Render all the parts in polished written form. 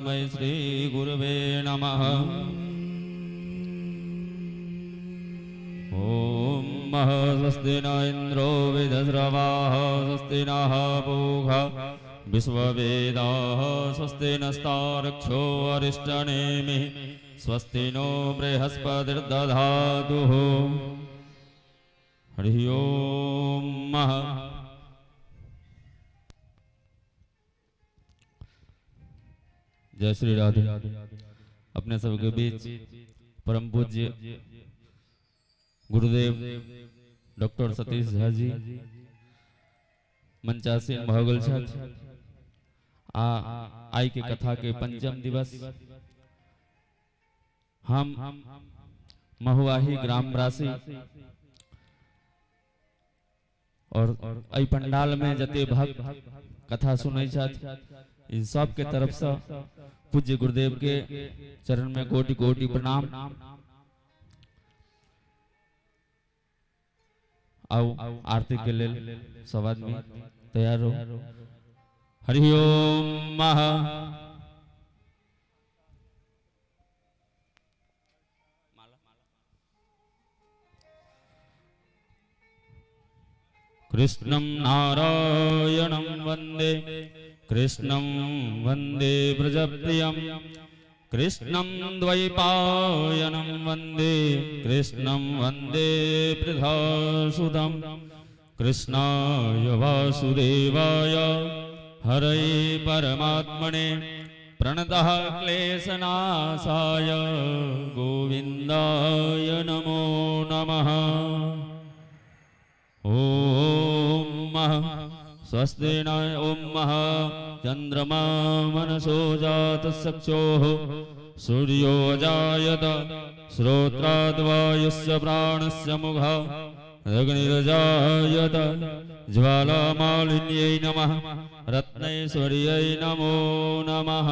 श्री गुरुवे नमः। ॐ स्वस्ति न इन्द्रो विदस्रवाः, स्वस्ति नः पूषा विश्ववेदाः, स्वस्ति नस्तार्क्ष्यो अरिष्टनेमिः, स्वस्ति नो बृहस्पतिर्दधातु। हरिः ओम। जय श्री राधे। अपने सबके बीच परम पूज्य गुरुदेव डॉक्टर सतीश झा जी मंचासीन भऽ गेल छथि आ आइ के कथा के पंचम दिवस हम महुआही ग्रामवासी और एहि पंडाल में जते भक्त कथा सुनै छथि, इन सब के तरफ से पूज्य गुरुदेव के चरण में कोटि कोटि प्रणाम। आओ आरती के लेल सब आदमी तैयार हो। हरि ओम महा। कृष्णं नारायणं वंदे, कृष्णं वंदे व्रजप्रियं, कृष्णं द्वैपायनं वंदे, कृष्णं वंदे पृथासुतं। कृष्णाय वासुदेवाय हरये परमात्मने प्रणतः क्लेशनाशाय गोविन्दाय नमो नमः। ॐ स्वस्ति न ॐ चंद्रमा मनसो जातस्यक्षोः सूर्यो अजायत श्रोत्राद्वायुस्य प्राणस्य मुखा अग्निरजायत ज्वालामालिन्यै नमः रत्नेश्वर्यै नमो नमः।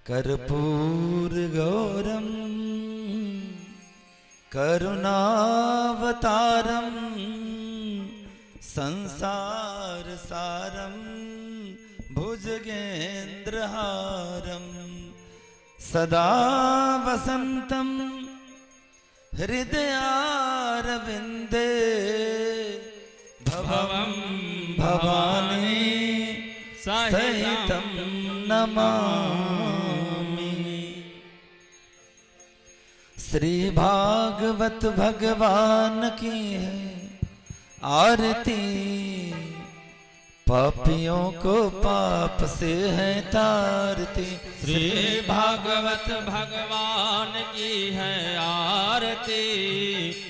कर्पूर गौरम करुणावतारम संसार सारम भुजगेंद्रहारम सदा वसंतम हृदयारविंदे भवं भवानी सहितं नमामि। श्री भागवत भगवान की है आरती, पापियों को पाप से है तारती। श्री भागवत भगवान की है आरती,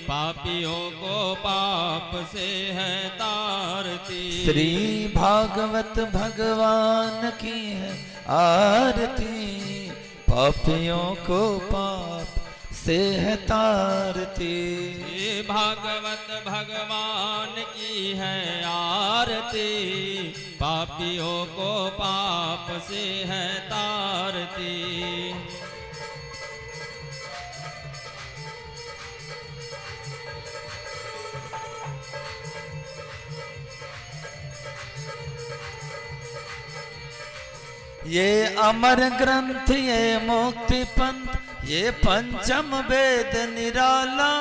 पापियों को पाप से है तारती। श्री भागवत भगवान की है आरती, पापियों को पाप से है तारती। श्री भागवत भगवान की है आरती, पापियों को पाप से है तारती। ये अमर ग्रंथ ये मुक्ति पंथ ये पंचम वेद निराला,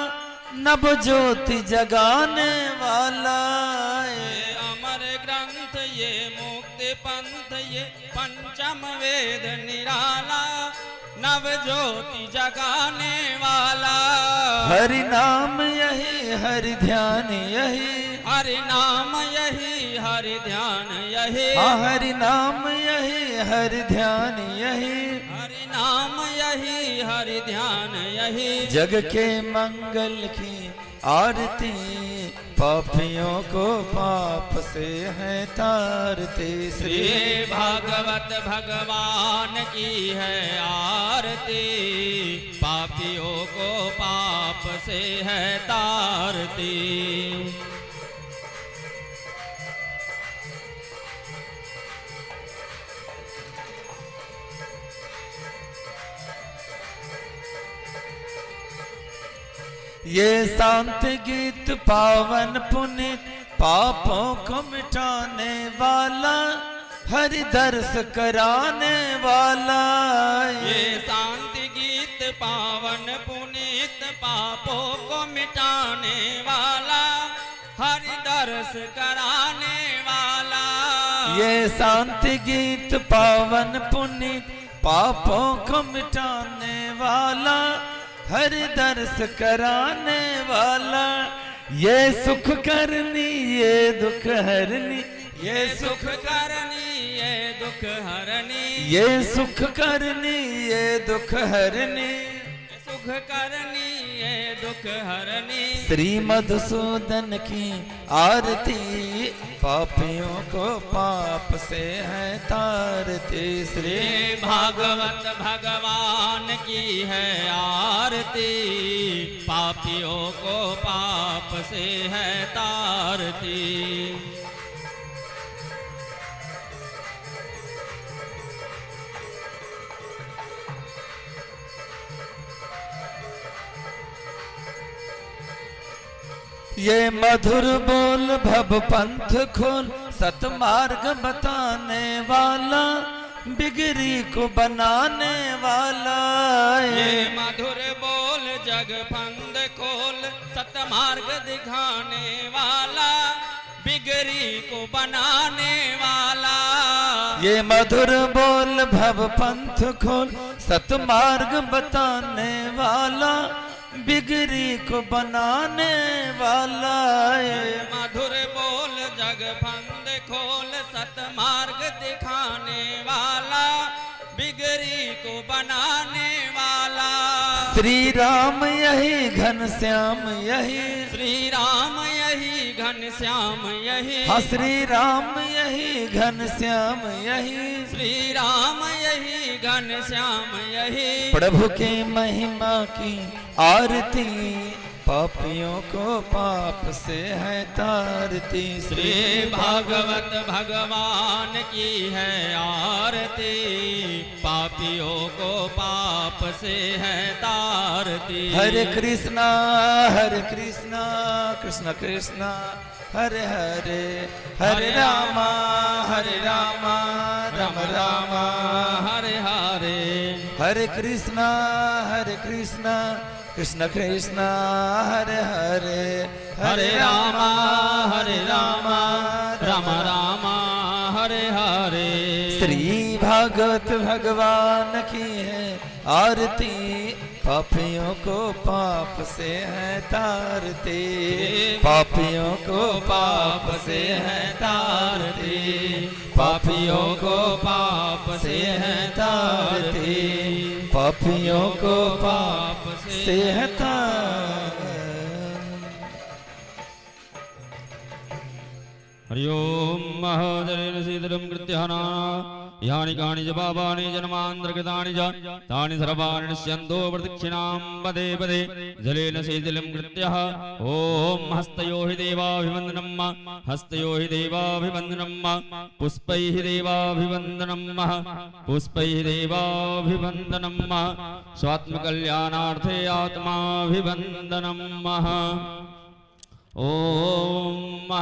नव ज्योति जगाने वाला। ये अमर ग्रंथ ये मुक्ति पंथ ये पंचम वेद निराला, नव ज्योति जगाने वाला। हरि नाम यही हरि ध्यान यही, हरि नाम यही हरि ध्यान यही। हाँ हरि नाम यही हरि ध्यान यही, हरि नाम यही हरि ध्यान यही। जग के मंगल की आरती, पापियों को पाप से है तारते। श्री भागवत भगवान की है आरती, पापियों को पाप से है तारती। ये शांति गीत पावन पुनीत, पापों को मिटाने वाला, हरि दर्श कराने वाला। ये शांति गीत पावन पुनीत, पापों को मिटाने वाला, हरि दर्श कराने वाला। ये शांति गीत पावन पुनीत, पापों को मिटाने वाला, हरि दर्श कराने वाला। ये सुख करनी ये दुख हरनी, ये सुख करनी ये दुख हरनी, ये सुख करनी ये दुख हरनी, सुख करनी ये दुख हरनी। श्री मधुसूदन की आरती, पापियों को पाप से है तारती। श्री भागवत भगवान की है आरती, पापियों को पाप से है तारती। ये मधुर बोल भव पंथ खोल, सतमार्ग बताने वाला, बिगड़ी को बनाने वाला। ये मधुर बोल जग फंद खोल, सतमार्ग दिखाने वाला, बिगड़ी को बनाने वाला। ये मधुर बोल भव पंथ खोल, सतमार्ग बताने वाला, बिगड़ी को बनाने वाला। ये मधुर बोल जग फंद खोल, सतमार्ग दिखाने वाला, बिगड़ी को बनाने वाला। श्री राम यही घन श्याम यही, श्री राम यही घन श्याम यही, हाँ श्री राम यही घन श्याम यही, श्री राम यही घन श्याम यही। प्रभु की महिमा की आरती, पापियों को पाप से है तारती। श्री भागवत भगवान की है आरती, पापियों को पाप से है तारती। हरे कृष्णा कृष्णा कृष्णा हरे हरे, हरे रामा हरे रामा राम रामा हरे हरे। हरे कृष्णा कृष्णा कृष्णा हरे हरे, हरे रामा हरे रामा राम रामा हरे हरे। श्री भागवत भगवान की है आरती, पापियों को पाप से है तारते, पापियों को पाप से है तारते, पापियों को पाप से है तारते, पापियों को पाप से है तार। हरि ओम महाजरेण शीतलं कृत्याना यानि कानि च पापानि जन्मान्तरकृतानि च तानि सर्वाणि नश्यन्तो प्रदक्षिणां पदे पदे जलेन शीतलं कृत्यः। ॐ हस्तयो हि देवाभिवन्दनं, हस्तयो हि देवाभिवन्दनं, पुष्पैः देवाभिवन्दनं, पुष्पैः देवाभिवन्दनं, स्वात्मकल्याणार्थे आत्माभिवन्दनं। ॐ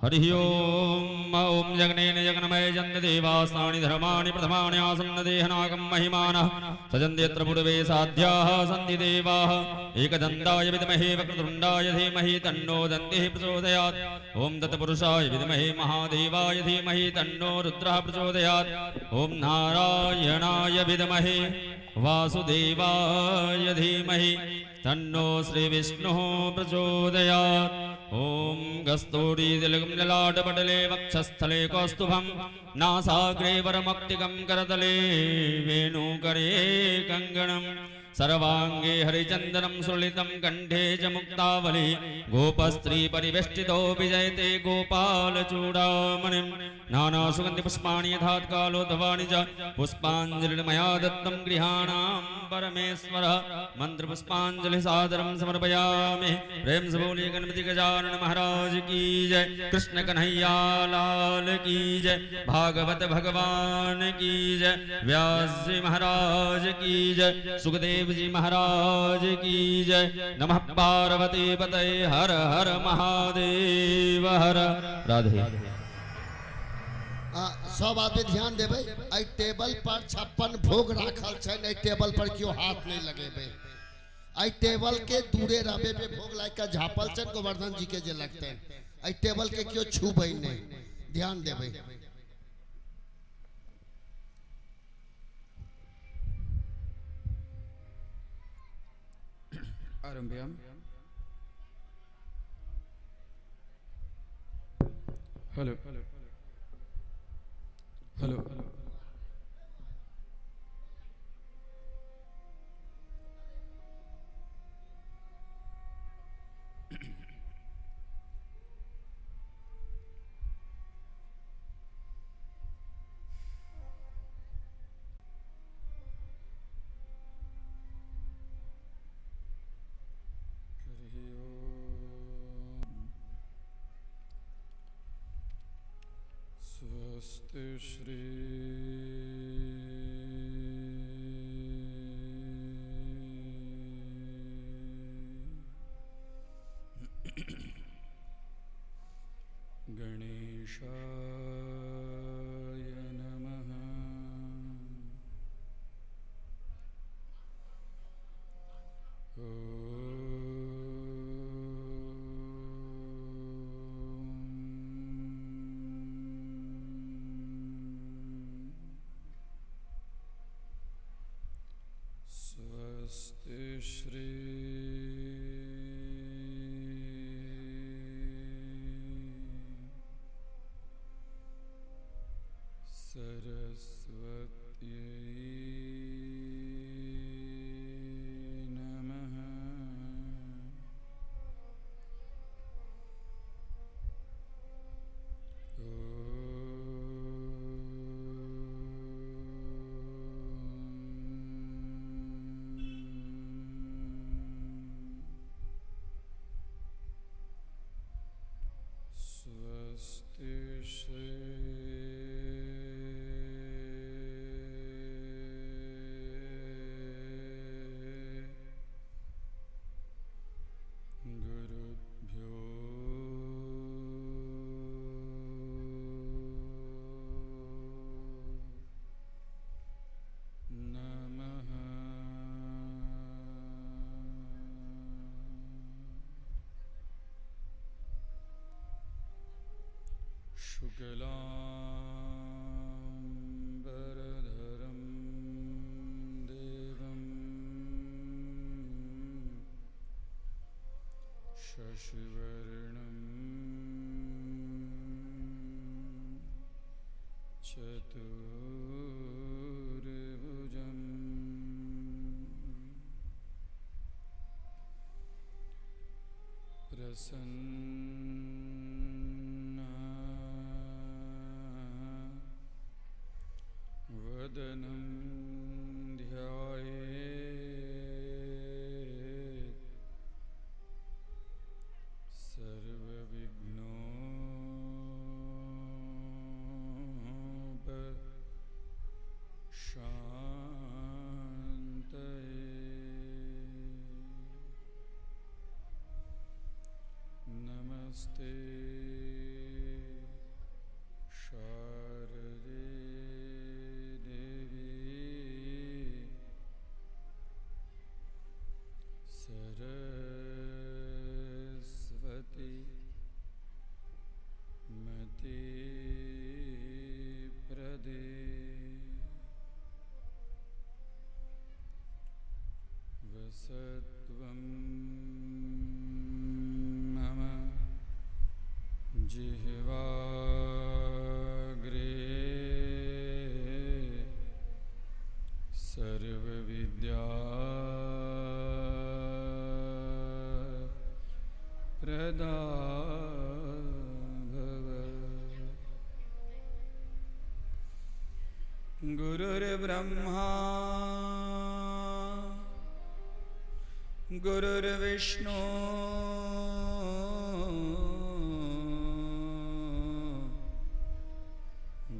हरि ओम। ॐ जगनेन जगन्मय जन्त देवास्तानि धर्माणि प्रथमानि आसन्न देहनागं महिमानः सजन्ति यत्र पूर्वे साध्याः सन्ति देवाः। एकदन्ताय विद्महे वक्रतुण्डाय धीमहि तन्नो दन्तिः प्रचोदयात्। ॐ तत्पुरुषाय विद्महे महादेवाय धीमहि तन्नो रुद्रः प्रचोदयात्। ॐ नारायणाय विद्महे वासुदेवाय धीमहि तन्नो श्रीविष्णुः प्रचोदयात्। ॐ कस्तूरीतिलकं ललाटपटले वक्षस्थले कौस्तुभं नासाग्रे वरमौक्तिकं करतले वेणुकरे कङ्कणं सर्वाङ्गे हरिचन्दनं सुललितं कण्ठे च मुक्तावली गोपस्त्री परिवेष्टितो विजयते गोपालचूडामणिं नानासुगन्धिपुष्पाणि यथात्कालोद्धवानि च पुष्पाञ्जलिर्मया दत्तं गृहाणां परमेश्वर मन्त्रपुष्पाञ्जलि सादरं समर्पयामि। प्रेम से बोलिए गणपति गजानन महाराज की जय, कृष्ण कन्हैया लाल की जय, भागवत भगवान की जय, व्यास जी महाराज की जय, सुखदेव देव जी महाराज की जय। नमः पार्वती पतये हर हर महादेव हर। राधे। सब आदमी ध्यान देबै, एहि टेबल पर 56 भोग राखल छै, एहि टेबल पर केओ हाथ नहीं लगेबै। एहि टेबल के दूरे रहबे पे भोग लाग के झापल छै गोवर्धन जी के जे लगते, एहि टेबल के केओ छूबै नहीं, ध्यान देबै। आरंभ्याम। Hello hello. स्वस्ति श्री गणेशाय नमः। स्वस्ति श्री सरस्वत्यै नमः। स्वस्ति श्री गुरुभ्यो नमः। शुक्लाम्बरधरं देवं शशिवर्णं चतुर्भुजं प्रसन्न वदनं ध्यायेत् सर्वविघ्नोपशान्तये। नमस्ते शारदे देवी सरस्वती मति प्रदे। वसत्वं मम जिह्वाग्रे सर्वविद्या प्रदा भव। गुरुर्ब्रह्मा गुरुर्विष्णु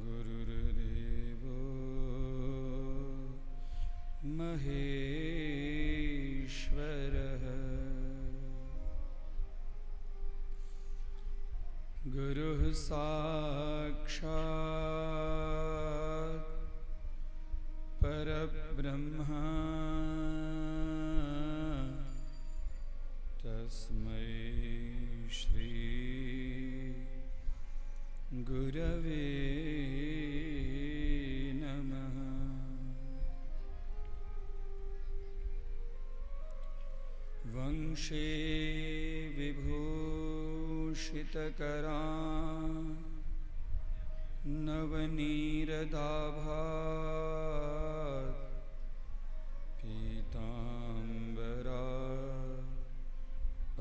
गुरुर्देवो महेश्वरः। गुरुः साक्षात् परब्रह्म तस्मै श्री गुरवे नमः। वंशे विभूषितकरा नवनीरदाभात् पीताम्बरा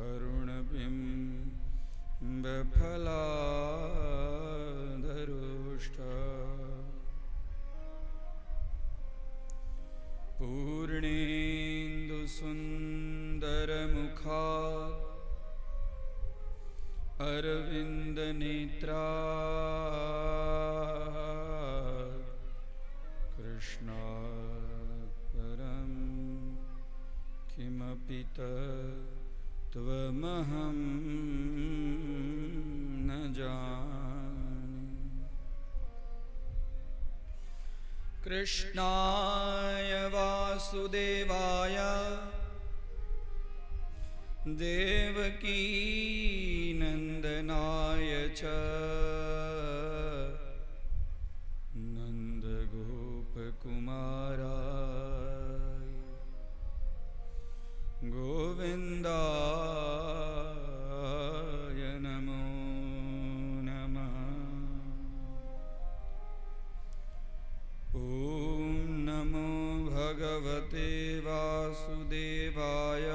अरुणबिम्बफलाधरुष्टा पूर्णेन्दुसुन्दरमुखात् अरविन्दनेत्रा कृष्णात् परं किमपि तत्त्वमहं न जाने। कृष्णाय वासुदेवाय देवकी नन्दनाय च नन्दगोपकुमाराय गोविन्दाय नमो नमः। ॐ नमो भगवते वासुदेवाय।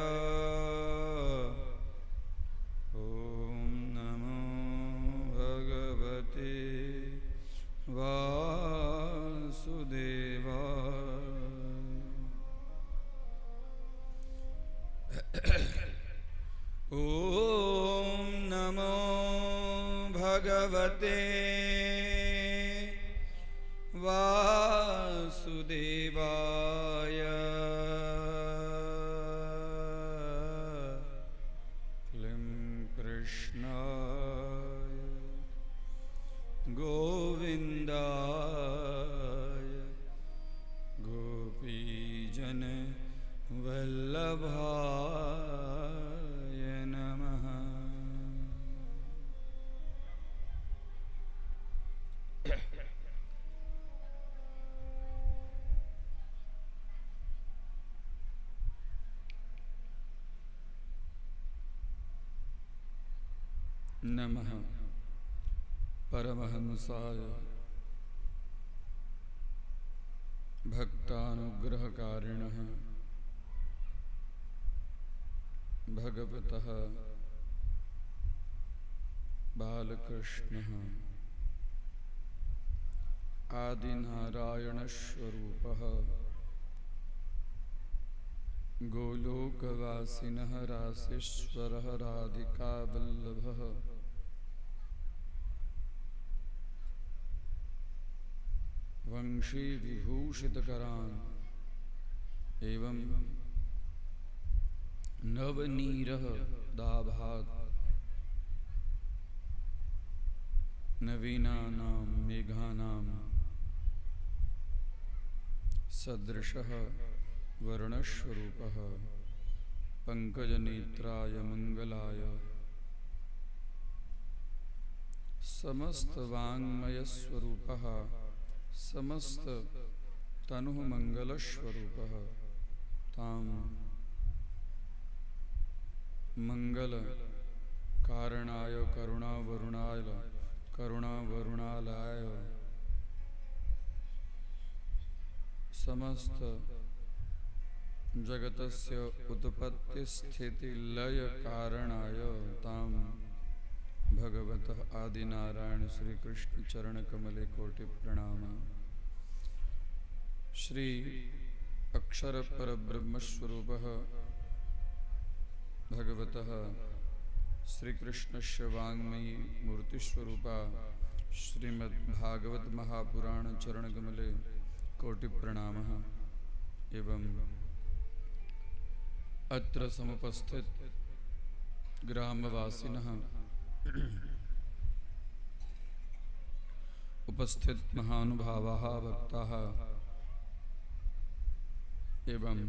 ॐ नमो भगवते वासुदेवाय। ॐ नमो भगवते वासुदेवाय। क्लीं कृष्णाय गोविन्दाय गोपीजन वल्लभाय नमः। नमः परमहंसाय भक्तानुग्रहकारिणः भगवतः बालकृष्णः आदिनारायणस्वरूपः गोलोकवासिनः रासेश्वरः राधिकावल्लभः वंशी विभूषितकरान् एवं नवनीरः दाभात् नवीनानां मेघानां सदृशः वर्णस्वरूपः पंकजनेत्राय मंगलाय समस्तवाङ्मयस्वरूपः समस्त तनुः मंगलस्वरूपः तां मंगल कारणाय करुणावरुणाय करुणावरुणालय समस्त जगतस्य उत्पत्ति स्थिति लय कारणाय तां भगवतः आदिनारायण श्री कृष्ण चरण कमले कोटि प्रणाम। श्री अक्षर परब्रह्मस्वरूपः भगवतः श्रीकृष्णस्य वाङ्मयी मूर्तिस्वरूपा श्रीमद्भागवत महापुराण चरणकमले कोटि प्रणामः। एवं अत्र समुपस्थित ग्रामवासिनः उपस्थित महानुभावाः भक्ताः एवं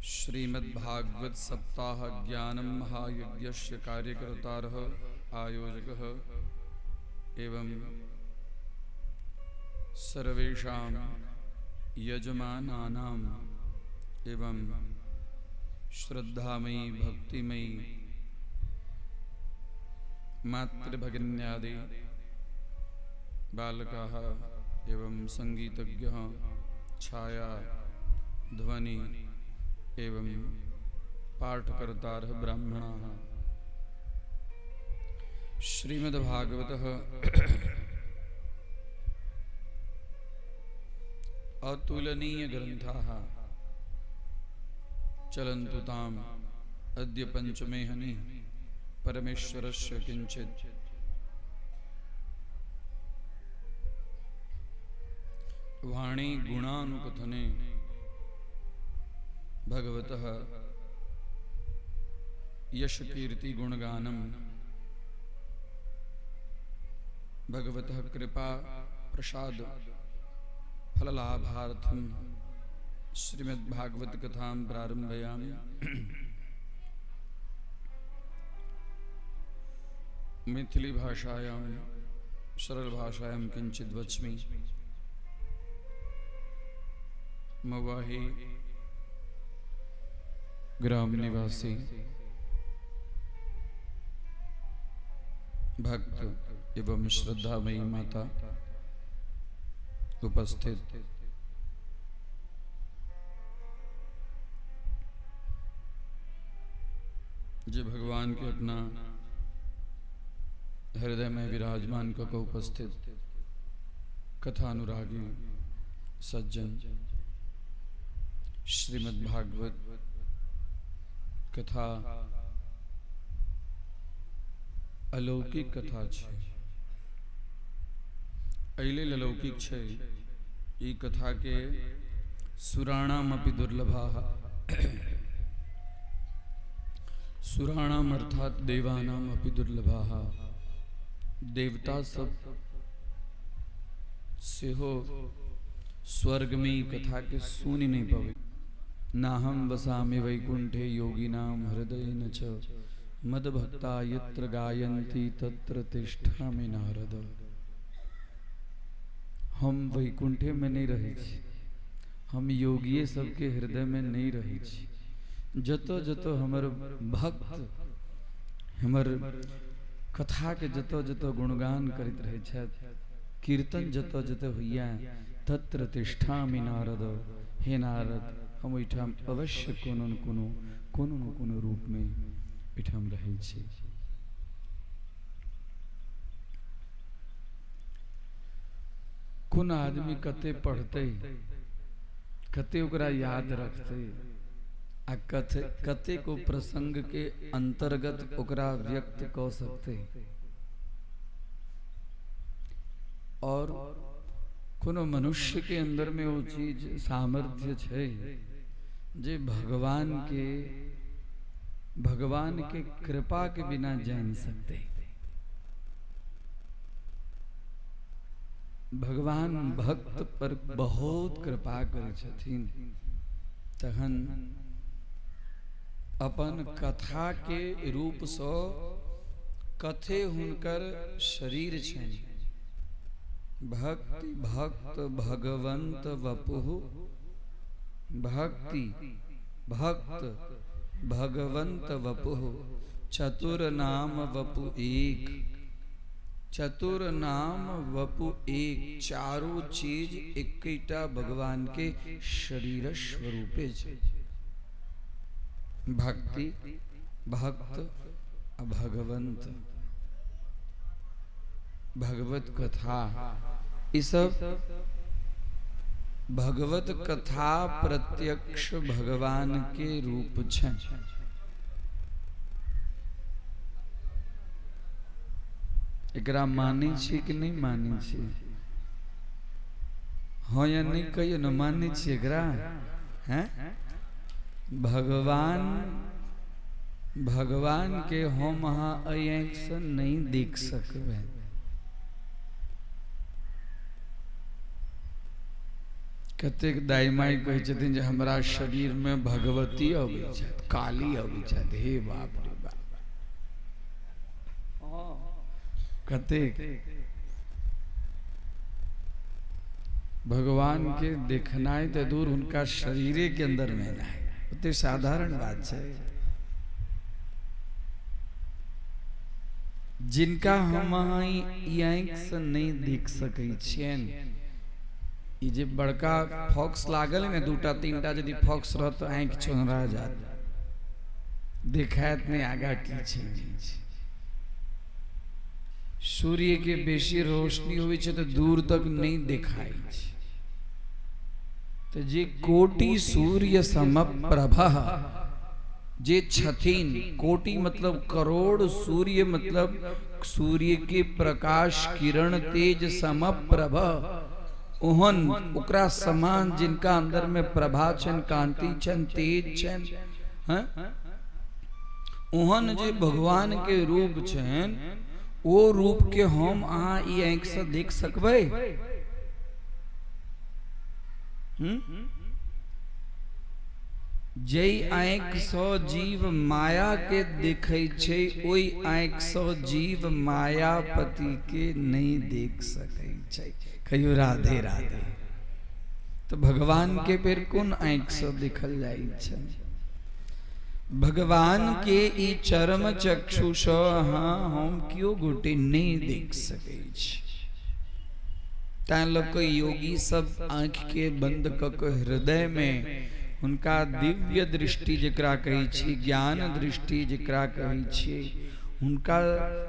श्रीमद्भागवत सप्ताह ज्ञानं महायज्ञस्य कार्यकर्तारः आयोजकः एवं सर्वेषां यजमानानाम् एवं श्रद्धामयी भक्तिमयी मातृभगिन्यादि बालकाः एवं संगीतज्ञः छाया ध्वनि एवं पाठकर्तारः ब्राह्मणाः। श्रीमद्भागवतः अतुलनीय ग्रन्थाः चलन्तु ताम् अद्य पंचमे हनि परमेश्वरस्य किंचित् वाणी गुणानुकथने भगवतः यशकीर्ति गुणगानं भगवतः कृपा प्रसाद फललाभार्थं श्रीमद्भागवत कथां प्रारंभयामि। मैथिली भाषायां सरल भाषायां किंचित् वच्मि। मवाही ग्राम निवासी भक्त एवं श्रद्धामयी माता उपस्थित जे भगवान के अपना हृदय में विराजमान को उपस्थित कथानुरागी सज्जन, श्रीमद्भागवत कथा अलौकिक कथा छै। एहि लेल अलौकिक छै, ई कथा के सुराणामपि दुर्लभाः, सुराणाम अर्थात देवानाम अपि दुर्लभाः, देवता सब सेहो स्वर्ग में ई कथा के सुनि नहीं पवे। नाहं वसामि वैकुंठे योगिनां हृदयेन च मद्भक्ता यत्र गायन्ति तत्र तिष्ठामि नारद। हम वैकुंठे में नहीं रहै छी, हम योगिये सबके हृदय में नहीं रहै छी। जतो जतो हमर भक्त हमर कथा के जतो जतो गुणगान करैत रहै छथि, कीर्तन जतो जतो होइया, तत्र तिष्ठामि नारद। हे नारद, हम ओहिठाम अवश्य कोनो न कोनो कोनो न कोनो रूप में ओहिठाम रहै छी। कोन आदमी कते पढ़तै, कते ओकरा याद रखतै आ कते को प्रसंग के अंतर्गत ओकरा व्यक्त क सकतै, और कोनो मनुष्य के अंदर में वो चीज सामर्थ्य छै जे भगवान के कृपा के बिना जान सकते। भगवान भक्त पर बहुत कृपा करै छथिन, तखन अपन कथा के रूप सँ कथे हुनकर शरीर छनि। भक्ति भक्त भगवंत वपुः, भक्ति भक्त भगवंत वपुः चतुर नाम वपु एक, चतुर नाम वपु एक, चारू चीज एकटा भगवान के शरीर स्वरूपे छै। भक्ति भक्त भगवंत भगवत कथा, ई सब भगवत कथा प्रत्यक्ष भगवान के रूप छै। एकरा मानै छी कि नहीं मानै छी? हाँ या नहीं कहियो न, मानै छी एकरा? हैं? भगवान भगवान के हम अहाँ एहि आँखि से नहीं देख सकबै, कतेक दाइ माइ कहै छथिन जे हमरा शरीर में भगवती अबै छथि, काली अबै छथि। हे बाप रे बाप, कतेक भगवान के देखनाइ तऽ दूर, हुनका शरीरे के अंदर में एनाइ ओते साधारण बात छै। जिनका हम अहाँ ई आँखि से नहि देख सकै छियनि, ई जे बड़का फॉक्स लागल ने, दूटा तीनटा यदि फॉक्स रहत तऽ आँखि चोन्हरा जायत, देखायत नहि आगा की छै नहि छै। सूर्य के बेसी रोशनी होइ छै तऽ दूर तक नहि देखाइ छै। तऽ जे कोटि सूर्य समप्रभ जे छथिन, कोटि मतलब करोड़, सूर्य मतलब सूर्य के प्रकाश किरण तेज समप्रभ, ओहन ओकरा समान जिनका अंदर में प्रभा छनि, कांति छनि, तेज छनि, हैं, ओहन जे भगवान के रूप छनि, ओ रूप के हम अहाँ ई आँखि से देख सकबै? जै आँखि सँ जीव माया के देखै छै, ओहि आँखि सँ जीव मायापति के नहीं देख सकै छै। कहियो राधे राधे। तो भगवान के फिर कोन आँखि सँ देखल जाइ छै? भगवान के ई चरम चक्षु सँ अहाँ हम केओ गोटे नहीं देख सकै छी। तैं लऽ कऽ योगी सब आँखि के बंद कऽ के हृदय में हुनका दिव्य दृष्टि जकरा कहै छी, ज्ञान दृष्टि जकरा कहै छी, हुनका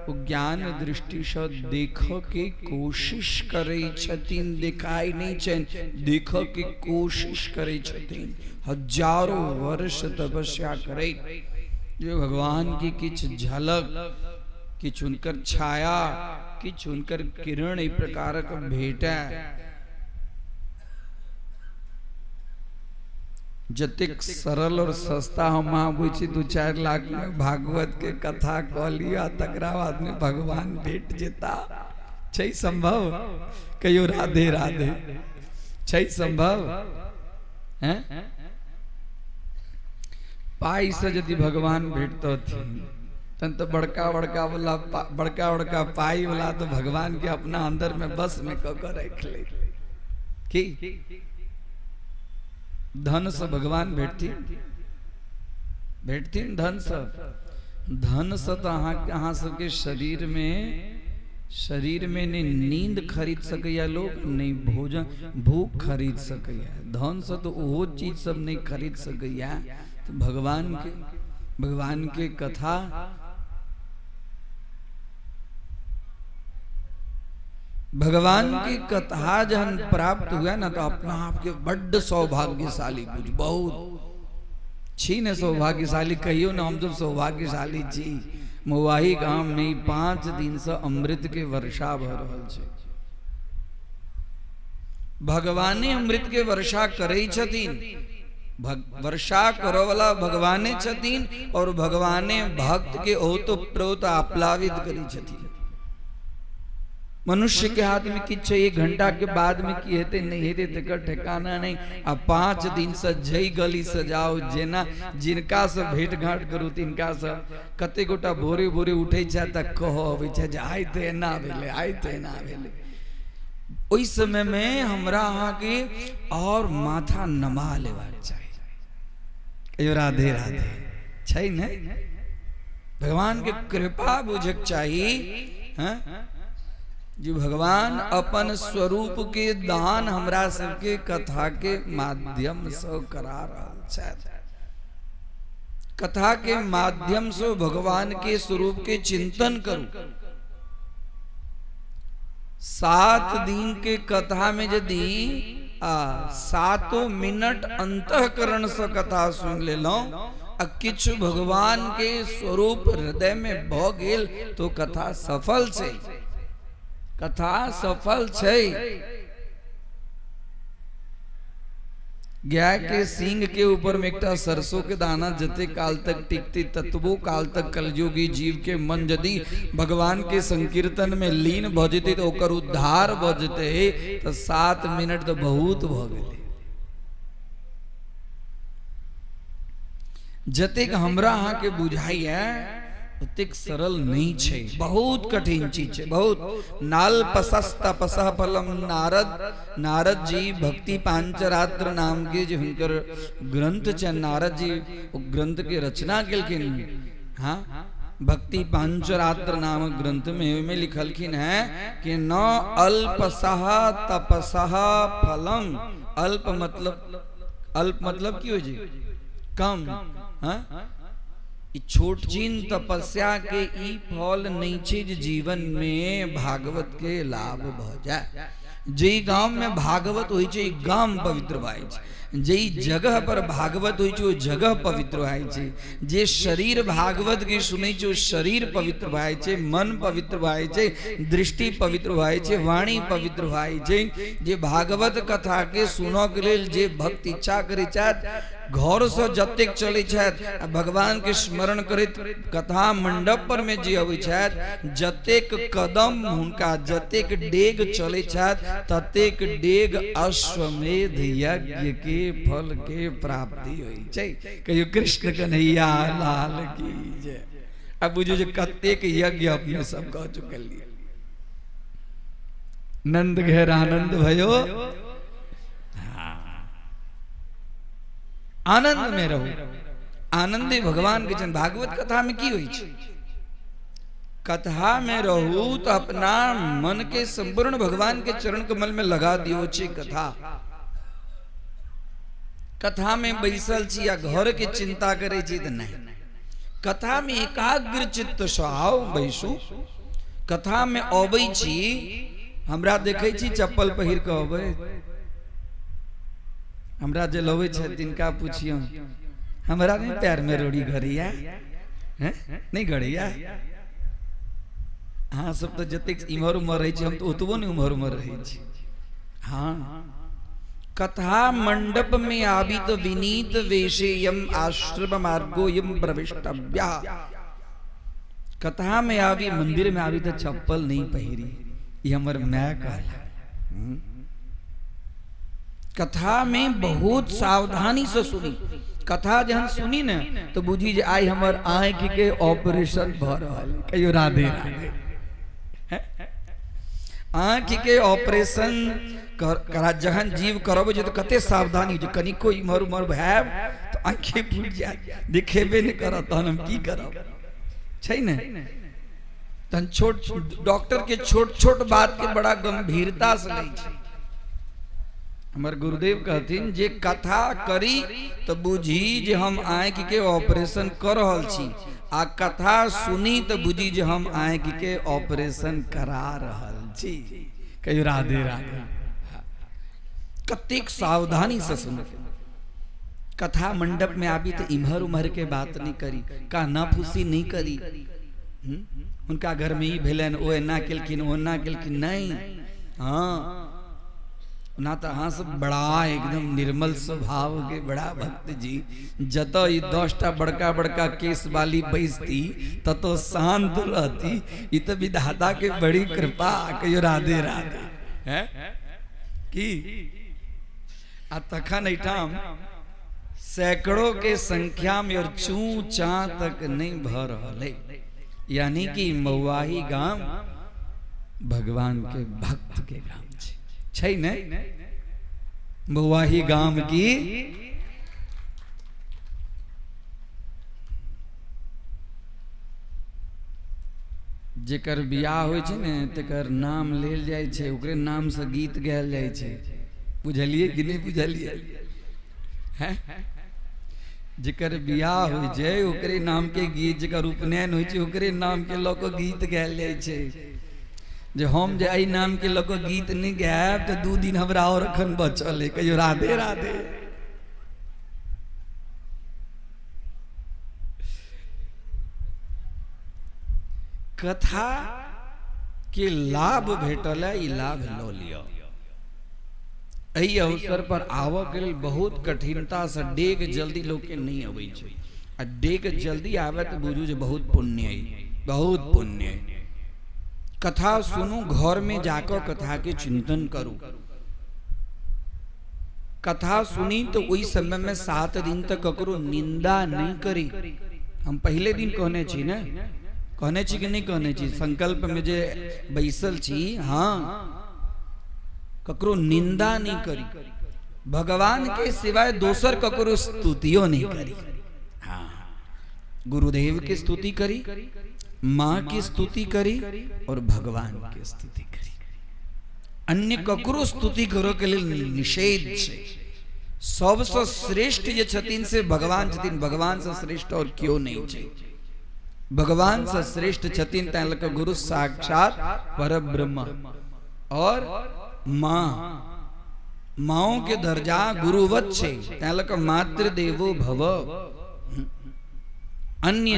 ओ ज्ञान दृष्टि सँ देखऽ के कोशिश करै छथिन, देखाइ नहि छनि, देखऽ के कोशिश करै छथिन, हजारों वर्ष तपस्या करैत जे भगवान की किछु झलक, किछु हुनकर छाया, किछु हुनकर किरण एहि प्रकारक भेटै। जतेक सरल और सस्ता हम अहाँ बुझै छी, 2-4 लाख में भागवत के कथा कऽ लिअ, तकरा बाद में भगवान भेट जेता, छै संभव? कहियो राधे राधे। छै संभव? हैं? पाई से यदि भगवान भेटतथिन तहन तऽ बड़का बड़का वाला बड़का बड़का पाई वाला तो भगवान के अपना अंदर में बस में कऽ के राखि ले। की धन से भगवान भेटथिन? भेटथिन धन से? धन से तो अहाँ सबके शरीर में नहीं नींद खरीद सकैया लोग, नहीं भोजन भूख खरीद सकैया। धन से तो ओहो चीज सब नहीं खरीद सकैया। तो भगवान के कथा भगवान की कथा जहन प्राप्त हुआ ना तो अपना आप के बड्ड सौभाग्यशाली बुझ, बहुत छी ने सौभाग्यशाली, कहियो ना हम सब सौभाग्यशाली छी। मौआही गाम में 5 दिन से अमृत के वर्षा भ रहल छै। भगवाने अमृत के वर्षा करै छथिन, वर्षा करऽ वाला भगवाने छथिन और भगवाने भक्त के ओतप्रोत आप्लावित करै छथिन। मनुष्य के हाथ में किछु 1 घंटा के बाद में की हेतै नहीं हेतै तकर ठिकाना नहीं। आ 5 दिन से जई गली से जाओ, जेना जिनका से भेंट घाट करू तिनका से कते गोटा भोरे भोरे उठै छै त कह अबै छै जे आइ तऽ एना भेलै, आइ तऽ एना भेलै। ओहि समय में हमरा अहाँके और माथा नमा लेबाक चाही। कहियो राधे राधे। छै ने? भगवान के कृपा बुझक चाही। हैं? जे भगवान अपन स्वरूप के दान हमरा सबके कथा के माध्यम से करा रहल छथि। कथा के माध्यम से भगवान के स्वरूप के चिंतन करू। 7 दिन के कथा में यदि 7 मिनट अंतःकरण से कथा सुन लेलहुँ आ किछु भगवान के स्वरूप हृदय में भ गेल तो कथा सफल छै, कथा सफल छै। गाय के सींग के ऊपर में एकटा सरसों के दाना जते काल तक टिकती ततबो काल तक कलयुगी जीव के मन यदि भगवान के संकीर्तन में लीन भ जेतै तो ओकर उद्धार भ जेतै। तो 7 मिनट तो बहुत भ गेलै। जतेक हमरा अहाँके बुझाइए ओतेक सरल नहीं छै, बहुत कठिन चीज छै, बहुत। नाल पसस्त फलम नारद, नारद जी भक्ति पांचरात्र नाम के जे हुनकर ग्रंथ छै, नारद जी ओ ग्रंथ के रचना केलखिन। हाँ, भक्ति पांचरात्र नामक ग्रंथ में ओहिमे लिखलखिन हैं कि न अल्पसह तपसह फलम। अल्प मतलब, अल्प मतलब की होइ छै? कम। हाँ, ई छोट छीन तपस्या के ई फल नहीं छै जे जीवन में भागवत के लाभ भ जाए। जे गांव में भागवत होइ छै, गाम पवित्र भए छै। जे जगह पर भागवत होइ छै, ओ जगह पवित्र भए छै। जे शरीर भागवत के सुनै छै, ओ शरीर पवित्र भए छै, मन पवित्र भए छै, दृष्टि पवित्र भए छै, वाणी पवित्र भए छै। जे भागवत कथा के सुनऽ के लेल जे भक्त इच्छा करै छथि, घर से जतेक चलै छथि आ भगवान के स्मरण करैत कथा मंडप पर में जे अबै छथि, जतेक कदम हुनका, जतेक डेग चलै छथि, ततेक डेग अश्वमेध यज्ञ के फल के प्राप्ति होइ छै। कहियो कृष्ण कन्हैया लाल की जय। अब बुझू जे कतेक यज्ञ अपने सब कह चुकल। नंद घेर आनंद भयो, आनंद में रहो, आनंदे भगवान के जन। भागवत कथा में की होइ छै? कथा में रहू तो अपना मन के संपूर्ण भगवान के चरण कमल में लगा दियो छै। कथा कथा में बैसल छी आ घर के चिंता करे छी तऽ नहीं। कथा में एकाग्र चित्त से आउ, बैसू। कथा में अबै छी, हमरा देखै छी चप्पल पहिर के अबै, हमरा जे लबै छै तिनका पुछियौ, हमरा नहीं पैर में रोड़ी घड़ैया? हैं, नहीं घड़ैया? अहाँ सब तऽ जतेक इम्हर उम्हर रहै छी, हम तऽ ओतबो नहि उम्हर उम्हर रहै छी। हाँ, कथा मंडप में आबी तो विनीत वेशे यम आश्रम मार्गो यम प्रविष्टव्या। कथा में आबी, मंदिर में आबी तो चप्पल नहीं पहिरी, ई हमर my कहला। कथा में बहुत सावधानी से सुनी। कथा जहन सुनी ने तो बुझी जे आइ हमर आँखि के ऑपरेशन भ रहल। कहियो राधे राधे। आँखि के ऑपरेशन करा जहन जीव करबै छै तऽ कते सावधानी छै। कनिको इम्हर उम्हर भैब तऽ आँखि फूटि जायत, देखेबे नहि करत, तहन हम की करब? छै ने? तहन छोट डॉक्टर के छोट छोट बात के बड़ा गंभीरता से लै छै। हमर गुरुदेव कहथिन जे कथा करी तऽ बुझी जे हम आँखि के ऑपरेशन कऽ रहल छी, आ कथा सुनी तऽ बुझी जे हम आँखि के ऑपरेशन करा रहल छी। कहियो राधे राधे। कतेक सावधानी से सुनू। कथा मंडप में आबी तऽ इम्हर उम्हर के बात नहीं करी, काना फूसी नहीं करी। हुनका घर में ई भेलनि, ओ एना केलखिन, ओ एना केलखिन, नहीं। हाँ, ओना तऽ अहाँ सब बड़ा एकदम निर्मल स्वभाव के बड़ा भक्त जी, जतऽ ई 10टा बड़का बड़का केस वाली बैसती ततऽ शांत रहती। ई तऽ विधाता के बड़ी कृपा। कहियो राधे राधे। हैं की आ तखन एहिठाम सैकड़ों के संख्या में और चू चा तक नहीं भ रहल है, यानी कि मौआही गाम भगवान के भक्त के गाम छै, छै ने मौआही गाम की? जेकर बियाह होइ छै ने तेकर नाम लेल जाइ छै, ओकरे नाम से गीत गायल जाइ छै। बुझलियै कि नहि बुझलियै? हैं, जेकर बियाह होइ छै ओकरे नाम के गीत, जेकर उपनयन होइ छै ओकरे नाम के लऽ कऽ गीत गायल जाइ छै। जे हम जे एहि नाम के लऽ कऽ गीत नहि गायब तऽ 2 दिन हमरा आओर एखन बचल अइ। कहियो राधे राधे। कथा के लाभ भेटल है, ई लाभ लऽ लिअ। एहि अवसर पर आबऽ के लेल बहुत कठिनता से डेग जल्दी लोक के नहीं अबै छै, आ डेग जल्दी आबे तऽ बुझू जे बहुत पुण्य अइ, बहुत पुण्य अइ। कथा सुनू, घर में जाकऽ कथा के चिंतन करू। कथा सुनी तो ओहि समय में 7 दिन तक ककरो निंदा नहीं करी। हम पहले दिन कहने छी ने, कहने छी कि नहीं कहने छी? संकल्प में जे बैसल छी, हाँ, ककरो निंदा नहीं करी, भगवान के सिवाय दोसर ककरो स्तुतियों नहीं करी। हाँ, गुरुदेव की स्तुति करी, माँ की स्तुति करी और भगवान की स्तुति करी। अन्य ककरो स्तुति करो के लिए निषेध छे। सबसे श्रेष्ठ जे छथिन से भगवान छथिन, भगवान से श्रेष्ठ और क्यों नहीं छे। भगवान से श्रेष्ठ छथिन तैं लक गुरु साक्षात परब्रह्म। और माँ, माओ के दर्जा गुरुवत छे तैं लक मातृदेवो भव। अन्य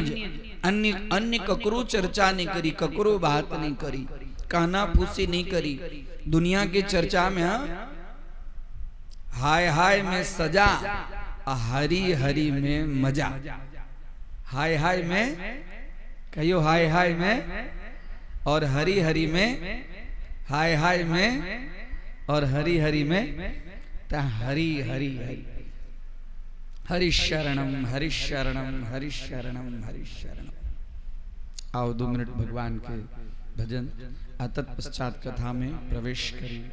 अन्य अन्य ककरो चर्चा नहीं करी, ककरो बात नहीं करी, काना फूसी नहीं करी। दुनिया के चर्चा में हाँ, हाय हाय में सजा, हरी हरी में मजा। हाय हाय में कहियो, हाय हाय में और हरी हरी में, हाय हाय में और हरी हरी में, ता हरी हरी हरी हरि शरणम हरि शरणम हरि शरणम हरि शरणम। आओ 2 मिनट भगवान के भजन आ तत्पश्चात कथा में प्रवेश करिए।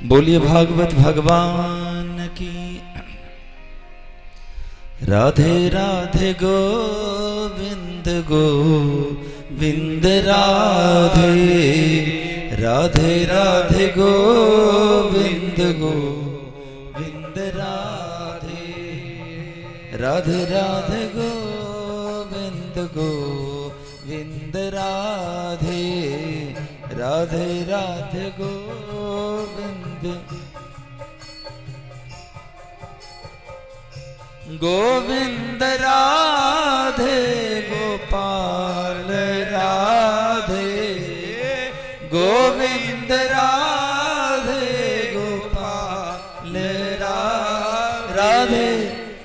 बोलिए भागवत भगवान की। राधे राधे गोविंद गोविंद राधे, राधे राधे गोविंद गोविंद राधे, राधे राधे गोविंद गोविंद राधे, राधे राधे गोविंद गोविंद राधे गोपाल राधे, गोविंद राधे गोपाल राधे,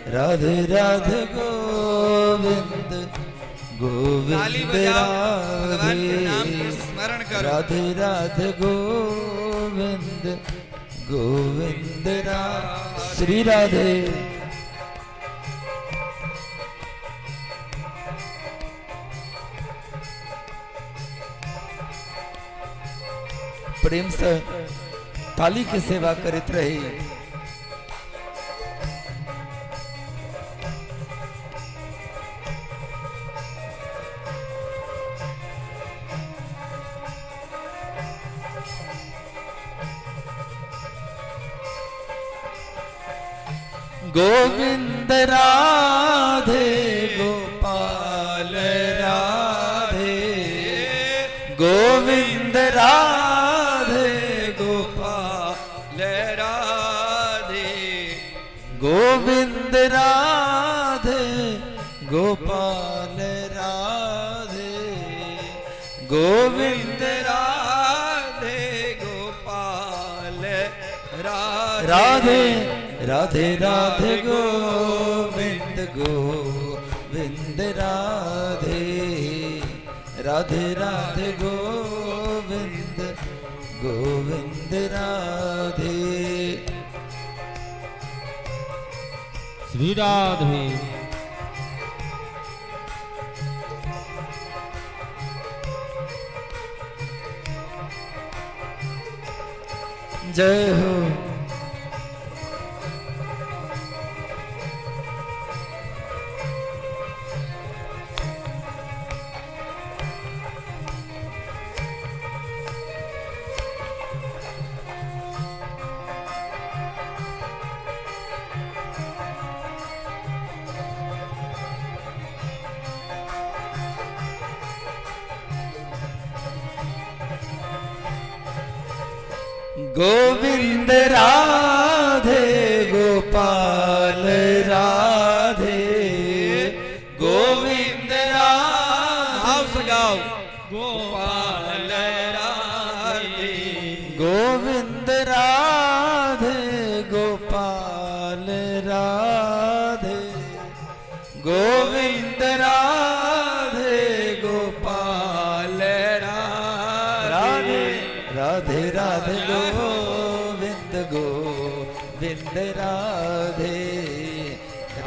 राधे राधे गोविंद गोविंद राधे, स्मरण करो। राधे राधे गोविंद गोविंद राधे, श्री राधे। प्रेम से ताली के सेवा करत रहे। गोविंद राधे गोपाल राधे, गोविंद राधे गोपाल राधे, गोविंद राधे गोपाल राधे, गोविंद राधे गोपाल राधे, राधे राधे गोविंद गोविंद राधे, राधे राधे गोविंद गोविंद राधे। श्री राधे। जय हो। गोविंद राधे गोपाल राधे, गोविंद राधे भाव से गाओ, गोपाल राधे, गोविंद राधे गोपाल राधे, गोविंद राधे गोपाल राधे राधे, राधे राधे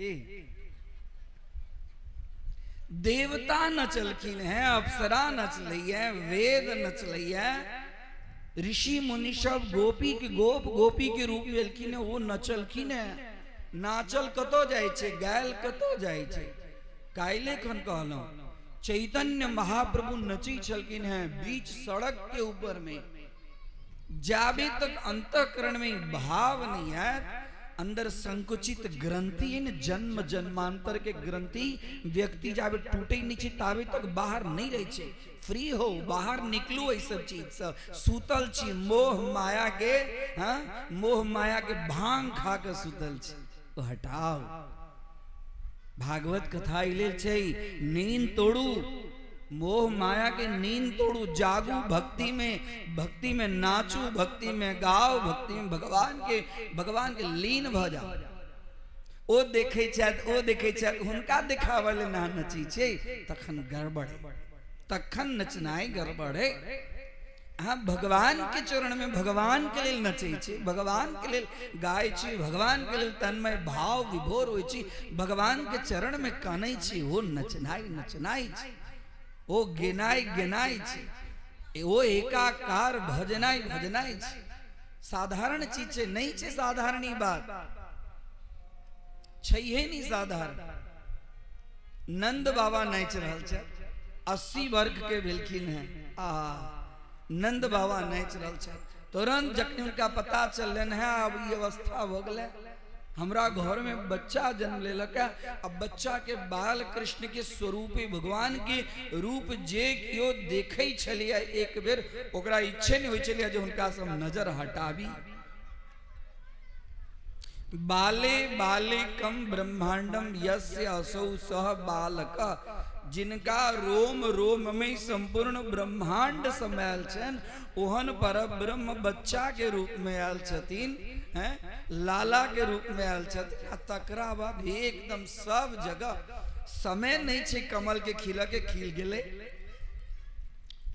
की देवता नचलखिन है, अप्सरा नचलैया, वेद नचलैया, ऋषि मुनि सब गोपी के गोप गोपी के रूप में एलखिन है, वो नचलखिन है। नाचल कतौ जाइ छै, गायल कतौ जाइ छै। काल्हि खन कहलहुँ, चैतन्य महाप्रभु नची छलखिन है बीच सड़क के ऊपर में। जाबे तक अंतःकरण में भाव नहीं है, अंदर संकुचित ग्रंथि है न, जन्म जन्मांतर के ग्रंथि व्यक्ति जाबे टूटे नहीं छै ताबे तक बाहर नहीं रहे छै। फ्री हो, बाहर निकलू एहि सब चीज से। सुतल छी मोह माया के, हाँ, मोह माया के भांग खा के सुतल छी, ओ हटाओ। भागवत कथा ई लेल छै, नींद तोड़ू, मोह माया के नींद तोड़ू, जागू भक्ति में, भक्ति में नाचू, भक्ति में गाओ, भक्ति में भगवान के लीन भ जाओ। ओ देखे छथि, ओ देखे छथि, हुनका देखाबै लेल ना नची छै तखन गड़बड़ है, तखन नचनाइ गड़बड़ है। अहाँ भगवान के चरण में भगवान के लेल नचै छी, भगवान के लेल गाय छी, भगवान के लेल तन्मय भाव विभोर होइ छी, भगवान के चरण में कानै छी, ओ नचनाइ नचनाइ छी, ओ गेनाइ गेनाइ छी, ओ एकाकार भजनाइ भजनाइ छी। साधारण चीज छै, नहीं छै साधारण ई बात, छैहे नहीं साधारण। नंद बाबा नाचि रहल छै, 80 वर्ष के भेलखिन हैं, आ नंद बाबा नाचि रहल छै। तुरंत जखन हुनका पता चललनि है अब ई अवस्था भऽ गेलै, हमरा घर में बच्चा जन्म लेलक है, अब बच्चा के बाल कृष्ण के स्वरूप भगवान के रूप जे केओ देखै छलियै एक बेर, ओकरा इच्छे नहीं होइ छलियै जे हुनका से हम नजर हटाबी। बाले बाले कम ब्रह्मांडम यस्य असौ सह बालक, जिनका रोम रोम में संपूर्ण ब्रह्मांड समायल छनि, ओहन पर ब्रह्म बच्चा के रूप में आयल छथिन, हैं, लाला के रूप में आयल छथिन। आ तकरा बाद एकदम सब जगह समय नहीं छै कमल के खिल के खिल गेलै,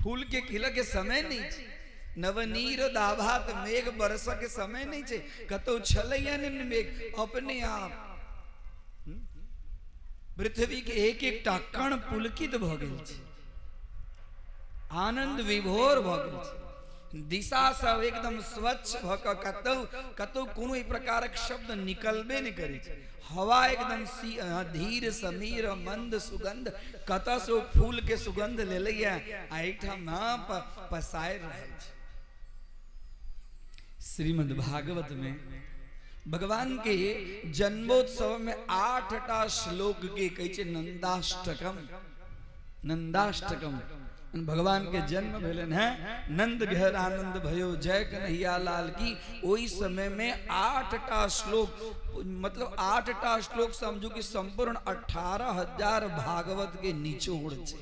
फूल के खिल के समय नहीं छै, नवनीर दाभात मेघ बरस के समय नहीं छै, कतौ छलैया ने मेघ अपने आप पृथ्वी के एक एक टा कण पुलकित भ गेल छै, आनंद विभोर भ गेल छै, दिशा सब एकदम स्वच्छ भ क कतौ कतौ कोनो प्रकारक शब्द निकलबे नहि करै छै, हवा एकदम धीर समीर मंद सुगंध, कतऽ से ओ फूल के सुगंध लेलैया आ एहिठाम पसारि रहल छै। श्रीमद् भागवत में भगवान के जन्मोत्सव में 8टा श्लोक के कहै छै नंदाष्टकम। नंदाष्टकम भगवान के जन्म भेलन है, नंद घर आनंद भयो जय कन्हैया लाल की। ओहि समय में 8टा श्लोक, मतलब 8टा श्लोक समझू कि संपूर्ण 18,000 भागवत के निचोड़ छै।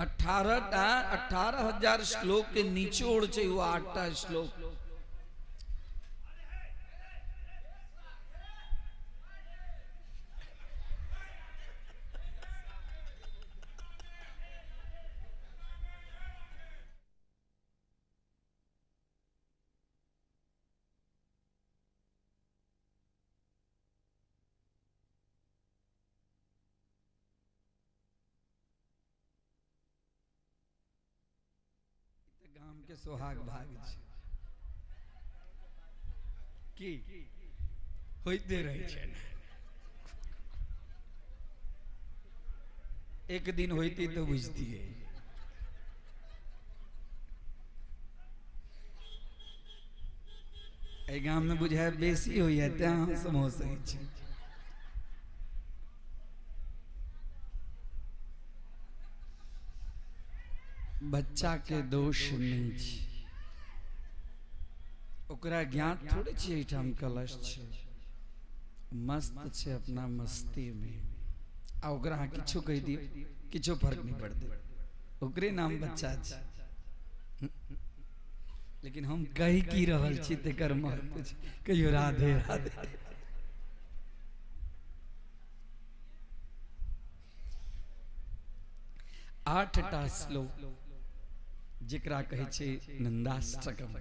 18,000 श्लोक के निचोड़ छै वो 8टा श्लोक। गाम के सोहाग भाग छै की होइते रहै छै ने, एक दिन होइते तो बुझतियै। एहि गाम में बुझाय बेसी होइया तें अहाँ सब हँसै छी। बच्चा के दोष नहीं छै, ओकरा ज्ञात थोड़े छै एहिठाम कलश छै, मस्त छै अपना मस्ती में, आ ओकरा अहाँ किछो कहि दियौ किछो फर्क नहीं पड़तै, ओकरे नाम बच्चा छै। लेकिन हम कहि की रहल छी तेकर महत्व छै। कहियो राधे राधे। 8टा श्लोक जेकरा कहै छै नंदाष्टकम।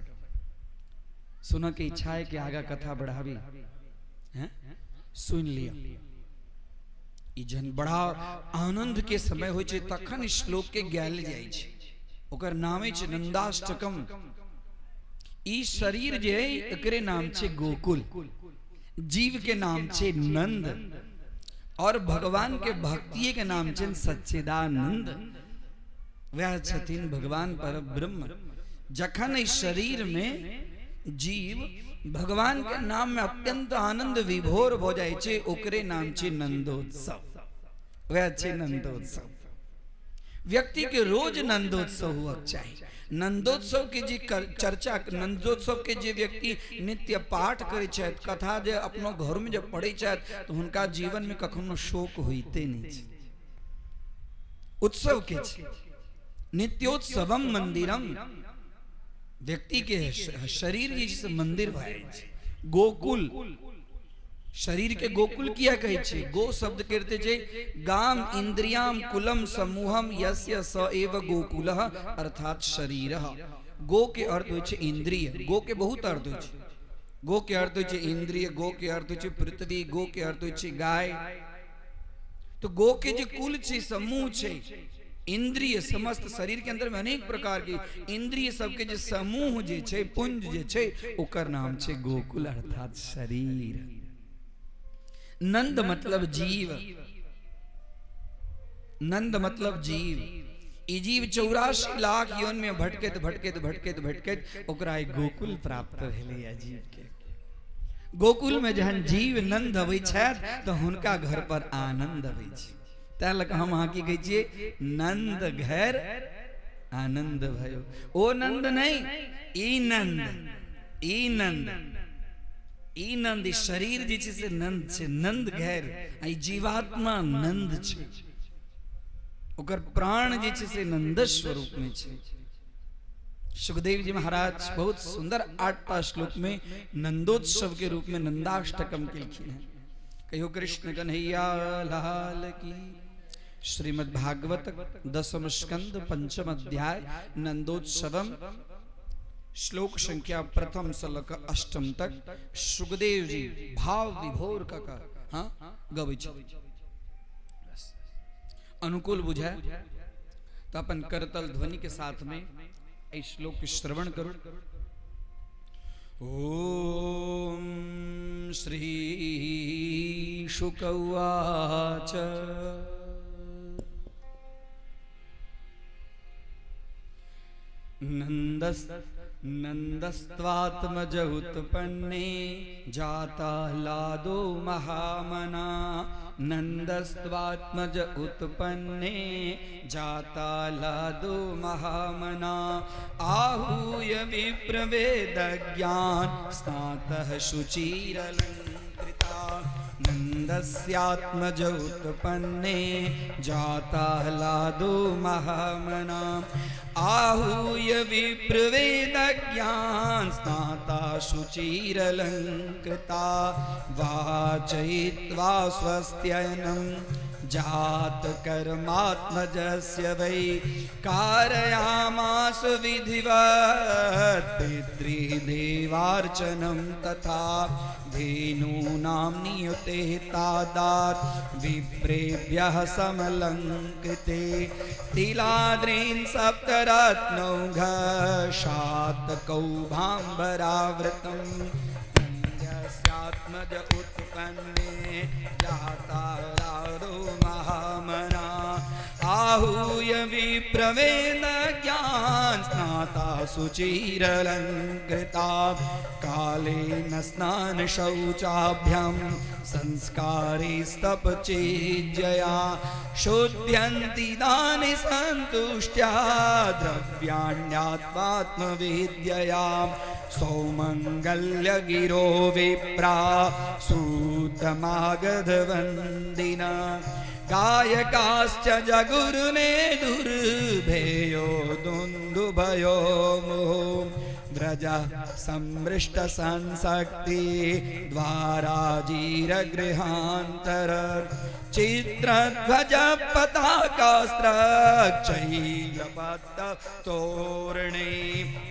सुनऽ के इच्छा है कि आगा कथा बढ़ाबी? हैं? सुनि लिअ। ई जहन बड़ा आनंद के समय होइ छै तखन श्लोक के गायल जाइ छै। ओकर नामे छै नंदाष्टकम। ई शरीर जे है एकरे नाम छै गोकुल, जीव के नाम छै नंद, और भगवान के भक्तिये के नाम छै सच्चिदानंद। वह छथिन भगवान पर ब्रह्म। जखन एहि शरीर में जीव भगवान के नाम में अत्यंत आनंद विभोर भ जाइ छै, ओकरे नाम छै नंदोत्सव। वह छै नंदोत्सव। व्यक्ति के रोज नंदोत्सव हुआ चाही। नंदोत्सव के जे चर्चा, नंदोत्सव के जे व्यक्ति नित्य पाठ करे छथि, कथा जे अपनो घर में जब पढ़े छथि, तो हुनका जीवन में कखनो शोक होइते नहीं छै। उत्सव के छै नित्योत्सवम मंदिरम। व्यक्ति के शरीर जे छै से मंदिर भए जाइ छै। गोकुल, शरीर के गोकुल किया कहै छै? गो शब्द के अर्थ छै गाम इंद्रियाम कुलम समूहम यस्य स एव गोकुलः, अर्थात शरीर। गो के अर्थ होइ छै इंद्रिय। गो के बहुत अर्थ होइ छै। गो के अर्थ होइ छै इंद्रिय, गो के अर्थ होइ छै पृथ्वी, गो के अर्थ होइ छै गाय। तो गो के जे कुल छै, समूह छै, इंद्रिय, समस्त शरीर के अंदर में अनेक प्रकार के इंद्रिय सबके जे समूह जे छै, पुंज जे छै, ओकर नाम छै गोकुल, अर्थात शरीर। नंद मतलब जीव, नंद मतलब जीव। ई जीव 84 लाख योन में भटकैत भटकैत भटकैत भटकैत ओकरा एक गोकुल प्राप्त भेलैया। जीव के गोकुल में जहन जीव नंद अबै छथि तऽ हुनका घर पर आनंद अबै छै। तैं लऽ कऽ हम अहाँ की कहै छियै? नंद घर आनंद भयो। ओ नंद नहीं, ई नंद, ई नंद, ई नंद। ई शरीर जे छै से नंद छै, नंद घर। आ ई जीवात्मा नंद छै, ओकर प्राण जे छै से नंद स्वरूप में छै। सुखदेव जी महाराज बहुत सुंदर 8टा श्लोक में नंदोत्सव के रूप में नंदाष्टकम केलखिन हैं। कहियो कृष्ण कन्हैया लाल की। श्रीमद् भागवत दसम स्कंद पंचम अध्याय नंदोत्सवम, श्लोक संख्या प्रथम से लकर अष्टम तक सुखदेव जी भाव विभोर का हाँ गबै छथिन। अनुकूल बुझाय तो अपन करतल ध्वनि के साथ में इस श्लोक के श्रवण करो। ओम श्री शुक उवाच। नंदस्त्वात्मज उत्पन्ने जाताह्लादो महामना। नंदस्त्वात्मज उत्पन्ने जाताह्लादो महामना। आहूय विप्रवेदज्ञान स्नातः शुचिरलंकृता। नंदस्यात्मज उत्पन्ने जाताह्लादो महामना। आहूय विप्रवेदज्ञान स्नाता शुचिरलंकृता। वाचयित्वा स्वस्त्ययनं जात कर्मात्मजस्य वै कारयामास विधिवत् पितृदेवार्चनं तथा। धेनूनां नियुते तादात् विप्रेभ्यः समलङ्कृते। तिलाद्रीन् सप्तरत्नौघशातकौभाम्बरावृतम्। यस्यात्मज उत्पन्ने जाताह्लादो महामना। आहूय विप्रवेद ज्ञान स्नाता शुचिरलंकृता। कालेन स्नान शौचाभ्याम संस्कारे स्तपचेज्जया। शुद्ध्यन्ति दानि सन्तुष्ट्या द्रव्याण्यात्मात्मविद्यया। सौमंगल्य गिरो विप्रा सूतमागधवन्दिना। गायकाश्च जगुरुने दुर्भेयो दुन्दुभयो मुहुः। व्रज समृष्ट संसक्ति द्वाराजीरगृहान्तर। चित्रध्वज पताकास्त्र चैलपत्त तोरणे।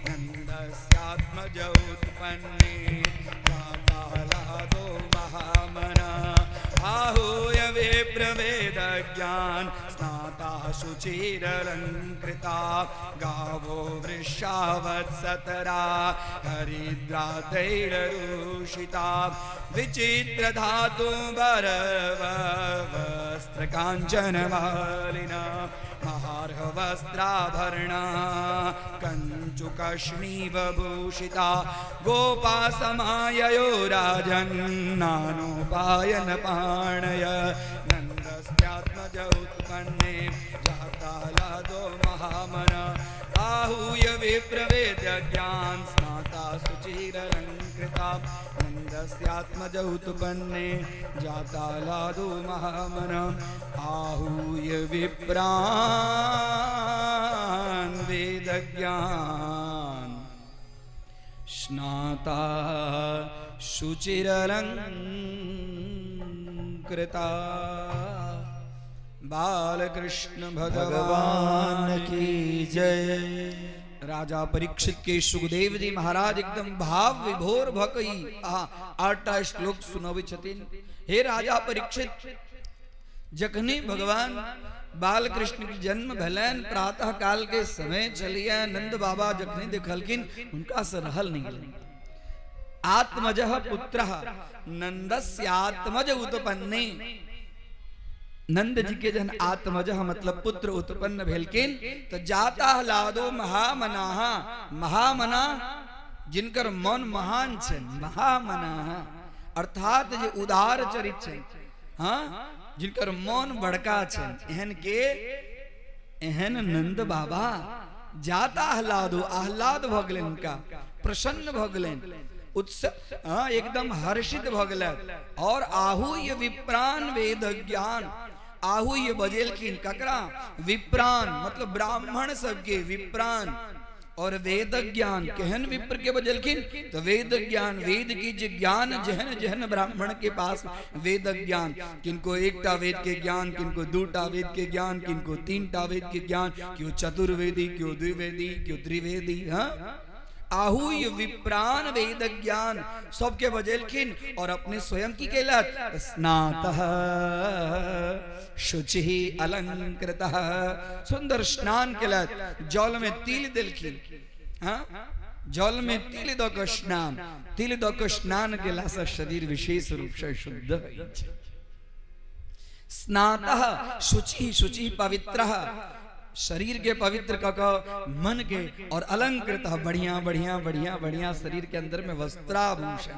नन्दस्यात्मज उत्पन्ने उत्पन्ने जातालादो महामना आहूय विप्रवेद ज्ञान स्नाता शुचिरलङ्कृता गावो वृषावत्सतरा हरिद्रा तैलरूषिता विचित्रधातु वस्त्रकाञ्चनमालिना महार्हवस्त्राभरणा कञ्चुकष्णीवभूषिता गोपासमाययो राजन्नानोपायनपाणय नन्दस्यात्मज उत्पन्ने जातालादो महामना आहूय विप्रवेद ज्ञान स्नाता शुचिरलङ्कृता नन्दस्यात्मज उत्पन्ने जातालादो महामना आहूय विप्रान् वेदज्ञान स्नाता शुचिरलङ्कृता। बालकृष्ण भगवान की जय। राजा परीक्षित के सुखदेव जी महाराज एकदम भाव विभोर भकई आठटा श्लोक सुनबै छथिन। हे राजा परीक्षित, जखनी भगवान बालकृष्ण के जन्म भेलनि प्रातः काल के समय चलिए नंद बाबा जखनी देखलखिन हुनका से रहल नहीं गेलनि। आत्मजः पुत्रः नंदस्यात्मज उत्पन्ने, नंद जी के जहन आत्मज मतलब पुत्र उत्पन्न भेलखिन तो जाता लादो महामनाह, महामना जिनकर मन महान छनि, महामनाह अर्थात जे उदार चरित छनि, हाँ जिनकर मन बड़का छनि, एहन के एहन नंद बाबा जाता आह्लादो, आह्लाद भ गेलनि हुनका, प्रसन्न भ गेलनि, उत्सव हाँ एकदम हर्षित भ गेलनि। और आहूय विप्राण वेद ज्ञान, आहूय बजेलखिन ककरा, विप्राण मतलब ब्राह्मण सबके विप्राण और वेद ज्ञान। केहन विप्र के बजेलखिन तो वेद ज्ञान, वेद की जे ज्ञान जहन जहन ब्राह्मण के पास वेद ज्ञान, किनको एकटा वेद के ज्ञान, किनको दूटा वेद के ज्ञान, किनको तीनटा वेद के ज्ञान, क्यों चतुर्वेदी, क्यों द्विवेदी, क्यों त्रिवेदी, हाँ आहूय विप्राण वेद ज्ञान सबके बजेलखिन। और अपने स्वयं की केलत स्नातः शुचि अलंकृतः, सुंदर स्नान केलत, जल में तिल देलखिन, हाँ जल में तिल the के स्नान, तिल the के स्नान केला से शरीर विशेष रूप से शुद्ध होइ छै। स्नातः शुचि, शुचि पवित्रः, शरीर के पवित्र क मन के, और अलंकृत बढ़िया बढ़िया बढ़िया बढ़िया शरीर के अंदर में वस्त्राभूषण।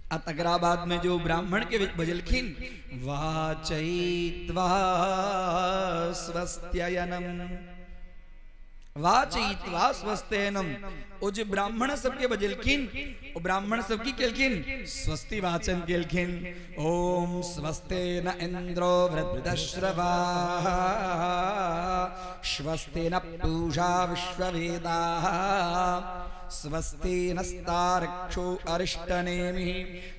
आ तकरा बाद में जो ब्राह्मण के बजलखिन वाचयित्वा स्वस्त्ययनम, वाचयित्वा स्वस्त्ययनम, ओ जे ब्राह्मण सबके बजलखिन ओ ब्राह्मण सब की केलखिन स्वस्ति वाचन केलखिन। ओम स्वस्ते न इंद्रो वृद्धश्रवाः स्वस्ते न पूषा विश्ववेदाः स्वस्ति नस्तार्क्ष्यो अरिष्टनेमिः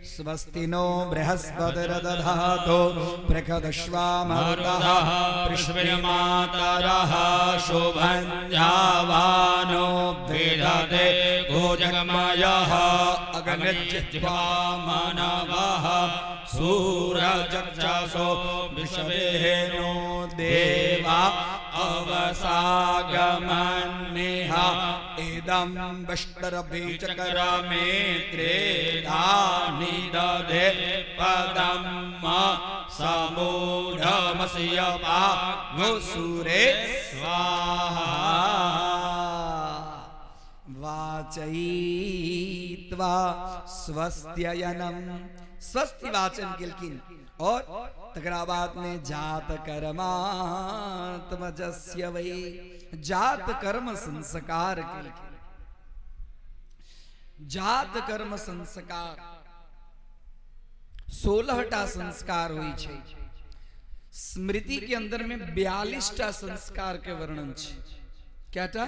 स्वस्ति नो बृहस्पतिर्दधातु बृहदश्वामरुतः पृष्णिमातरः शुभञ्जावानो विदधे गोजगमयः अग्निजिह्वा मानवः सूरजक्षसो विश्वेनो देवा अवसागमन्निह इदं विष्णुरभिचक्रमे त्रेधा निदधे पदं समूढमस्य गोसुरे स्वाहा। वाचयित्वा स्वस्त्ययनम, स्वस्ति वाचन केलखिन। और तकरा बाद में जात कर्मात्मजस्य वै, जात कर्म संस्कार केलखिन। जात कर्म संस्कार 16टा संस्कार होइ छै। स्मृति के अंदर में 42टा संस्कार के वर्णन छै। क्या?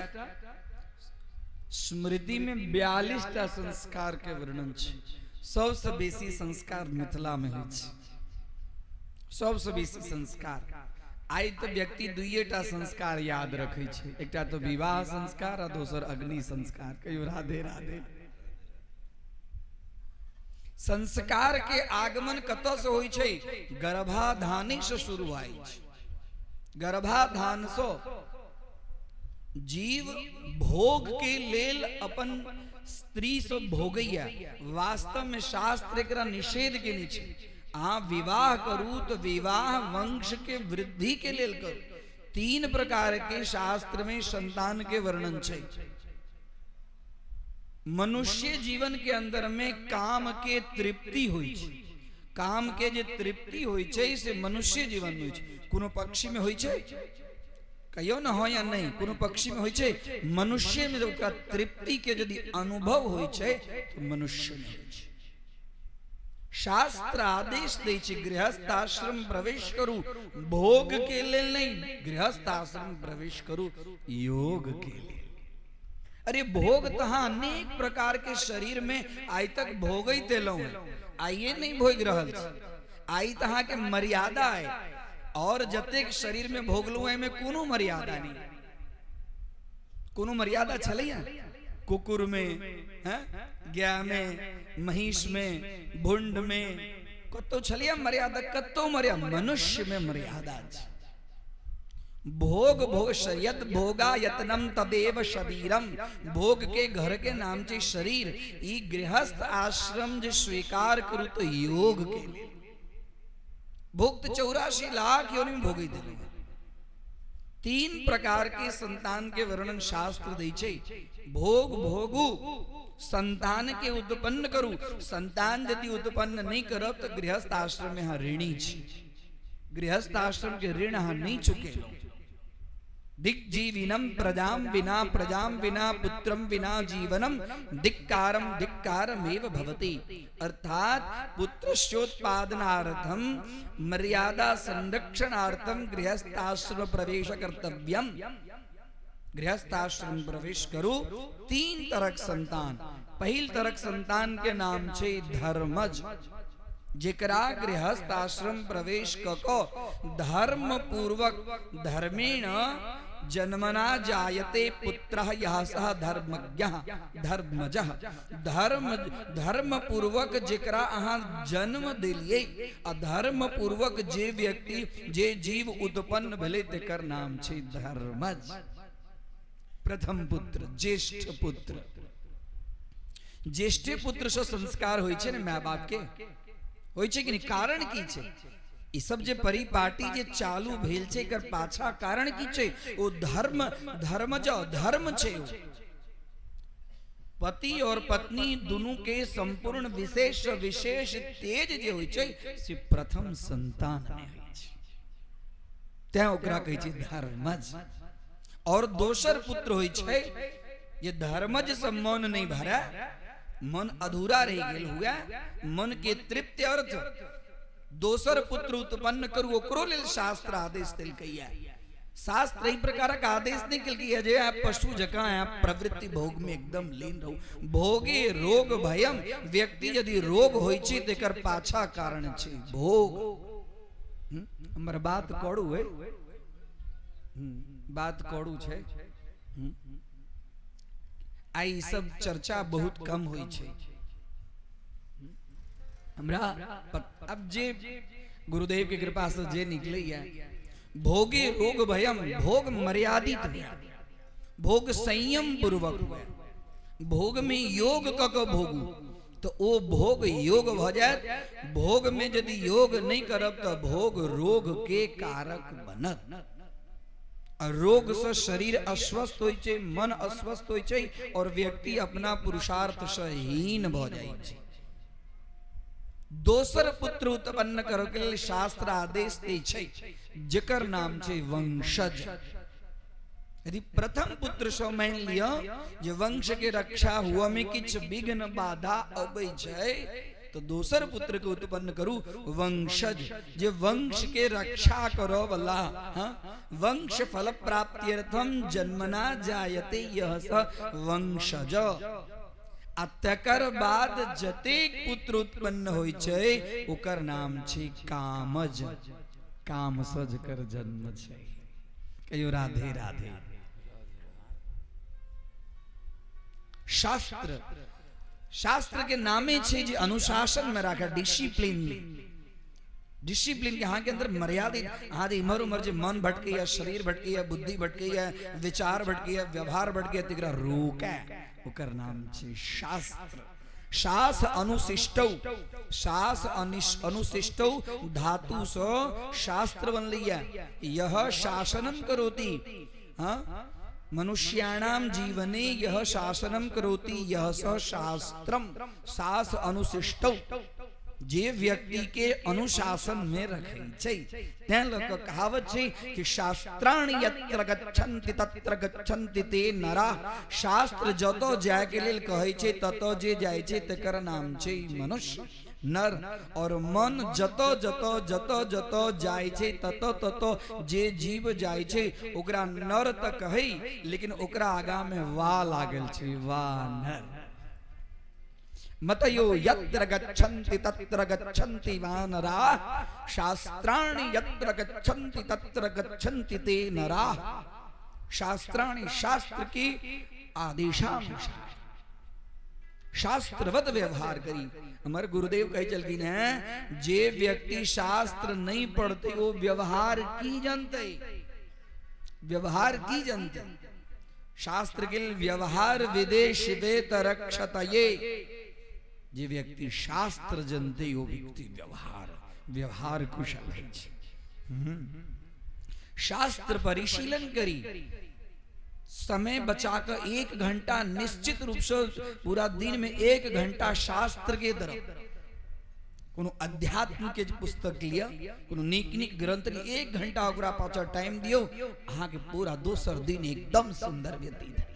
स्मृति में 42टा संस्कार के वर्णन छै। सबसे बेसी संस्कार मिथिला में होइ छै, सबसे बेसी संस्कार। आइ तो व्यक्ति दुइएटा संस्कार याद रखै छै, एकटा तो विवाह संस्कार आ दोसर अग्नि संस्कार। कहियो राधे राधे। संस्कार के आगमन कतऽ से होइ छै? गर्भाधानी से शुरू होइ छै। गर्भाधान से जीव भोग के लेल अपन स्त्री से भोगैया। वास्तव में शास्त्र एकरा निषेध केने छै। अहाँ विवाह करू तो विवाह वंश के वृद्धि के लेल करू। 3 प्रकार के शास्त्र में संतान के वर्णन छै। मनुष्य जीवन के अंदर में काम के तृप्ति होइ छै। काम के जे तृप्ति होइ छै से मनुष्य जीवन में होइ छै। कोनो पक्षी में होइ छै? कहियो न हो या नहीं, कोनो पक्षी में होइ छै? मनुष्य में ओकरा तृप्ति के यदि अनुभव होइ छै तो मनुष्य में होइ छै। शास्त्र आदेश दै छै गृहस्थ आश्रम प्रवेश करू, भोग के लेल नहीं, गृहस्थ आश्रम प्रवेश करू योग के लेल। अरे भोग तहाँ अनेक प्रकार के शरीर में आइ तक भोगैत एलहुँ हैं, आइए नहीं भोग रहल छी, आइ तहाँ के मर्यादा है। और जतेक शरीर में भोगलहुँ एहिमे कोनो मर्यादा नहीं, कोनो मर्यादा छलैया? कुकुर में, हैं, गाय में, महिष में, भुंड में, कतौ छलैया मर्यादा? कतौ मर्यादा? मनुष्य में मर्यादा छै। भोग भोग शयत भोगा यतनम तदेव शरीरम। भोग के घर के नाम छै शरीर। ई गृहस्थ आश्रम जे स्वीकार करू तो योग के लिए। भोग तो 84 लाख योनि में भोगै देलहुँ। 3 प्रकार के संतान के वर्णन शास्त्र दै छै। भोग भोगू, संतान के उत्पन्न करू। संतान यदि उत्पन्न नहीं करब तो गृहस्थ आश्रम में अहाँ ऋणी छी। गृहस्थ आश्रम के ऋण अहाँ नहीं चुकेलहुँ। दिग्जीविनम प्रजाम विना, प्रजाम विना पुत्रम विना जीवनम धिक्कारम धिक्कारमेव भवति। अर्थात पुत्रस्योत्पादनार्थम मर्यादा संरक्षणार्थम गृहस्थाश्रम प्रवेश कर्तव्यम। गृहस्थाश्रम प्रवेश करू। 3 तरह संतान। पहिल तरह संतान के नाम छे धर्मज, जेकरा गृहस्थ आश्रम प्रवेश क धर्म पूर्वक धर्मेण जन्मना जायते पुत्रः यः सः धर्मज्ञः धर्मजः। धर्म पूर्वक जेकरा अहाँ जन्म देलियै, अधर्म पूर्वक जे व्यक्ति जे जीव उत्पन्न भेलै तेकर नाम छै धर्मज। प्रथम पुत्र, ज्येष्ठ पुत्र। ज्येष्ठ पुत्र से संस्कार होइ छै ने my बाप के, होइ छै कि नहीं? कारण की छै? ई सब जे परिपाटी जे चालू भेल छै एकर पाछा कारण की छै? ओ धर्म, धर्मज धर्म छै। पति और पत्नी दुनू के संपूर्ण विशेष विशेष तेज जे होइ छै से प्रथम संतान में होइ छै, तैं ओकरा कहै छै धर्मज। और दोसर पुत्र होइ छै जे धर्मज से मन नहीं भरा, मन अधूरा रह गेल हुआ, मन के तृप्ति अर्थ दोसर पुत्र उत्पन्न करू, ओकरो लेल शास्त्र आदेश देलकैया। शास्त्र एहि प्रकारक आदेश नहीं केलकैया जे आप पशु जकाँ आप प्रवृत्ति भोग में एकदम लीन रहू। भोगे रोग भयम, व्यक्ति यदि रोग होइ छै तेकर पाछा कारण छै भोग। हमर बात करू है, बात करू छै। आई सब चर्चा बहुत कम होइ छै हमरा। अब जे गुरुदेव के कृपा से जे निकलैया, भोगे रोग भयम, भोग मर्यादित हुआ, भोग संयम पूर्वक हुआ, भोग में योग क के भोगू तो ओ भोग योग भ जायत। भोग में यदि योग नहीं करब तो भोग रोग के कारक बनत। रोग से शरीर अस्वस्थ होइ छै, मन अस्वस्थ होइ छै और व्यक्ति अपना पुरुषार्थ से हीन भ जाइ छै। दोसर पुत्र उत्पन्न करे के लेल शास्त्र आदेश दै छै, जेकर नाम छै वंशज। यदि प्रथम पुत्र से मान लिअ जे वंश के रक्षा हुआ में किछु विघ्न बाधा अबै छै तो दोसर पुत्र के उत्पन्न करू वंशज, जे वंश के रक्षा करो वाला। हाँ, वंश फल प्राप्त्यर्थम जन्मना जायते यह स वंशज। आ तकर बाद जतेक पुत्र उत्पन्न होइ छै ओकर नाम छै कामज। कामसज कर जन्म छै। कहियो राधे राधे। शास्त्र शास्त्र के नामे छै जे अनुशासन में राखे, डिसिप्लिन। डिसिप्लिन के अहाँ के अंदर मर्यादित, अहाँ जे इम्हर उम्हर जे मन भटकैया, शरीर भटकैया, बुद्धि भटकैया, विचार भटकैया, व्यवहार भटकैया, तकरा रोकै, ओकर नाम छै शास्त्र। शास अनुशिष्टौ, शास अनुशिष्टौ धातु सँ शास्त्र बनलैया। यह शासनम करोति, हाँ, मनुष्याणाम जीवने यह शासनम करोति यह स शास्त्रम। शास अनुशिष्टौ, जे व्यक्ति के अनुशासन में रखै छै, तैं लऽ कऽ कहावत छै कि शास्त्राणि यत्र गच्छन्ति तत्र गच्छन्ति ते नरा। शास्त्र जतऽ जाय के लेल कहै छै ततऽ जे जाइ छै तकर नाम छै मनुष्य नर। और मन जतऽ जतऽ जतऽ जतऽ जाइ छै ततऽ ततऽ जे जीव जाइ छै ओकरा नर तऽ कहै, लेकिन ओकरा आगा में वा लागल छै, वा नर। मतयो यत्र गच्छन्ति तत्र गच्छन्ति वानराः, शास्त्राणि यत्र गच्छन्ति तत्र गच्छन्ति ते नराः। शास्त्राणि शास्त्र की आदेशानुसार शास्त्रवत व्यवहार करी। हमर गुरुदेव कहै छलखिन हैं, जे व्यक्ति शास्त्र नहीं पढ़ते वो व्यवहार की जानते, व्यवहार की जानते। शास्त्र के व्यवहार विदेश वेत रक्षतये, जे व्यक्ति शास्त्र जनते वो व्यक्ति व्यवहार व्यवहार कुशल है। शास्त्र परिशीलन करी, समय बचा कर 1 घंटा निश्चित रूप से पूरा दिन में 1 घंटा शास्त्र के तरफ, कोनो अध्यात्म के पुस्तक लिया, कोनो नीक नीक ग्रंथ लिया, 1 घंटा ओकरा पाछा टाइम दियो, अहाँ के पूरा दोसर दिन एकदम सुंदर व्यतीत है।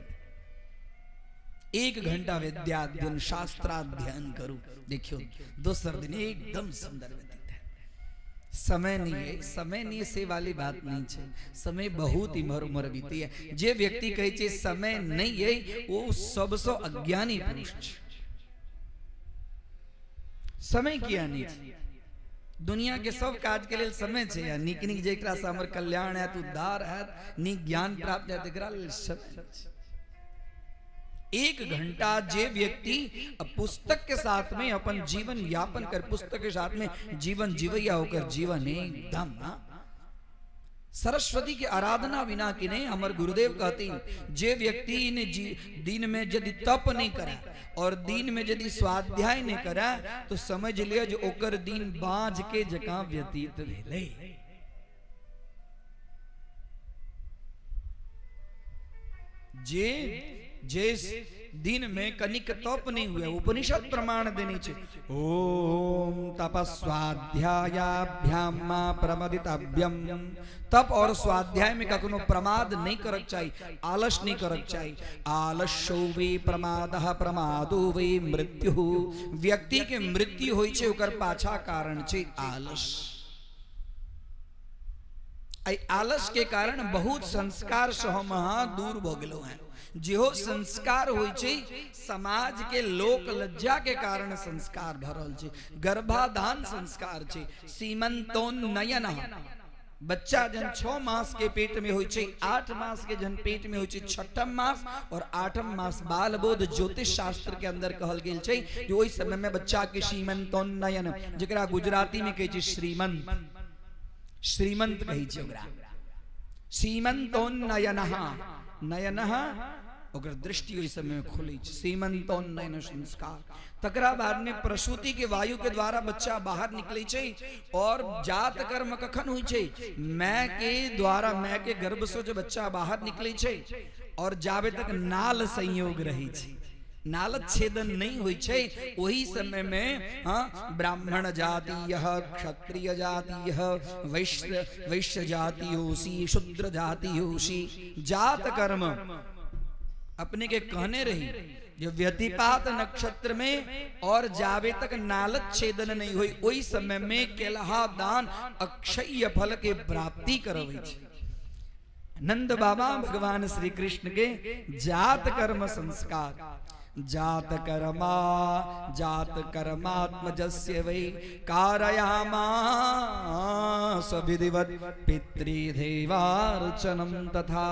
1 घंटा विद्याध्ययन शास्त्राध्ययन करू, देखियो दोसर दिन एकदम सुंदर व्यतीत है। समय नहीं है, समय नहीं से वाली बात नहीं है, समय बहुत इम्हर उम्हर बीती है। जे व्यक्ति कहै छै समय नहीं है वो सबसे अज्ञानी पुरुष छै। समय किया नहीं छै, दुनिया के सब काज के लेल समय छै, आ नीक नीक जेकरा से हमर कल्याण हैत, उद्धार हैत, नीक ज्ञान प्राप्त हैत, एकरा लेल समय छै। 1 घंटा जे व्यक्ति पुस्तक के साथ में अपन जीवन यापन कर, पुस्तक के साथ में जीवन जीवैया होकर जीवन एकदम सरस्वती के आराधना बिना किने हमर गुरुदेव कहतीन, जे व्यक्ति ने दिन में यदि तप नहीं करे और दिन में यदि स्वाध्याय नहीं करे तो समझ लिया जो ओकर दिन बाँझ के जकाँ व्यतीत भेलै। जे जे दिन में कनिक तप नहीं हुए, उपनिषद प्रमाण देने छे, ओम तपस्वाध्यायाभ्याम मा प्रमदितव्यम। तप और स्वाध्याय में कखनो प्रमाद नहीं करक चाहिए, आलस नहीं करक चाहिए। आलस्यो वे प्रमादः प्रमादो वे मृत्यु। व्यक्ति के मृत्यु होई छे ओकर पाछा कारण छे आलस। आई आलस के कारण बहुत संस्कार से हम अहाँ दूर भ गेलो हैं। जेहो संस्कार होई छे समाज के लोक लज्जा के कारण संस्कार भरल छे, गर्भाधान संस्कार छे, सीमंतोन्नयन। बच्चा जन 6 मास के पेट में होई छे, 8 मास के जन पेट में होई छे, 6ठम मास और 8ठम मास बालबोध ज्योतिष शास्त्र के अंदर कहल गेल छे जो ओहि समय में बच्चा के सीमंतोन्नयन, जकरा गुजराती में कहै छे श्रीमंत, श्रीमंत कहै छे ओकरा। सीमंतोन्नयनः, नयनः ओकर दृष्टि ओहि समय में खुलै छै, सीमंतोन्नयन संस्कार। तकरा बाद में प्रसूति के वायु के द्वारा बच्चा बाहर निकलै छै और जात कर्म कखन होइ छै, माय के द्वारा, माय के गर्भ से जो बच्चा बाहर निकलै छै और जाबे तक नाल संयोग रहै छै, नाल छेदन नहीं होइ छै, ओही समय में हाँ ब्राह्मण जातीय, क्षत्रिय जातीय, वैश्य, वैश्य जातीयोसी, शूद्र जातीयोसी, जात कर्म अपने के कहने रही जो व्यतिपात नक्षत्र में और जावे तक नालत छेदन नहीं हुई ओही समय में केलहा दान अक्षय फल के प्राप्ति करबै छै। नंद बाबा भगवान श्री कृष्ण के जात कर्म संस्कार। जात कर्मा जात कर्मात्मजस्य वै कारयामास विधिवत पितृदेवार्चनम तथा।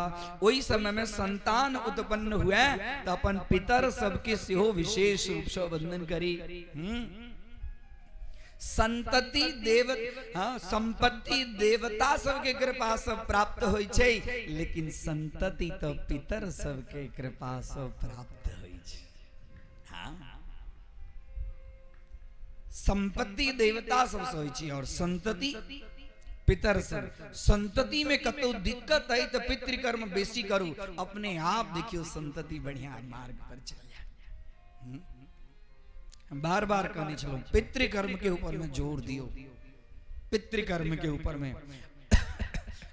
ओहि समय में संतान उत्पन्न हुए तो अपन पितर सबके सेहो विशेष रूप से वंदन करी। संतति देव, हाँ, संपत्ति देवता सबके कृपा से प्राप्त होइ छै, लेकिन संतति तो पितर सबके कृपा से प्राप्त होइ छै। हाँ, संपत्ति देवता सबसे होइ छै और संतति पितर सब। संतति में कतौ दिक्कत है तो पितृकर्म बेसी करू, अपने आप देखियो संतति बढ़िया मार्ग पर चल जाए। बार बार कहने चलो पितृकर्म के ऊपर में जोर दियो, पितृकर्म के ऊपर में।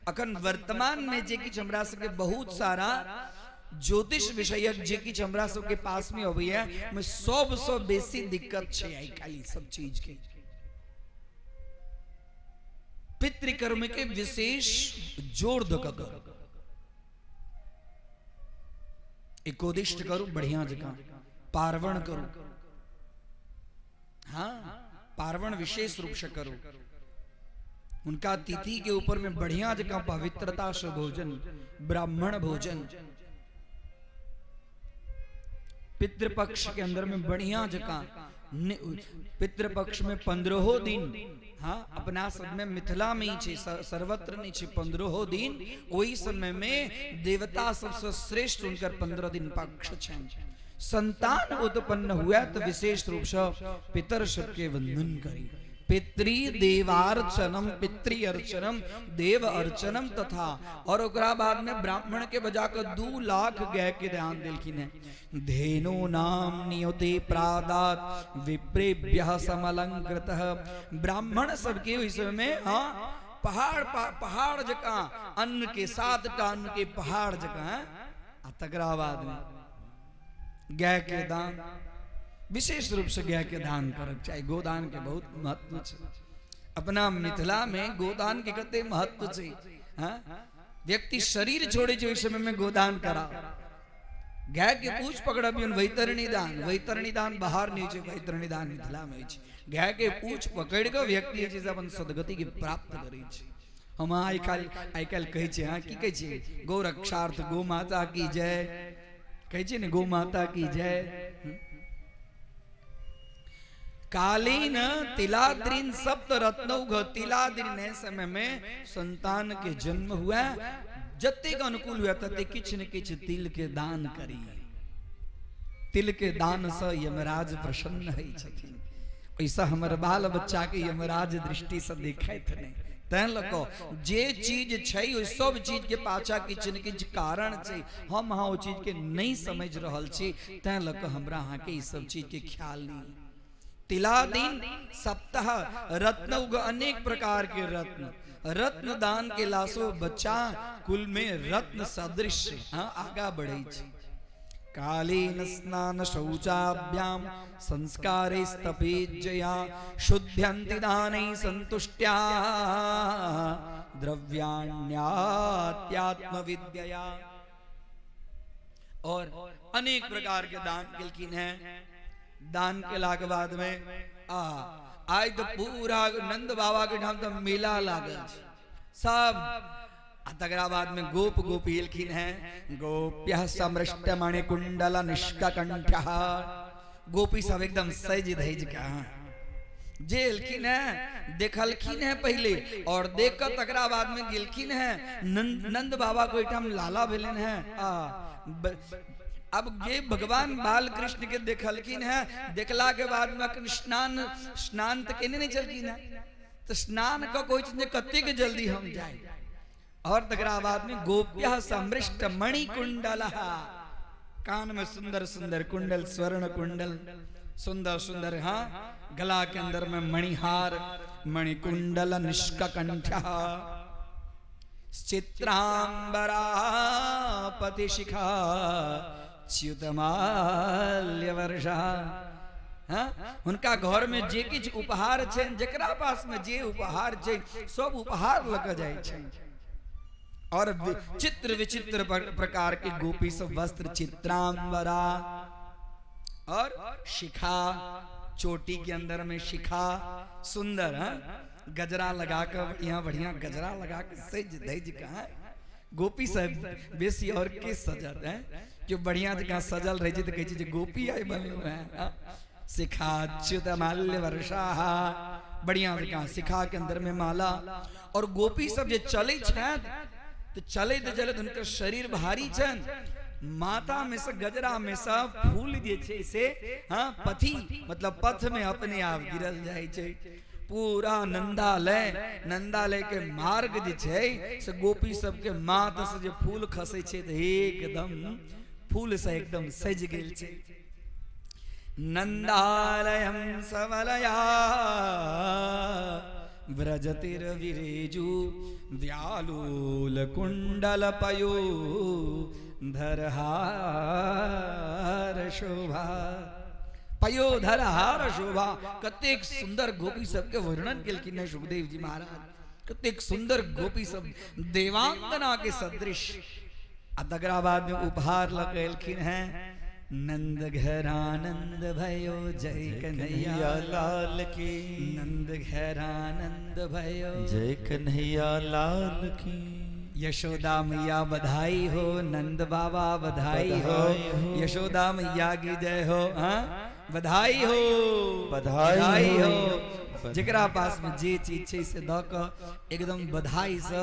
अखन वर्तमान में जे किछु हमरा सबके बहुत सारा ज्योतिष विषयक जे किछु हमरा सबके पास में अबैया में सबसँ बेसी दिक्कत छै आइ काल्हि सब चीज के। पितृकर्म के विशेष जोर दऽ कऽ करू, एकोदिष्ट करू, बढ़िया जकाँ पार्वण करू। हाँ, पार्वण विशेष रूप से करू। उनका तिथि के ऊपर में बढ़िया जकाँ पवित्रता से भोजन, ब्राह्मण भोजन। पितृपक्ष के अंदर में बढ़िया जकाँ पितृपक्ष में 15 दिन, हाँ, अपना सब में मिथिला में ही छे, सर्वत्र नहीं छे, 15 दिन वही समय में देवता सबसे श्रेष्ठ उनकर 15 दिन पक्ष छे। संतान उत्पन्न हुआ तो विशेष रूप से पितर सबके वंदन करी। पितृदेवार्चनम, पितृअर्चनम, देव अर्चनम तथा। और ओकरा बाद में ब्राह्मण के बजा कर 2 लाख गाय के दान दिलखिन है। धेनु नाम नियते प्रादात विप्रेभ्यः समलंकृतः। ब्राह्मण सबके उस समय में, हाँ, पहाड़ पहाड़ जकाँ अन्न के 7टा अन्न के पहाड़ जकाँ। आ तकरा बाद में गाय के दान, विशेष रूप से गाय के दान करक चाही। गोदान के बहुत महत्व छै अपना मिथिला में, गोदान के कते महत्व छै। हाँ, व्यक्ति शरीर छोड़े छै ओहि समय में गोदान करा। गाय के पूछ पकड़बियन वैतरणी दान, वैतरणी दान बाहर नहीं छै, वैतरणी दान मिथिला में छै। गाय के पूछ पकड़ के व्यक्ति जे छै अपन सदगति के प्राप्त करै छै। हम आइ काल्हि कहै छियै, हाँ, की कहै छियै, गौरक्षार्थ गौ माता की जय कहै छियै ने, गौ माता की जय। कालीन तिलाद्रिन सप्त रत्नौघ, तिलाद्रिन समय में संतान के जन्म हुआ, जतेक अनुकूल हुआ तते किछु न किछु तिल के दान करी। तिल के दान से यमराज प्रसन्न होइ छथिन। ऐसा हमर बाल बच्चा के यमराज दृष्टि से देखैत नहीं, तैं लऽ कऽ जे चीज छै ओहि सब चीज के पाछा किछु न किछु कारण छै। हम अहाँ ओ चीज के नहीं समझ रहल छी, तैं लऽ कऽ हमरा अहाँके ई सब चीज के ख्याल नहीं। तिलादिन सप्ताह रत्न उग, अनेक प्रकार के रत्न, रत्न दान के लासो बच्चा कुल में रत्न सदृश, हाँ, आगा बढ़े छै। कालीन स्नान शौचाभ्याम संस्कारे स्तपेज्जया शुद्ध्यन्ति दानै संतुष्ट्या द्रव्याण्यात्यात्मविद्यया। और अनेक प्रकार के दान केलखिन हैं। दान के लाग बाद में आइ तो पूरा नंद बाबा के ठाम तो मेला लागल छै सब। आ तकरा बाद में गोप गोपी एलखिन हैं। गोप्यः समृष्ट मणि कुंडल निष्ककंठः, गोपी सब एकदम सज धज के, हाँ, जे एलखिन हैं देखलखिन हैं पहले, और देख कर तकरा बाद में गेलखिन हैं नंद बाबा को एठाम लाला भेलन हैं। अब ये भगवान बाल कृष्ण के देखलखिन हैं, देखला के बाद में अखन स्नान तो केने नहीं चलखिन हैं, तो स्नान क कोई चीज कते के जल्दी हम जाए। और तकरा बाद में गोप्यः समृष्ट मणि कुंडल, कान में सुंदर सुंदर कुंडल, स्वर्ण कुंडल, सुंदर सुंदर, हाँ, गला के अंदर में मणिहार, मणिकुंडल निष्ककंठ, चित्रांबरा पतिशिखा च्युतमाल्य वर्षा। हाँ, उनका घर में जे किछु उपहार छै, जकरा पास में जे उपहार छै सब उपहार लऽ कऽ जाइ छै। और चित्र विचित्र प्रकार के गोपी सब वस्त्र, चित्रांबरा और शिखा, चोटी के अंदर में शिखा सुंदर, हाँ गजरा लगा कर, बढ़िया बढ़िया गजरा लगा के सज धज का, हाँ? गोपी सब बेसी और के सजत है जो बढ़िया जगह सजल रहे तो कहै छै गोपी आई बनलो है। हाँ? शिखा च्युत माल्य वर्षा, बढ़िया जगह शिखा के अंदर में माला। और गोपी सब जे चले छथि तो चलैत चलैत हुनकर शरीर भारी छनि, माता में से गजरा में से फूल जे छै से, हाँ पथी मतलब पथ में अपने आप गिरल जाइ छै। पूरा नंदालय, नंदालय के मार्ग जे छै से गोपी सबके माथ से जे फूल खसै छै तऽ एकदम फूल से एकदम सजि गेल छै। नंदालयम सबलया व्रजतिर्विरेजु व्यालूल कुंडल पयो धरहार शोभा, पयोधरहार शोभा। कतेक सुंदर गोपी सबके वर्णन केलखिन हैं सुखदेव जी महाराज, कतेक सुंदर गोपी सब देवांगना के सदृश। आ तकरा बाद में उपहार लऽ के एलखिन हैं, नंद घरानंद भयो जय कन्हैया लाल की, नंद घरानंद भयो जय कन्हैया लाल की। यशोदा मैया बधाई हो, नंद बाबा बधाई हो, यशोदा मैया की जय हो, हाँ बधाई हो, बधाई हो। जकरा पास में जे चीज छै से दऽ कऽ एकदम बधाई से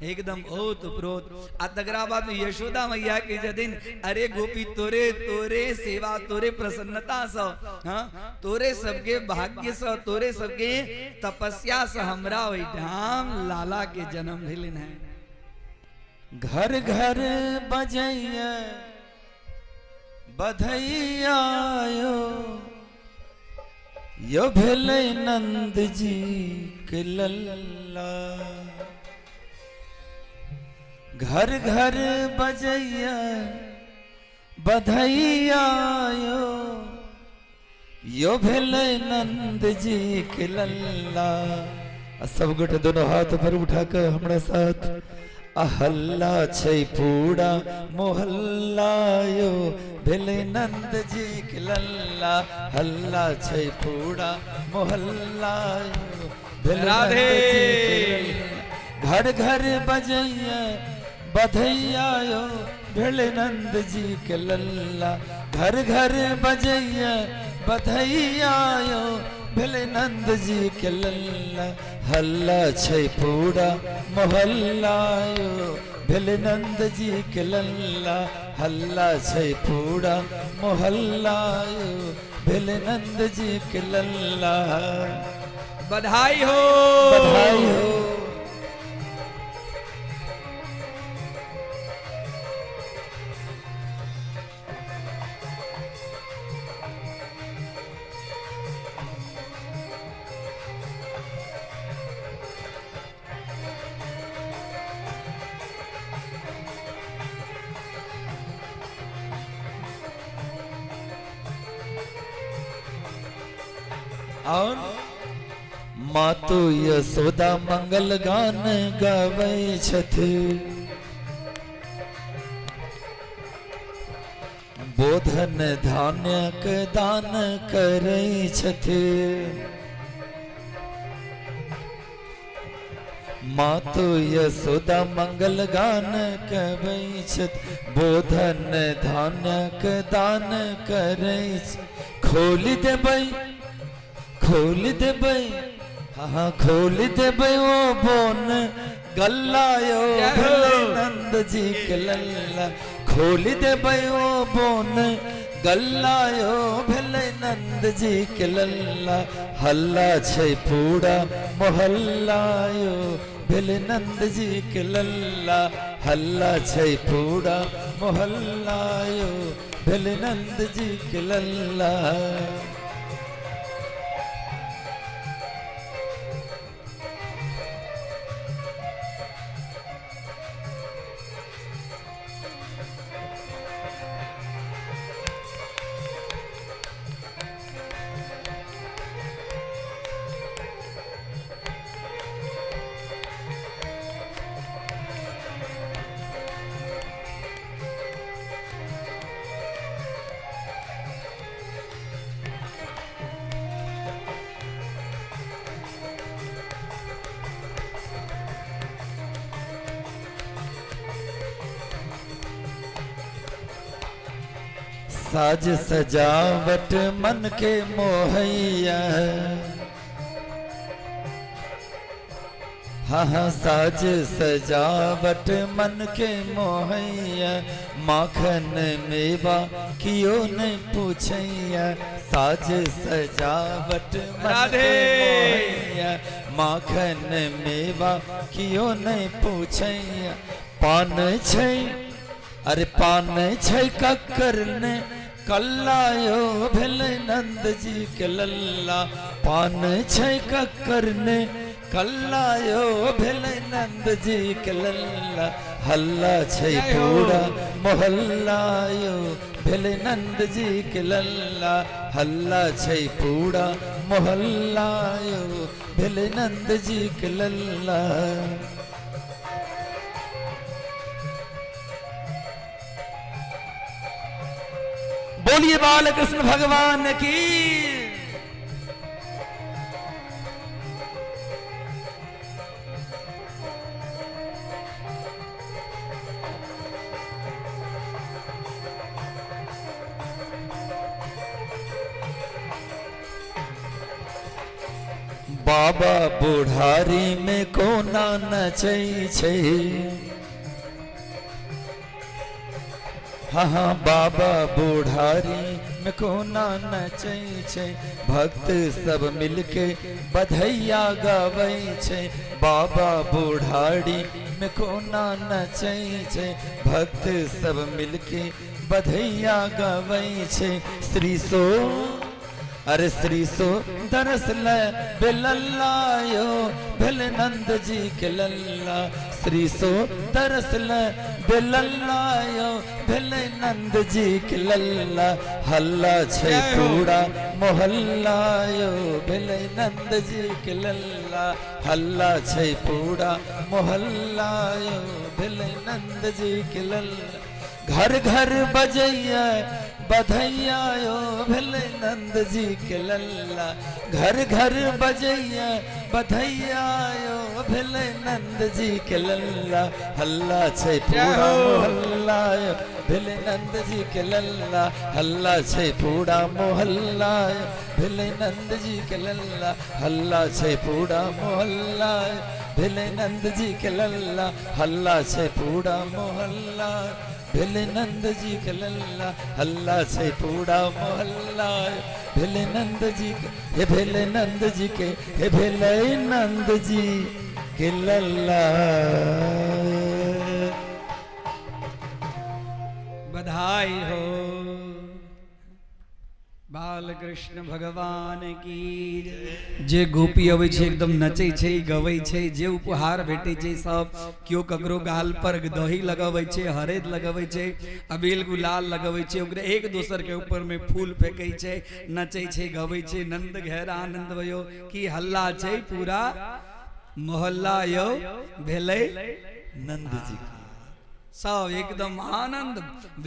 एकदम ओत प्रोत। आ तकरा बाद में यशोदा मैया के जदिन अरे गोपी तोरे तोरे सेवा तोरे प्रसन्नता से, हाँ तोरे सबके भाग्य से तोरे सबके तपस्या से हमरा ओहिठाम लाला के जन्म भेलनि हैं। घर घर बजैया बधैया यो, यो भेलै नंद जी के लल्ला। घर घर बजैया बधैया यो, यो भेलै नंद जी के लल्ला। आ सब गोटे दोनों हाथ पर उठा के हमरा साथ, अहल्ला छै पूरा मोहल्ला यो भेलै नंद जी के लल्ला। हल्ला छै पूरा मोहल्ला यो भेलै राधे। नंद जी के लल्ला। घर घर बजैया बधैया यो भेलै नंद जी के लल्ला। घर घर बजैया बधैया यो भेलै नंद जी के लल्ला। हल्ला छै पूरा मोहल्ला यो भेलै नंद जी के लल्ला। हल्ला छै पूरा मोहल्ला यो भेलै नंद जी के लल्ला। बधाई हो, बधाई हो। और मातु यशोदा मंगल गान गाबै छथि, बोधन धान्यक दान करै छथि। मातु यशोदा मंगल गान गाबै छथि, बोधन धान्यक दान करै छथि। खोलि देबै, खोलि देबै, हाँ खोलि देबै ओ बोन गल्ला यो भेलै नंद जी के लल्ला। खोलि देबै ओ बोन गल्ला यो भेलै नंद जी के लल्ला। हल्ला छै पूरा मोहल्ला यो भेलै नंद जी के लल्ला। हल्ला छै पूरा मोहल्ला यो भेलै नंद जी के लल्ला। साज सजावट मन के मोहैया। हाँ हाँ साज सजावट मन के मोहैया, माखन मेवा कियो नहीं पूछैया। साज सजावट मन के राधे। मोहैया, माखन मेवा कियो नहीं पूछैया। पान छै अरे पान छै कक्कर ने कल्ला यो भेलै नंद जी के लल्ला। पान छै कक्कर ने कल्ला यो भेलै नंद जी के लल्ला। हल्ला छै पूरा मोहल्ला यो भेलै नंद जी के लल्ला। हल्ला छै पूरा मोहल्ला यो भेलै नंद जी के लल्ला। बोलिए बालकृष्ण भगवान की। बाबा बुढ़ारी में कोना नचै छै। हाँ हाँ बाबा बुढ़ारी में कोना नचै छै। भक्त सब मिलके बधैया गाबै छै। बाबा बुढ़ारी में कोना नचै छै। भक्त सब मिलके बधैया गाबै छै। श्री सो अरे श्री सो दरस ले बेलल्ला यो भेल नंद जी के लल्ला। श्री सो दरस ले बेलल्ला यो भेल नंद जी के लल्ला। हल्ला छै पूरा मोहल्ला यो भेल नंद जी के लल्ला। हल्ला छै पूरा मोहल्ला यो भेल नंद जी के लल्ला। घर घर बजैया बधैया यो भेलै नंद जी के लल्ला। घर घर बजैया बधैया यो भेलै नंद जी के लल्ला। हल्ला छै पूरा मोहल्ला यो भेलै नंद जी के लल्ला। हल्ला छै पूरा मोहल्ला यो भेलै नंद जी के लल्ला। हल्ला छै पूरा मोहल्ला यो भेलै नंद जी के लल्ला। हल्ला छै पूरा मोहल्ला भेलै नंद जी के लल्ला। हल्ला छै पूरा मोहल्ला भेलै नंद जी के, हे भेलै नंद जी के, हे भेलै नंद जी के लल्ला। बधाई हो बालकृष्ण भगवान की। जे गोपी अबै छै एकदम नचै छै गबै छै, जे उपहार भेटै छै सब केओ ककरो गाल पर दही लगबै छै, हरैद लगबै छै, अबीर गुलाल लगबै छै, ओकरा एक दोसर के ऊपर में फूल फेंकै छै, नचै छै गबै छै। नंद घेर आनंद भयो की हल्ला छै पूरा मोहल्ला यो भेलै नंद जी के। सब एकदम आनंद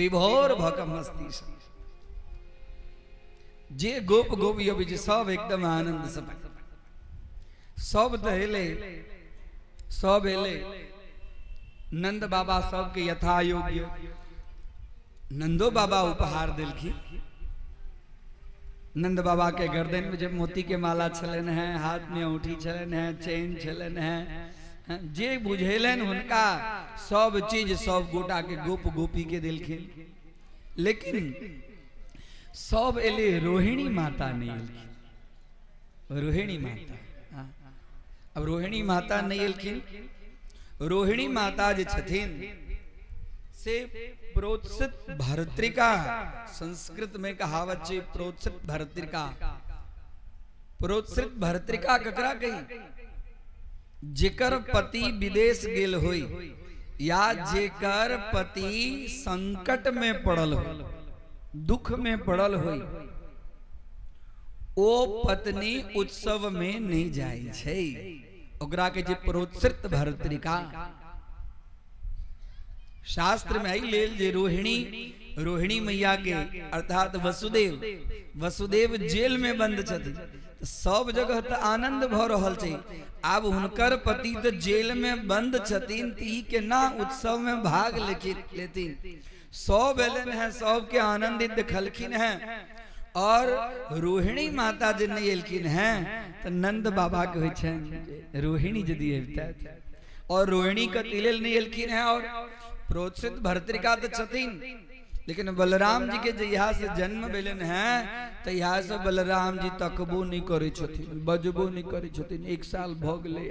विभोर भऽ कऽ मस्ती से जे गोप गोपी अबै छै सब एकदम आनंद से सब तऽ एलै, सब एलै। नंद बाबा सबके यथा योग्य नंदो बाबा उपहार देलखिन। नंद बाबा के गर्दन में जे मोती के माला छलनि हैं, हाथ में औंठी छलनि हैं, चैन छलनि हैं, जे बुझेलनि हुनका सब चीज सब गोटा के गोप गोपी के देलखिन। लेकिन सब एलै, रोहिणी माता नहीं एलखिन। रोहिणी माता, हाँ। अब रोहिणी माता नहीं एलखिन। रोहिणी माता जे छथिन से प्रोत्सित भर्तृका, संस्कृत में कहावत छै प्रोत्सित भर्तृका। प्रोत्सित भर्तृका ककरा कही? जेकर पति विदेश गेल होई या जेकर पति संकट में पड़ल हो, दुख में पड़ल होई, ओ पत्नी उत्सव में नहीं जाय छै। ओकरा के जे प्रोत्सित भर्तृका। शास्त्र में एहि लेल जे रोहिणी, रोहिणी मैया के अर्थात वसुदेव, वसुदेव जेल में बंद छथिन, सब जगह तऽ आनंद भऽ रहल छै। आब हुनकर पति तऽ जेल में बंद छथिन, तऽ ई केना उत्सव में भाग लेथिन? सब एलन है, सबके आनंदित देखलखिन हैं। और रोहिणी माता जे नहीं एलखिन हैं तो नंद बाबा के होइ छनि रोहिणी यदि अबितथि। और रोहिणी कथी लेल नहीं एलखिन हैं? और प्रोत्सित भर्तृका तो छथिन, लेकिन बलराम जी के जहिया से जन्म भेलन हैं तहिया से बलराम जी तकबो नहीं करै छथिन, बजबो नहीं करै छथिन। 1 साल भऽ गेलै।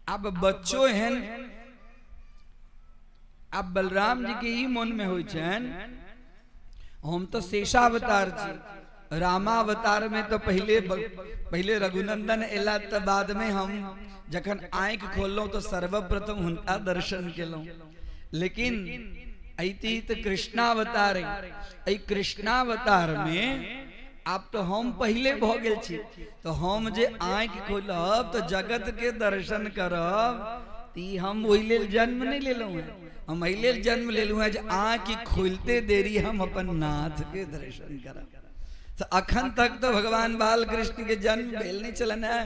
आब बच्चो एहन, आब बलराम जी के ई मन में होइ छनि हम तो शेषावतार छी, रामावतार में तो पहले पहले रघुनंदन एला, तो बाद में हम जखन आँखि खोललहुँ तो सर्वप्रथम हुनका दर्शन केलहुँ। लेकिन ऐती तो कृष्णावतार, एहि कृष्णावतार में आब तो हम पहले भऽ गेल छी, तो हम जे आँखि खोलब तो जगत के दर्शन करब, त ई हम ओहि लेल जन्म नहीं लेलहुँ हैं। हम एहि लेल जन्म लेलहुँ हैं जे आँखि खोलते देरी हम अपन नाथ के दर्शन करब। तो अखन तक तो भगवान बाल कृष्ण के जन्म भेल नहीं छलनि है,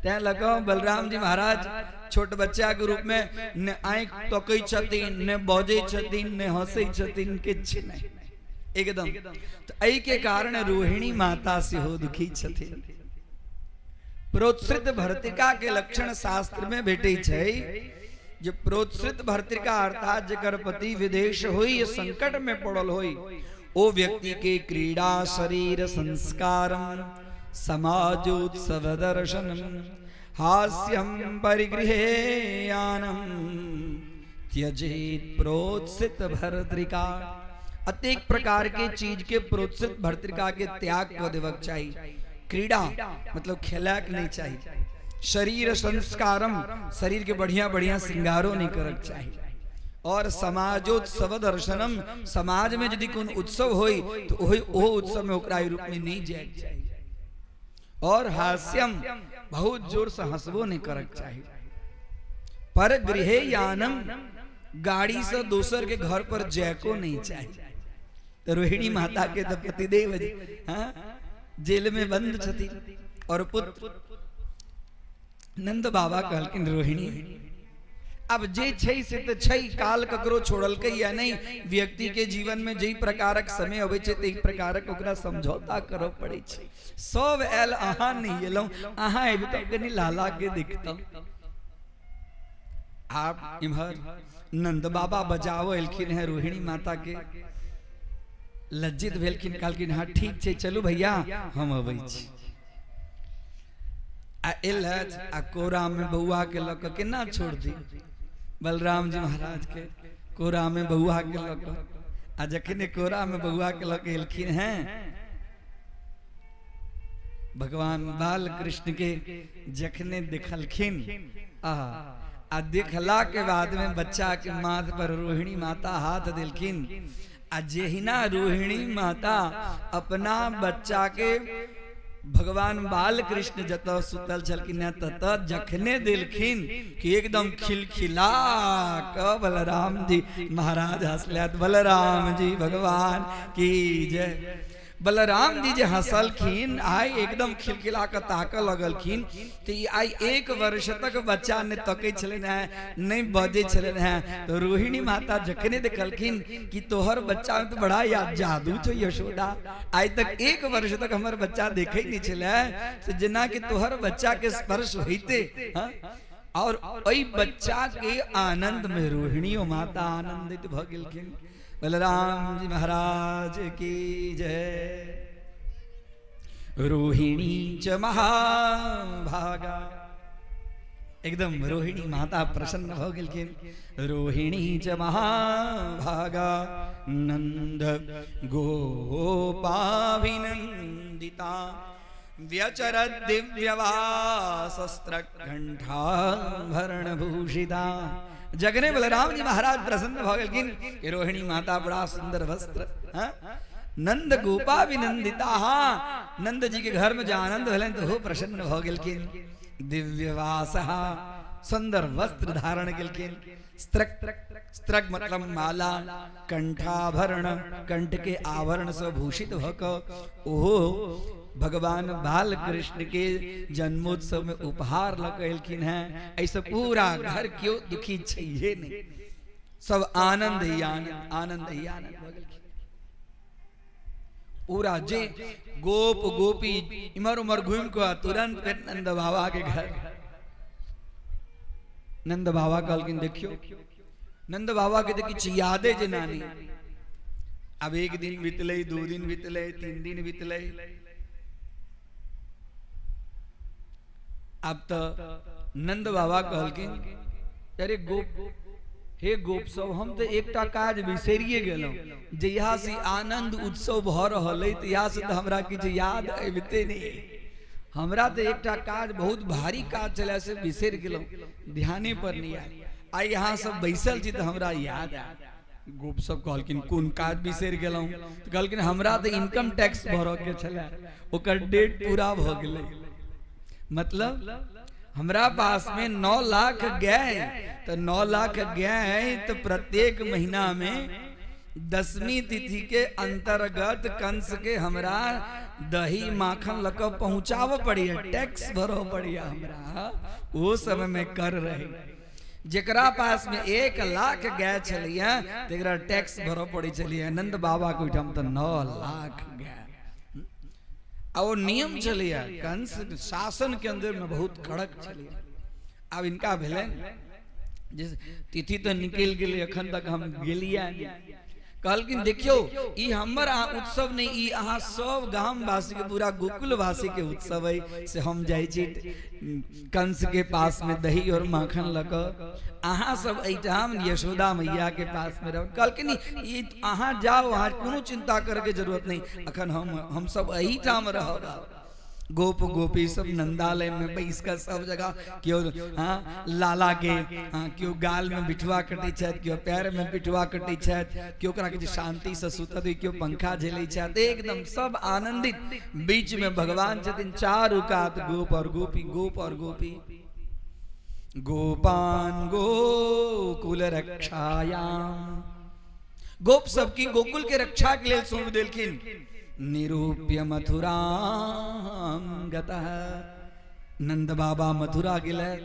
तैं लऽ कऽ बलराम जी महाराज छोट बच्चा के रूप में ने आँखि तकै छथिन, ने बजै छथिन, ने हंसै छथिन, किछु नहीं एकदम। तो एहि के कारण रोहिणी माता सेहो दुखी छथिन। प्रोत्सृत भर्तिका के लक्षण शास्त्र में भेटै छै जे प्रोत्सृत भर्तिका अर्थात जकर पति विदेश होई, संकट में पड़ल होई, ओ व्यक्ति के क्रीड़ा शरीर संस्कारम समाजोत्सव दर्शनम हास्यम परिगृहेयानम त्यजेत प्रोत्सित भर्तृका। अतेक प्रकार के चीज के प्रोत्सित भर्तृका के त्याग कऽ देबक चाही। क्रीड़ा मतलब खेलाक नहीं चाहिए, शरीर संस्कारम शरीर के बढ़िया बढ़िया श्रृंगारो नहीं करक चाहिए, और समाजोत्सव दर्शनम समाज में यदि कोन उत्सव होई तो ओहि ओ उत्सव में ओकरा रूप में नहीं जाए चाहिए, और हास्यम बहुत जोर से हंसबो नहीं करक चाहिए। पर गृहे यानम गाड़ी से दोसर के घर पर जाको नहीं चाहिए। तो रोहिणी माता के तो पतिदेव हाँ जेल में बंद छथि और पुत्र नंद बाबा कहलखिन रोहिणी अब जे छै से तो छै, काल ककरो छोड़लकै या नहीं, व्यक्ति के जीवन में जै प्रकारक समय अबै छै तै प्रकारक ओकरा समझौता करऽ पड़ै छै। सब आयल अहाँ नहीं एलहुँ, अहाँ अबितहुँ कनि लाला के देखतहुँ। आप इम्हर नंद बाबा बजाओ एलखिन है रोहिणी माता के, लज्जित भेलखिन, कहलखिन हाँ ठीक छै चलू भैया हम अबै छी। आ एलथि आ कोरा में बौआ के लऽ कऽ केना छोड़ दी बलराम जी महाराज के कोरा में बौआ के लऽ कऽ। आ जखने कोरा में बौआ के लऽ कऽ एलखिन हैं भगवान बाल कृष्ण के जखने देखलखिन आ देखला के बाद में बच्चा के माथ पर रोहिणी माता हाथ देलखिन। आ जेहिना रोहिणी माता अपना बच्चा के भगवान बाल कृष्ण जतऽ सुतल छलखिन हैं ततऽ जखने देलखिन कि एकदम खिलखिला कऽ बलराम जी महाराज हंसलथि। बलराम जी भगवान की जय। बलराम जी जे हंसलखिन आइ एकदम खिलखिला कऽ ताकऽ लगलखिन, तो ई आइ 1 वर्ष तक बच्चा ने तकै छलनि हैं, नहीं बजै छलनि हैं। तो रोहिणी माता जखने देखलखिन कि तोहर बच्चा में तो बड़ा याद जादू छौ यशोदा, आइ तक 1 वर्ष तक हमर बच्चा देखै नहीं छलै, से जेना कि तोहर बच्चा के स्पर्श होइते हाँ? और ओहि बच्चा के आनंद में रोहिणियो माता आनंदित भऽ गेलखिन। बलराम जी महाराज की जय। रोहिणी च महाभागा, एकदम रोहिणी माता प्रसन्न हो गेलखिन। रोहिणी च महाभागा नंद गोपाभिनंदिता व्यचरत दिव्यवासस्त्र कंठाभरण भूषिता। जगने बलराम जी महाराज प्रसन्न भ गेलखिन कि रोहिणी माता बड़ा सुंदर वस्त्र हाँ? नंद गोपा विनंदिता, नंद जी के घर में जो आनंद भेलनि तो हो प्रसन्न भ गेलखिन। दिव्यवासः सुंदर वस्त्र धारण केलखिन। स्त्रक, स्त्रक मतलब माला, कंठाभरण कंठ के आवरण से भूषित भ क ओहो भगवान बाल कृष्ण के जन्मोत्सव में उपहार ल के एलखिन हैं। ऐसे पूरा घर क्यों दुखी छैहे नहीं, सब आनंद ही आनंद, आनंद ही आनंद भऽ गेलखिन। पूरा जे गोप गोपी इमर उमर घूमि कऽ तुरंत फेर नंद बाबा के घर। नंद बाबा कहलखिन देखियो, नंद बाबा के तऽ किछु यादे जे नानी। आब एक दिन बीतलै, 2 दिन बीतलै, 3 दिन बीतलै, आब तऽ नंद बाबा कहलखिन अरे गोप, हे गोप सब, हम तऽ एकटा काज बिसरिए गेलहुँ। जहिया से आनंद उत्सव भऽ रहल अइ तहिया से तऽ हमरा किछु याद अबिते नहि। हमरा तऽ एकटा काज, बहुत भारी काज छलै, से बिसरि गेलहुँ, ध्याने पर नहि आयल। आइ अहाँ सब बैसल छी तऽ हमरा याद आयल। गोप सब कहलखिन कोन काज बिसरि गेलहुँ? तऽ कहलखिन हमरा तऽ इनकम टैक्स भरऽ के छलै, ओकर डेट पूरा भऽ गेलै। मतलब हमरा पास में 9 लाख गाय, तो 9 लाख गाय तो प्रत्येक महीना में 10वीं तिथि के अंतर्गत कंस के हमरा दही माखन लक पहुंचाव पड़िया, टैक्स भरो पड़िया हमरा। वो समय में कर रहे, जेकरा पास में 1 लाख गाय छलिया तेकरा टैक्स भरो पड़ी छलिया। नंद बाबा के ओहिठाम तो 9 लाख गाय। आ वो नियम छलिया कंस शासन के अंदर में बहुत कड़क छलिया। आब इनका भेलनि जे तिथि तो निकलि गेलै, अखन तक हम गेलियै नहि। कहलखिन देखियौ ई हमर उत्सव नहीं, ई अहाँ सब गामवासी के, पूरा गोकुलवासी के उत्सव है, से हम जाइ छी कंस के पास में दही और माखन लऽ कऽ, अहाँ सब एहिठाम यशोदा मैया के पास में रहो। कहलखिन ई अहाँ जाओ, अहाँ कोनो चिंता करे के जरूरत नहीं, अखन हम सब एहिठाम रहब। गोप गोपी सब नंदालय में बैस कर सब जगह केओ हाँ लाला के हाँ केओ गाल में बिठुआ कटै छथि, केओ पैर में बिठुआ कटै छथि, केओ ओकरा किछु शांति से सुतत, केओ पंखा झेलै छथि, एकदम सब आनंदित। बीच में भगवान छथिन, चारू कात गोप और गोपी, गोप और गोपी। गोपान गोकुल रक्षायाम, गोप सबकी गोकुल के रक्षा के लिए सौंप देलखिन। निरूप्य मथुराम गतः, नंद बाबा मथुरा गेलै।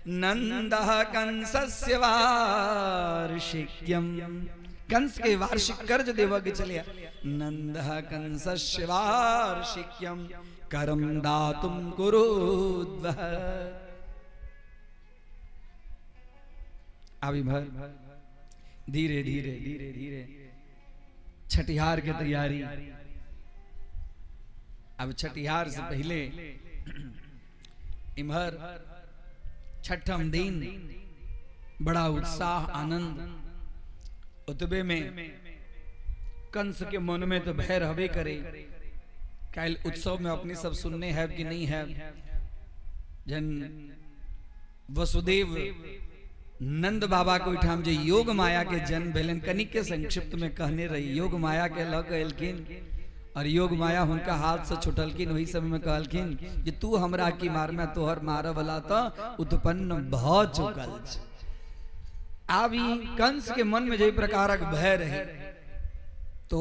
नंद कंसस्य वार्षिक्यम, कंस के वार्षिक कर्ज देव के चलिया। नंद कंसस्य वार्षिक्यम करम दातुम कुरुद्वः। अभी भर धीरे धीरे धीरे धीरे छठिहार के तैयारी। अब छठिहार से पहले इम्हर छठम दिन बड़ा उत्साह आनंद। उतबे में कंस के मन में तो भय रहबे करे। काल्हि उत्सव में अपने सब सुनने है कि नहीं है, जन वसुदेव नंद बाबा के ओहिठाम जे योग माया के जन्म भेलनि, कनिक के संक्षिप्त में कहने रही। योग माया के लऽ कऽ एलखिन और योग माया हुनका हाथ से छुटलखिन। ओहि समय में कहलखिन जे तू हमरा की मारमे, तोहर मारऽ वाला तऽ उत्पन्न भऽ चुकल छै। आब ई कंस के मन में जे प्रकारक भय रहे, तो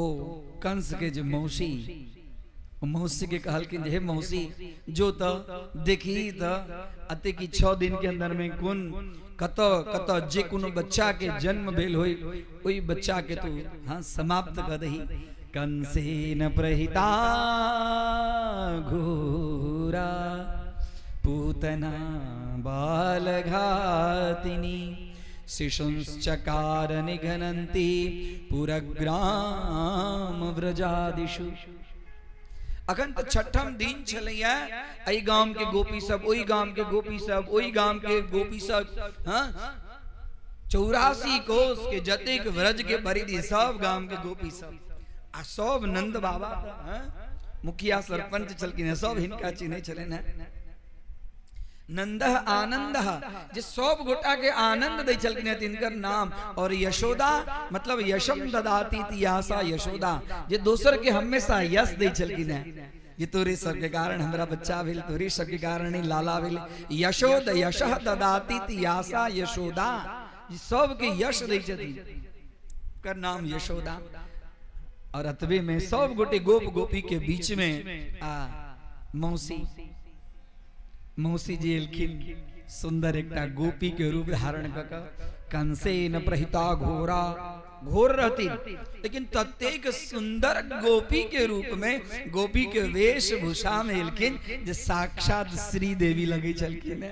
कंस के जे मौसी, मौसी के कहलखिन जे हे मौसी, जो तो देखी तो अते की 6 दिन के अंदर में कोन कत कत जे कोनो बच्चा के जन्म भेल होई, ओई बच्चा के तू हाँ समाप्त कर दही। कंसेन प्रहिता घोरा पूतना बालघातिनी शिशुंश्चकार निघनन्ति पुरग्राम व्रजादिषु। अखन तऽ छठम दिन छलैया। एहि गाम के गोपी सब, ओहि गाम के गोपी सब, ओहि गाम के गोपी सब, हाँ 84 कोस के जतेक व्रज के परिधि सब गाम के गोपी सब आ सब नंद बाबा, हाँ मुखिया सरपंच छलखिन हैं, सब हिनका चिन्है छलनि हैं। नंद आनंद जे सब गोटा के आनंद दै छलखिन हैं तिनकर नाम। और यशोदा मतलब यशम ददाती तियासा यशोदा, जे दोसर के हमेशा यश दै छलखिन हैं, जे तोरे सबके कारण हमरा बच्चा भेल, तोरे सबके कारण ही लाला भेल। यशोद यशः ददाती तियासा यशोदा, जे सबके यश दै छथिन कर नाम यशोदा। और अतबे में सब गोटे गोप गोपी के बीच में आ मौसी, मौसी जी एलखिन, सुंदर एकटा गोपी के रूप धारण कऽ कऽ कंसेन प्रहिता घोरा घोर रहती, लेकिन ततेक सुंदर गोपी के रूप में, गोपी के वेशभूषा में एलखिन जे साक्षात श्री देवी लगै छलखिन है।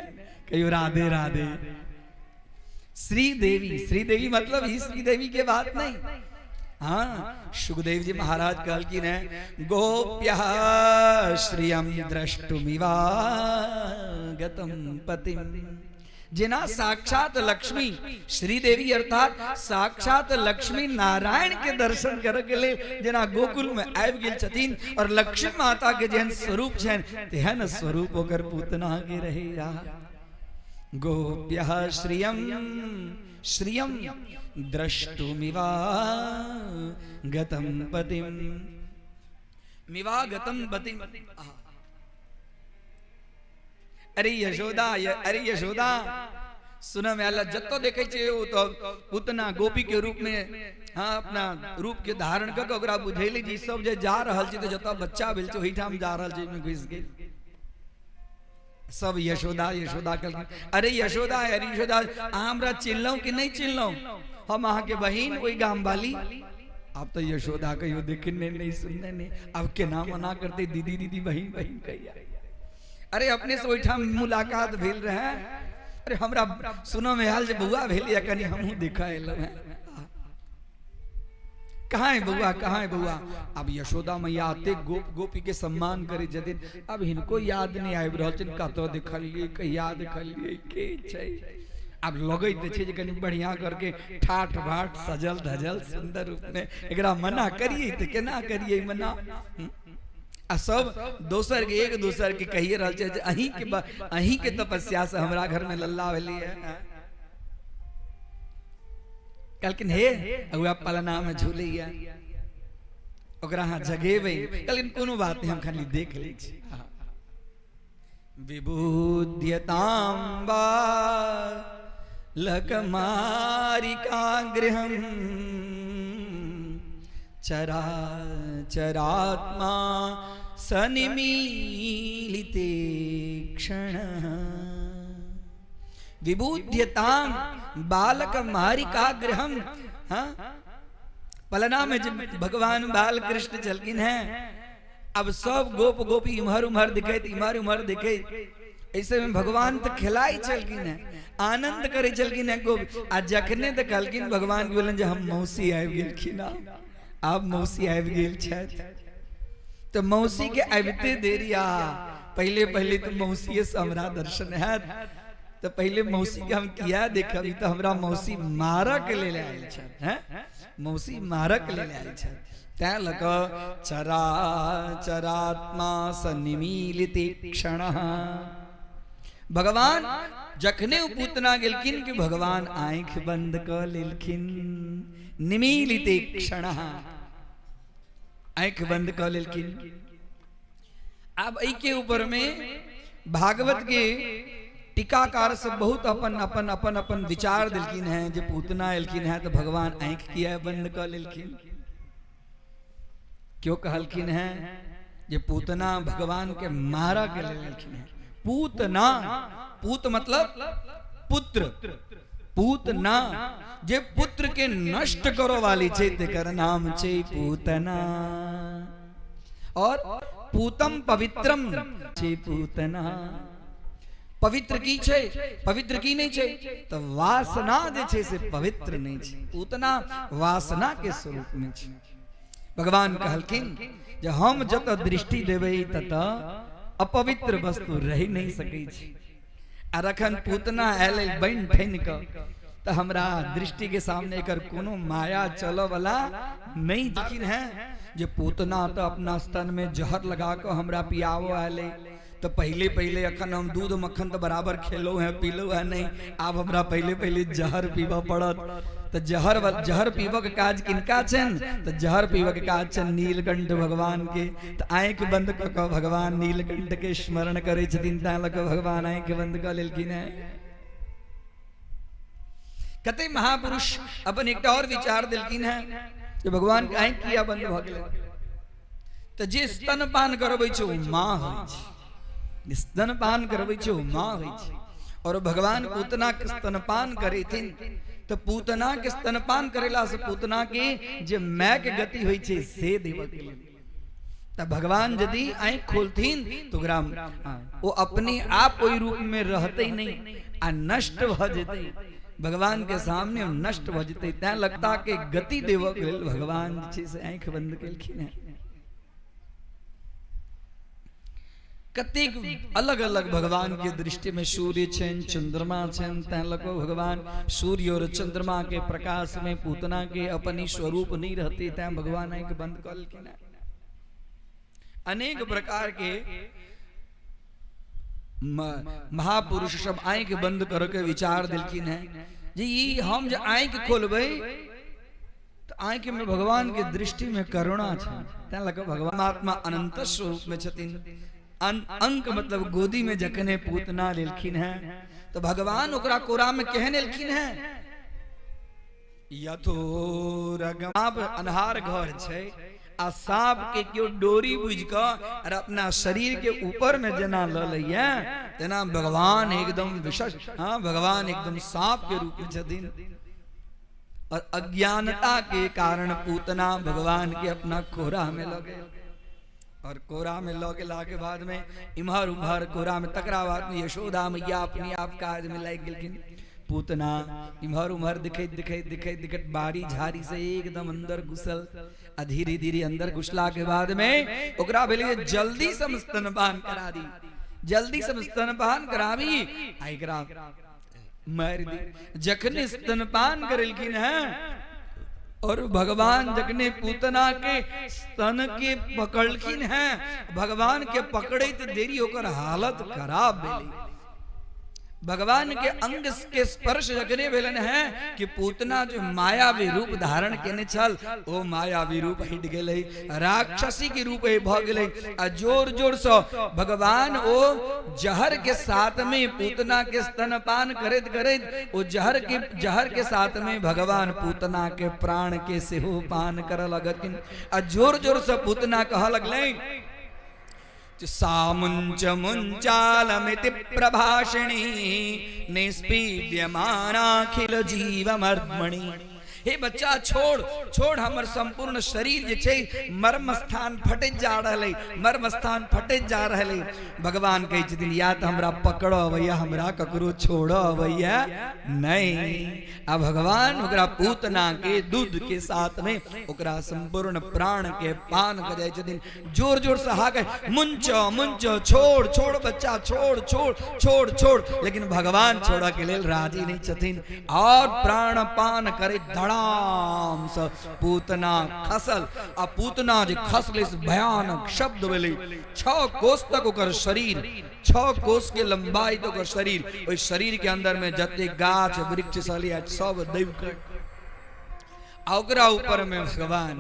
कहियो राधे राधे। श्री देवी, श्री देवी मतलब ही श्री देवी के बात नहीं। हाँ, सुखदेव जी महाराज कहलखिन है गोप्य श्रियम द्रष्टुमिवा गतम पतिम। जेना साक्षात लक्ष्मी श्रीदेवी अर्थात साक्षात लक्ष्मी नारायण के दर्शन करे के लेल जेना गोकुल में आबि गेल छथिन और लक्ष्मी माता के जेहन स्वरूप छनि तेहन स्वरूप ओकर पूतना के रहैया। गोप्यः श्रियं श्रियं द्रष्टुमिवा गतं पतिम मिवा गतं पतिम। अरे यशोदा, अरे यशोदा, सुन में आयल जतो देखे छे ओ तो पूतना गोपी के रूप में, हाँ, अपना रूप के धारण क के ओकरा बुझेली जे सब जे जा रहल छै त जतऽ बच्चा भेल छै ओहिठाम जा रहल छै, ओहिमे घुसि गेल। सब यशोदा यशोदा कहलखिन, अरे यशोदा, अरे यशोदा, अहाँ हमरा चिन्हलहुँ कि नहि चिन्हलहुँ? हम अहाँके बहिन ओहि गाम वाली। आब तऽ यशोदा कहियो देखने नहि सुनने नहि, आब केना मना करते दीदी दीदी बहिन बहिन कहिया। अरे अपने से ओहिठाम मुलाकात भेल रहे, अरे हमरा सुनऽ में आयल जे बौआ भेल या कनि हमहूँ देखऽ एलहुँ हेँ। कहाँ है बौआ, कहाँ है बौआ? अब यशोदा मैया अते गोप गोपी के सम्मान करे छथिन, अब हिनको याद नहीं आबि रहल छनि कतऽ देखलियै, कहिया देखलियै, के छै। आब लगैत छै जे कनि बढ़िया करके ठाठ भाट सजल धजल सुंदर रूप में एकरा मना करिए तऽ केना करिए मना। आ सब दोसर के एक दोसर के कहिए रहल छै जे अहीं के तपस्या से हमरा घर में लल्ला भेलैए। कहलखिन हे अगुआ पलना में झूलैया, ओकरा अहाँ जगेबै। कहलखिन कोनो बात नहीं, हम खाली देख लै छी। विबुध्यतां बालकमारिका गृहं चराचरात्मा सनिमीलिते क्षण। विबुध्यतां बालक मारिका गृहम। हाँ, पलना में जब भगवान बाल कृष्ण चलकिन हैं, अब सब गोप गोपी इम्हर उम्हर दिखैत, इम्हर उम्हर दिखैत, ऐसे में भगवान तो खिलाई चलकिन हैं, आनंद करे चलकिन हैं गोप। आ जखने तो कहलकिन भगवान के बोलन जे हम मौसी आबि गेलखिन, आब मौसी आबि गेल छथि। तो मौसी के आबिते देरी आ पहले पहले तो मौसी से हमरा दर्शन हैत, तो पहले मौसी के हम किया देखब, तो हमरा मौसी मारऽ के लेल आयल छथि, हैं मौसी मारऽ के लेल आयल छथि। तैं लऽ कऽ चरा चरात्मा सनिमीलित क्षण। भगवान जखने पूतना गेलखिन कि भगवान आँखि बंद कऽ लेलखिन, निमीलित क्षण, आँखि बंद कऽ लेलखिन। आब एहि के ऊपर में भागवत के टीकाकार सब बहुत अपन अपन अपन अपन विचार देलखिन हैं जे पूतना एलखिन हैं तो भगवान आँखि किया बंद कऽ लेलखिन। क्यों कहलखिन हैं जे पूतना भगवान के मारा के लेलखिन हैं। पूतना, पूत मतलब पुत्र, पूतना जे पुत्र के नष्ट करो वाली छे तेकर नाम छे पूतना। और पूतम पवित्रम छे पूतना। पवित्र की छे, पवित्र की नहीं छे तो वासना जे छे से पवित्र नहीं छे। पूतना वासना के स्वरूप में छे। भगवान कहलखिन जे हम जत दृष्टि देबै तत अपवित्र वस्तु रहि नहीं सकै छै। आ रखन पूतना आयल बनि ठनि कऽ तऽ हमरा दृष्टि के सामने एकर कोनो माया चलऽ वाला नहीं देखिन है जे पूतना तऽ अपना स्तन में जहर लगा कऽ हमरा पियाबऽ आयल है। तो पहले पहले अखन हम दूध मक्खन तो बराबर खेलो हैं पीलो हैं नहीं, आब हमरा पहले पहले जहर पीबऽ पड़त। तो जहर पीबऽ के काज किनका छनि? तो जहर पीबऽ के काज छनि नीलकंठ भगवान के। तो आँखि बंद कऽ कऽ भगवान नीलकंठ के स्मरण करै छथिन, तैं लऽ कऽ भगवान आँखि बंद कऽ लेलखिन हैं। कते महापुरुष अपन एकटा और विचार देलखिन हैं कि भगवान के आँखि किया बंद भऽ गेलै? तऽ जे स्तनपान करबै छै ओ माँ होइ छै, स्तनपान करबै छै ओ माँ होइ छै। और भगवान पूतना के स्तनपान करेथिन तो पूतना के स्तनपान करेला से पूतना के जे my के गति होइ छै से देबऽ के लेल। त भगवान यदि आँखि खोलथिन तो ओकरा ओ अपने आप ओहि रूप में रहते नहीं आ नष्ट भ जेतै, भगवान के सामने नष्ट भ जेतै। तैं लगता के गति देबऽ के लेल भगवान जे छै से आँखि बंद केलखिन हेँ। कतेक अलग अलग भगवान के दृष्टि में सूर्य छनि, चंद्रमा छनि, तैं लऽ कऽ भगवान सूर्य और चंद्रमा के प्रकाश में पूतना के अपनी स्वरूप नहीं रहते, तैं भगवान आँखि बंद कऽ लेलखिन हेँ। अनेक प्रकार के महापुरुष सब आँखि बंद करके विचार देलखिन हेँ जे ई हम जे आँखि खोलबै तऽ आँखि में भगवान के दृष्टि में करुणा छै, तैं लऽ कऽ भगवान आत्मा अनंत स्वरूप में छथिन। अंक मतलब गोदी में जखने पूतना लेलखिन हेँ तऽ भगवान ओकरा कोरा में केहन एलखिन हेँ, यथोरगम अन्हार घर छै आ सांप के केओ डोरी बुझि कऽ और अपना शरीर के ऊपर में जेना लऽ लैया तेना भगवान एकदम विशेष, हाँ भगवान एकदम सांप के रूप में छथिन। और अज्ञानता के कारण पूतना भगवान के अपना कोरा में लऽ गेल और कोरा में लऽ गेला के बाद में इम्हर उम्हर कोरा में, तकरा बाद में यशोदा मैया अपने आप काज में लागि गेलखिन। पूतना इम्हर उम्हर दिखैत दिखैत दिखैत दिखैत बाड़ी झाड़ी से एकदम अंदर घुसल आ धीरे धीरे अंदर घुसला के बाद में ओकरा भेलै जे जल्दी से हम स्तनपान करा दी, जल्दी से हम स्तनपान कराबी आ एकरा मारि दी। जखने स्तनपान करेलखिन हैं और भगवान जखने पूतना के स्तन के पकड़लखिन हैं, भगवान के पकड़ैत देरी ओकर हालत खराब भेलै। भगवान के अंग के स्पर्श जखने भेलन हैं कि पूतना जो मायावी रूप धारण केने छल ओ मायावी रूप हटि गेलै, राक्षसी के रूप भऽ गेलै। आ जोर जोर से भगवान ओ जहर के साथ में पूतना के स्तनपान करैत करैत ओ जहर के साथ में भगवान पूतना के प्राण के सेहो पान करऽ लगलखिन। आ जोर जोर से पूतना कहऽ लगलै सामुञ्च मुञ्चालमिति प्रभाषिणी निष्पीड्यमानाखिल जीवमर्मणि। हे बच्चा छोड़ छोड़, हमर संपूर्ण शरीर जे छै मर्म स्थान फटैत जा रहल है, मर्म स्थान फटैत जा रहल है। भगवान कहै छथिन या तऽ हमरा पकड़ऽ अबैया, हमरा ककरो छोड़ऽ अबैया नहीं। आ भगवान ओकरा पूतना के दूध के साथ में ओकरा संपूर्ण प्राण के पान कऽ जाइ छथिन। जोर जोर से हाक मुंच मुंच, छोड़ छोड़ बच्चा, छोड़ छोड़ छोड़ छोड़, लेकिन भगवान छोड़ के लेल राजी नहीं छथिन। और प्राण पान करे धड़ाम से पूतना खसल। आ पूतना जे खसले से भयानक शब्द भेलै। 6 कोस तक ओकर शरीर, 6 कोस के लंबाई तक ओकर शरीर, ओहि शरीर के अंदर में जते गाछ वृक्ष छलै सब दबि कऽ आ ओकरा ऊपर में भगवान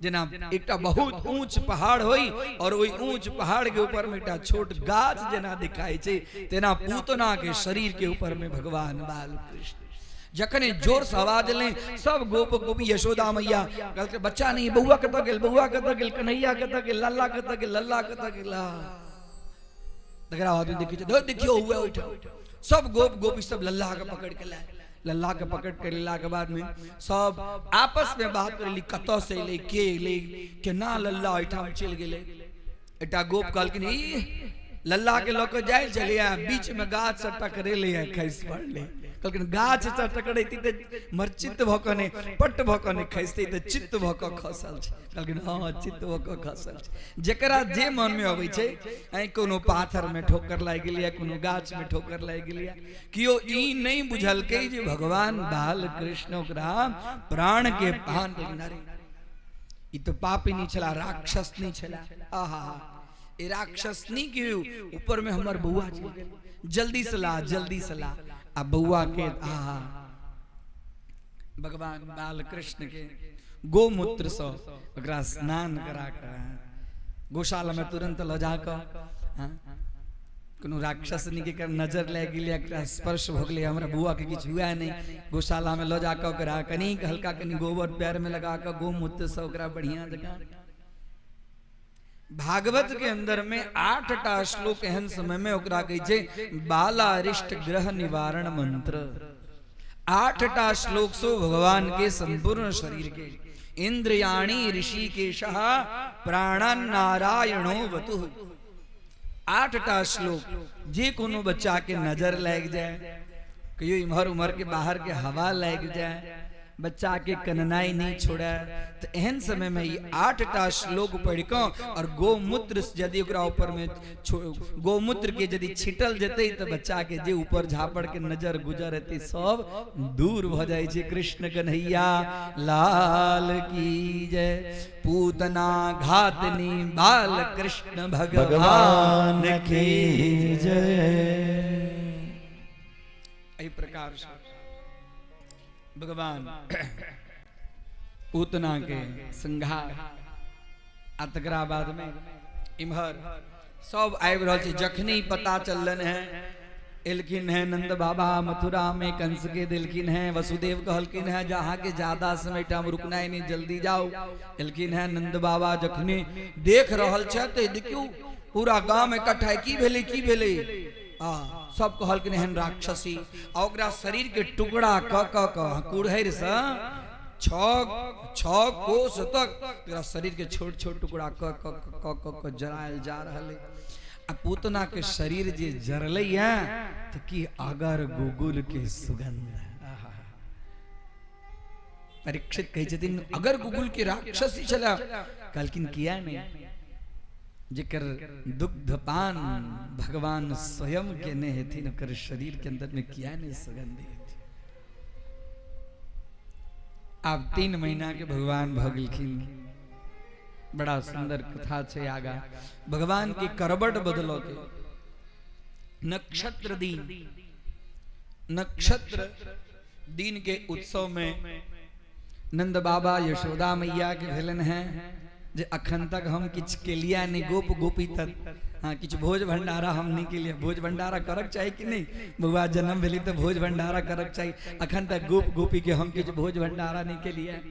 जेना एकटा बहुत ऊंच पहाड़ होई और ओहि ऊंच पहाड़ के ऊपर में एकटा छोट गाछ जेना दिखाई छै, तेना पूतना के शरीर के ऊपर में भगवान बालकृष्ण। जखने जोर से आवाज एलै सब गोप गोपी यशोदा मैया कहलकै बच्चा नहीं, बौआ कतऽ गेल, बौआ कतऽ गेल, कन्हैया कतऽ गेल, लल्ला कतऽ गेल, लल्ला कतऽ गेल। तकरा बाद देखै छै, देखियौ हुए ओहिठाम सब गोप गोपी सब लल्ला के पकड़ के लायल। लल्ला के पकड़ के लेला के बाद में सब आपस में बात करेली, कतऽ से एलै, के एलै, केना लल्ला ओहिठाम चलि गेलै। एकटा गोप कहलखिन ई लल्ला के लऽ कऽ जाइ छलियै, बीच में गाछ से टकरेलै, खसि पड़लै। कहलखिन गाछ से टकरेती तऽ मरचित भऽ कऽ नहि, पट भऽ कऽ नहि खसितै, तऽ चित्त भऽ कऽ खसल छै। कहलखिन हँ चित्त भऽ कऽ खसल छै। जकरा जे मन में अबै छै, आइ कोनो पाथर में ठोकर लागि गेलैए, कोनो गाछ में ठोकर लागि गेलैए, केओ ई नहि बुझलकै जे भगवान बाल कृष्ण ओकरा प्राण के पान देलखिन। अरे ई तऽ पापी नहि छला, राक्षस नहि छला, आहा ई राक्षसनी के ऊपर में हमर बौआ चलि गेल, जल्दी से ला, जल्दी से ला। आ बौआ के आहा भगवान बाल कृष्ण के गोमूत्र से ओकरा स्नान करा कऽ गौशाला में तुरंत लऽ जाकऽ कोनो राक्षसनी के नजर लागि गेलै, एकरा स्पर्श भऽ गेलै, हमरा बौआ के किछु हुए नहि। गौशाला में लऽ जाकऽ ओकरा कनिक हल्का कनि गोबर पैर में लगा कऽ गोमूत्र से ओकरा बढ़िया जकाँ भागवत के अंदर में 8टा श्लोक एहन समय में ओकरा कहै छै बालारिष्ट ग्रह निवारण मंत्र। 8टा श्लोक सो भगवान के संपूर्ण शरीर के इंद्रियाणी ऋषिकेश प्राणानारायणो वतु। 8टा श्लोक जे कोनो बच्चा के नजर लागि जाए, कहियो इम्हर उम्हर के बाहर के हवा लागि जाए, बच्चा के कननाई नहीं छोड़े, तो एहन समय में ई 8टा श्लोक पढ़ कऽ और गोमूत्र यदि ओकरा ऊपर में गोमूत्र के यदि छिटल जेतै तो बच्चा के जे ऊपर झापड़ के नजर गुजर हेतै सब दूर भ जाइ छै। कृष्ण कन्हैया लाल की जय। पूतना घातनी बाल कृष्ण भगवान की जय। एहि प्रकार से भगवान पूतना के संहार आ तकरा बाद में इम्हर सब आबि रहल छै। जखनी पता चललन है एलखिन है नंद बाबा मथुरा में कंस के देलखिन है, वसुदेव कहलखिन है जहाँ के ज्यादा समय टाइम रुकना ही नहीं, जल्दी जाओ। एलखिन है नंद बाबा जखनी देख रहल छथि देखियो पूरा गांव में इकट्ठा है, की भेलै की भेलै, आ सब कहलखिन एहन राक्षसी आ ओकरा शरीर के टुकड़ा क क क कुड़हरि से 6 कोस तक ओकरा शरीर के छोट छोट टुकड़ा क क क क क जरायल जा रहल है। आ पूतना के शरीर जे जरलै है तो की अगर गुगुल के सुगंध। परीक्षित कहै छथिन अगर गुगुल के राक्षसी छला, कहलखिन किया नहीं, जेकर दुग्धपान भगवान स्वयं केने हेथिन ओकर शरीर के अंदर में किया नहीं सुगंध हेथिन। आब 3 महीना के भगवान भऽ गेलखिन। बड़ा सुंदर कथा छै आगा भगवान के करबट बदलो के नक्षत्र दिन, नक्षत्र दिन के उत्सव में नंद बाबा यशोदा मैया के भेलन है जे अखन तक हम किछु केलिया नहीं, गोप गोपी तक हाँ किछु भोज भंडारा हम नहीं केलिए। भोज भंडारा करक चाही कि नहीं? बउआ जन्म भेली तो भोज भंडारा करक चाही, अखन तक गोप गोपी के हम किछु भोज भंडारा नहीं केलिए।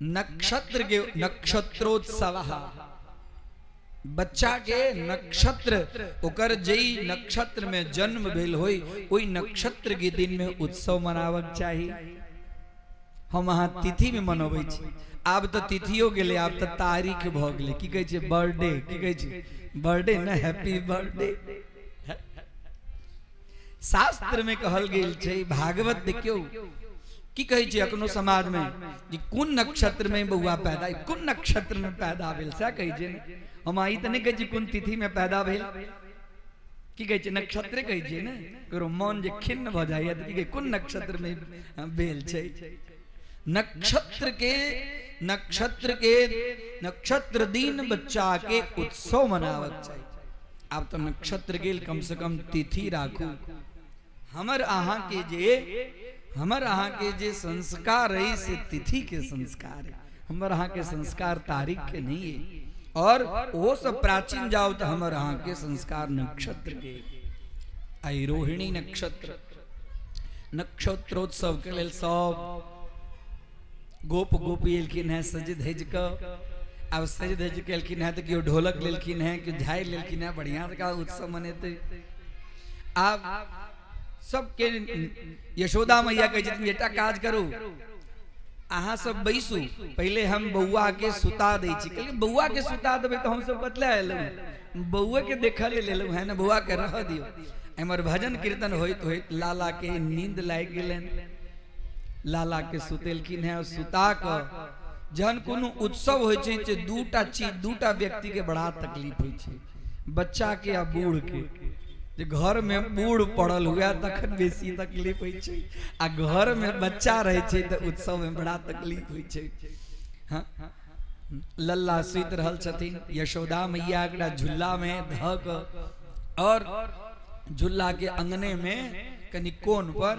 नक्षत्र के नक्षत्रोत्सव बच्चा के नक्षत्र ओकर जई नक्षत्र में जन्म भेल होई ओई नक्षत्र के दिन में उत्सव मनावक चाही। हम अहाँ तिथि में मनबै छी, आब तो तिथियो गेलै, आब तो तारीख भऽ गेलै। की कहै छै बर्थडे, की कहै छै बर्थडे ना, हैप्पी बर्थडे। शास्त्र में कहल गेल छै, भागवत देखियौ की कहै छै अखनो समाज में जे कोन नक्षत्र में बौआ पैदा, कोन नक्षत्र में पैदा भेल सएह कहै छै ने। हम ई तऽ नहि कहै छी कोन तिथि में पैदा भेल, की कहै छै नक्षत्रे कहै छियै ने। ककरो मन जे खिन्न भऽ जाइए तऽ की कहै कोन नक्षत्र में भेल छै। नक्षत्र के नक्षत्र के नक्षत्र दिन बच्चा के उत्सव मनावक चाही। आब तऽ नक्षत्र गेल, कम से कम तिथि राखू। हमर अहाँ के जे हमर अहाँ के जे संस्कार है से तिथि के संस्कार है, हमर अहाँ के संस्कार तारीख के नहीं है। और वो सब प्राचीन जाओ तो हमर अहाँ के संस्कार नक्षत्र के। आई रोहिणी नक्षत्र नक्षत्रोत्सव के लेल सब गोप गोपी एलखिन है सज धज क। आब सज धज के एलखिन है तो केओ ढोलक लेलखिन है, केओ झाइ लेलखिन है, बढ़िया का उत्सव मनेतै। आब सबके यशोदा मैया कहै छथिन बेटा काज करू, अहाँ सब बैसू, पहिले हम बौआ के सुता दै छी। कहलियै बौआ के सुता देबै तऽ हम सब कतला एलहुँ, बौआ के देखऽ लेल एलहुँ है ने, बौआ के रहऽ दियौ। एम्हर भजन कीर्तन होइत होइत लाला के नींद लागि गेलनि, लाला के सुतेलखिन है। सुता कऽ जहन कोनो उत्सव होइ छै जे दूटा चीज दूटा व्यक्ति के बड़ा तकलीफ होइ छै, बच्चा के आ बूढ़ के। जे घर में बूढ़ पड़ल हुए तखन बेसी तकलीफ होइ छै, आ घर में बच्चा रहै छै तऽ उत्सव में बड़ा तकलीफ होइ छै। हाँ लल्ला सुति रहल छथिन, यशोदा मैया एकरा झूला में धऽ कऽ और झूला के अंगने में कनि कोन पर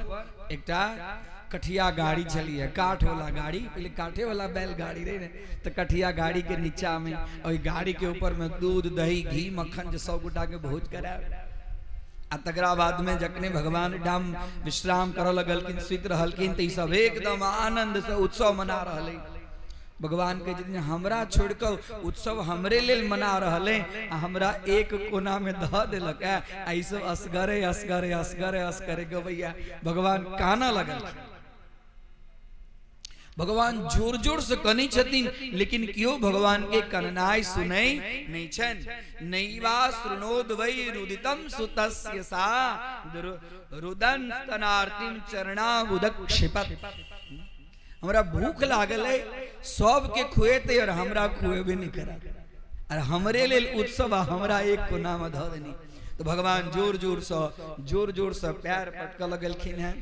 एकटा कठिया गाड़ी छलिए, काठ वाला गाड़ी, पहले काठे वाला बैल गाड़ी रहे ने, तो कठिया गाड़ी के नीचा में और गाड़ी के ऊपर में दूध दही घी मक्खन जो सब गोटा के भोज कराए। आ तकरा बाद में जखने भगवान डाम विश्राम करऽ लगलखिन, सुति रहलखिन, तऽ ई सब एकदम आनंद से उत्सव मना रहल है। भगवान कहै छथिन हमरा छोड़ि कऽ उत्सव हमरे लेल मना रहल है आ हमरा एक कोना में धऽ देलक है आ ई सब असगरे असगरे असगरे असगरे गबैया। भगवान कानऽ लगल। भगवान जोर जोर से कनै छथिन लेकिन केओ भगवान के कननाइ सुनै नहीं छनि। नैवा शृणोद वै रुदितम सुतस्य सा रुदन स्तनार्तिम चरणाबुदक्षिपत। हमरा भूख लागल है, सबके खुएते और हमरा खुएबे नहीं करत, और हमरे लेल उत्सव आ हमरा एक कोना में धऽ देनी। तो भगवान जोर जोर से पैर पटकऽ लगलखिन हैं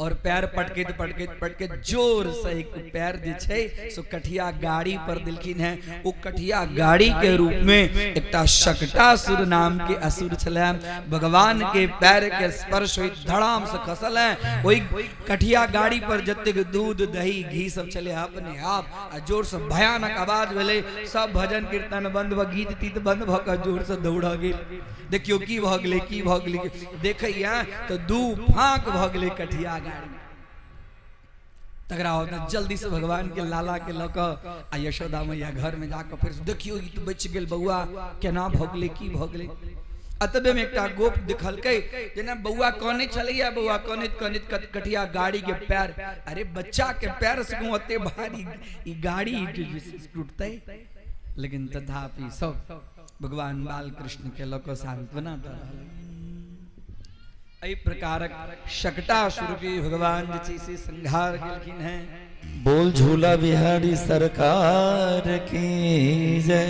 और पैर पटकैत पटकैत पटकैत जोर से एक पैर जे छै सो कठिया गाड़ी पर दिलखिन हैं। ओ कठिया गाड़ी के रूप में एकटा शकटासुर नाम के असुर छलै, भगवान के पैर के स्पर्श होइत धड़ाम से खसल है। ओहि कठिया गाड़ी पर जतेक दूध दही घी सब छलै अपने आप आ जोर से भयानक आवाज भेलै। सब भजन कीर्तन बंद भ गीत तीत बंद भ के जोर से दौड़ गेल। देखियो की भ गेलै की भ गेलै, देखैया तो दू फाँक भ गेलै कठिया गाड़ी। तकरा बाद जल्दी से भगवान के लाला के लऽ कऽ आ यशोदा मैया घर में जाकऽ फेर देखियो ई तऽ बचि गेल बौआ, केना भऽ गेलै की भऽ गेलै। अतबे में एकटा गोप देखलकै जेना बौआ कनै छलैया, बौआ कनैत कनैत कठिया गाड़ी के पैर, अरे बच्चा के पैर से कहूँ एते भारी ई गाड़ी टूटतै, लेकिन तथापि सब भगवान बाल कृष्ण के लऽ कऽ सांत्वना दऽ रहल। एहि प्रकारक शकटासुर के भगवान जे छै से संहार केलखिन हैं। बोल झूला बिहारी सरकार की जय।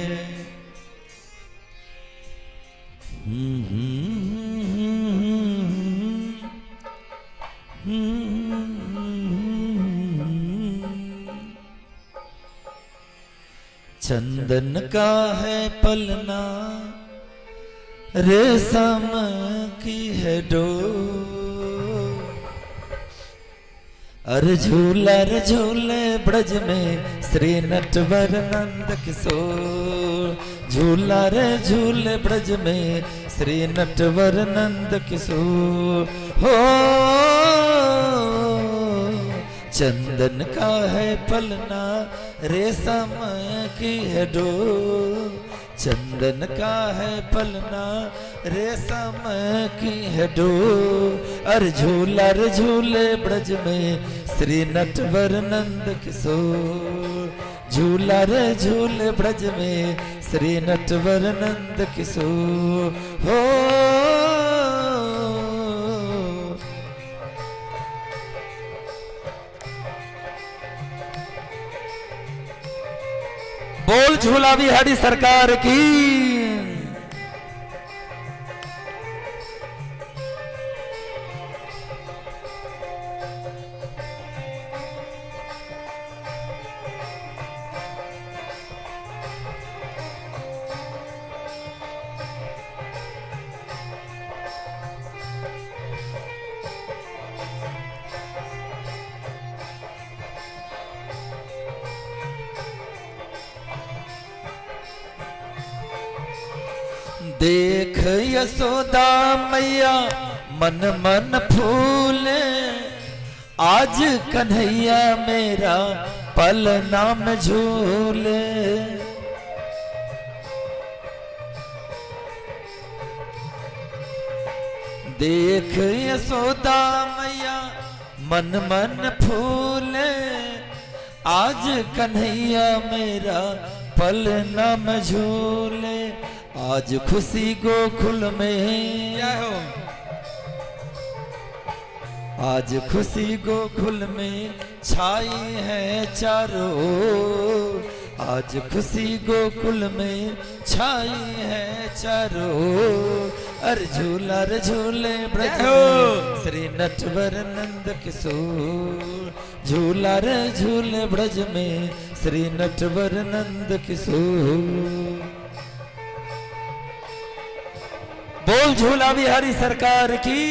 चंदन का है पलना रेशम की है डोर, अरे झूला रे झूले ब्रज में श्री नटवर नंद किशोर, झूला रे झूले ब्रज में श्री नटवर नंद किशोर। हो चंदन का है पलना रेशम की है डोर, चंदन का है पलना रेशम की है डोर, अरे झूला रे झूले ब्रज में श्री नटवर नंद किशोर, झूला रे झूले ब्रज में श्री नटवर नंद किशोर। हो बोल झूला बिहारी सरकार की। देख यशोदा मैया मन मन फूले, आज कन्हैया मेरा पल नाम झूले। देख यशोदा मैया मन मन फूले, आज कन्हैया मेरा पल नाम झूले। आज खुशी गोकुल में, आज खुशी गोकुल में छाई है चारों ओर, आज खुशी गोकुल में छाई है चारों ओर। अरे झूला रे झूले ब्रज में श्री नटवर नंद किशोर, झूला रे झूले ब्रज में श्री नटवर नंद किशोर। बोल झूला बिहारी सरकार की।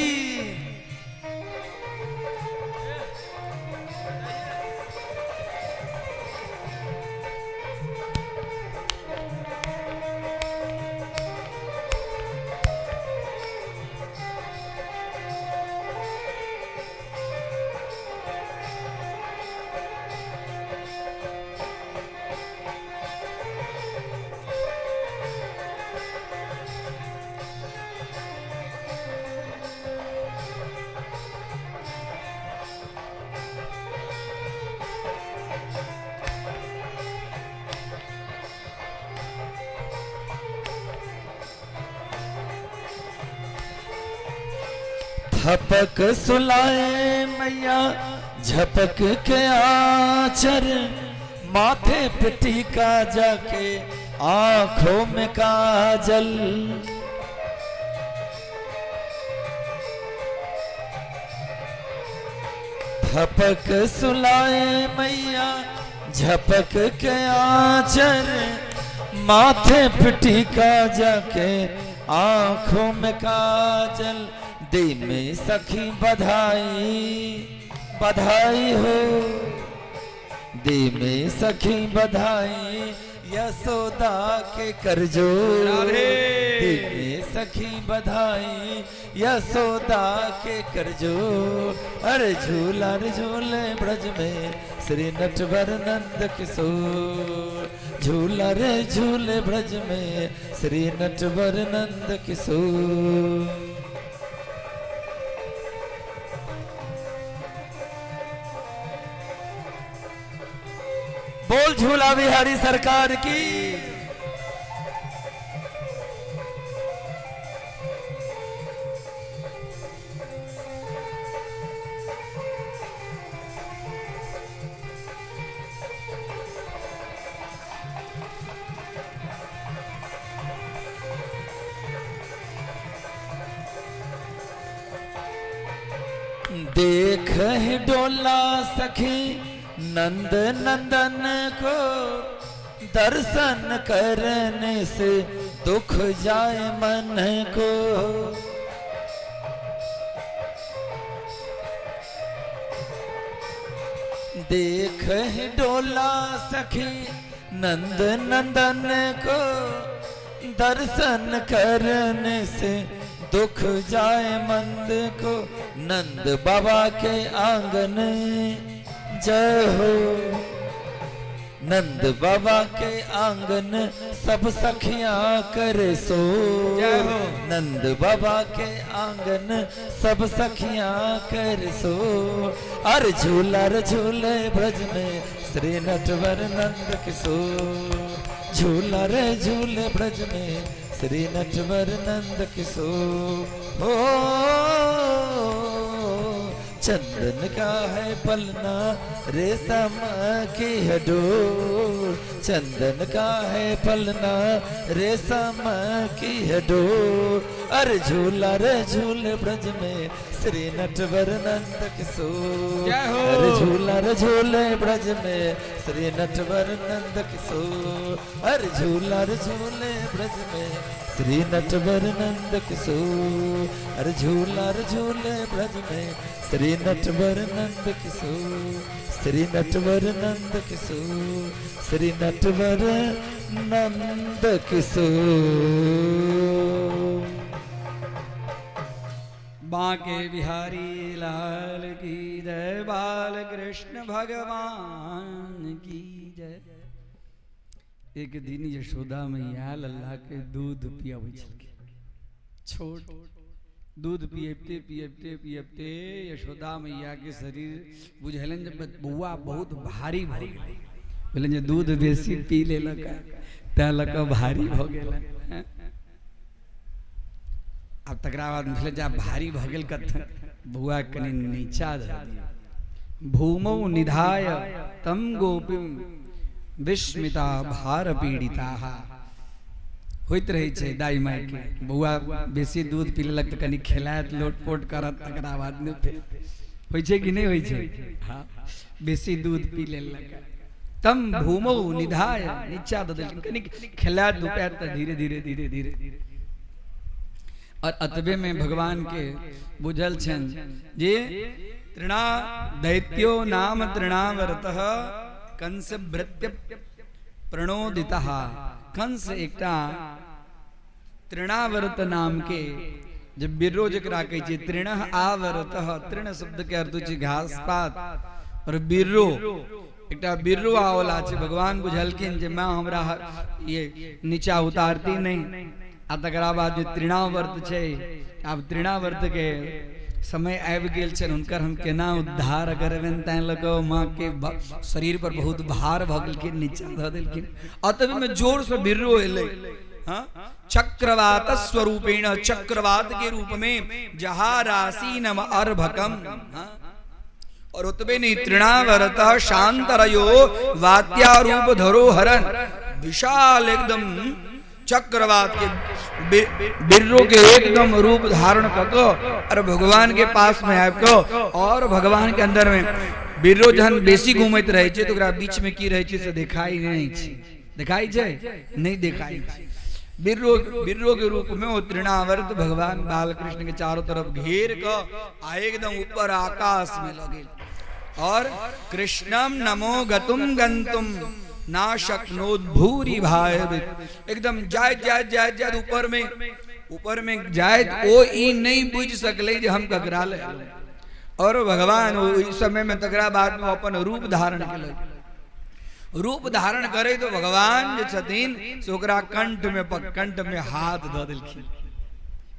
थपक सुलाए मैया झपक के आचर, माथे पे टीका जाके आंखों में काजल। थपक सुलाए मैया झपक के आचर, माथे पे टीका जाके आंखों में काजल। दे में सखी बधाई बधाई हो, दे में सखी बधाई यशोदा के करजो। दे में सखी बधाई यशोदा के करजो। अरे झूला रे झूले ब्रज में श्री नटवर नंद किशोर, झूला रे झूले ब्रज में श्री नटवर नंद किशोर। बोल झूला बिहारी सरकार की। देख है डोला सखी नंद नंदन को, दर्शन करने से दुख जाए मन को। देख है डोला सखी नंद नंदन को, दर्शन करने से दुख जाए मंद को। नंद बाबा के आंगन जय हो, नंद बाबा के आंगन सब सखियां कर सो। जय हो। नंद बाबा के आंगन सब सखियां कर सो। अरे झूला रे झूले ब्रज में श्री नटवर नंद किशोर, झूला रे झूले ब्रज में श्री नटवर नंद किशोर। हो चंदन का है पलना रेशम की है डोर, चंदन का है पलना रेशम की है डोर। अरे झूला रे झूले ब्रज में श्री नटवर नंद किशोर, जय हो। अरे झूला रे झूले ब्रज में श्री नटवर नंद किशोर। अरे झूला रे झूले ब्रज में श्री नटवर नंद किशोर, अरे झूला रे झूले ब्रज में श्री नटवर नंद किशोर, श्री नटवर नंद किशोर, श्री नटवर नंद किशोर। बांके बिहारी लाल की जय, बाल कृष्ण भगवान की जय। एक दिन यशोदा मैया लल्ला के दूध पियाबै छलखिन। छोट दूध पियबते पियबते पियबते यशोदा मैया के शरीर बुझेलनि जे बौआ बहुत भारी भऽ गेलै। भेलनि जे दूध बेसी पी लेलक तैं लऽ कऽ भारी भऽ गेलै। आब तकरा बाद भेलै जे आब भारी भऽ गेल कथन, बौआ कनि नीचा धऽ दियौ। भूमौ निधाय तम गोपिम विस्मिता भार पीड़िता। होइत रहै छै दाइ मायके, बौआ बेसी दूध पी लेलक तऽ कनि खेलायत लोटपोट करत तकरा बाद ने फेर होइ छै कि नहि होइ छै। हाँ, बेसी दूध पी लेलक तम भूमौ निधाय नीचा दऽ देलखिन, कनि खेलायत धुपायत तऽ धीरे धीरे धीरे धीरे। और अतबे में भगवान के बुझल छनि जे तृणा दैत्यो नाम तृणावर्तः कंस भृत्य प्रणोदितः। कंस एकटा तृणावर्त नाम के जे बिर्रो जकरा कहै छै तृण आवर्तः, तृण शब्द के अर्थ होइ छै घास पात, और बिर्रो एकटा बिर्रो आवला छै। भगवान बुझलखिन जे माँ हमरा ये नीचा उतारती नहीं, आ तकरा बाद जे तृणावर्त छै, आब तृणावर्त के समय आबि गेल छनि, हुनकर हम केना उद्धार करबनि, तैं लऽ कऽ माँ के शरीर पर बहुत भार भऽ गेलखिन, नीचा धऽ देलखिन। अतबे में जोर से बिर्रो एलै, हाँ चक्रवात स्वरूपेण, चक्रवात के रूप में, जहारासीनम अर्भकम। और उतबे नहीं, तृणावर्त शांतरयो वात्यारूप धरो हरन, विशाल एकदम चक्रवात के बिर्रो के एकदम रूप धारण करको और भगवान के पास में आबि कऽ और भगवान के अंदर में बिर्रो जहन बेसी घूमैत रहै छै तऽ ओकरा बीच में की रहै छै से देखाई नहीं छै, देखाई छै नहीं देखाई छै। बिर्रो बिर्रो के रूप में वो तृणावर्त भगवान बालकृष्ण के चारों तरफ घेर क आ एकदम ऊपर आकाश में लगे और कृष्णम नमो गतुम गंतुम ना शक्नोद भूरी भाय, एकदम जाय जाय जाय जाय ऊपर में जाय ओ ई नहीं बुझ सकले जे हम ककरा ले। और भगवान ओहि समय में तकरा बाद में अपन रूप धारण केलक। रूप धारण करे तो भगवान जे छथिन से ओकरा कंठ में कंठ में हाथ दऽ देलखिन,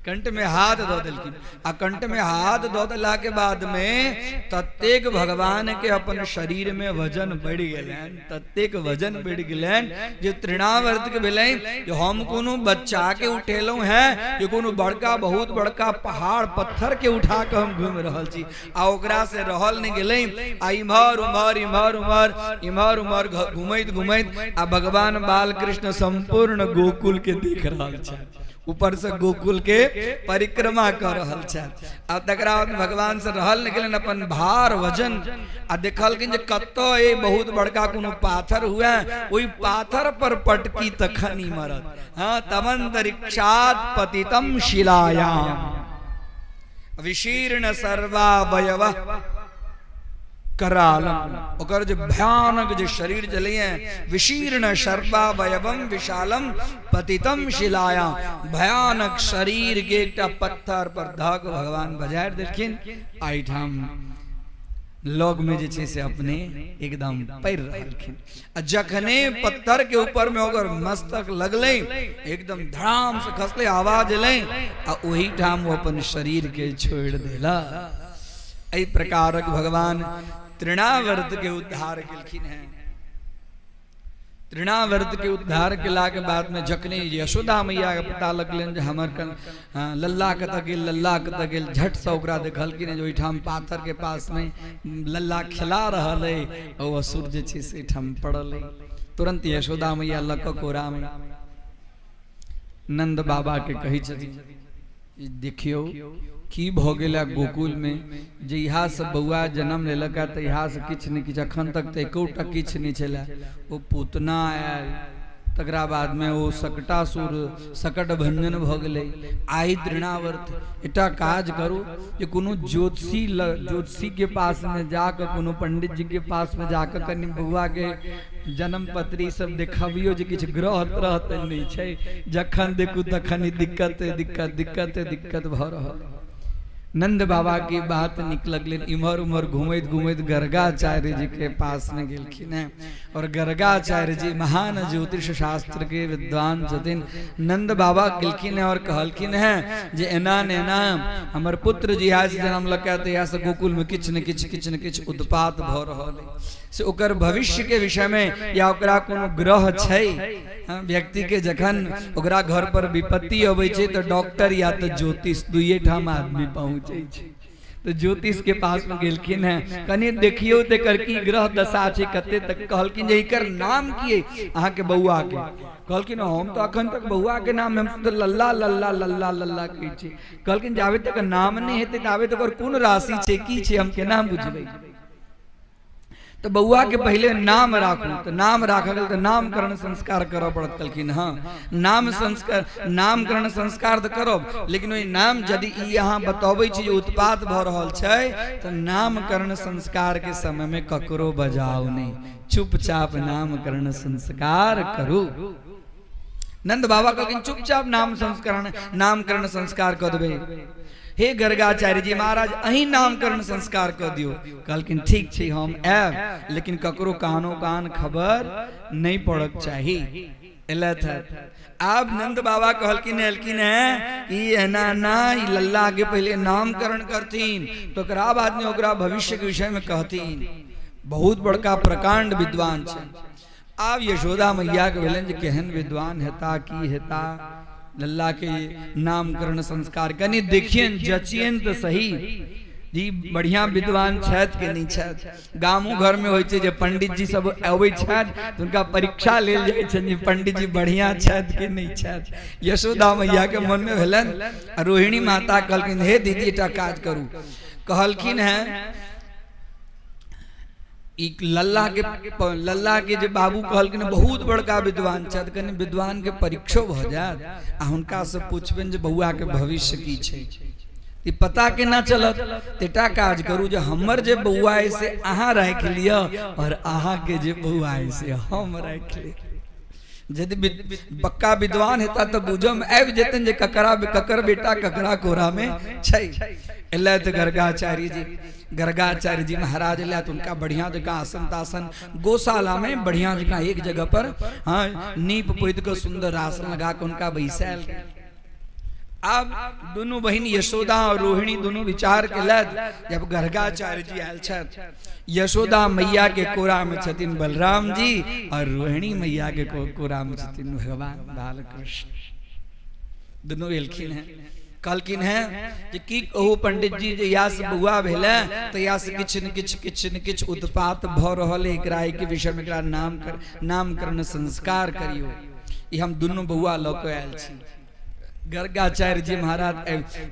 कंठ में हाथ दऽ देलखिन। आ कंठ में हाथ दऽ देला के बाद में ततेक भगवान के अपन शरीर में वजन बढ़ि गेलनि, ततेक वजन बढ़ि गेलनि जे तृणावर्त के भेलनि जे हम कोनो बच्चा के उठेलहुँ हैं जे कोनो बड़का बहुत बड़का पहाड़ पत्थर के उठा के हम घूमि रहल छी। आ ओकरा से रहल नहीं गेलै आ इम्हर उम्हर इम्हर उम्हर इम्हर उम्हर घुमैत घुमैत आ भगवान बालकृष्ण संपूर्ण गोकुल के देख रहल छथि, ऊपर से गोकुल के परिक्रमा कर रहल छथि। आ तकरा बाद भगवान से रहल नहीं गेलनि अपन भार वजन आ देखलखिन जे कतऽ ए बहुत बड़का कोनो पाथर हुए ओहि पाथर पर पटकी तखन ही मरत। हाँ, तमंतरिक्षात पतितम शिलायाम विशीर्ण सर्वावयव करालम, ओकर जे भयानक जे शरीर चलैए विशीर्ण सर्वावयवम विशालम पतितम शिलाया, भयानक शरीर के एकटा पत्थर पर धऽ कऽ भगवान बजारि देलखिन। एहिठाम लग में जे छै से अपने एकदम पड़ि रहलखिन आ जखने पत्थर के ऊपर में ओकर मस्तक लगलै एकदम धड़ाम से खसलै, आवाज एलै आ ओहि ठाम ओ अपन शरीर के छोड़ि देला। एहि प्रकारक भगवान तृणावर्त के उद्धार केलखिन हैं। तृणावर्त के उद्धार केला के बाद में जखने यशोदा मैया के पता लगलनि जे हमर लल्ला कतऽ गेल, लल्ला कतऽ गेल, झट से ओकरा देखलखिन जे ओहिठाम पाथर के पास में लल्ला खेला रहल अइ आ ओ असुर जे छै से एहिठाम पड़ल अइ। तुरंत यशोदा मैया लऽ कऽ कोरा में नंद बाबा के कहै छथिन देखियौ की भऽ गेल गोकुल में, जहिया से बौआ जन्म लेलक तहिया से किछु ने किछु, अखन तक तऽ एकोटा किछु नहि छलै। ओ पूतना आयल, तकरा बाद में ओ सकटासुर सकट भंजन भऽ गेलै। आइ तृणावर्त एकटा काज करू जे कोनो ज्योतिषी ज्योतिषी के पास में जाकऽ, कोनो पंडित जी के पास में जाकऽ कनि बौआ के जन्म पत्री सब देखबियौ जे किछु ग्रह त्रह तऽ नहि छै, जखन देखू तखन दिक्कत दिक्कत दिक्कत दिक्कत भऽ रहल। नंद बाबा के बात निक लगलनि, इम्हर उम्हर घुमैत घुमैत गर्गाचार्य जी के पास में गेलखिन हैं और गर्गाचार्य जी महान ज्योतिष शास्त्र के विद्वान छथिन। नंद बाबा गेलखिन हैं और कहलखिन हैं जे एना ने एना हमर पुत्र जी से जन्म लऽ तहिया से गोकुल में किछु ने किछु किछु ने किछु उत्पात भऽ रहल अइ, से ओकर भविष्य के विषय में या ओकरा कोनो ग्रह छै। व्यक्ति के जखन ओकरा घर पर विपत्ति अबै छै तऽ डॉक्टर या तऽ ज्योतिष दुइये ठाम आदमी पहुँचै छै। तऽ ज्योतिष के पास में गेलखिन हैं, कनि देखियौ तऽ एकर की ग्रह दशा छै कते तक। कहलखिन जे एकर नाम की अइ अहाँके बौआ के? कहलखिन हम तऽ अखन तक बौआ के नाम हम तऽ लल्ला लल्ला लल्ला लल्ला कहै छी। कहलखिन जाबे तक नाम नहि हेतै ताबे तक ओकर कोन राशि छै की छै हम केना बुझबै? तऽ बौआ के पहिले नाम राखू, तऽ नाम राखऽ लेल तऽ नामकरण संस्कार करऽ पड़त। कहलखिन हँ नाम संस्कार नामकरण संस्कार तऽ करब, लेकिन ओहि नाम यदि ई अहाँ बतबै छी जे उत्पात भऽ रहल छै तऽ नामकरण संस्कार के समय में ककरो बजाउ नहि, चुपचाप नामकरण संस्कार करू। नंद बाबा कहलखिन चुपचाप नाम संस्करण नामकरण संस्कार कऽ देबै। हे गर्गाचार्य जी महाराज अहीं नामकरण संस्कार कऽ दियौ। कहलखिन ठीक छै हम आयब, लेकिन ककरो कानो कान खबर नहि पड़क चाही। एलथि हँ। आब नंद बाबा कहलखिन एलखिन हैं ई एना ना ई लल्ला के पहिले नामकरण करथिन तो ओकरा बाद में ओकरा भविष्य के विषय में कहथिन। बहुत बड़का प्रकांड विद्वान छै। आब यशोदा मैया के भेलनि जे केहन विद्वान हेता की हेता। लल्ला के नामकरण संस्कार कनि देखियन जचियन तऽ सही जी बढ़िया विद्वान छथि कि नहि छथि। गामो घर में होइ छै जे पंडित जी सब अबै छथि तऽ हुनका परीक्षा लेल जाइ छनि जे पंडित जी बढ़िया छथि कि नहि छथि। यशोदा मैया के मन में भेलनि आ रोहिणी माता कहलखिन हे दीदी एकटा काज करू। कहलखिन हैं ई लल्ला के जे बाबू कहलखिन बहुत बड़का विद्वान छथि, कनि विद्वान के परीक्षो भऽ जायत आ हुनका से पूछबनि जे बौआ के भविष्य की छै, ई पता केना चलत। एकटा काज करू जे हमर जे बौआ अइ से अहाँ राखि लिअ और अहाँ के जे बौआ अइ से हम राखि लेब। यदि पक्का विद्वान हेता तऽ बुझऽ मे आबि जेतनि जे ककर बेटा ककरा कोरा में छै। एलथि गर्गाचार्य जी, गर्गाचार्य जी महाराज एलथि, उनका बढ़िया जगह आसन तासन गौशाला में बढ़िया जगह एक जगह पर हाँ नीप पोति कऽ सुंदर आसन लगा कऽ उनका बैसायल गेल। आब दुनू बहिन यशोदा और रोहिणी दुनू विचार केलथि। जब गर्गाचार्य जी आयल छथि, यशोदा मैया के कोरा में छथिन बलराम जी और रोहिणी मैया के कोरा में छथिन भगवान बालकृष्ण। दुनू एलखिन हैं, कहलखिन हैं जे की कहू पंडित जी, जे यास बौआ भेलै तऽ यास किछु ने किछु किछु ने किछु उत्पात भऽ रहल है, एकरा एहिके विषय में एकरा नामकरण संस्कार करियौ। ई हम दुनू बौआ लऽ कऽ आयल छी। गर्गाचार्य जी महाराज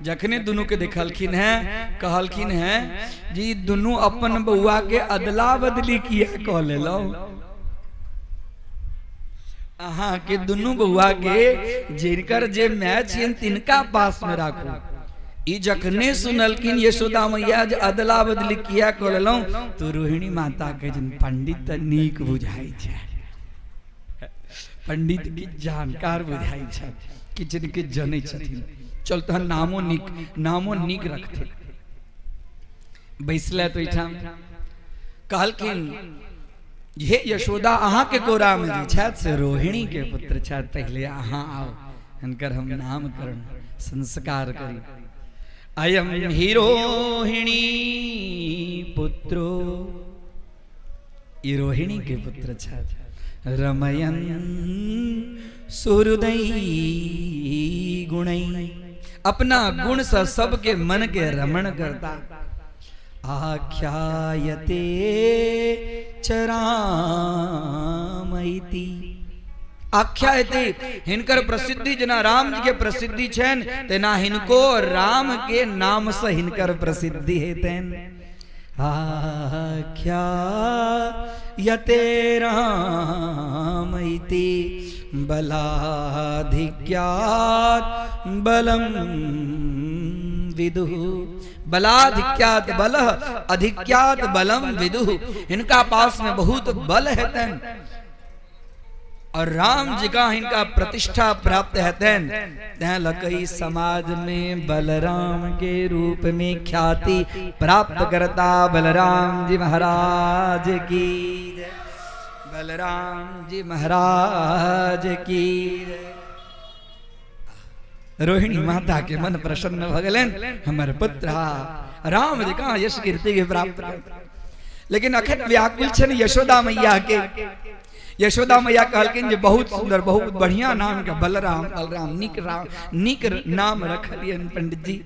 जखने दुनू के देखलखिन हैं, कहलखिन हैं जी दुनू अपन बौआ के अदला बदली किया कऽ लेलहुँ। अहाँ के दुनू बौआ के जिनकर जे माय छियनि तिनका पास में राखू। ई जखने सुनलखिन यशोदा मैया जे अदला बदली किया कऽ लेलहुँ, तो रोहिणी माता के जिन पंडित तऽ नीक बुझाइ छै, पंडित की जानकार बुझाइ छै, किछु ने किछु जनै छथिन, चल तहन नामो नीक रखथिन। बैसले तो ओहिठाम कहलखिन हे यशोदा, अहाँ के कोरा में जे छथि से रोहिणी के पुत्र छथि, पहले अहाँ आओ, हिनकर हम नामकरण संस्कार करी। अयम ही रोहिणी पुत्रो, ई रोहिणी के पुत्र छथि, रमयन सुहृदय गुणै, अपना गुण से सबके मन के रमण करता। आख्यायते चराम इति, आख्यायते हिनकर प्रसिद्धि जेना राम जी के प्रसिद्धि छनि तेना हिनको राम के नाम से हिनकर प्रसिद्धि हेतनि। आख्यायते राम इति बलाधिक्यात् बलम विदुः, बलाधिक्यात् बलः अधिक्यात् बलम विदुः, हिनका पास में बहुत बल हेतनि और राम जी का हिनका प्रतिष्ठा प्राप्त हेतनि, तैं लकई समाज में बलराम के रूप में ख्याति प्राप्त करता। बलराम जी महाराज की जय, बलराम जी महाराज की जय। रोहिणी माता के मन प्रसन्न भ गेलनि, हमर पुत्र राम जी का यश कीर्ति के प्राप्त करता। लेकिन अखन व्याकुल छनि यशोदा मैया के। यशोदा मैया कहलखिन जे बहुत सुंदर बहुत बढ़िया नाम के बलराम, बलराम नीक राम नीक नाम रखलियनि पंडित जी।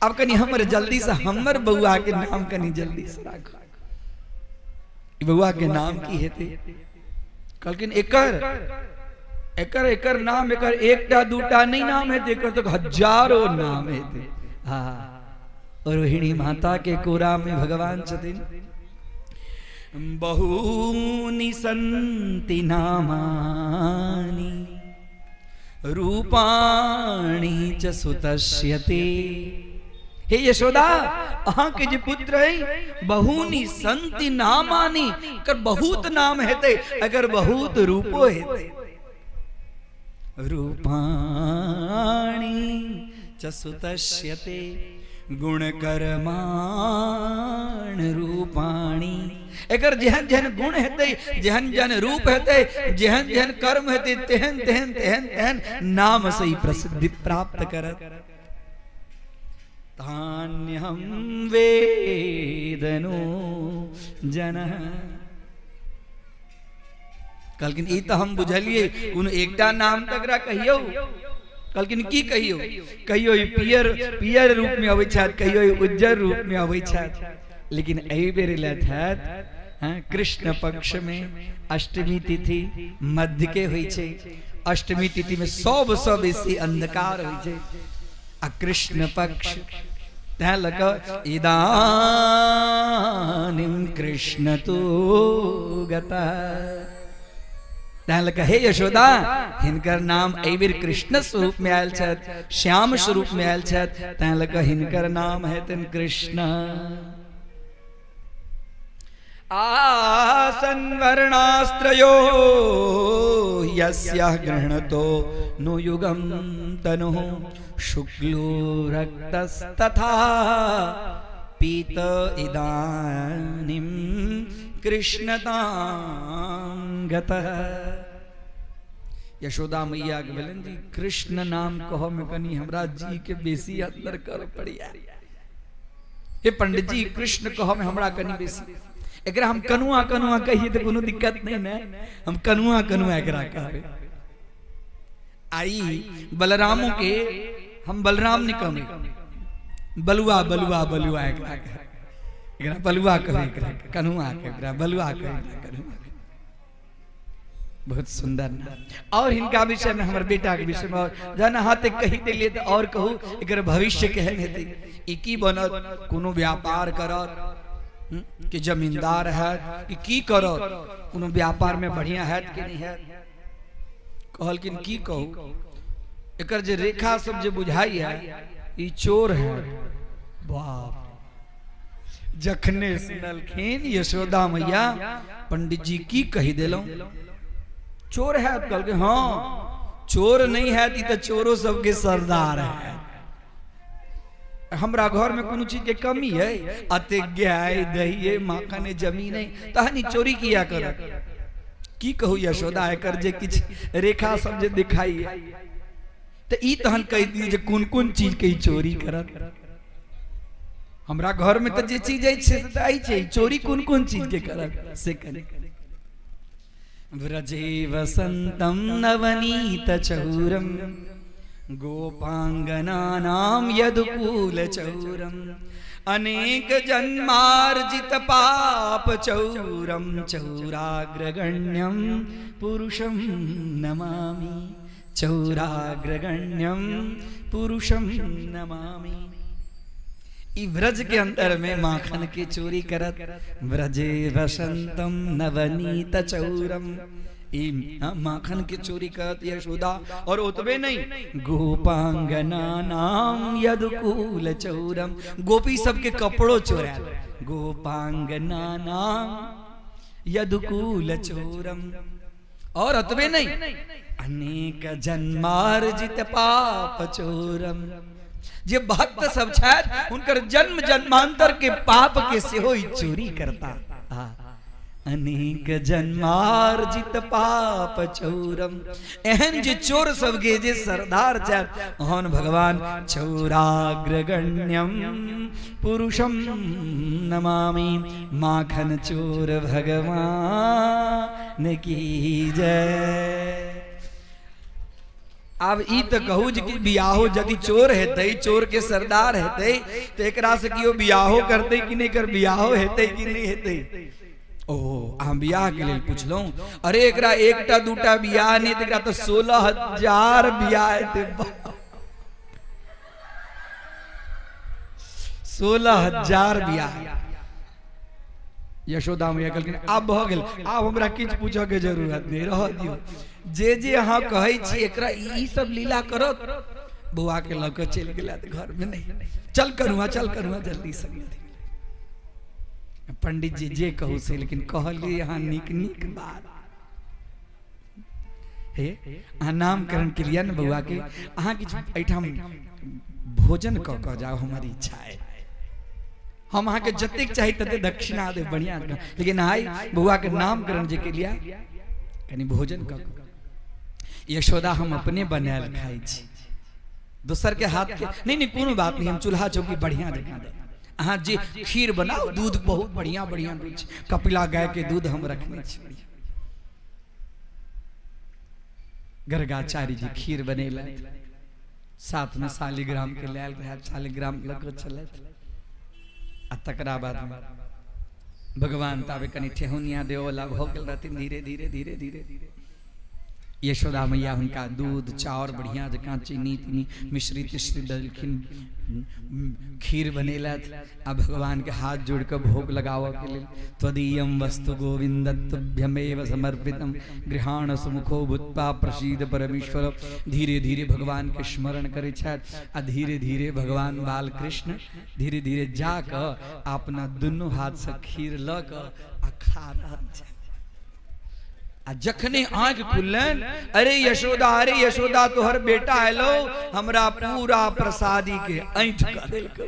अब कनि हमर जल्दी से हमर बौआ के नाम कनि जल्दी से राखू, ई बौआ के नाम की हेतै? कहलखिन एकर एकर एकर नाम एकर एकटा दूटा नहीं नाम हेतै, एकर तो हजारों नाम हेतै। हाँ, रोहिणी माता के कोरा में भगवान छथिन। बहूनि सन्ति नामानि रूपाणि च सुतस्यते। हे यशोदा, अहाँ के जे पुत्र है बहूनि सन्ति नामानि, कर बहुत नाम हेतै, अगर बहुत रूपो हेतै। रूपाणि च सुतस्यते गुणकर्माण रूपाणि, एकर जेहन जेहन गुण हेतै, जेहन जेहन रूप हेतै, जेहन जेहन कर्म हेतै, तेहन तेहन तेहन तेहन नाम से ही प्रसिद्धि प्राप्त करत। तान्यहं वेदनो जनः। कहलखिन ई तऽ हम बुझलियै, कोनो एकटा नाम तकरा कहियौ। कहलखिन की कहियो कहियो ई पियर पियर रूप में अबै छथि, कहियो ई उज्जर रूप में अबै छथि, लेकिन एहि बेर एलथि हैत हँ कृष्ण पक्ष में अष्टमी तिथि मध्य के होइ छै। अष्टमी तिथि में सबसँ बेसी अंधकार होइ छै आ कृष्ण पक्ष तैं लऽ कऽ इदानीं कृष्ण तु गतः। तैं लऽ कऽ हे यशोदा, हिनकर नाम एहि बेर कृष्ण स्वरूप में आयल छथि, श्याम स्वरूप में आयल छथि, तैं लऽ कऽ हिनकर नाम हेतनि कृष्ण। आसन वर्णास्त्रयो यस्य गृह्णतो नु युगं तनुः शुक्लो रक्तस्तथा पीत इदानीं कृष्णतां गतः। यशोदा मैया के भेलनि जी कृष्ण नाम कहऽ में कनी हमरा जी के बेसी अंदर कर पड़िया। हे पंडित जी, कृष्ण कहऽ में हमरा कनी बेसी, एकरा हम कनुआ कनुआ कहिए तो कोनो दिक्कत नहीं ने, हम कनुआ कनुआ एकरा कहबै। आई बलरामो के हम बलराम नहीं कहबै, बलुआ बलुआ बलुआ एकरा कहबै, एकरा बलुआ कहबै, एकरा कनुआ कहबै, एकरा बलुआ कहबै, एकरा कनुआ कहबै। बहुत सुंदर नाम। और हिनका विषय में, हमर बेटा के विषय में और जहन अहाँ ते कहि देलियै तऽ और कहू एकर भविष्य केहन हेतै, ई की बनत, कोनो व्यापार करत कि जमींदार हैत कि की करत, कोनो व्यापार में बढ़िया हैत कि नहीं हैत। कहलखिन की कहू, एकर जे रेखा सब जे बुझाइया ई चोर है। बाप, जखने सुनलखिन यशोदा मैया पंडित जी की कहि देलहुँ चोर है, कहलकै हाँ चोर नहीं है ई तऽ चोरो सबके सरदार है। हमरा घर में कोनो चीज के कमी है, अते गाय दही है माखन है जमीन है, तहन ई चोरी किया करत। की कहू यशोदा, एकर जे किछु रेखा सब जे दिखाई है तऽ ई तहन कहि दियौ जे कोन कोन चीज के ई चोरी करत। हमरा घर में तऽ जे चीज अछि से तऽ अछि, ई चोरी कोन कोन चीज के करत से कनि। व्रजे वसंतम नवनीत चौरम गोपांगनानां यदुकूल चौरम अनेक जन्मार्जित पाप चौरम चौराग्रगण्यम पुरुषं नमामि, चौराग्रगण्यम पुरुषं नमामि। ई व्रज के अंदर में माखन के चोरी करत, व्रजे वसंतम नवनीत चौरम, ई माखन के चोरी करत यशोदा। और ओतबे नहीं, गोपांगना नाम यदुकूल चौरम, गोपी सबके कपड़ो चोरायल, गोपांगना नाम यदुकूल चौरम। और अतबे नहीं, अनेक जन्मार्जित पाप चोरम, जे भक्त सब छथि हुनकर जन्म जन्मांतर के पाप के सेहो ई चोरी करता। अनेक जन्मार्जित पाप चौरम, एहन जे चोर सबके जे सरदार छथि ओहन भगवान चौराग्रगण्यम पुरुषम नमामि, माखन चोर भगवान की जय। आब ई तऽ कहू जे कि बियाहो यदि चोर हेतै, चोर के सरदार हेतै, तऽ एकरा से केओ बियाहो करतै कि नहि कर, बियाहो हेतै कि नहि हेतै। ओ अहाँ बियाह के लेल पुछलहुँ, अरे एकरा एकटा दूटा बियाह नहि तऽ एकरा तऽ 16,000 बियाह हेतै। 16,000 बियाह। यशोदा मैया कहलखिन आब भऽ गेल, आब हमरा किछु पूछऽ के जरूरत नहि, रहऽ दियौ, जे जे अहाँ कहै छी एकरा ई सब लीला करत। बौआ के लऽ कऽ चलि गेला तऽ घर में नहीं, चल करुआ चल करुआ जल्दी से। पंडित जी जे कहू से, लेकिन कहलिए अहाँ नीक नीक बात। हे अहाँ नामकरण के लिए ने बौआ के, अहाँ किछु एहिठाम भोजन कऽ कऽ जाउ, हमर इच्छा है, हम अहाँके जतेक चाही तते दक्षिणा देब बढ़िया, लेकिन आइ बौआ के नामकरण जे के लिए कनि भोजन कऽ कऽ। यशोदा हम अपने बनायल खाइ छी, दोसर के हाथ के नहीं, नहीं कोनो बात नहीं, हम चूल्हा चौकी बढ़िया जकाँ देब, अहाँ जे खीर बनाउ, दूध बहुत बढ़िया बढ़िया दूध छै, कपिला गाय के दूध हम रखने छी। गर्गाचार्य जी खीर बनेलथि, साथमे शालिग्रामके लायल रहै, शालिग्राम लऽ कऽ चलथि। आ तकरा बादमे भगवान ताबे कनि ठेहुनिया देवला भऽ गेल रहथिन। धीरे धीरे धीरे धीरे यशोदा मैया हुनका दूध चाउर बढ़िया जकाँ चीनी तीनी मिश्री तिश्री देलखिन, खीर बनेलथि आ भगवान के हाथ जोड़ कऽ भोग लगाबऽ के लेल। त्वदीयं वस्तु गोविंद तुभ्यमेव समर्पितम गृहाण सुमुखो भूत्वा प्रसीद परमेश्वर। धीरे धीरे भगवान के स्मरण करै छथि आ धीरे धीरे भगवान बालकृष्ण धीरे धीरे जा कऽ अपना दुनू हाथसँ खीर लऽ कऽ आ खा रहल छथि। आ जखने आंखि खुललनि, अरे यशोदा, अरे यशोदा, तोहर बेटा एलो, हमरा पूरा प्रसादी के ऐंठ कऽ देलकै।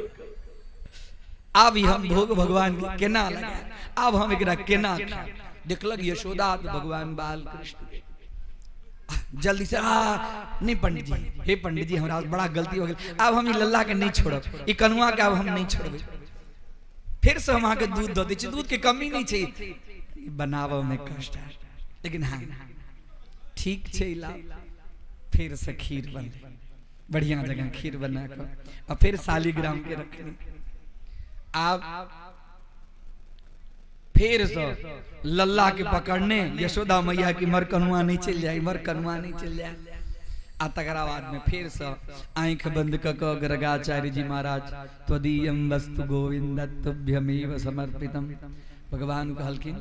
आब ई हम भोग भगवान के केना लगायब? आब हम एकरा केना खायब? देखलक यशोदा तऽ भगवान बाल कृष्ण जल्दी से, आ नहीं पंडित जी, हे पंडित जी, हमरा बड़ा गलती हो गेल, आब हम ई लल्ला के नहीं छोड़ब, ई कनुआ के आब हम नहीं छोड़बै, फिर से हम अहाँके दूध दऽ दै छी, दूध के कमी नहीं छै, ई बनाबऽ में कष्ट है, लेकिन हाँ ठीक छै। ला फिर से खीर बनलै, बढ़िया जगह खीर बना कऽ आ फिर शालिग्राम के रखने। आब फेर से लल्ला के पकड़ने यशोदा मैया की मर कनुआ नहीं चल जाए, मर कनुआ नहीं चल जाए। आ तकरा बाद में फिर से आंख बंद क क गर्गाचार्य जी महाराज त्वदीयम वस्तु गोविंद तुभ्यमेव समर्पितम। भगवान कहलखिन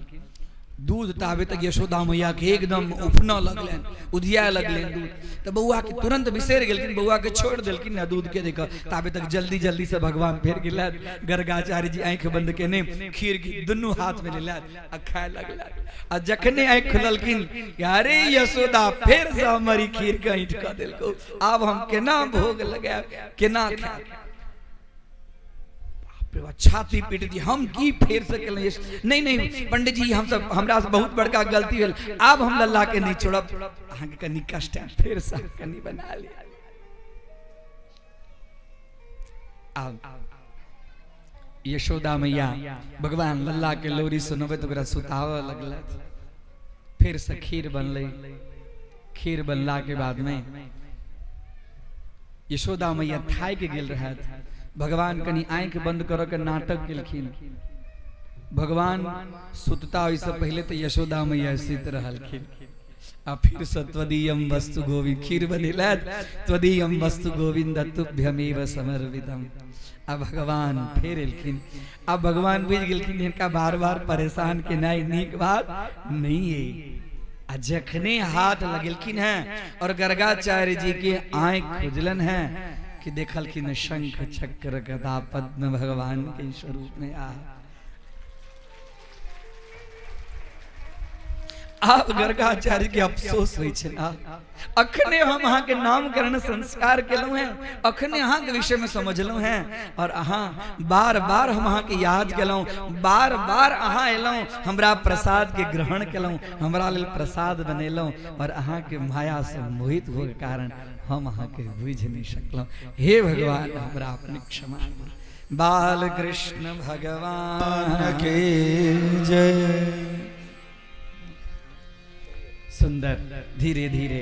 दूध ताबे तक यशोदा मैया के एकदम उफनऽ लगलनि, उधिया लगलनि दूध, तऽ बौआ के तुरंत बिसरि गेलखिन, बौआ के छोड़ि देलखिन ना दूध के देख। ताबे तक जल्दी जल्दी से भगवान फेर गेलथि, गर्गाचार्य जी आँखि बंद केने खीर के दुनू हाथ में लेलथि आ खाए लगलथि। आ जखने आँखि खोललखिन, अरे यशोदा, फेर से हमर ई खीर के ऐंठ कऽ देलकौ, आब हम केना भोग लगायब, केना खायब? बाप रे बाप, छाती पीट दी, हम की फेर से केलहुँ? नहीं नहीं पंडित जी, हम सब हमरा से बहुत बड़का गलती भेल, आब हम लल्ला के नहीं छोड़ब, अहाँके कनि कष्ट है, फेर से कनि बना लिया। आब यशोदा मैया भगवान लल्ला के लोरी सुनबैत ओकरा सुताबऽ लगलथि। फेर से खीर बनलै। खीर बनला के बाद में यशोदा मैया थाकि गेल रहथि। भगवान कनि आँखि बंद करऽ के नाटक केलखिन। भगवान सुतता ओहिसँ पहिले तऽ यशोदा मैया सुति रहलखिन। आ फिर से त्वदीयम वस्तु गोविंद खीर बनेलथि, त्वदीयम वस्तु गोविंद तुभ्यमेव समर्पितम। आ भगवान फेर एलखिन। आ भगवान बुझि गेलखिन हिनका बार बार परेशान केनाइ नीक बात नहीं है। आ जखने हाथ लगेलखिन हैं और गर्गाचार्य जी के आंख खुजलन हैं कि देखलखिन शंख चक्र गदा पद्म भगवान के स्वरूप में। आ आब गर्गाचार्य के अफसोस होइ छै, अखने हम अहाँ के नामकरण संस्कार केलहुँ हैं, अखने अहाँ के विषय में समझलहुँ हैं और अहाँ बार बार हम अहाँ के याद केलहुँ, बार बार अहाँ एलहुँ, हमरा प्रसाद के ग्रहण केलहुँ, हमरा लेल प्रसाद बनेलहुँ और अहाँ के माया से मोहित हो के कारण हम अहाँ के बुझि नहीं सकलहुँ। हे भगवान, हमरा अपने क्षमा करू। बाल कृष्ण भगवान के जय। सुंदर धीरे धीरे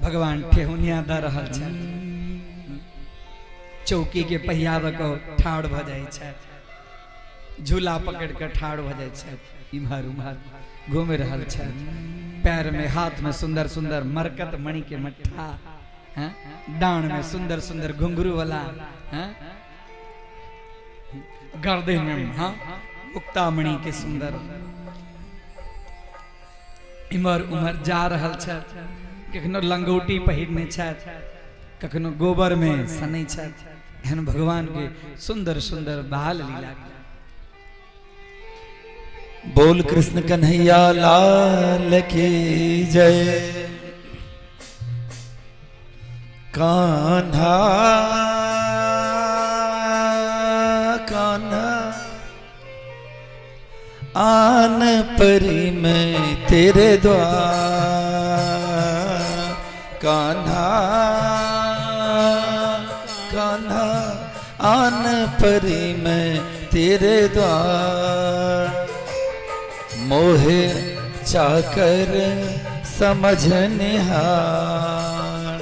भगवान ठेहुनिया दऽ रहल छथि, चौकी के पहिया दऽ कऽ ठाढ़ भऽ जाइ छथि, झूला पकड़ि कऽ ठाढ़ भऽ जाइ छथि, इम्हर उम्हर घूमि रहल छथि। पैर में हाथ में सुंदर सुंदर मरकत मणि के मट्ठा, हैं, डांड में सुंदर सुंदर घुंघरू वाला, हैं, गर्दन में हाँ मुक्तामणि के सुंदर, इम्हर उम्हर जा रहल छथि। कखनो लंगोटी पहिरने छथि, कखनो गोबर में सनै छथि। एहन भगवान के सुंदर सुंदर बाल लीला। बोल कृष्ण कन्हैया लाल की जय। कान्हा कान्हा आन परी मैं तेरे द्वार, कान्हा कान्हा आन परी मैं तेरे द्वार, मोहे चाकर समझ निहार,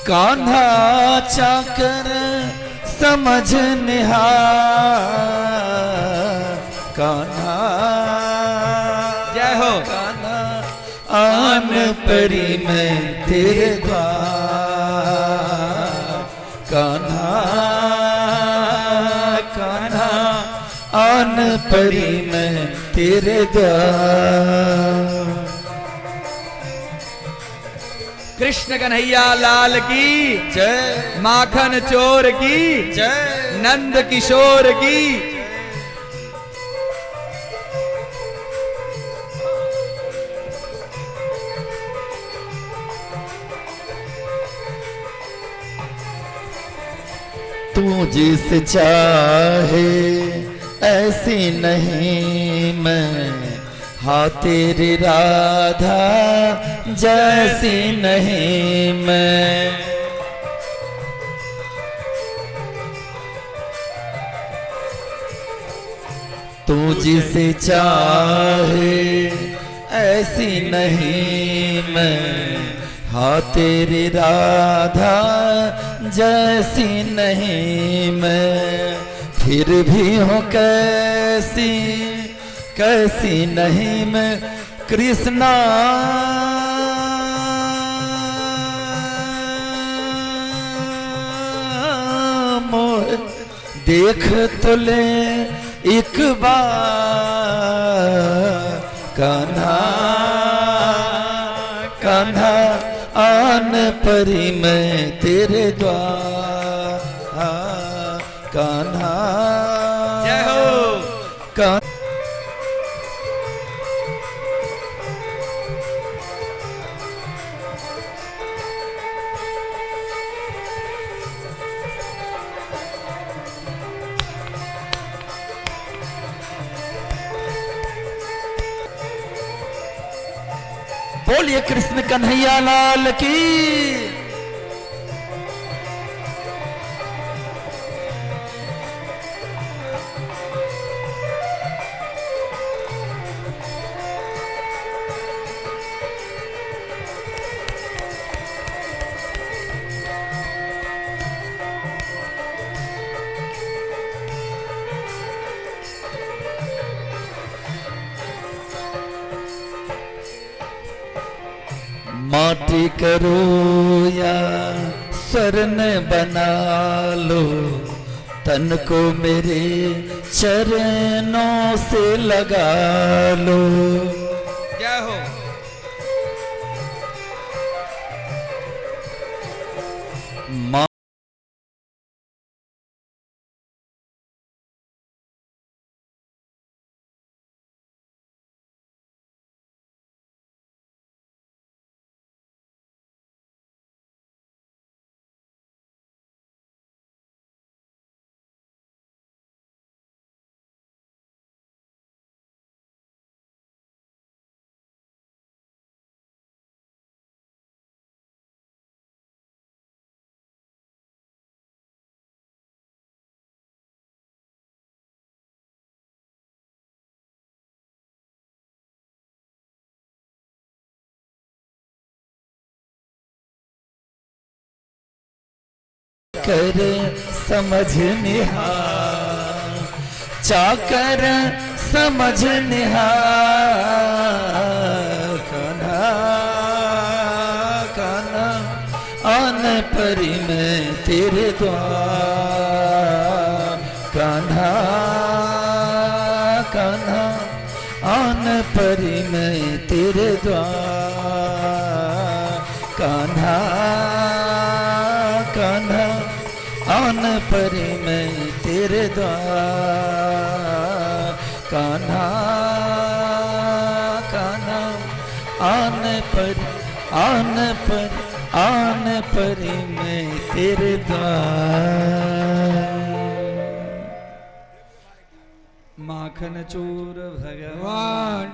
कान्हा चाकर समझ निहार, कान्हा जय हो। कान्हा आन परी मैं तेरे द्वार, कान्हा कान्हा आन परी मैं तेरे द्वार। कृष्ण कन्हैया लाल की जय, माखन चोर की जय, नंद किशोर की। तू जिस चाहे ऐसी नहीं मैं, हाँ तेरी राधा जैसी नहीं मैं। तू जिसे चाहे ऐसी नहीं मैं, हाँ तेरी राधा जैसी नहीं मैं। फिर भी हूँ कैसी कैसी नहीं मैं कृष्णा, मोह देख तो ले एक बार। कान्हा कान्हा आन परी मैं तेरे द्वार, कान्हा जय हो। बोलिए कृष्ण कन्हैया लाल की। माटी करो या स्वर्ण बना लो, तन को मेरे चरणों से लगा लो। जय हो। कर समझ निहार, चाकर समझ निहार। कान्हा कान्हा आन परी मैं तेरे द्वार, कान्हा कान्हा आन परी मैं तेरे द्वार, कान्हा कान्हा आन परी मैं तेरे द्वार, कान्हा कान्हा आन पर आन पर आन परी मैं तेरे द्वार। माखन चोर भगवान।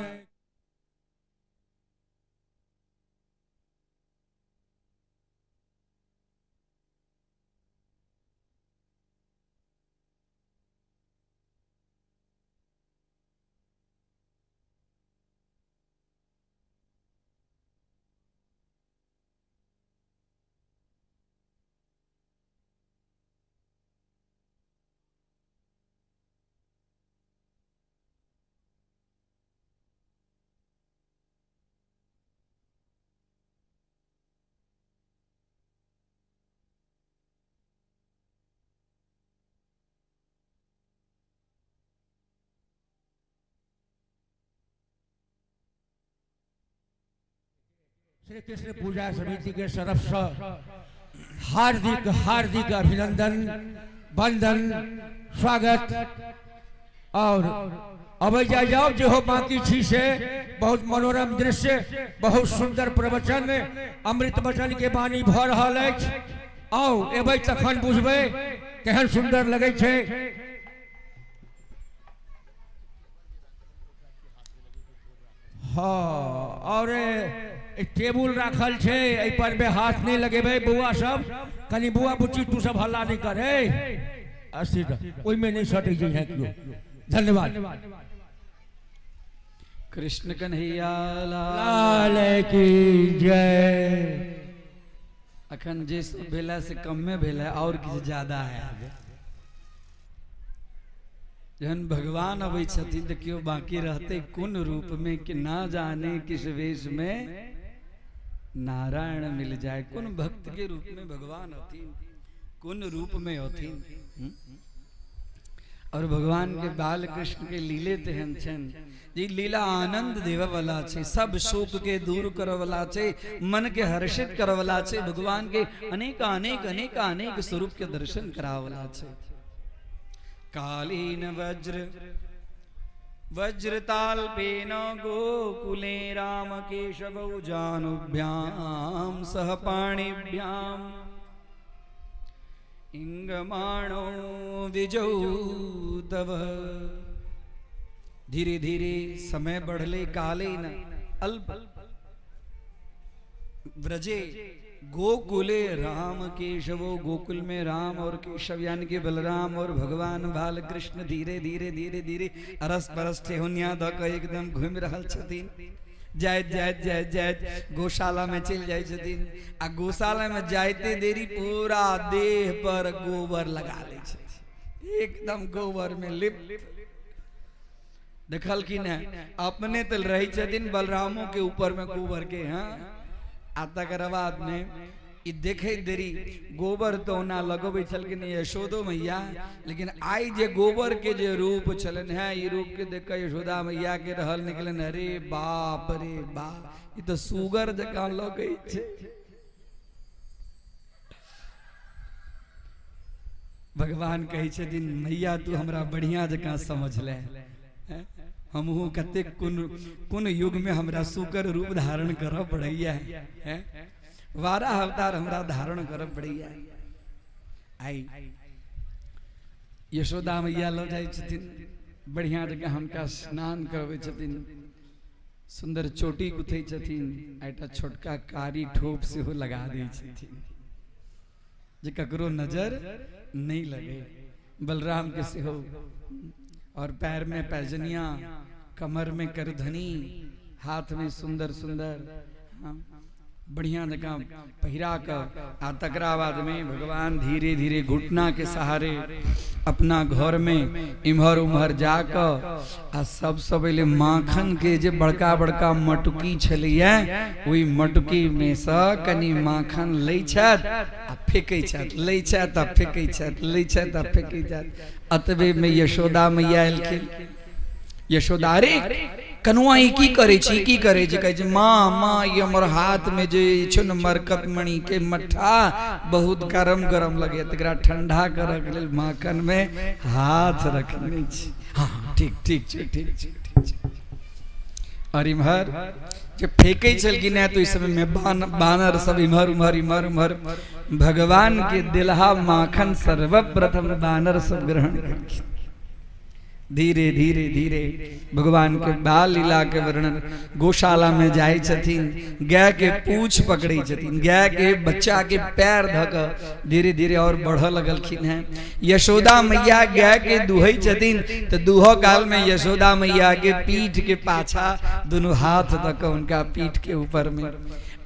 श्री कृष्ण पूजा समिति के तरफ से हार्दिक हार्दिक अभिनंदन, वंदन, स्वागत। और अबै जाय जाओ जे हो बाकी छी से बहुत मनोरम दृश्य, बहुत सुंदर प्रवचन, अमृत वचन के वाणी भऽ रहल अछि। आउ एबै तखन बुझबै केहन सुंदर लगै छै। हाँ, और टेबुल राखल छै, एहि पर में हाथ नहीं लगेबै बौआ सब, कनि बौआ बुच्ची तू सब हल्ला नहीं करे, ओहिमे नहीं सटै जइहे केओ। धन्यवाद। कृष्ण कन्हैया लाल की जय। अखन जे सब भेला से कमे भेला, और किछु ज्यादा है। जहन भगवान अबै छथिन तऽ केओ बाकी रहतै कोन रूप में कि ना जाने किस वेश में नारायण मिल जाए। कोन भक्त के रूप में भगवान हथिन, कोन रूप में हथिन। और भगवान के बाल कृष्ण के लीले तेहन छनि जे लीला आनंद देवे वाला छै, सब शोक के दूर करे वाला छै, मन के हर्षित करे वाला छै, भगवान के अनेक अनेक अनेक अनेक स्वरूप के दर्शन करावे वाला छै। कालीन वज्र वज्रताल्पेन गोकुले राम केशवौ जानुभ्याम सह पाणिभ्याम इंगमाणो विजौ तव। धीरे धीरे समय बढ़ले कालेन अल्प व्रजे गोकुले राम केशवो, गोकुल में राम और केशव यानी कि बलराम और भगवान बाल कृष्ण धीरे धीरे धीरे धीरे अरस परस ठेहुनिया द के एकदम घूमि रहल छथिन। जाइत जाइत जाइत जाइत गौशाला में चलि जाइ छथिन आ गौशाला में जाइते देरी पूरा देह पर गोबर लगा लै छथिन, एकदम गोबर में लिप्त। देखलखिन है अपने तो रहै छथिन बलरामो के ऊपर में गोबर के। हाँ, आ तकर बाद में ई देखे देरी गोबर तो ओना लगबै छलखिन यशोदो मैया, लेकिन आइ जे गोबर के जे रूप छलनि है, ई रूप के देख के यशोदा मैया के रहल निकलन, अरे बाप रे बाप, ई तो सुगर जकाँ लगै छै। भगवान कहै छथिन मैया तू हमरा बढ़िया जकाँ समझ ले, हमहूँ कतेक कोन कोन युग में हमरा सुकर रूप धारण करऽ पड़ैया है, 12 अवतार हमरा धारण करऽ पड़ैया। आई यशोदा मैया लऽ जाइ छथिन, बढ़िया जकाँ हुनका स्नान करबै छथिन, सुंदर चोटी गुथै छथिन, एकटा छोटका कारी ठोप सेहो लगा दै छथिन जे ककरो नजर नहीं लगे। बलराम के सेहो, और पैर में पैजनिया, कमर में करधनी, हाथ में सुंदर सुंदर हाँ, बढ़िया जकाँ पहिरा कऽ आ तकरा बाद में भगवान धीरे धीरे घुटना के सहारे अपना घर में इम्हर उम्हर जाकऽ आ सबसँ पहिले माखन के जे बड़का बड़का मटुकी छलैया ओहि मटुकी में सँ कनि माखन लै छथि आ फेकै छथि, लै छथि आ फेकै छथि, लै छथि आ फेकै छथि। अतबे में यशोदा मैया एलखिन। यशोदा अरे कनुआ ई की करै छी, की करै छी? कहै छै माँ माँ ई हमर हाथ में जे छै ने मरकत मणि के मट्ठा बहुत गरम गरम लगैया, तकरा ठंडा करऽ के लेल माखन में हाथ रखने छी। हाँ ठीक ठीक छै, ठीक छै, ठीक छै। और इम्हर जे फेकै छलखिन हेँ तऽ ओहि समय में बानर सब इम्हर उम्हर इम्हर उम्हर भगवान के दिलहा माखन सर्वप्रथम बानर सब ग्रहण केलखिन। धीरे धीरे धीरे भगवान के बाल लीला के वर्णन, गौशाला में जाइ छथिन, गाय के पूछ पकड़ै छथिन, गाय के बच्चा के पैर धऽ कऽ धीरे धीरे और बढ़ऽ लगलखिन हेँ। यशोदा मैया गाय के दुहै छथिन तऽ दुहऽ काल में यशोदा मैया के पीठ के पाछा दुनू हाथ दऽ कऽ हुनका पीठ के ऊपर में,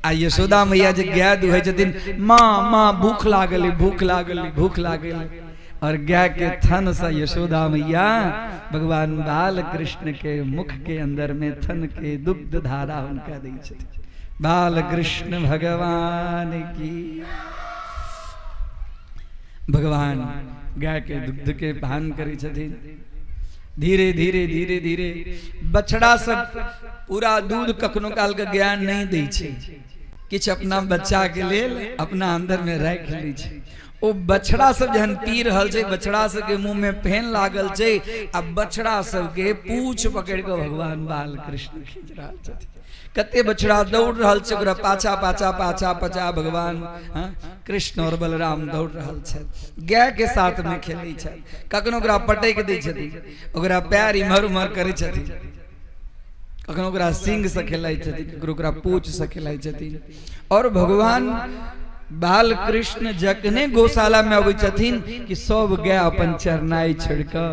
आ यशोदा मैया जे गाय दुहै छथिन, माँ माँ भूख लागल, भूख लागल, भूख लागल, और गाय के थन से यशोदा मैया भगवान बाल कृष्ण के मुख के अंदर में थन के दुग्ध धारा उनका दै छथिन। बाल कृष्ण भगवान की। भगवान गाय के दुग्ध के पान करै छथिन। धीरे धीरे धीरे धीरे बछड़ा सब पूरा दूध कखनो काल के ज्ञान नहीं दै छै। किछु अपना बच्चा के लेल अपना अंदर में राखि लै छै। ओ बछड़ा सब जहन पी रहल छै, बछड़ा सबके मुंह में फेन लागल छै आ बछड़ा सबके पूछ पकड़ि कऽ भगवान बाल कृष्ण खींच रहल छथिन। कते बछड़ा दौड़ रहल छै, ओकरा पाछा पाछा पाछा पाछा भगवान कृष्ण और बलराम दौड़ रहल छथि। गाय के साथ में खेलै छथि, कखनो ओकरा पटकि दै छथिन, ओकरा पैर इम्हर उम्हर करै छथिन, कखनो ओकरा सिंग से खेलाइ छथिन, कखनो ओकरा पूछ से खेलाइ छथिन। और भगवान बाल कृष्ण जखने गौशाला में अबै छथिन कि सब गाय अपन चरनाई छोड़ कऽ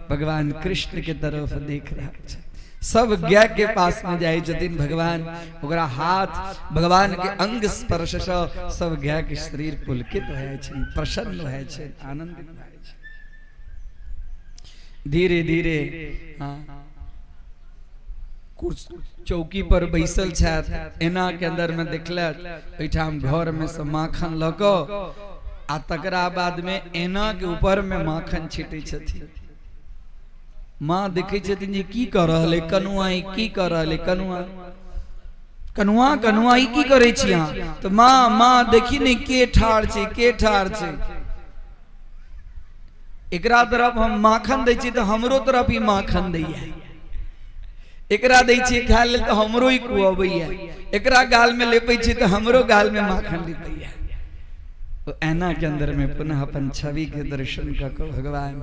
भगवान कृष्ण के तरफ देख रहल छथि। सब गाय के पास में जाइ छथिन भगवान, ओकरा हाथ भगवान के अंग स्पर्श से सब गाय के शरीर पुलकित भए जाइ छै, प्रसन्न भए जाइ छै, आनंदित भए जाइ छै। धीरे धीरे हाँ चौकी पर बैसल छथि, एना के अंदर में देखलथि एहिठाम घर में से माखन लऽ कऽ आ तकरा बाद में एना के ऊपर में माखन छिटै छथिन। माँ देखै छथिन जे की कऽ रहल है कनुआ, ई की कऽ रहल है कनुआ, कनुआ कनुआ ई की करै छी अहाँ? तऽ माँ माँ देखी ने के ठाढ़ छै, के ठाढ़ छै, एकरा तरफ हम माखन दै छी तऽ हमरो तरफ ई माखन दैया, एकरा दै छियै खाय लेल तऽ हमरो ई खुअबैया, एकरा गाल में लेपै छी तऽ हमरो गाल में माखन लिपैया। ओ ऐना के अंदर में पुनः अपन छवि के दर्शन कऽ कऽ भगवान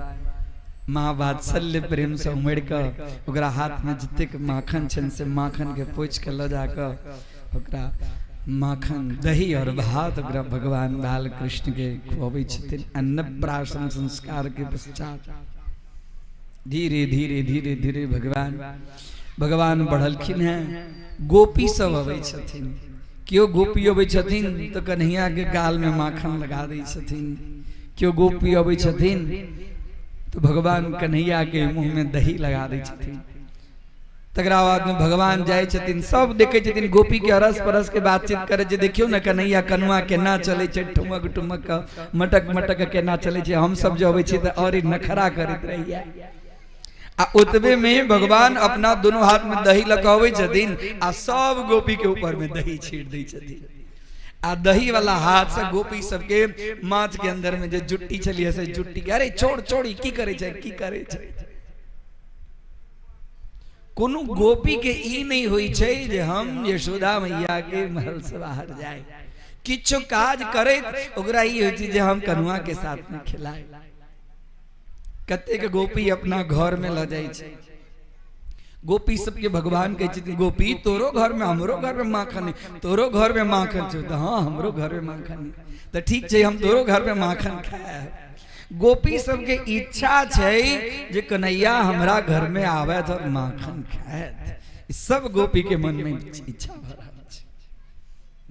माँ वात्सल्य प्रेम से उमड़ि कऽ ओकरा हाथ में जतेक माखन छनि से माखन के पोछि कऽ लऽ जाकऽ ओकरा माखन दही और भात ओकरा भगवान बाल कृष्ण के खुअबै छथिन। अन्नप्राशन संस्कार के पश्चात धीरे धीरे धीरे धीरे भगवान भगवान बढ़लखिन हैं। गोपी सब अबै छथिन, केओ गोपी अबै छथिन तऽ कन्हैया के गाल में माखन लगा दै छथिन, केओ गोपी अबै छथिन तऽ भगवान कन्हैया के मुँह में दही लगा दै छथिन। तकरा बाद में भगवान जाइ छथिन, सब देखै छथिन गोपी के अरस परस के बातचीत करै छै, देखियौ ने कन्हैया कनुआ केना चलै छै, ठुमक ठुमक कऽ मटक मटक कऽ केना चलै छै, हम सब जे अबै छी तऽ और नखरा करैत रहैया। आ ओतबे में भगवान अपना दोनों हाथ में दही लऽ कऽ अबै छथिन आ सब गोपी के ऊपर में दही छीट दै छथिन। आ दही वाला हाथ से गोपी सबके माथ के अंदर में जे जुट्टी छलियै से जुट्टी के अरे छोड़ छोड़ ई की करै छै, की करै छै। कोनो गोपी के ई नहीं होइ छै जे हम यशोदा मैया के महल से बाहर जाए, किछु काज करैत ओकरा ई होइ छै जे हम कनुआ के साथ में खेलाए। कतेक गोपी अपना घर में लऽ जाइ छै, गोपी सबके भगवान कहै छथिन गोपी तोरो घर में हमरो घर में माखन है, तोरो घर में माखन छौ? तऽ हाँ हमरो घर में माखन है। तऽ ठीक छै हम तोरो घर में माखन खायब। गोपी सबके इच्छा छै जे कन्हैया हमरा घर में आबैत और माखन खायत, सब गोपी के मन में इच्छा भऽ रहल छै।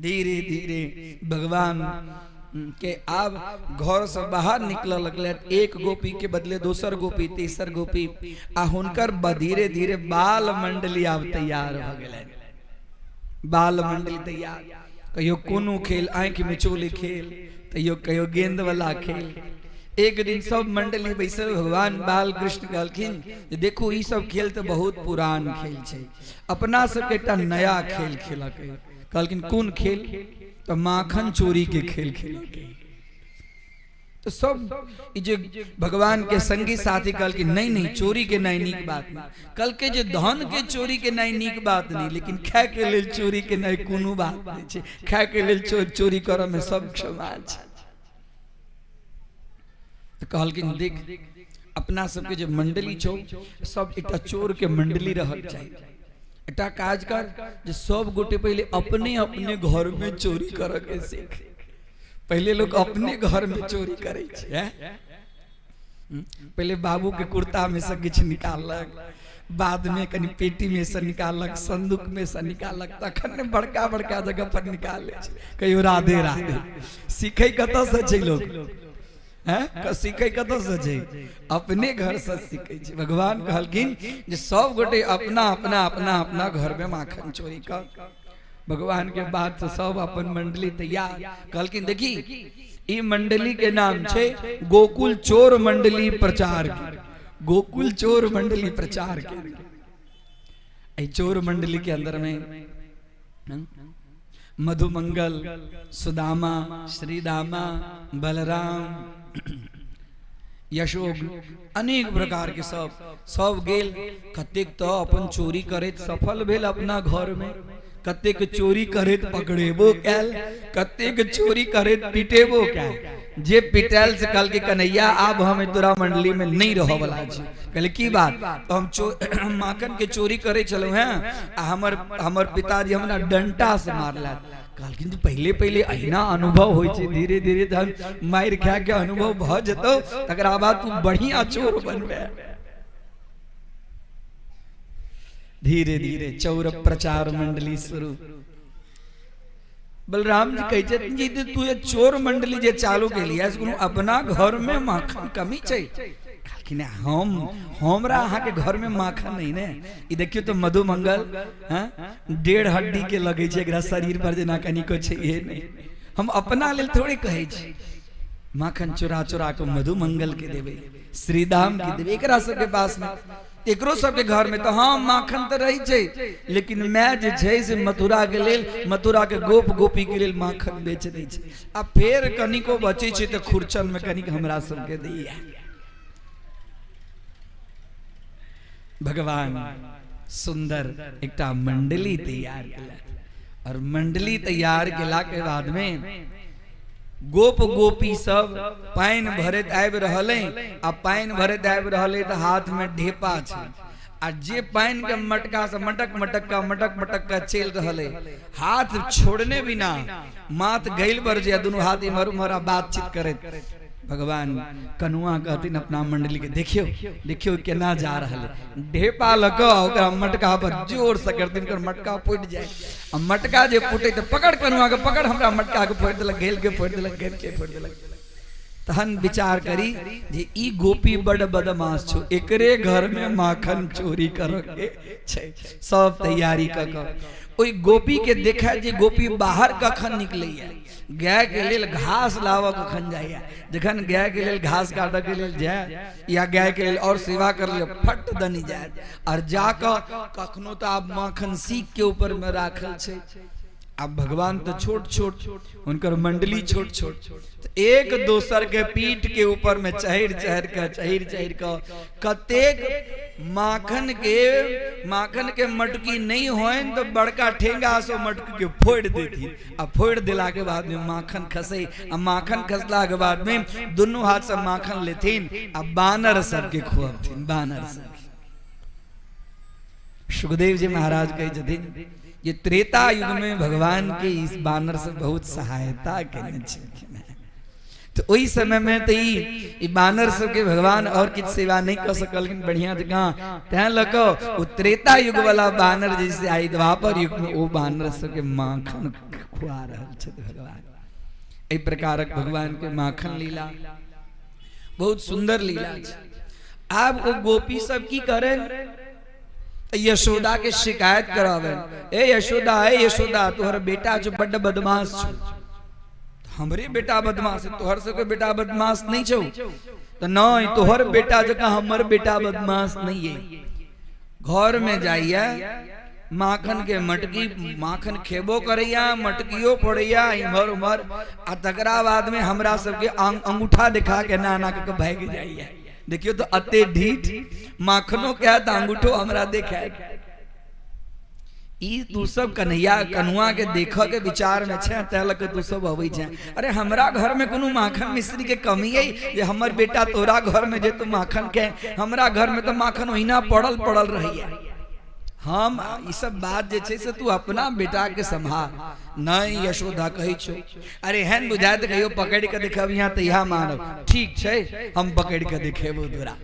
धीरे धीरे भगवान के आब घर से बाहर निकल लगले, एक गोपी के बदले दोसर गोपी, तेसर गोपी, आ हुनकर धीरे धीरे बाल मंडली आब तैयार भऽ गेलनि। बाल मंडली तैयार, कहियो कोनो खेल आँखि मिचोली खेल, तैयो कहियो गेंद वाला खेल। एक दिन सब मंडली बैसल भगवान बाल कृष्ण कहलखिन जे देखू ई सब खेल तऽ बहुत पुरान खेल छै, अपना सबके एकटा नया खेल खेलक। कहलखिन कोन खेल? तऽ माखन चोरी के खेल खेलक। तो सब ई जे भगवान के संगी साथी कहलखिन नहीं नहीं चोरी के नहीं नीक बात नहीं, कल के जे धन के चोरी के नहीं नीक बात नहीं, लेकिन खाय के लेल चोरी के नहीं कोनो बात नहीं छै, खाय के लेल चोरी करऽ में सब क्षमा छै। तऽ कहलखिन देख अपना सबके जे मंडली छौ सब एकटा चोर के मंडली रहक चाही, एकटा काज कर जे सब गोटे पहिले अपने अपने घर में चोरी करऽ के सीख। पहिले लोग अपने घर में चोरी करै छै, हैं? पहिले बाबू के कुर्ता में से किछु निकाललक, बाद में कनि पेटी में से निकाललक, संदूक में से निकाललक, तखन ने बड़का बड़का जगह पर निकालै छै। कहियो राधे राधे सीखै कतऽ से छै लोग, हैं? सीखै कतऽ से छै? अपने घर से सीखै छै। भगवान कहलखिन जे सब गोटे अपना अपना अपना अपना घर में माखन चोरी कर। भगवान के बात से सब अपन मंडली तैयार। कहलखिन देखी ई मंडली के नाम छै गोकुल चोर मंडली प्रचार के, गोकुल चोर मंडली प्रचार के। एहि चोर मंडली के अंदर में मधुमंगल, सुदामा, श्रीदामा, बलराम, यशोक, अनेक प्रकार के सब सब गेल। कतेक तो अपन चोरी करैत सफल भेल अपना घर में, कतेक चोरी करैत पकड़ेबो कैल, कतेक चोरी करैत पिटेबो कैल। जे पिटायल से कहल के कन्हैया आब हम तोरा मंडली में नहीं रह वाला छी। कहले की बात? तो हम माखन के चोरी करे छलहुँ हैं आ हमर हमर पिताजी हमरा डंटा से मारलक। कहलखिन जे पहिले पहिले अहिना अनुभव होइ छै, धीरे धीरे जहन मारि खा के अनुभव भऽ जेतौ तकरा बाद तू बढ़िया चोर बनबे। धीरे धीरे चौर प्रचार मंडली शुरू। बलराम जी कहै छथिन जे तू ये चोर मंडली जे चालू केलियै से कोनो अपना घर में माखन कमी छै? कहलखिन हम हमरा अहाँ के घर में माखन नहीं ने। ई देखियो तो मधुमंगल हैं डेढ़ हड्डी के लगे छै एकरा शरीर पर जेना कनिको छै ये नहीं। हम अपना लेल थोड़े कहै छी। माखन चोरा चोरा के मधुमंगल के देबै, श्रीदाम के देबै, एकरा सबके पास में एकरो सबके घर में तो हाँ माखन तो रही छै, लेकिन मैं जे छै से मथुरा के लेल, मथुरा के गोप गोपी के लेल माखन बेच दै छै। आ फेर कनिको बचै छै तऽ खुरचन में कनिक हमरा सबके दैया। भगवान सुंदर एकटा मंडली तैयार केलक और मंडली तैयार केला के बाद में गोप गोपी सब पानि भरैत आबि रहल आ पानि भरैत आबि रहल तऽ हाथ में ढेपा छै आ जे पानि के मटका से मटक मटक का मटक मटक का चलि रहल हाथ छोड़ने बिना माथ गैल पर जे दुनू हाथ इम्हर उम्हर आ बातचीत करैत भगवान कनुआ कहथिन अपना मंडली के देखियो देखियो केना जा रहल है। ढेपा लऽ कऽ ओकरा मटका पर जोर से करथिन, ओकर मटका फूटि जाय आ मटका जे फूटे तऽ पकड़ कनुआ के पकड़, हमरा मटका के फोड़ि देलक, घेल के फोड़ि देलक, घेल के फोड़ि देलक। तहन विचार करी जे ई गोपी बड बदमाश छौ, एकरे घर में माखन चोरी करऽ के छै। सब तैयारी कऽ कऽ ओहि गोपी के देखा जे गोपी बाहर कखन निकलैया, गाय के लेल घास लाबऽ कखन जाइया। जखन गाय के लेल घास काटऽ के लेल जाय या गाय के लेल और सेवा कर लिअ, फट दनी जायत और जाकऽ कखनो तऽ आब माखन सीख के ऊपर में राखल छै। आब भगवान तऽ छोट छोट, हुनकर मंडली छोट छोट, एक दोसर के पीठ के ऊपर में चढ़ि चढ़ि कऽ चढ़ि चढ़ि कऽ कतेक माखन के मटकी नहीं होइन तऽ बड़का ठेंगा से मटकी के फोड़ि देथिन आ फोड़ि देला के बाद में माखन खसे आ माखन खसला के बाद में दुनू हाथ से माखन लेथिन आ बानर सबके खुअबथिन, बानर सबके। सुखदेव जी महाराज कहै छथिन जे त्रेता युग में भगवान के इस बानर से बहुत सहायता केने छलखिन हेँ। तो ओहि समय में तो ई बानर सबके भगवान और किछु सेवा नहीं कऽ सकलखिन बढ़िया जकाँ, तैं लऽ कऽ ओ त्रेता युग वाला बानर जैसे आई द्वापर युग में ओ बानर सबके माखन खुआ रहल छथि भगवान। एहि प्रकारक भगवान के माखन लीला बहुत सुंदर लीला छै। आब ओ गोपी सब की करें, यशोदा के शिकायत करावे, ए यशोदा, ए यशोदा, तोहर बेटा जो बड्ड बदमाश छौ। हमरे बेटा बदमाश है, तोहर सबके बेटा बदमाश नहीं छौ? तो नहीं, तोहर बेटा जकाँ हमर बेटा बदमाश नहीं है। घर में जाइए माखन के मटकी, माखन खेबो करैया, मटकियो फोड़ैया इम्हर उम्हर आ तकरा बाद में हमरा सबके अंगूठा दिखा के नाना के भागि जाइए। देखियो तो अते ढीठ, माखनो के तऽ अंगूठो हमरा देखाय। ई तू सब कन्हैया कनुआ के देखऽ के विचार में छै, तै लऽ कऽ तू सब अबै छै। अरे हमरा घर में कोनो माखन मिश्री के कमी है जे हमर बेटा तोरा घर में जे तू माखन के, हमरा घर में तऽ माखन ओहिना पड़ल पड़ल रहैया। हम ई सब बात जे छै से तू अपना बेटा के सम्हार। नहीं यशोदा कहै छौ, अरे एहन बुझाय तऽ कहियो पकड़ि कऽ देखब यहाँ तऽ इएह मानब। ठीक छै, हम पकड़ि कऽ देखेबो तोरा।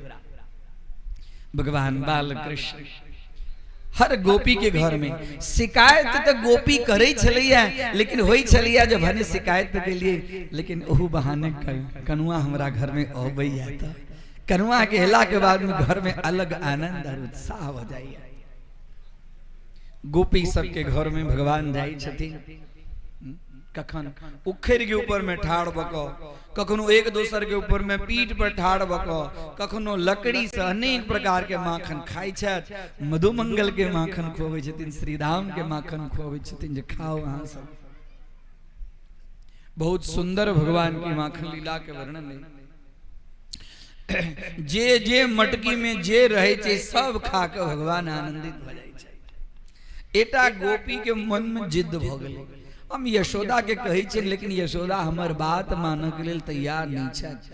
भगवान बाल कृष्ण हर गोपी के घर में शिकायत तऽ गोपी करै छलैया, लेकिन होइ छलैया जे भने शिकायत के लिए, लेकिन ओहू बहाने कनुआ हमरा घर में अबैया तऽ कनुआ के एला के बाद में घर में अलग आनंद और उत्साह हो जाइया। गोपी सबके घर में भगवान जाइ छथिन, कखन उखड़ के ऊपर में ठाढ़ भऽ कऽ, कखनो एक दोसर के ऊपर में पीठ पर ठाढ़ भऽ कऽ, कखनो लकड़ी से अनेक प्रकार के माखन खाइ छथि। मधुमंगल के माखन खुअबै छथिन, श्रीराम के माखन खुअबै छथिन जे खाओ अहाँ सब। बहुत सुंदर भगवान की माखन लीला के वर्णन है। जे जे मटकी में जे रहे छै सब खा के भगवान आनंदित भऽ जाइ छै। एकटा गोपी के मन में जिद्द भऽ गेलै, हम यशोदा के कहै छियै लेकिन यशोदा हमर बात मानऽ के लेल तैयार नहि छथि,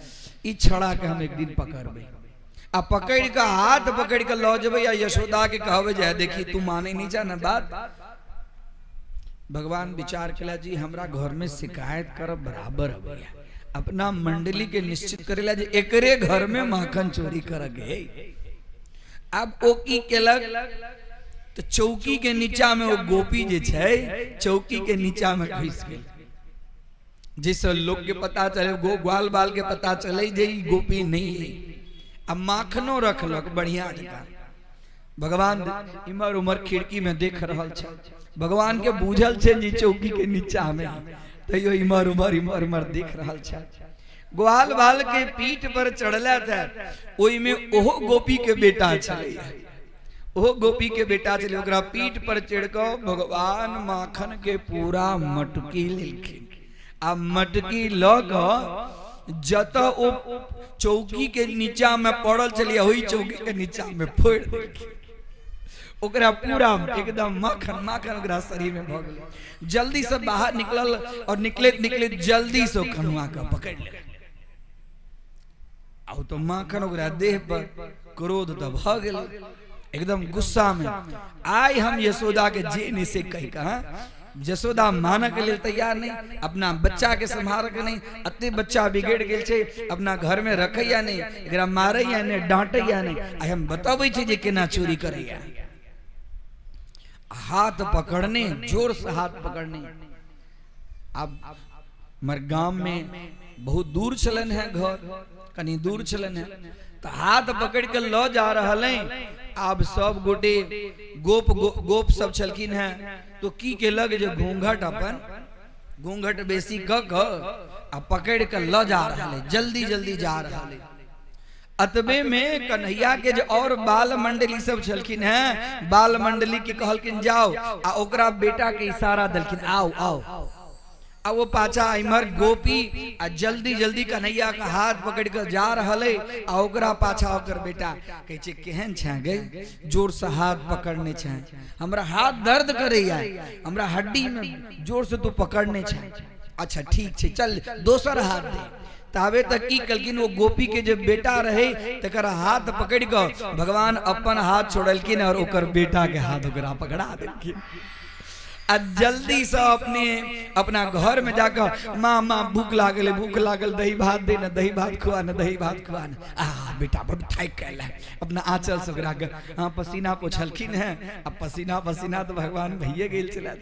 ई छड़ा के हम एक दिन पकड़बै आ पकड़ि कऽ हाथ पकड़ि कऽ लऽ जेबै आ यशोदा के कहबै जे देखी तू मानै नहि छह ने बात। भगवान विचार केला जी हमरा घर में शिकायत करब बराबर अबैया, अपना मंडली के निश्चित करेला जे एकरे घर में माखन चोरी कर गए। अब ओ की केलक तो चौकी के नीचा में ओ गोपी जे छै चौकी के नीचा में घुस गेल, जिससे लोग के पता चले, गो ग्वाल बाल के पता चले जे ई गोपी नहीं है। अब माखनो रखलक बढ़िया जगह। भगवान इमर उमर खिड़की में देख रहल छै, भगवान के बूझल छै जे चौकी के नीचा में, तैयो इमर उमर इमर उमर देख रहल छै। ग्वाल बाल के पीठ पर चढ़ला था, ओहि में ओहो गोपी के बेटा छलै, ओहो गोपी के बेटा छलै, ओकरा पीठ पर चढ़ कऽ भगवान माखन के पूरा मटकी लेलखिन। आ मटकी लऽ कऽ जतऽ ओ चौकी के नीचा में पड़ल छलै ओहि चौकी के नीचा में फोड़ि देलखिन, ओकरा पूरा एकदम माखन माखन ओकरा शरीर में भऽ गेलै। जल्दी से बाहर निकलल और निकलैत निकलैत जल्दी से कनुआ के पकड़ि लेलक। आ तो माखन ओकरा देह पर क्रोध तऽ भऽ गेलै, एकदम गुस्सा में आइ हम यशोदा के जे नहीं से कहि कऽ, हाँ? यशोदा मानऽ के लेल तैयार नहीं, अपना बच्चा के सम्हार के नहीं, अते बच्चा बिगड़ गेल छै, अपना घर में रखैया नहीं, एकरा मारैया नहीं, डांटैया नहीं, आइ हम बतबै छी जे केना चोरी करैया। हाथ पकड़ने, जोर से हाथ पकड़ने। अब हमर गाम में बहुत दूर छलन है घर, कनी दूर छलन है, तो हाथ पकड़ के ल जा रहल है। आब सब गोटे गोप गोप सब छलखिन हैं, तो की केलक जे घूंघट अपन घूंघट बेसी क क आ पकड़ के ल जा रहल है, जल्दी जल्दी जा रहल है। अतबे में कन्हैया के जे और बाल मंडली सब छलखिन हैं, बाल मंडली के कहलखिन जाओ, आ ओकरा बेटा के इशारा देलखिन आओ आओ। आ वो पाछा इम्हर गोपी आ जल्दी जल्दी कन्हैया के हाथ पकड़ के जा रहल है, आ ओकरा पाछा ओकर बेटा कहै छै केहन छै गे, जोर से हाथ पकड़ने छै, हमरा हाथ दर्द करैया, हमरा हड्डी में जोर से तू पकड़ने छै, अच्छा ठीक छै चल दोसर हाथ दे। ताबे तक की कलखिन वो गोपी के जे बेटा रहे तकर हाथ पकड़ के भगवान अपन हाथ छोड़लखिन और ओकर बेटा के हाथ ओकरा पकड़ा देलखिन। आ जल्दी से अपने अपना घर में जाकर माँ माँ भूख लागल, भूख लागल, दही भात दे ना, दही भात खुआ ना, दही भात खुआ ना। आ बेटा बड़ थाकि गेल है, अपना आंचल से ओकरा के, हाँ पसीना पोछलखिन हैं। अब पसीना पसीना तो भगवान भइए गेल छलै,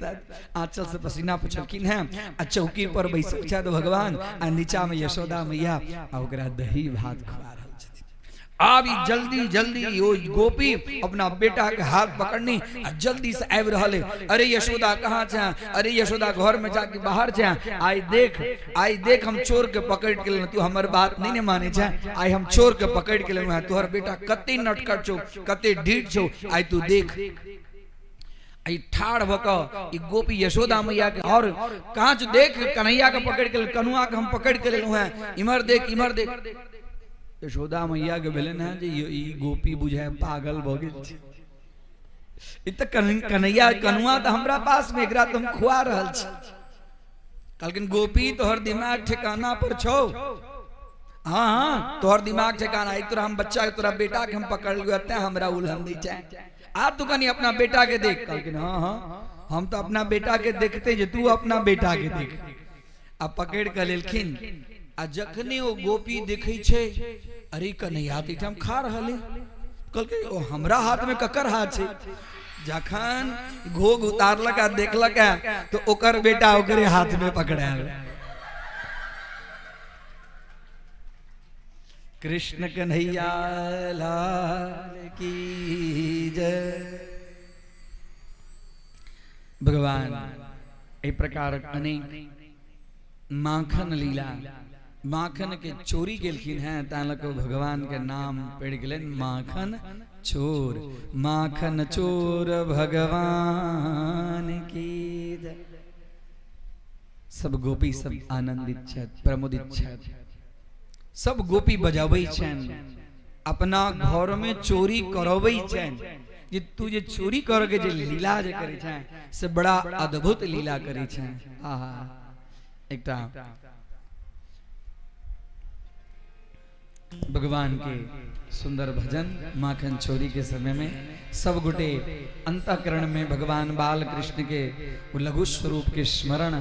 आंचल से पसीना पोछलखिन हैं। आ चौकी पर बैसल छथि भगवान, आ नीचा में यशोदा मैया आ ओकरा दही भात खुआ रहल छथिन। आब ई जल्दी जल्दी ओ गोपी अपना बेटा के हाथ पकड़नी आ जल्दी से आबि रहल है। अरे यशोदा कहाँ छे, अरे यशोदा घर में जाके बाहर छे, आई देख, आई देख हम चोर के पकड़ के लेलहुँ, तू हमर बात नहीं ने माने छे, आई हम चोर के पकड़ के लेलहुँ हैं, तोहर बेटा कते नटखट छौ, कते ढीठ छौ, आई तू देख। आई ठाढ़ भऽ कऽ ई गोपी यशोदा मैया के और कांच देख कन्हैया के पकड़ के, कनुआ के हम पकड़ के लेलहुँ हैं, इम्हर देख इम्हर देख। यशोदा मैया के भेलनि हैं जे ई गोपी बुझाय पागल भऽ गेल छै, ई तऽ कन्हैया कनुआ तऽ हमरा पास में, एकरा तऽ हम खुआ रहल छी। कहलखिन गोपी तोहर दिमाग ठिकाना पर छौ, हाँ हाँ तोहर दिमाग ठिकाना, ई तोरा हम बच्चा तोरा बेटा के हम पकड़ लियो तें हमरा उलहन दै छै, आ तू कनी अपना बेटा के देख। कहलखिन हाँ हाँ हम तो अपना बेटा के देखते जे तू अपना बेटा के देख। आ पकड़ के लेलखिन। आ जखने ओ गोपी देखै छै अरे कन्हैया तऽ एहिठाम खा रहल है, कहलकै ओ हमरा हाथ में ककर हाथ छै। जखन घोघ उतारलक आ देखलक तो ओकर बेटा ओकरे हाथ में पकड़ायल। कृष्ण कन्हैया लाल की जय। भगवान एहि प्रकारक अनेक माखन लीला, माखन के चोरी गेलखिन हैं, ताहि लऽ कऽ भगवान के नाम पड़ि गेलनि माखन चोर। माखन चोर भगवान की जय। सब गोपी सब आनंदित छथि, प्रमुदित छथि। सब गोपी बजाबै छनि, अपना घर में चोरी करबै छनि जे तू जे चोरी करके जे लीला जे करै छै से बड़ा अद्भुत लीला करै छै। आहा, एकटा भगवान के सुंदर भजन माखन चोरी के समय में सब गोटे अंतःकरण में भगवान बाल कृष्ण के वो लघु स्वरूप के स्मरण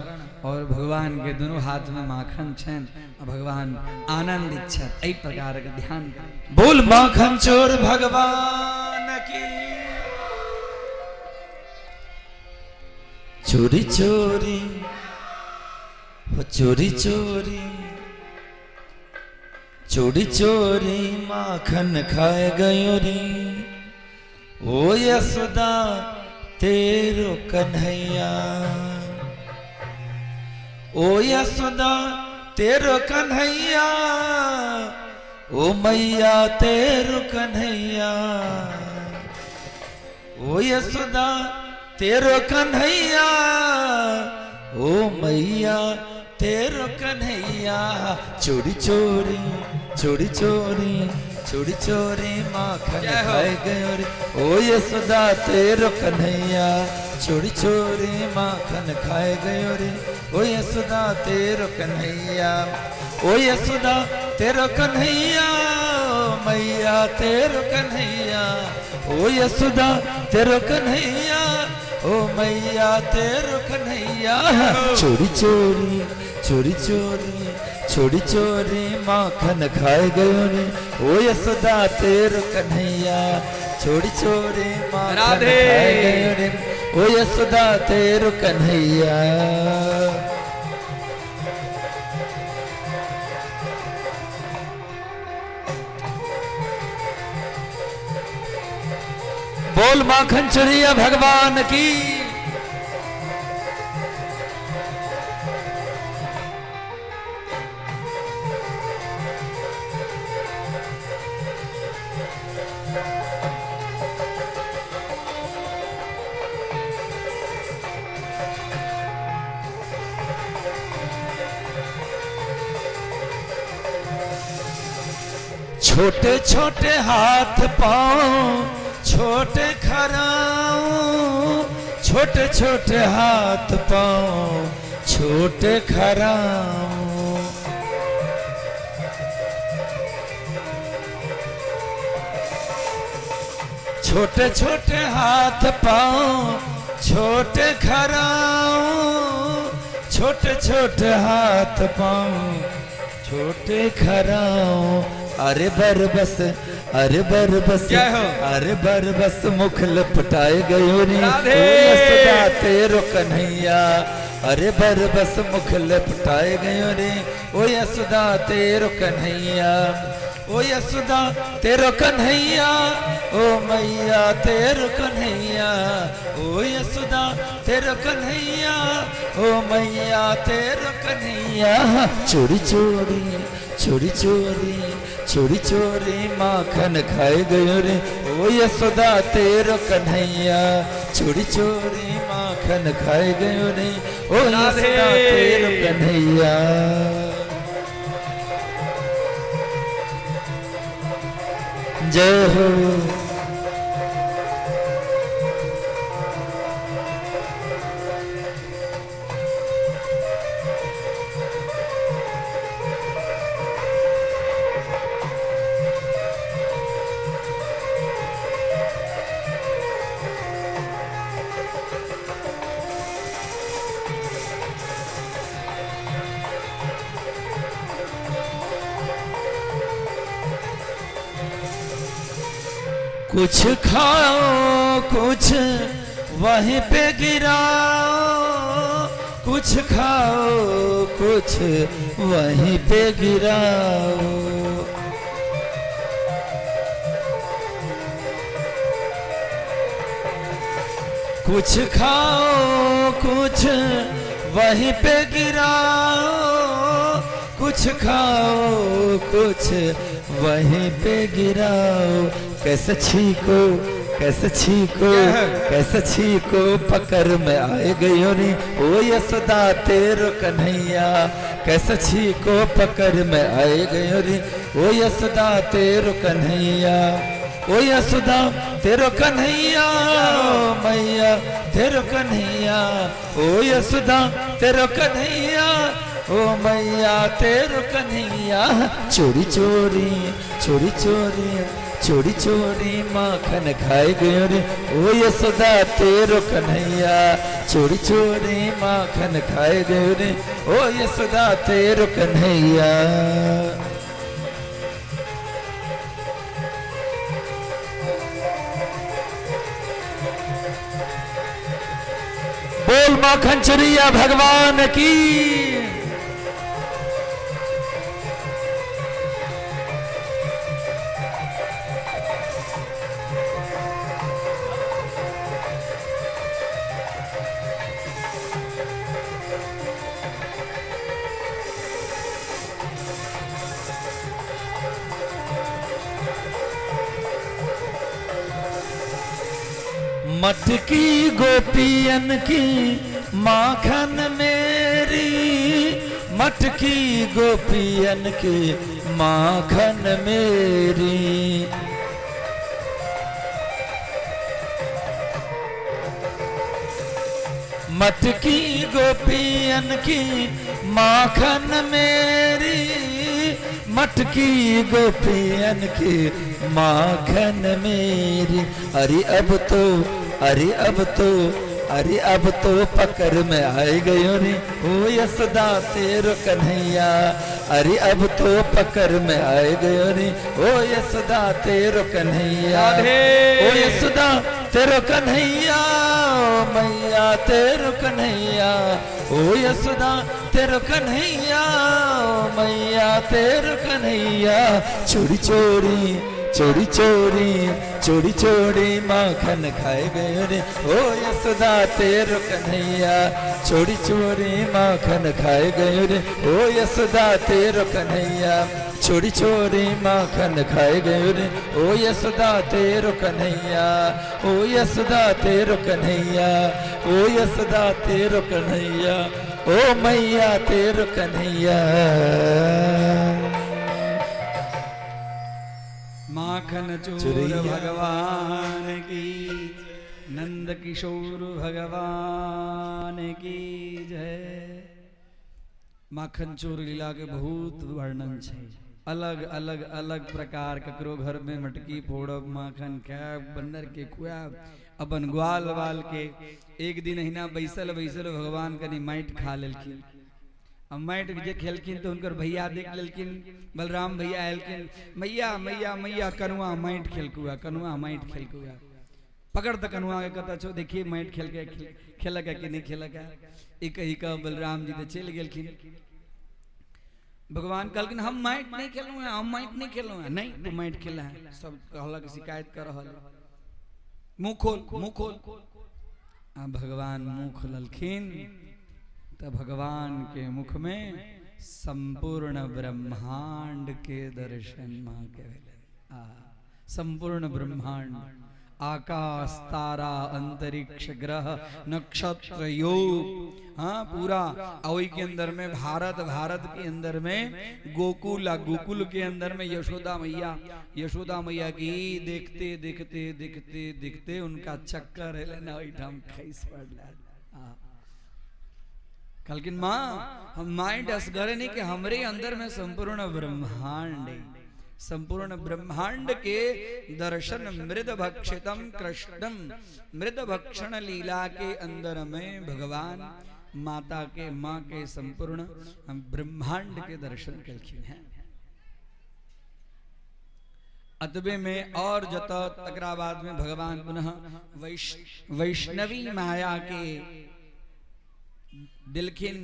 और भगवान के दोनों हाथ में माखन छनि आ भगवान आनंदित छथि, एहि प्रकार के ध्यान करू। बोल माखन चोर भगवान की। चोरी चोरी हो चोरी चोरी चोरी चोरी माखन खाए गयो रे ओ यशोदा तेरो कन्हैया, ओ यशोदा तेरो कन्हैया, ओ मैया तेरो कन्हैया, ओ यशोदा तेरो कन्हैया, ओ मैया तेरो कन्हैया। चोरी चोरी चोरी चोरी चोरी चोरी माखन खाए गयो रे ओ यशोदा तेरो कन्हैया। चोरी चोरी माखन खाए गयो रे ओ यशोदा तेरो कन्हैया, ओ यशोदा तेरो कन्हैया, मैया तेरो कन्हैया, ओ यशोदा तेरो कन्हैया, ओ मैया तेरो कन्हैया। चोरी चोरी चोरी चोरी चोरी चोरी माखन खाए गयो रे ओ यशोदा तेरो कन्हैया। चोरी चोरी माखन राधे। खाए गयो रे ओ यशोदा तेरो कन्हैया। बोल माखन चुरिया भगवान की। छोटे छोटे हाथ पाँव छोटे खराऊं, छोटे छोटे हाथ पाँव छोटे खराऊं। छोटे छोटे हाथ पाँव छोटे खराऊं, छोटे छोटे हाथ पाँव छोटे खराऊं। अरे बरबस अरे बरबस जय हो। अरे बरबस मुख लपटाए गयो रे राधे। ओ यशोदा तेरो कन्हैया। अरे बरबस मुख लपटाए गयो रे ओ यशोदा तेरो कन्हैया, ओ यशोदा तेरो कन्हैया, ओ मैया तेरो कन्हैया, ओ यशोदा तेरो कन्हैया, ओ मैया तेरो कन्हैया। चोरी चोरी चोरी चोरी चोरी चोरी माखन खाए गयो रे ओ यशोदा तेरो कन्हैया। चोरी चोरी माखन खाए गयो रे ओ यशोदा तेरो कन्हैया। जय हो। कुछ खाओ कुछ वहीं पे गिराओ, कुछ खाओ कुछ वहीं पे गिराओ। कुछ खाओ कुछ वहीं पे गिराओ, कुछ खाओ कुछ वहीं पे गिराओ। कैसे छीको कैसे छीको कैसे छीको पकड़ में आए गयो रे ओ यशोदा तेरो कन्हैया कैसे छीको पकड़ में आए गयो रे ओ यशोदा तेरो कन्हैया ओ यशोदा तेरो कन्हैया मैया तेरो कन्हैया ओ यशोदा तेरो कन्हैया ओ मैया तेरो कन्हैया चोरी चोरी चोरी चोरी चोरी चोरी माखन खाए गयो रे ओ यशोदा तेरो कन्हैया चोरी चोरी माखन खाए गयो रे ओ यशोदा तेरो कन्हैया। बोल माखन चुरिया भगवान की। मटकी गोपियन की माखन मेरी, मटकी गोपियन की माखन मेरी। मटकी गोपियन की माखन मेरी, मटकी गोपियन की माखन मेरी। अरे अब तो, अरे अब तो, अरे अब तो पकड़ में आए गयो रे ओ यशोदा तेरो कन्हैया। अरे अब तो पकड़ में आए गयो रे ओ यशोदा तेरो कन्हैया, ओ यशोदा तेरो कन्हैया, मैया तेरो कन्हैया, ओ यशोदा तेरो कन्हैया, मैया तेरो कन्हैया। चोरी चोरी चोरी चोरी चोरी चोरी माखन खाए गयो रे ओ यशोदा तेरो कन्हैया। चोरी चोरी माखन खाए गयो रे ओ यशोदा तेरो कन्हैया। चोरी चोरी माखन खाए गयो रे ओ यशोदा तेरो कन्हैया, ओ यशोदा तेरो कन्हैया, ओ यशोदा तेरो कन्हैया, ओ मैया तेरो कन्हैया। माखन चोर चुरैया। भगवान की, नंद किशोर भगवान की जय। माखन चोर लीला के बहुत वर्णन छै, अलग अलग अलग प्रकार। ककरो घर में मटकी फोड़ब, माखन खायब, बंदर के खुआब, अपन ग्वाल वाल के। एक दिन अहिना बैसल बैसल भगवान कनी माटि खा लेलखिन। आ माटि जे खेलखिन तो हुनकर भैया देख लेलखिन, बलराम भैया एलखिन, मैया मैया मैया कनुआ माटि खेलकुआ, कनुआ माटि खेलकुआ। पकड़ त कनुआ के कतऽ छौ, देखिए माटि खेल के खेलक है कि नहीं खेलक है। ई कही कऽ बलराम जी तऽ चलि गेलखिन। भगवान कहलखिन हम माटि नहीं खेलहुँ हैं, हम माटि नहीं खेलहुँ हैं। नहीं तू माटि खेला है, सब कहलक शिकायत कर रहल है, मुँह खोल मुँह खोल। आ भगवान मुँह खोललखिन तऽ भगवान के मुख में संपूर्ण ब्रह्मांड के दर्शन माँ के भेलनि। आ संपूर्ण ब्रह्मांड, आकाश, तारा, अंतरिक्ष, ग्रह, नक्षत्र, योग, हाँ पूरा। और के अंदर में भारत, भारत के अंदर में गोकुल, गोकुल के अंदर में यशोदा मैया, यशोदा मैया की देखते देखते देखते देखते उनका चक्कर एलनि, ओहिठाम खसि पड़लनि। कहलखिन माँ हम माइंड असगरे नहीं कि हमरे अंदर में संपूर्ण ब्रह्मांड है। संपूर्ण ब्रह्मांड के दर्शन मृद भक्षितम कृष्णम, मृद भक्षण लीला के अंदर में भगवान माता के माँ के संपूर्ण ब्रह्मांड के दर्शन कलखिन हैं। अतबे में और जत तकरा बाद में भगवान पुनः वैष्णवी माया के दिलखिन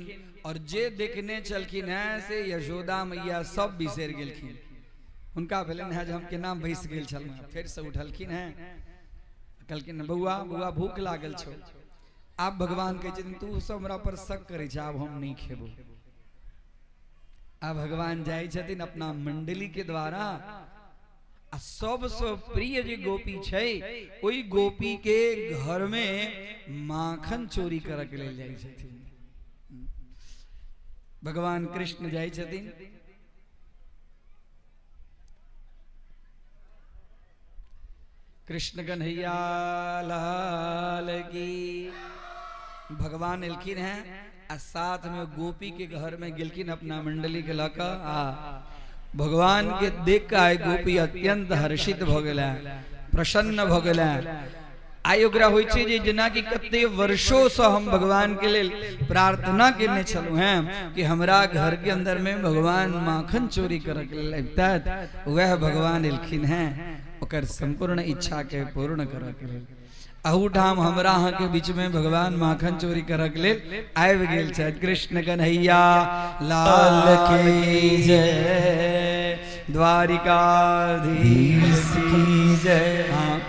और जे देखने चलखिन हैं से यशोदा मैया सब बिसरि गेलखिन। हुनका भेलनि है जे हम केना बैस गेल छलहुँ। फेर से उठलखिन हैं, कहलखिन बौआ बौआ भूख लागल छौ। आब भगवान कहै छथिन तू सब हमरा पर शक करै छ, आब हम नहीं खेबो। आब भगवान जाइ छथिन अपना मंडली के द्वारा आ सबसँ प्रिय जे गोपी छै ओहि गोपी के घर में माखन चोरी करऽ के लेल जाइ छथिन। भगवान कृष्ण जाइ छथिन, कृष्ण कन्हैया लाल की। भगवान एलखिन हैं आ साथ में गोपी के घर में गेलखिन अपना मंडली के लऽ कऽ। आ भगवान के देख के आइ गोपी अत्यंत हर्षित भऽ गेला, प्रसन्न भऽ गेला। आइ ओकरा होइ छै जे जेनाकि कते वर्षों से हम भगवान के लेल प्रार्थना केने छलहुँ हैं कि हमरा घर के अंदर में भगवान माखन चोरी करऽ के लेल अबितथि, वएह भगवान एलखिन हैं ओकर संपूर्ण इच्छा के पूर्ण करऽ के लेल। अहूठाम हमरा अहाँ के बीच में भगवान माखन चोरी करऽ के लेल आबि गेल छथि। कृष्ण कन्हैया लाल की जय, द्वारिकाधीश की जय, हाँ,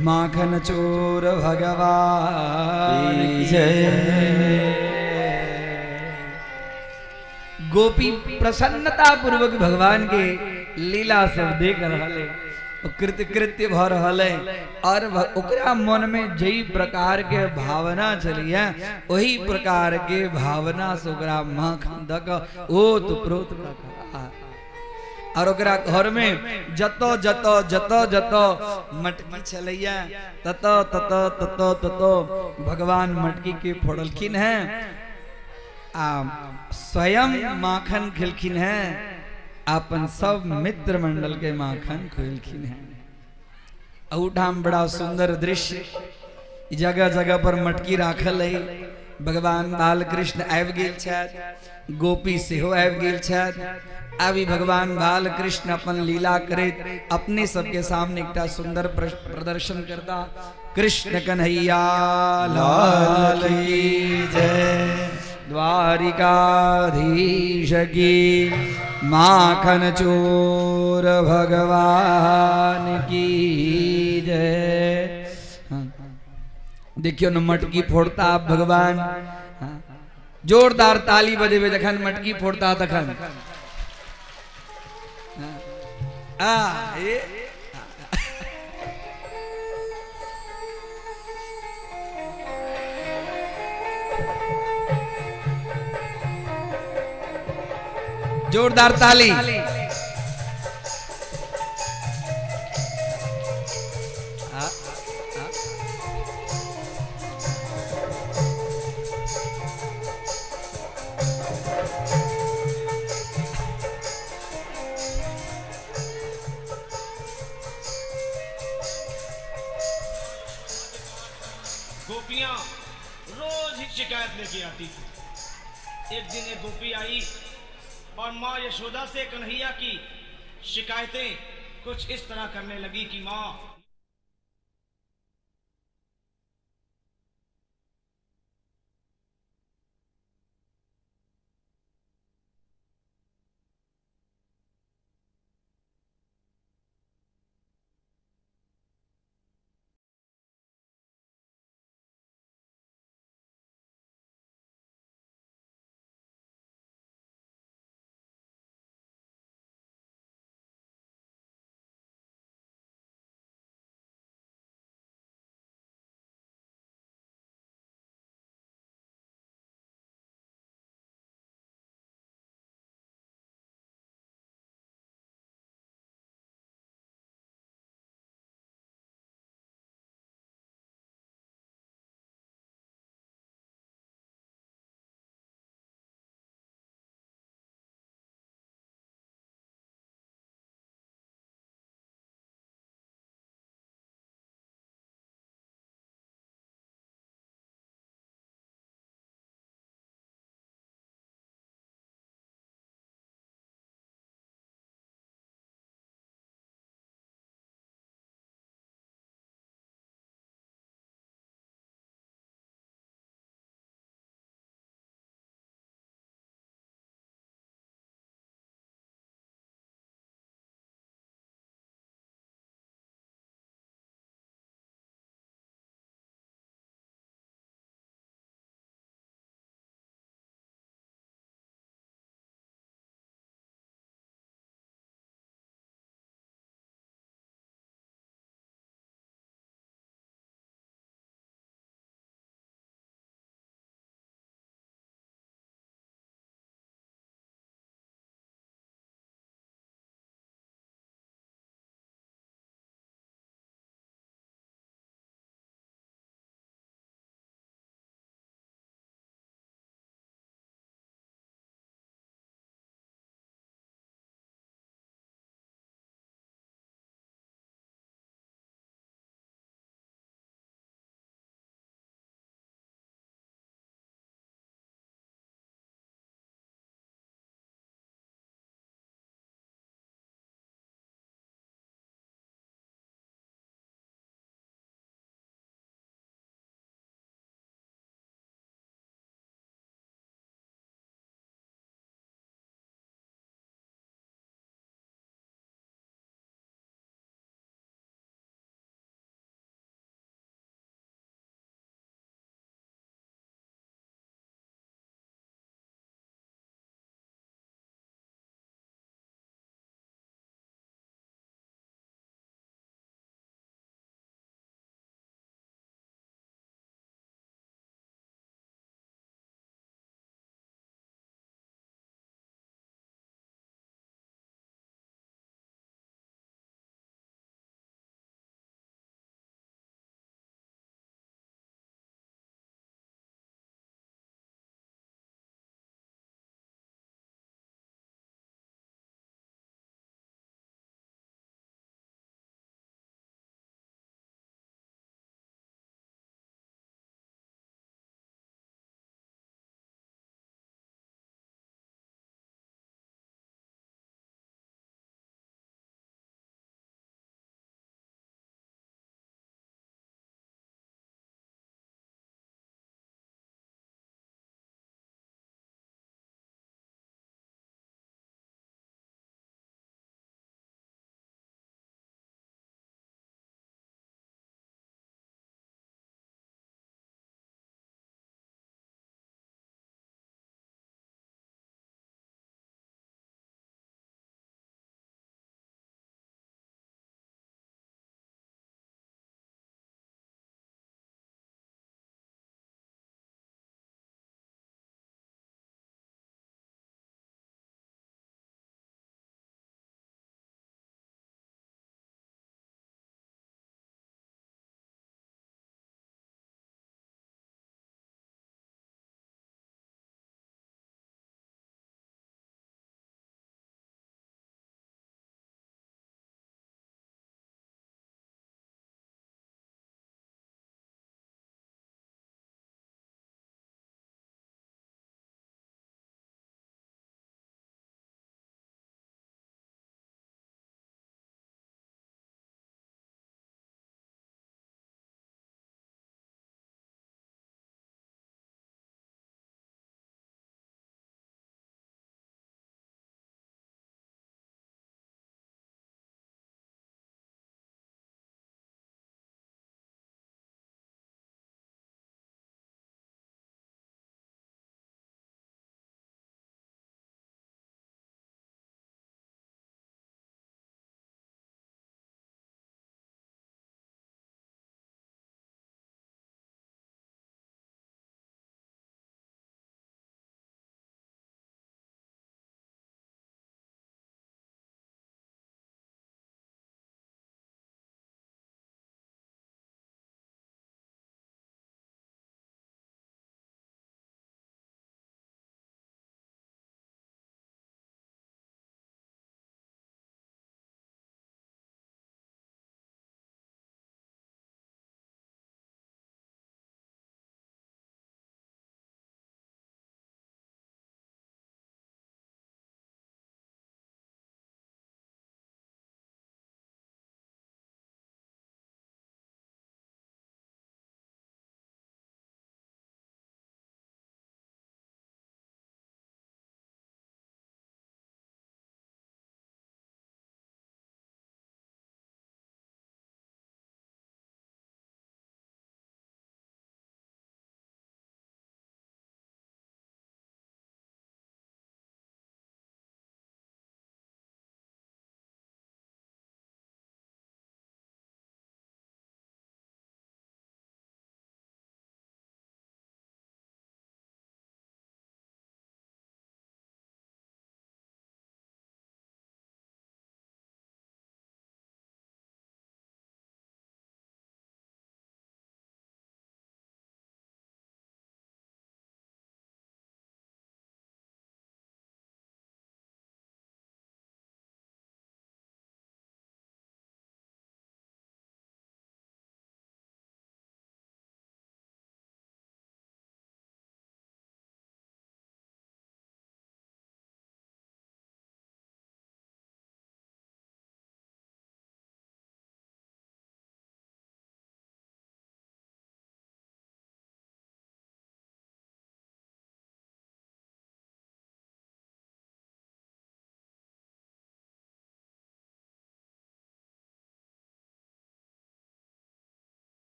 माखन चोर भगवान की जय। गोपी प्रसन्नता पूर्वक भगवान के लीला सब देख रहल है, कृत्य कृत्य भ रहल है और ओकरा मन में जई प्रकार के भावना चली है वही प्रकार के भावना से ओकरा माखन दक ओत प्रोत और ओकरा घर में जतो जतो जतो जतो मटकी छलैया ततो ततो ततो ततो भगवान मटकी के फोड़लखिन हैं आ स्वयं माखन खेलखिन हैं, अपन सब मित्र मंडल के माखन खुएलखिन हैं। अहूठाम बड़ा सुंदर दृश्य, जगह जगह पर मटकी राखल है। भगवान बालकृष्ण आबि गेल छथि, गोपी सेहो आबि गेल छथि। अभी भगवान बालकृष्ण अपन लीला करैत अपने सबके सामने एकटा सुंदर प्रदर्शन करता। कृष्ण कन्हैया लाल की जय, द्वारिकाधीश की, माखन चोर भगवान की जय। हाँ। देखियो न मटकी फोड़ता भगवान, हाँ। जोरदार ताली बजेबे जखन मटकी फोड़ता तखन। हाँ। आ, ए। जोरदार ताली। गोपियां रोज ही शिकायत लेके आती थी। एक दिन एक गोपी आई और माँ यशोदा से कन्हैया की शिकायतें कुछ इस तरह करने लगी कि माँ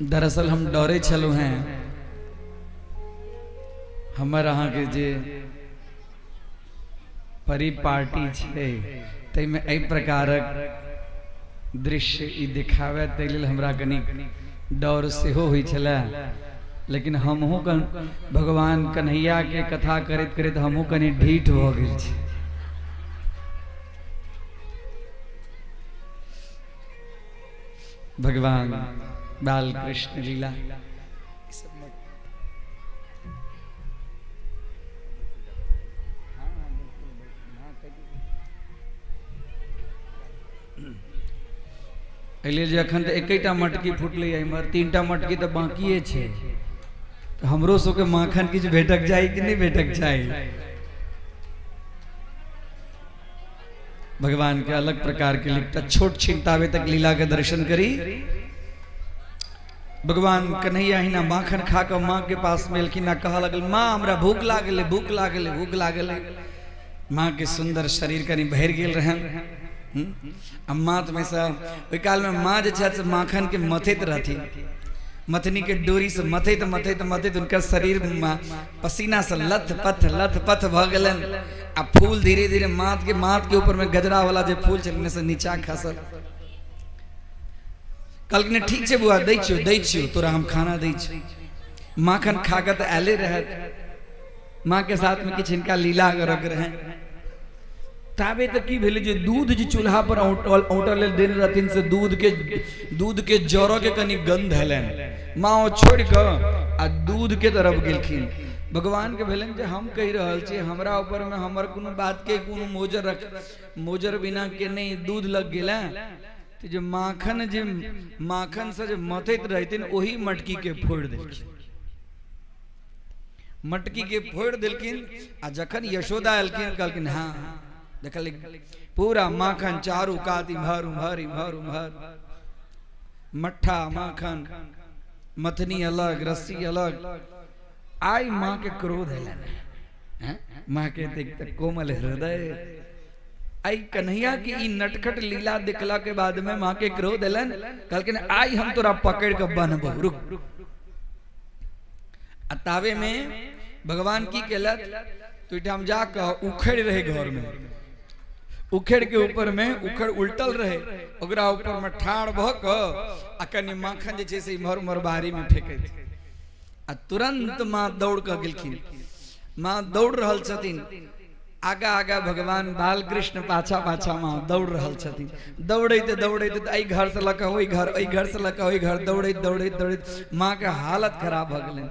दरअसल हम डरे छलहुँ हेँ। हमर अहाँके जे परिपाटी छै ताहिमे एहि प्रकारक दृश्य ई देखाबय ताहि लेल हमरा कनि डर सेहो होइ छलए, लेकिन हमहूँ भगवान कन्हैयाके कथा करैत करैत हमहूँ कनि ढीठ भऽ गेल छी। भगवान बाल कृष्ण लीला एहि लेल जे एखन तऽ एकेटा मटकी फुटलै, एम्हर 3टा मटकी तऽ बाँकिए छै, तऽ हमरो सबके माखन किछु भेटक चाही कि नहि भेटक चाही? भगवान के अलग प्रकार के एकटा छोट छिन ताबे तक लीला के दर्शन करी। भगवान कन्हैया हिना माखन खा कऽ माँ के पास में एलखिन आ कहऽ लगल, माँ हमरा भूख लागल, भूख लागल, भूख लागल। माँ के सुंदर शरीर कनि भरि गेल रहन आ माथ में से ओहि काल में माँ जे छथि से माखन के मथैत रहथिन, मथनी के डोरी से मथैत मथैत मथैत हुनकर शरीर पसीना से लथ पथ लथ पथ भऽ गेलनि आ फूल धीरे धीरे माथ के ऊपर में गजरा वाला जे फूल छलनि से नीचा खसल। कहलखिन ठीक छै बौआ, दै छियौ, दै छियौ तोरा हम खाना दै छियौ। माखन खा कऽ तऽ आयले रहत, माँ के साथ में किछु हिनका लीला करऽ के रहनि। ताबे तऽ की भेलै जे दूध जे चूल्हा पर औंटल लेल देने रहथिन से दूध के जरऽ के कनि गंध एलनि। माँ ओ छोड़ि कऽ आ दूध के तरफ गेलखिन। भगवान के भेलनि जे हम कहि रहल छी, हमरा ऊपर में हमर कोनो बात के कोनो मोजर रख, मोजर बिना के नहि दूध लग गेलै। तऽ जे माखन जे माखन से जे मथैत रहथिन ओही मटकी के फोड़ि देलखिन, मटकी के फोड़ि देलखिन। आ जखन यशोदा एलखिन कहलखिन हाँ देखल पूरा माखन चारू कात इम्हर उम्हर इम्हर उम्हर, मट्ठा माखन, मथनी अलग, रस्सी अलग। आई माँ के क्रोध एलनि, माँ के देख तऽ कोमल हृदय। आई कन्हैया के ई नटखट लीला देखला के बाद में माँ के क्रोध एलनि, कहलखिन आई हम तोरा पकड़ के बन्हबौ, रुक। आ ताबे में भगवान की केलक तो एहिठाम जाकऽ उखड़ि रहे घर में, उखड़ि के ऊपर में उखड़ उल्टल रहे, ओकरा ऊपर में ठाढ़ भऽ कऽ आ कनि माखन जे छै से इम्हर उम्हर बाड़ी में फेकैत। आ तुरंत माँ दौड़ कऽ गेलखिन, माँ दौड़ रहल छथिन, आगा आगा भगवान बालकृष्ण पाछा पाछा माँ दौड़ रहल छथिन। दौड़ैत दौड़ैत एहि घर से लऽ कऽ ओहि घर, एहि घर से लऽ कऽ ओहि घर, दौड़ैत दौड़ैत दौड़ैत माँ के हालत खराब भऽ गेलनि।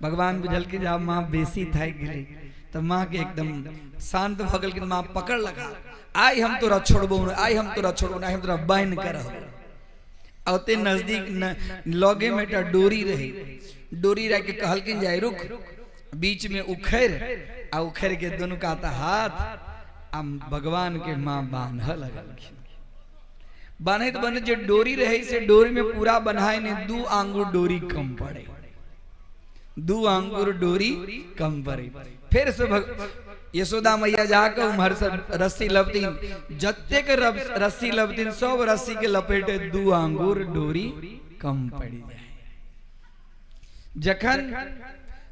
भगवान बुझलखिन जे आब माँ बेसी थाकि गेलै, तऽ माँ के एकदम शांत भऽ गेलखिन। माँ पकड़ लगा, आइ हम तोरा छोड़बौ नहि, आइ हम तोरा छोड़बौ नहि, आइ हम तोरा बान्हि कऽ रहबौ। आ ओते नजदीक लगे में एकटा डोरी रहे, डोरी राखि के कहलखिन जे रुक, बीच में उखड़ आ उखड़ के दुनू कात हाथ आ भगवान के माँ बान्ह लगलखिन। बान्हैत बान्हैत जे डोरी रहे से डोरी में पूरा बन्हाय नहीं, 2 आंगुर डोरी कम पड़े, 2 आंगुर डोरी कम पड़े। फिर से यशोदा मैया जाके उम्हर से रस्सी लपतिन, जतेक रस्सी लपतिन सब रस्सी के लपेटे 2 आंगुर डोरी कम पड़ी जाए। जखन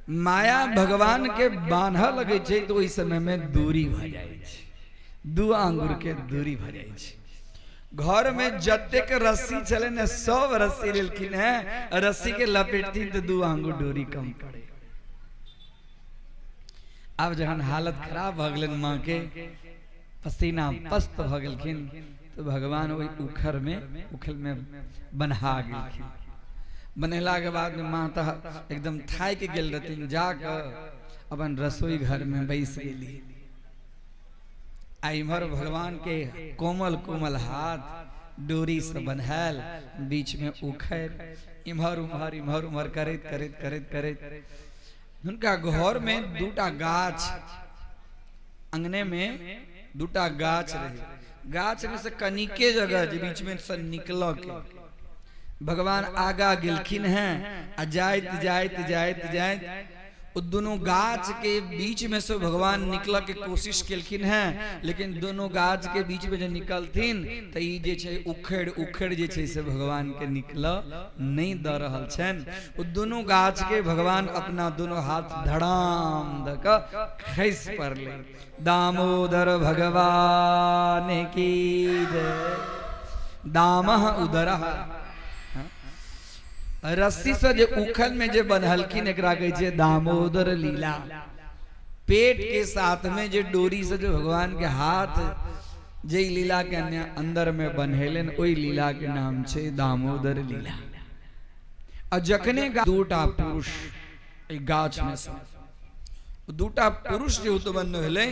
माया भगवान के बान्ह लगे छै तो ओहि समय में दूरी भ जाए छै, 2 आंगुर के दूरी भ जाए छै। घर में जतेक रस्सी छलै ने सब रस्सी लेलखिन हैं, रस्सी के लपेटथिन तो 2 आंगुर डोरी कम पड़े। आब जहन हालत खराब भऽ गेलनि माँ के, पसीना पस्त भऽ गेलखिन, तो भगवान ओहि उखड़ में बन्हा गेलखिन। बन्हेला के बाद में माँ तऽ एकदम थाकि गेल रहथिन, जाकऽ अपन रसोई घर में बैस गेली। आ इम्हर भगवान के कोमल कोमल हाथ डोरी से बन्हायल, बीच में उखड़, इम्हर उम्हर इम्हर उम्हर करैत करैत करैत करैत हुनका घर में 2टा गाछ, अंगने में 2टा गाछ रहे, गाछ में से कनिके जगह जे बीच में से निकल के भगवान आगा गेलखिन हैं। आ जाइत जाइत जाइत जाइत ओ दोनों गाछ के बीच में से भगवान निकल के कोशिश केलखिन हैं, लेकिन दोनों गाछ के बीच में जे निकलथिन त ई जे छै उखड़ उखड़ जे छै से भगवान के निकल नहीं द रहल छनि। ओ दोनों गाछ के भगवान अपना दोनों हाथ धड़ाम द क खसि पड़लै। दामोदर भगवान की जय। दामह उदरह, रस्सी से जे उखल में जे बन्हलखिन एकरा कहै छै दामोदर लीला। पेट के साथ में जे डोरी से जे भगवान के हाथ जे लीला के अंदर में बन्हेलन ओहि लीला के नाम छै दामोदर लीला। आ जखने दूटा पुरुष एहि गाछ में से दूटा पुरुष जे उत्पन्न भेलै,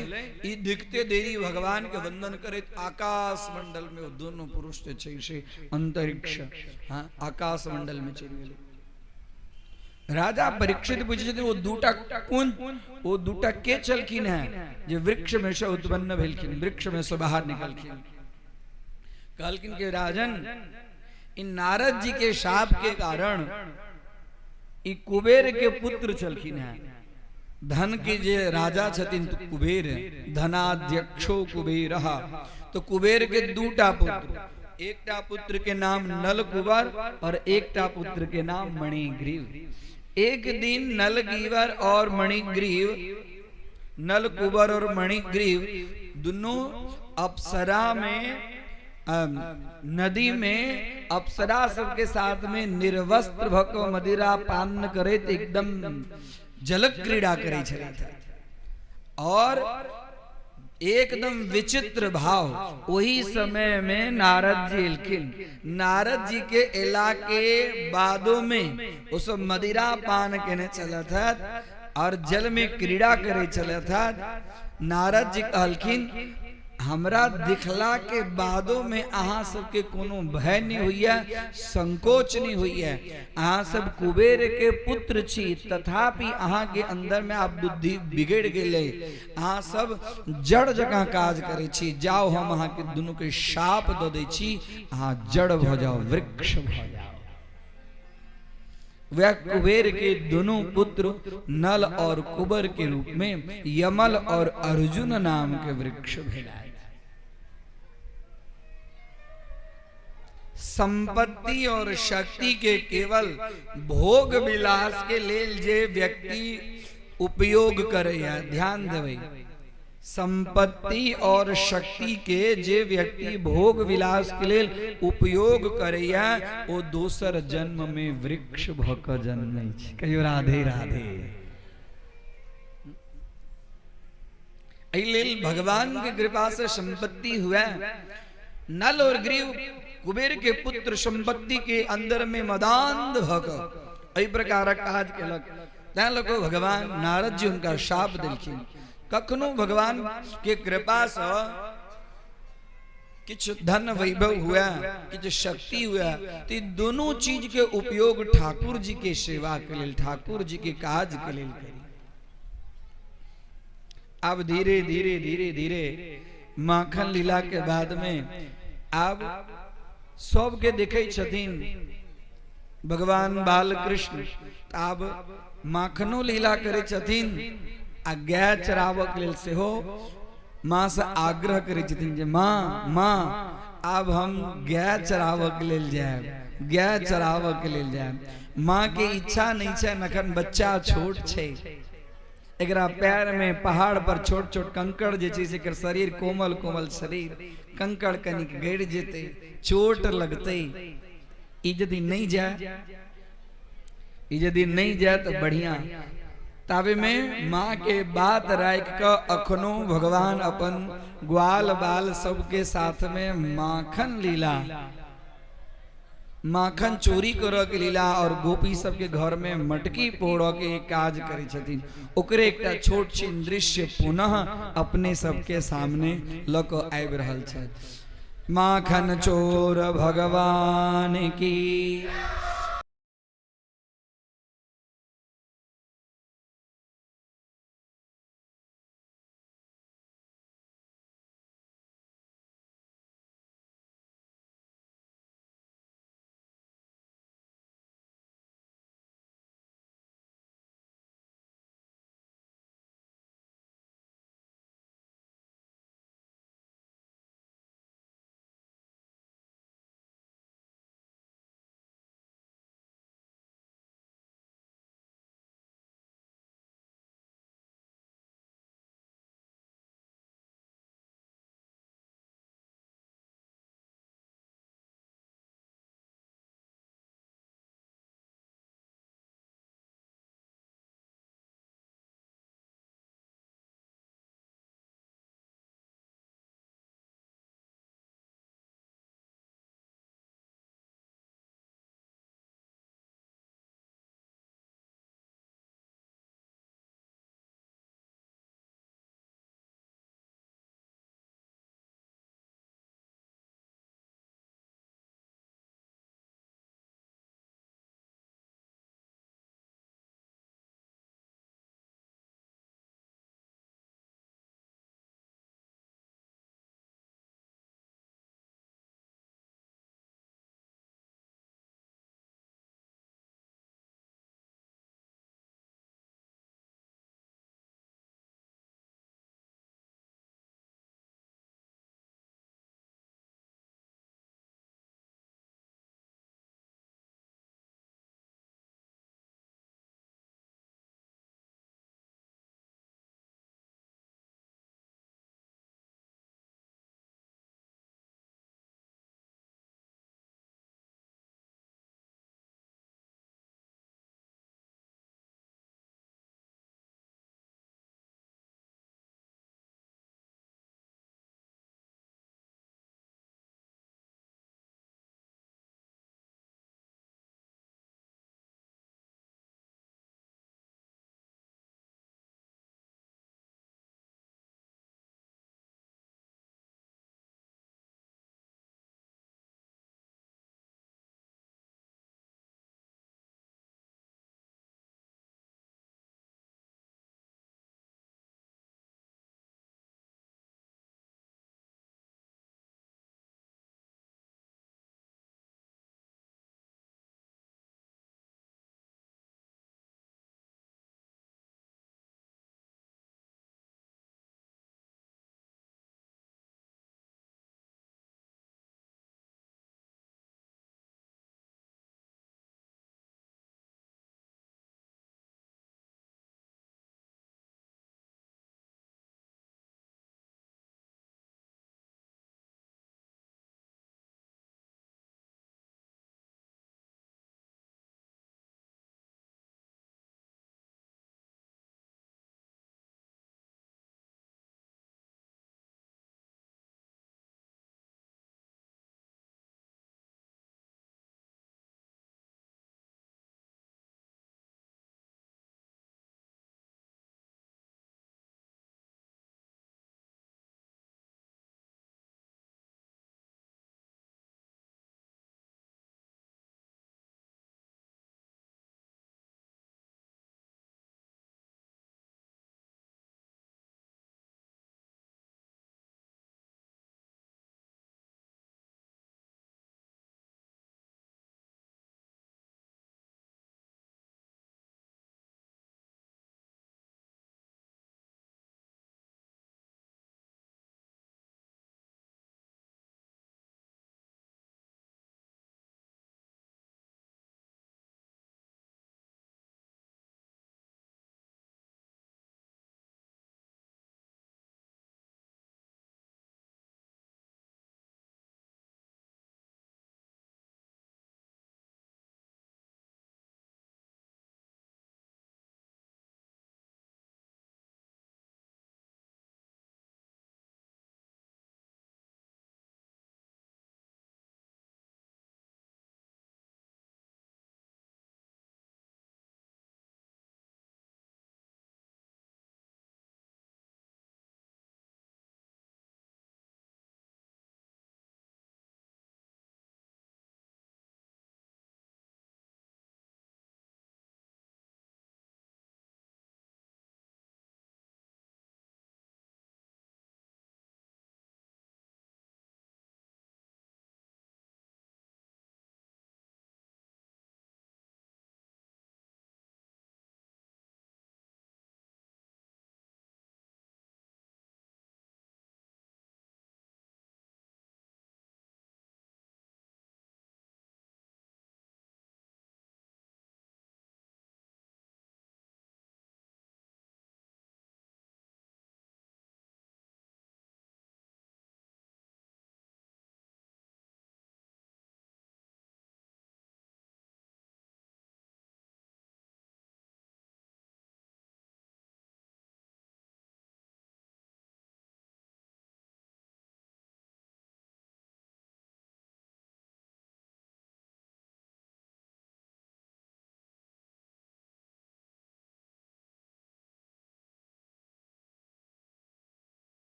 ई देखते देरी भगवान के वंदन करैत आकाश मंडल में दोनों पुरुष जे छै से अंतरिक्ष, हाँ, आकाश मंडल में चलि गेलै। राजा परीक्षित पूछै छथिन ओ दूटा कोन, ओ दूटा के छलखिन हैं जे वृक्ष में से उत्पन्न भेलखिन, वृक्ष में से बाहर निकलखिन। कहलखिन कि राजन, इन नारद जी के शाप के कारण ई कुबेर के पुत्र छलखिन हैं। धन के जे राजा छथिन तो कुबेर, धनाध्यक्षो कुबेर, तो कुबेर के दूटा पुत्र, एकटा पुत्र के नाम नल कुबर और एकटा पुत्र के नाम मणिग्रीव। एक दिन नलगीवर और मणिग्रीव, नल कुबर और मणिग्रीव दोनों अप्सरा में नदी में अप्सरा सबके साथ में निर्वस्त्र भक मदिरा पान करैत एकदम जल क्रीड़ा करै छलथि और एकदम विचित्र भाव। वही समय में नारद जी एलखिन। नारद जी के एला के बादों में वो सब मदिरा पान केने चलत और जल में क्रीड़ा करे चलत। नारद जी कहलखिन हमरा दिखला के बादों में अहाँ सबके कोनो भय नहीं होइए, संकोच नहीं होइए। अहाँ सब कुबेर के पुत्र छी, तथापि अहाँ के अंदर में आब बुद्धि बिगड़ गेलै, अहाँ सब जड़ जकाँ काज करै छी। जाओ, हम अहाँ के दुनू के शाप दऽ दै छी, अहाँ जड़ भऽ जाओ, वृक्ष भऽ जाओ। वह कुबेर के दोनों पुत्र नल और कुबर के रूप में यमल और अर्जुन नाम के वृक्ष भेलाए। संपत्ति और शक्ति के केवल भोग विलास के लेल जे व्यक्ति उपयोग करे, ध्यान देवे, संपत्ति और शक्ति के जे व्यक्ति भोग विलास के लेल उपयोग करैया ओ दोसर जन्म में वृक्ष भ क जन्मै छै। कहियो राधे राधे। एहि लेल भगवान के कृपा से संपत्ति हुआ। नल और ग्रीव कुबेर के पुत्र संपत्ति के अंदर में मदांध भ क एहि प्रकारक काज केलक, तैं लऽ कऽ भगवान नारद जी हुनका शाप देलखिन। कखनो भगवान के कृपा से किछु धन वैभव हुआ, किछु शक्ति हुआ, तो दोनों चीज के उपयोग ठाकुर जी के सेवा के लेल, ठाकुर जी के काज के लेल करी। अब धीरे धीरे धीरे धीरे माखन लीला के बाद में अब सबके देखे छथिन भगवान बालकृष्ण, आब माखनो लीला करे छथिन आ गाय चराबक लेल सेहो माँ से आग्रह करे छथिन जे माँ माँ आब हम गाय चराबक लेल जायब, गाय चराबक लेल जायब। माँ के इच्छा नहीं छै, अखन बच्चा छोट छै, एकरा पैर में पहाड़ पर छोट छोट कंकड़ जे छै से एकर शरीर कोमल कोमल शरीर, कंकड़ कनिक गड़ि जेतै, चोट लगतै, ई यदि नहीं जाए, ई यदि नहीं जाए तो बढ़िया। ताबे में माँ के बात राख के अखनो भगवान अपन ग्वाल बाल सबके साथ में माखन लीला, माखन चोरी करऽ के लीला और गोपी सबके घर में मटकी फोड़ऽ के काज करै छथिन, ओकरे एकटा छोट छिन दृश्य पुनः अपने सबके सामने लऽ कऽ आबि रहल छथि। माखन चोर भगवान की।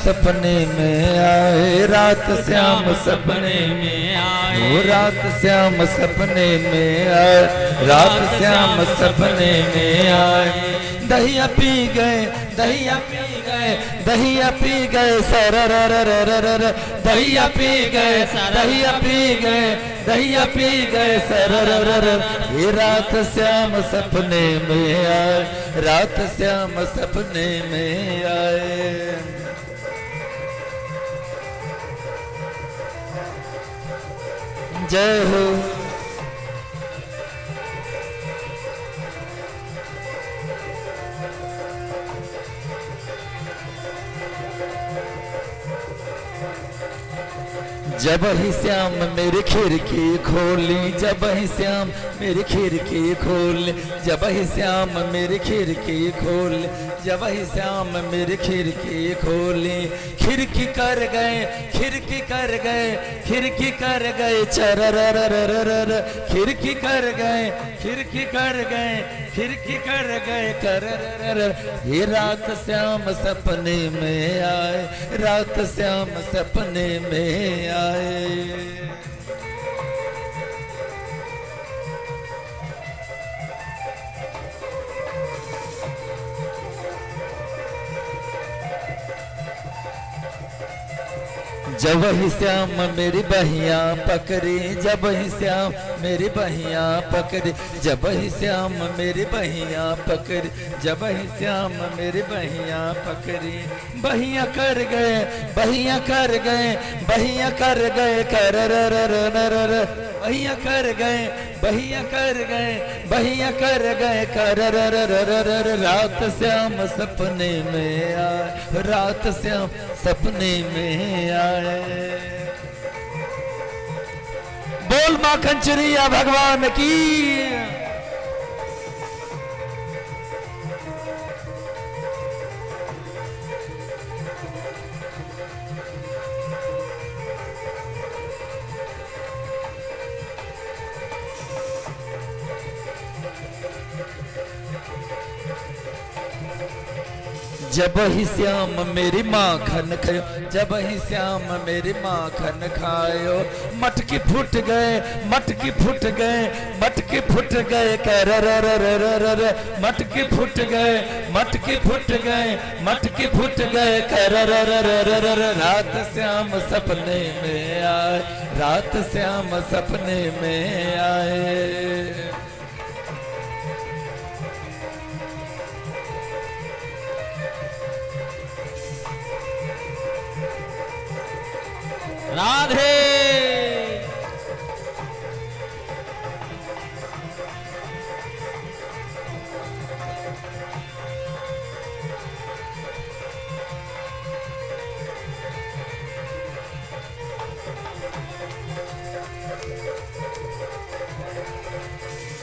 सपने में आए, रात श्याम सपने में आए, ओ रात श्याम सपने में आए, रात श्याम सपने में आए। दहिया पी गए, दहिया पी गए, दहिया पी गए सर र र र र र, दहिया पी गए, दहिया पी गए, दहिया पी गए सर र र र। ये रात श्याम सपने में आए, रात श्याम सपने में आए। जय हो। जब ही श्याम मेरी खिड़की खोली, जब ही श्याम मेरी खिड़की खोली, जब ही श्याम मेरी खिड़की खोली, जब ही श्याम मेरी खिड़की खोली, खिड़की कर गए, खिड़की कर गए, खिड़की कर गए चर र र र र र, खिड़की कर गए, खिड़की कर गए, खिड़की कर गए कर र र। ये रात श्याम सपने में आए, रात श्याम सपने में आए। जब ही श्याम मेरी बहिया पकड़ी, जब ही श्याम मेरी बहिया पकड़ी, जब ही श्याम मेरी बहिया पकड़ी, जब ही श्याम मेरी बहिया पकड़ी, बहिया कर गए, बहिया कर गए, बहिया कर गए कर र र र र र, बहिया कर गए, बहिया कर गए, बहिया कर गए कर र र र र र। रात श्याम सपने में आए, रात श्याम सपने में आए। बोल माखन चुरिया भगवान की। जब ही श्याम मेरी माखन खायो, जब ही श्याम मेरी माखन खायो, मटकी फूट गए, मटकी फूट गए, मटकी फूट गए कर र र र र र र, मटकी फूट गए, मटकी फूट गए, मटकी फूट गए कर र र र र र र। रात श्याम सपने में आए, रात श्याम सपने में आए। राधे।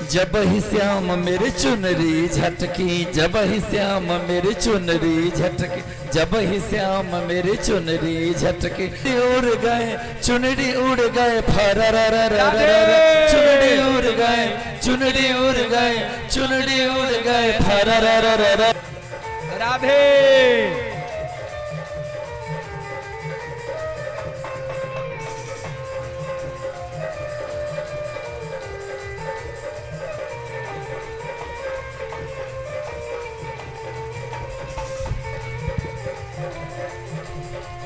जब ही श्याम मेरे चुनरी झटकी, जब ही श्याम मेरे चुनरी झटकी, जब ही श्याम मेरे चुनरी झटकी, उड़ गए चुनरी उड़ गए फर र र र र र, चुनरी उड़ गए, चुनरी उड़ गए, चुनरी उड़ गए फर र र र र। राधे।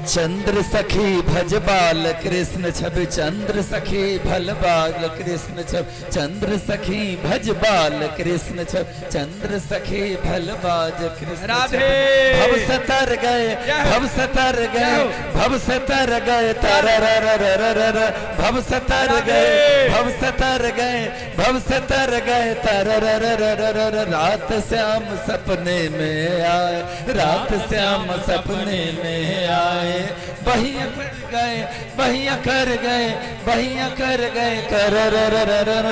चंद्र सखी भज बाल कृष्ण छवि, चंद्र सखी भल बाल कृष्ण छवि, चंद्र सखी भज बाल कृष्ण छवि, चंद्र सखी भल बाज कृष्ण। राधे। भव सतर गए, भव सतर गए, भव सतर गए तर र र र र र र, भव सतर गए, भव सतर गए, भव सतर गए तर र र र र र र। रात श्याम सपने में आए, रात श्याम सपने में आए, बहिया कर गए, बहिया कर गए, बहिया कर गए कर र र र र र,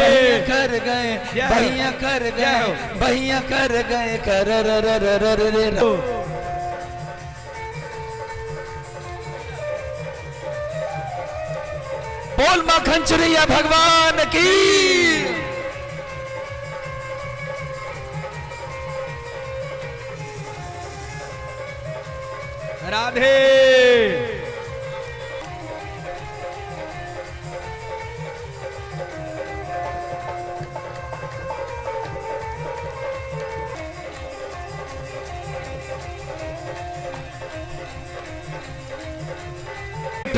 बहिया कर गए, बहिया कर गए, बहिया कर गए कर र र र र र। बोल माखन चुरैया भगवान की। राधे।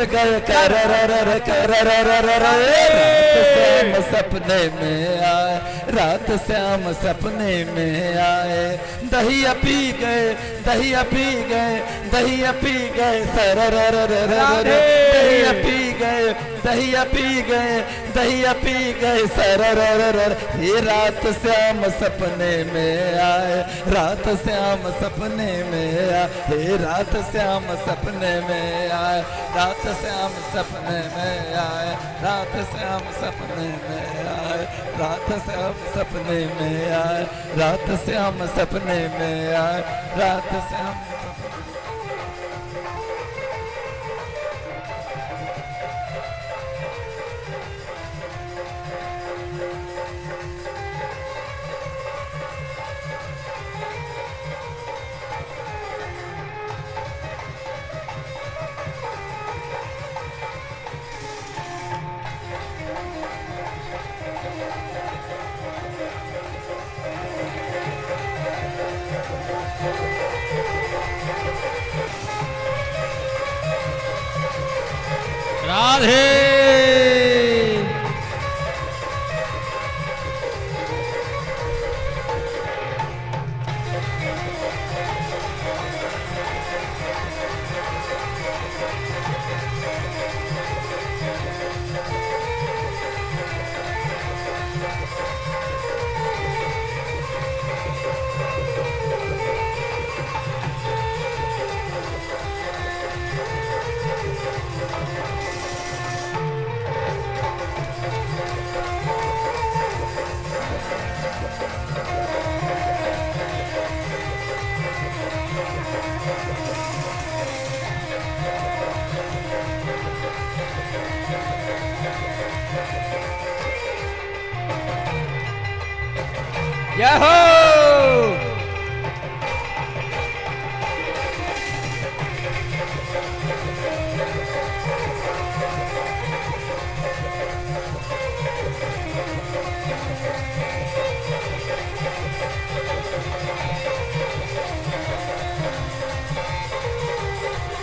गए कर र र कर र र र र, रात श्याम सपने में आए, रात श्याम सपने में आए, दहिया पी गए, दहिया पी गए, दहिया पी गए, सर र र र र र, दहिया पी गए, दहिया पी गए, दहिया पी गए, सर र र र, ये रात श्याम सपने में आए, रात श्याम सपने में आए, हे रात श्याम सपने में आए, रात श्याम सपने में आए, रात श्याम सपने में आए, रात श्याम सपने में आए, रात श्याम सपने में आए, रात श्याम। राधे। जय हो।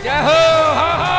जय हो। हा हा।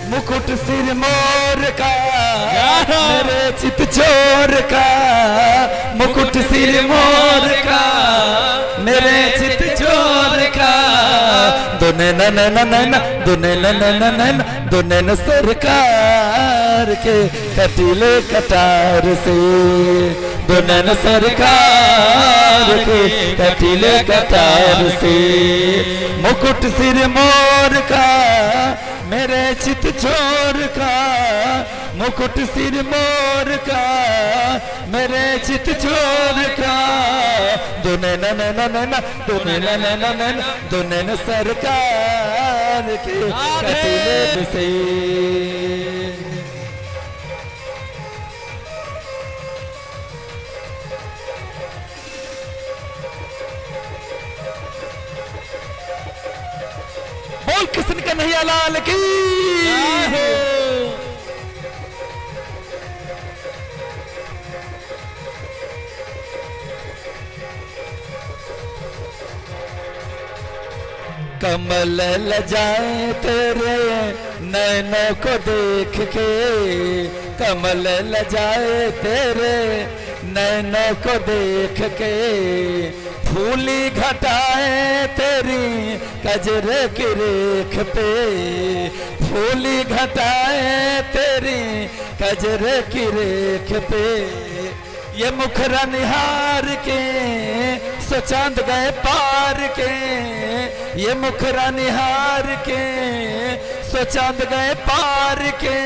मुकुट सिर मोर का, मेरे चित चोर का, मुकुट सिर मोर का, मेरे चित चोर का, दोने न न न न, दोने न न न न, दोने न सरकार के कटीले कटार से, दोने न सरकार के कटीले कटार से, मुकुट सिर मोर का, मेरे चित चोर का, मुकुट सिर मोर का, मेरे चित चोर का, दोने न न न न, दोने न न न न, दोने न सरकार के कटीले से। बोल कृष्ण कन्हैया लाल की। कमल लजाए तेरे नैनों को देख के, कमल लजाए तेरे नैनों को देख के, फूली घटाए तेरी कजरे की रेख पे, फूली घटाए तेरी कजरे की रेख पे, ये मुखरा निहार के सो चांद गए पार के, ये मुखरा निहार के सो चांद गए पार के,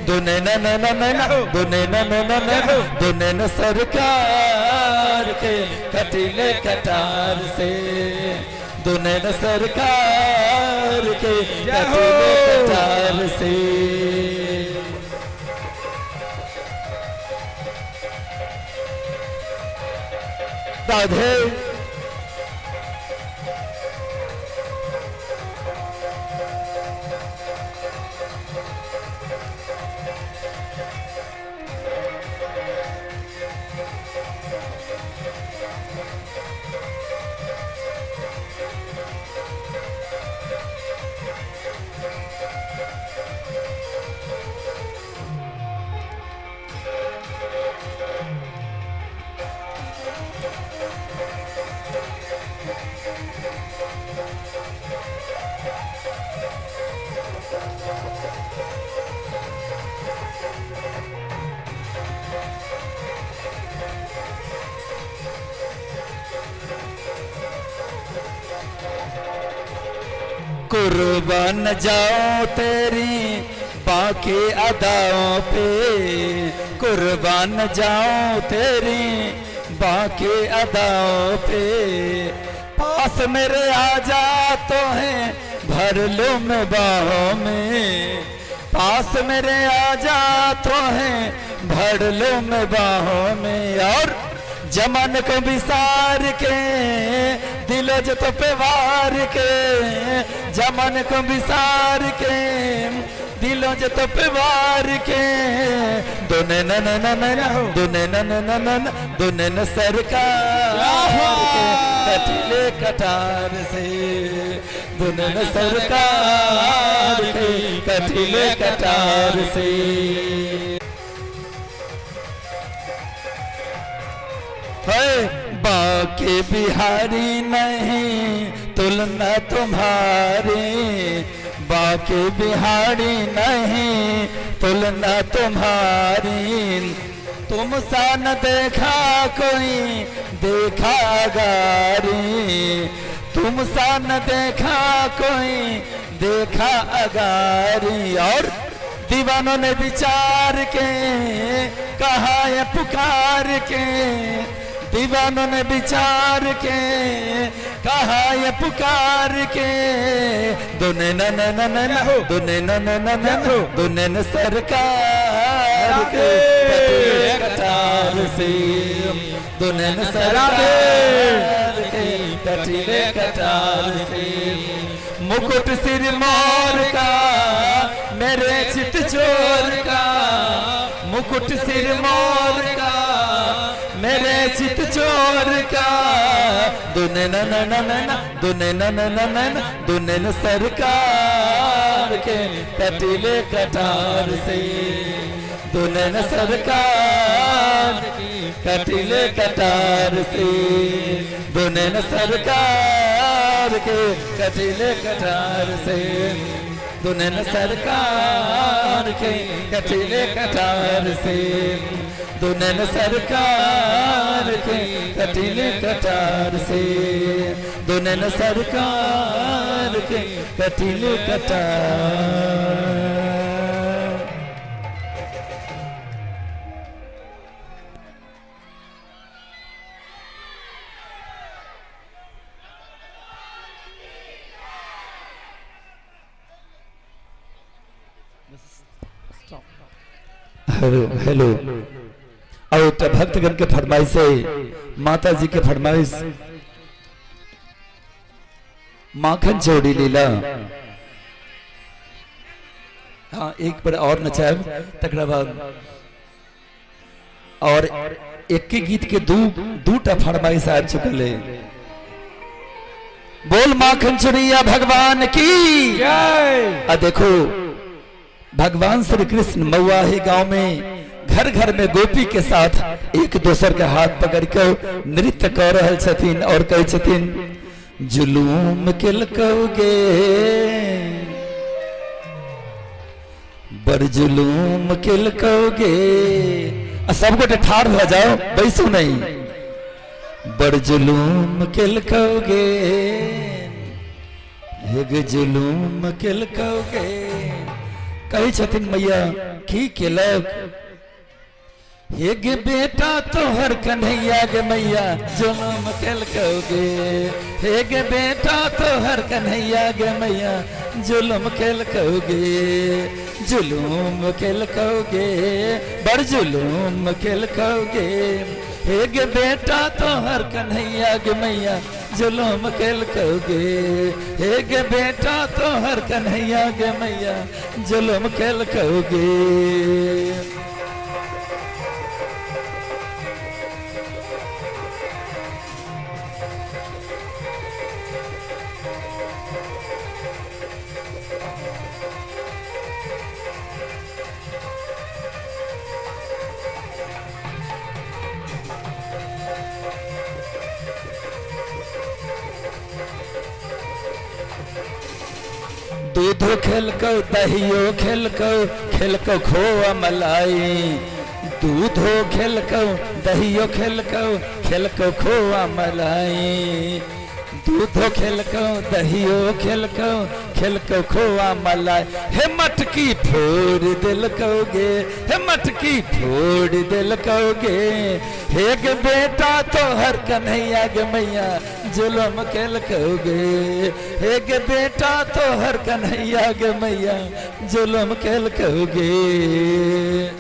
दुने न न न न दुने न न न न दुने न सरकार के कटीले कटार से, दुने न सरकार के कटीले कटार से। राधे। कुर्बान जाओ तेरी बाकी अदाओं पे, कुर्बान जाओ तेरी बाकी अदाओं पे, पास मेरे आ जा तो है भर लूं मैं बाहों में, पास मेरे आ जा तो है भर लूं मैं बाहों में, और जमन को विसार के दिलो जो तो पे वार के, जमन को विसार के दिलो जो तो पे वार के, दुने न न न न दुने न न न न दुने न सरकार के कटीले कटार से, दुने न सरकार के कटीले कटार से। बाके बिहारी नहीं तुलना तुम्हारी, बाके बिहारी नहीं तुलना तुम्हारी, तुम सा न देखा कोई देखा अगारी, तुम सा न देखा कोई देखा अगारी, और दीवानों ने विचार के कहा ये पुकार के, दीवानों ने विचार के कहा ये पुकार के, दुने न न न न दुने न न न न दुने न सरकार के कटार से, दुने न सरकार के कटीले कटार से, मुकुट सिर मोर का मेरे चित चोर का, मुकुट सिर मोर का मेरे चित चोर का, दुने न न न न दुने न न न न दुने न सरकार के कटीले कटार से, दुने न सरकार कटीले कटार से, दुने न सरकार के कटीले कटार से, दुने न सरकार के कटीले कटार से, दुने न सरकार के कटीले कटार से, दुने न सरकार के कटीले कटार। Hello hello. और एकटा भक्तगण के फरमाइश है, माता जी के फरमाइश, माखन चोरी लीला। हाँ, एक बार और नचायब तकरा बाद। और एक के गीत के दूटा फरमाइश आबि चुकल है। बोल माखन चुरैया भगवान की जय। आ देखो भगवान श्री कृष्ण मऊआही गांव में घर घर में गोपी के साथ एक दोसर के हाथ पकड़ के नृत्य कर रहल छथिन और कहै छथिन जुलूम केलकौगे बड़ जुलूम केलकौगे। आ सब गोटे ठाढ़ भऽ जाओ, बैसू नहीं। बड़ जुलूम केलकौगे हेग जुलूम केलकौगे। कहै छथिन मैया की केलक हेग बेटा तोहर कन्हैया गे मैया जुलूम केलकौगे। हेग बेटा तोहर कन्हैया गे मैया जुलूम केलकौगे जुलूम केलकौगे बड़ जुलूम केलकौगे। हेग बेटा तोहर कन्हैया गे मैया जुलूम केलकौगे। हेग बेटा तोहर कन्हैया गे मैया जुलूम केलकौगे। दूधो खेलकौ दहियो खेलकौ खेलकौ खोआ मलाई। दूधो खेलकौ दहियो खेलकौ खेलकौ खोआ मलाई। दूधो खेलकौ दहियो खेलकौ खेलकौ खोआ मलाई। हे मटकी फोड़ देलकौ गे हे मटकी फोड़ देलकौ गे। हे गे बेटा तोहर कन्हैया गे मैया जुलम केलकौ गे। हे गे बेटा तोहर कन्हैया गे मैया जुलम केलकौ गे।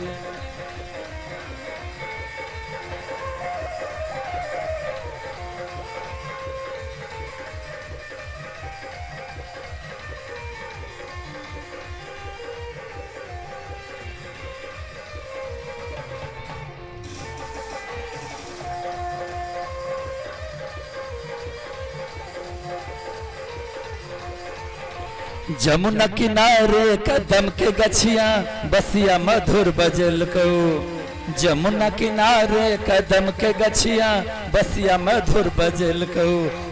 जमुना किनारे कदम के गछिया बसिया मधुर बजलकौ। जमुना किनारे कदम के गछिया बसिया मधुर बजलकौ।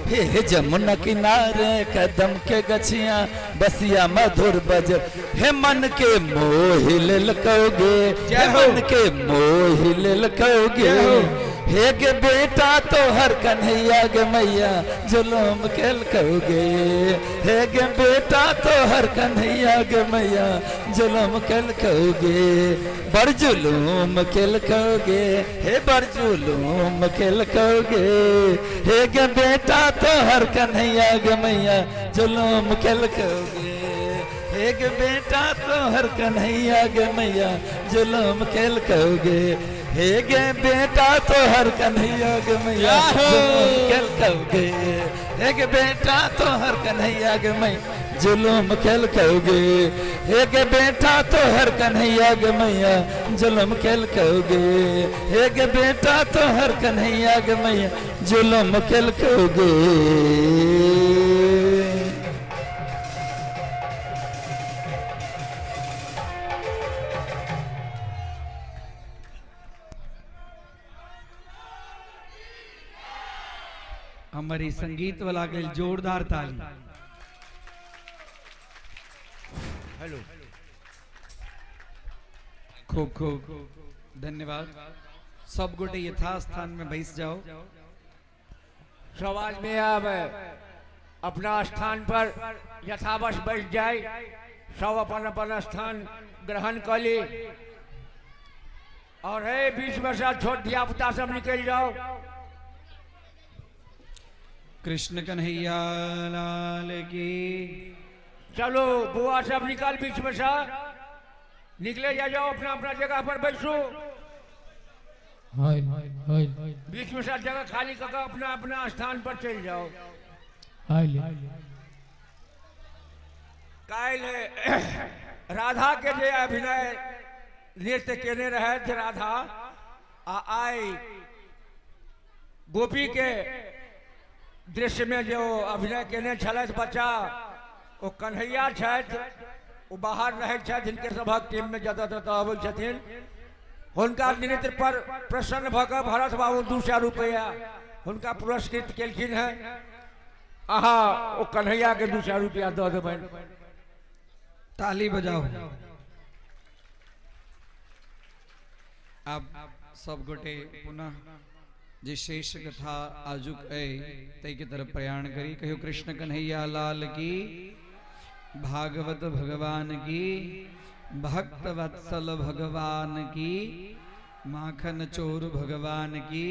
हे हे जमुना किनारे कदम के गछिया बसिया मधुर बजल। हे मन के मोह लेलकौ गे हे मन के मोह लेलकौ गे। हे गे बेटा तोहर कन्हैया गे मैया जुलूम केलकौ गे। हे गे बेटा तोहर कन्हैया गे मैया जुलूम केलकौ गे। बड़ जुलूम केलकौ गे हे बड़ जुलूम केलकौ गे। हे गे बेटा तोहर कन्हैया गे मैया जुलूम केलकौ गे। हे गे बेटा तोहर कन्हैया गे मैया जुलूम केलकौ गे। हे गे बेटा तोहर कन्हैया गे मैया जुलूम केलकौ गे। हे गे बेटा तोहर कन्हैया गे मैया जुलूम केलकौ गे। हे गे बेटा तोहर कन्हैया गे मैया जुलूम केलकौ गे। हे गे बेटा तोहर कन्हैया गे मैया जुलूम केलकौ गे। हमारी संगीत वाला के जोरदार ताली। हेलो, खूब खूब धन्यवाद। सब गोटे यथास्थान में बैस जाओ। सब आदमी अब अपना स्थान पर यथावश बैठ जाए। सब अपन अपन स्थान ग्रहण कर ली। और हे बीच में से छोट धिया पुता सब निकल जाओ। कृष्ण कन्हैया लाल की। चलो बुआ सब निकाल बीच में से। निकले जा जाओ, अपना अपना जगह पर बैसू। बीच में सब जगह खाली कर अपना अपना स्थान पर चल जाओ। काल्हि राधा के जे अभिनय नृत्य केने रहे राधा, आ आई गोपी के दृश्य में जो अभिनय केने छलथि बच्चा, ओ कन्हैया छथि, ओ बाहर रहै छथि, जिनके सभक टीम में जतऽ ततऽ अबै छथिन। हुनका नृत्य पर प्रसन्न भऽ कऽ भरत बाबू 200 रुपया हुनका पुरस्कृत केलखिन हेँ। अहाँ ओ कन्हैया के 200 रुपया दऽ देबनि। ताली बजाओ। अब सब गोटे पुनः जे शेष कथा आजुक अइ ताहि के तरफ प्रयाण करी। कहियो कृष्ण कन्हैया लाल की, भागवत भगवान की, भक्त वत्सल भगवान की, माखन चोर भगवान की,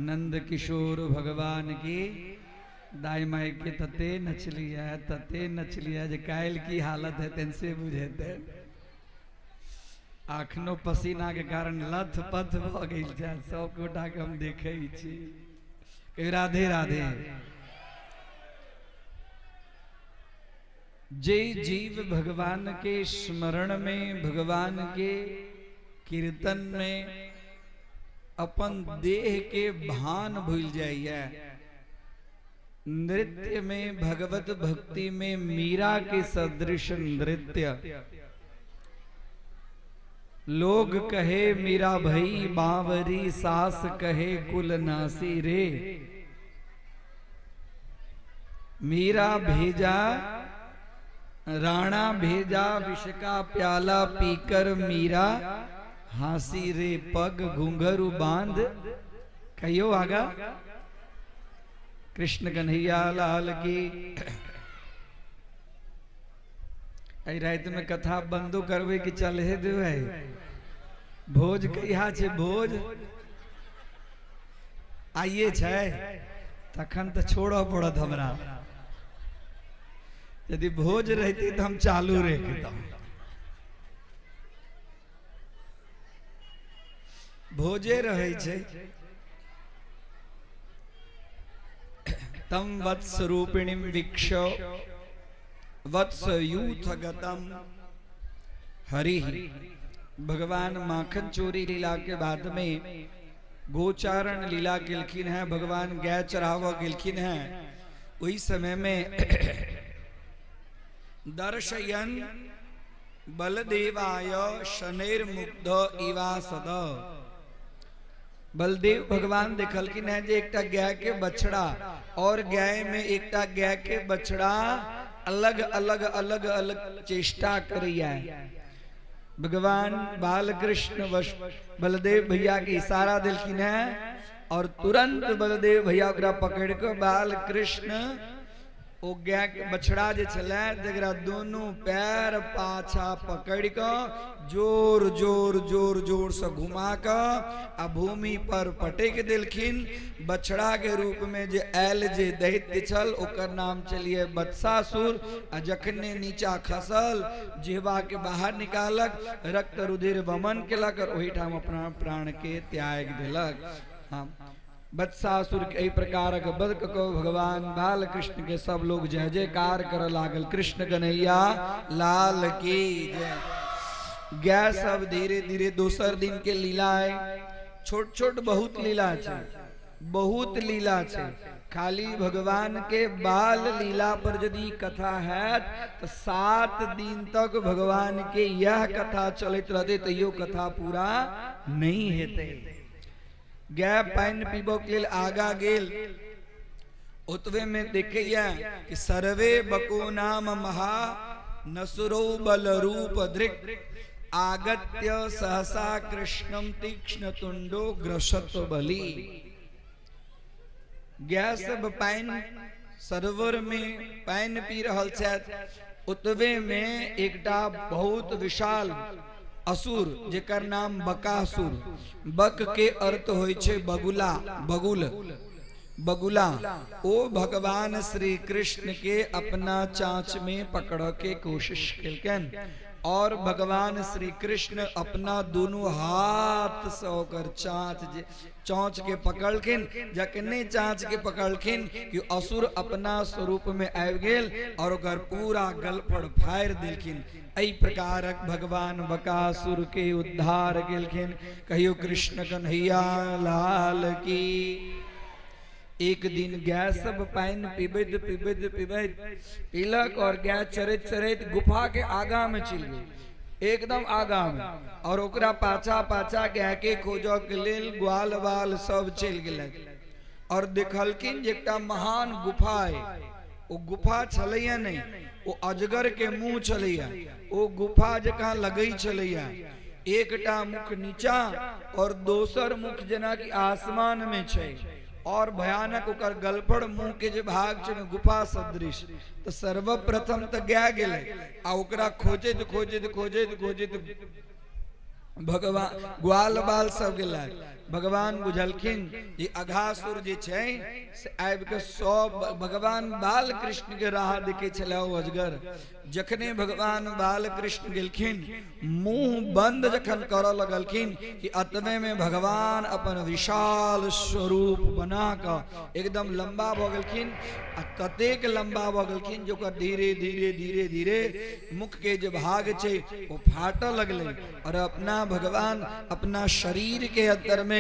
नंद किशोर भगवान की। दाई माई के तते नचलिया तते नचलिया जे काल्हि की हालत है तेन से बुझेते। अखनो पसीना के कारण लथ पथ भ गेल छै, सब गोटा के हम देखै छी। राधे राधे। जे जीव भगवान के स्मरण में, भगवान के कीर्तन में अपन देह के भान भूल जाइए, नृत्य में भगवत भक्ति में मीरा के सदृश नृत्य, लोग कहे मीरा भई बावरी, सास कहे कुल नासी रे। मीरा भेजा राणा भेजा विष का प्याला पीकर मीरा हासी रे, पग घुंघरू बांध। कहियो आगा। कृष्ण कन्हैया लाल की। एहि राति में कथा बंदो करबै कि चले देबै? भोज कहिया छै? भोज आइए छै, तखन तऽ छोड़ऽ पड़त हमरा। यदि भोज रहती तऽ हम चालू रखितहुँ। भोजे रहै छै। तम वत्स रूपिणीम वीक्ष वत्स यूथ गतम हरि। भगवान माखन चोरी लीला के बाद में गोचारण लीला केलखिन हैं, भगवान गाय चराव गेलखिन हैं। वही समय में दर्शयन बलदेवाय शनैर्मुग्ध इवा सद। बलदेव भगवान देखलखिन हैं जे एकटा गाय के बछड़ा और गाय में एकटा गाय के बछड़ा अलग अलग अलग अलग चेष्टा करैया। भगवान बालकृष्ण बलदेव भैया के इशारा दिलखिन हैं और तुरंत बलदेव भैया ओकरा पकड़ के बालकृष्ण ओ गाय के बछड़ा जे छलै जकरा दोनों पैर पाछा पकड़ के जोर जोर जोर जोर से घुमा के आ भूमि पर पटक देलखिन। बछड़ा के रूप में जे आयल जे दैत्य छल ओकर नाम चलिए बत्सासुर। आ जखने नीचा खसल जिहवा के बाहर निकालक, रक्त रुधिर वमन केलक और ओहिठाम अपना प्राण के त्याग देलक। हाँ, बत्सासुर के एहि प्रकारक वध क कऽ भगवान बालकृष्ण के सब लोग जय जयकार करऽ लागल। कृष्ण कन्हैया लाल की जय। गाय सब धीरे धीरे दोसर दिन के लीला है। छोट छोट बहुत लीला छै, बहुत लीला छै। खाली भगवान के बाल लीला पर यदि कथा हैत तो 7 दिन तक भगवान के यह कथा चलैत रहते तैयो कथा पूरा नहीं हेतै। गाय पानि पीबऽ के लेल आगा गेल, ओतबे में देखैया कि सर्वे बको नाम महा नसुरो बल रूप दृक् आगत्य सहसा कृष्णम तीक्ष्ण तुंडो ग्रसत बलि। गाय सब पानि सरोवर में पानि पी रहल छथि, ओतबे में एकटा बहुत विशाल असुर जेकर नाम बकासुर, बक के अर्थ होइ छै बगुला, बगुल, बगुला, ओ भगवान श्री कृष्ण के अपना चांच में पकड़ के कोशिश केलकनि और भगवान श्री कृष्ण अपना दोनों हाथ से ओकर चाँच जे चोंच के पकड़लखिन। जखने चाँच के पकड़लखिन कि असुर अपना स्वरूप में आबि गेल और ओकर पूरा गलफड़ फाड़ि देलखिन। एहि प्रकारक भगवान बकासुर के उद्धार केलखिन। कहियो कृष्ण कन्हैया लाल की। एक दिन गाय सब पानि पीबैत पीबैत पीबैत पीलक और गाय चरैत चरैत गुफा के आगा में चलि गेल, एकदम आगा में, और ओकरा पाछा पाछा गाय के खोजऽ के लेल ग्वाल बाल सब चलि गेलै और देखलखिन जे एकटा महान गुफा है। ओ गुफा छलैया नहीं, ओ अजगर के मुंह छलैया, ओ गुफा जकाँ लगै छलैया। एकटा मुख नीचा और दोसर मुख जेना कि आसमान में छै और भयानक ओकर गलफड़ मुंह के जे भाग छै गुफा सदृश। तो सर्वप्रथम तऽ गाय गेलै आ ओकरा खोजैत खोजैत खोजैत खोजैत भगवान ग्वाल बाल सब गेलै। भगवान बुझलखिन जे अघासुर जे छै से आबि के सब भगवान बाल कृष्ण के राह देखे छलै ओ अजगर। जखने भगवान बाल कृष्ण गेलखिन, मुंह बंद जखन करऽ लगलखिन कि अतबे में भगवान अपन विशाल स्वरूप बना कऽ एकदम लंबा भऽ गेलखिन आ ततेक लंबा भऽ गेलखिन जे ओकर धीरे धीरे धीरे धीरे मुख के जे भाग छै ओ फाटऽ लगलै और अपना भगवान अपना शरीर के अंदर में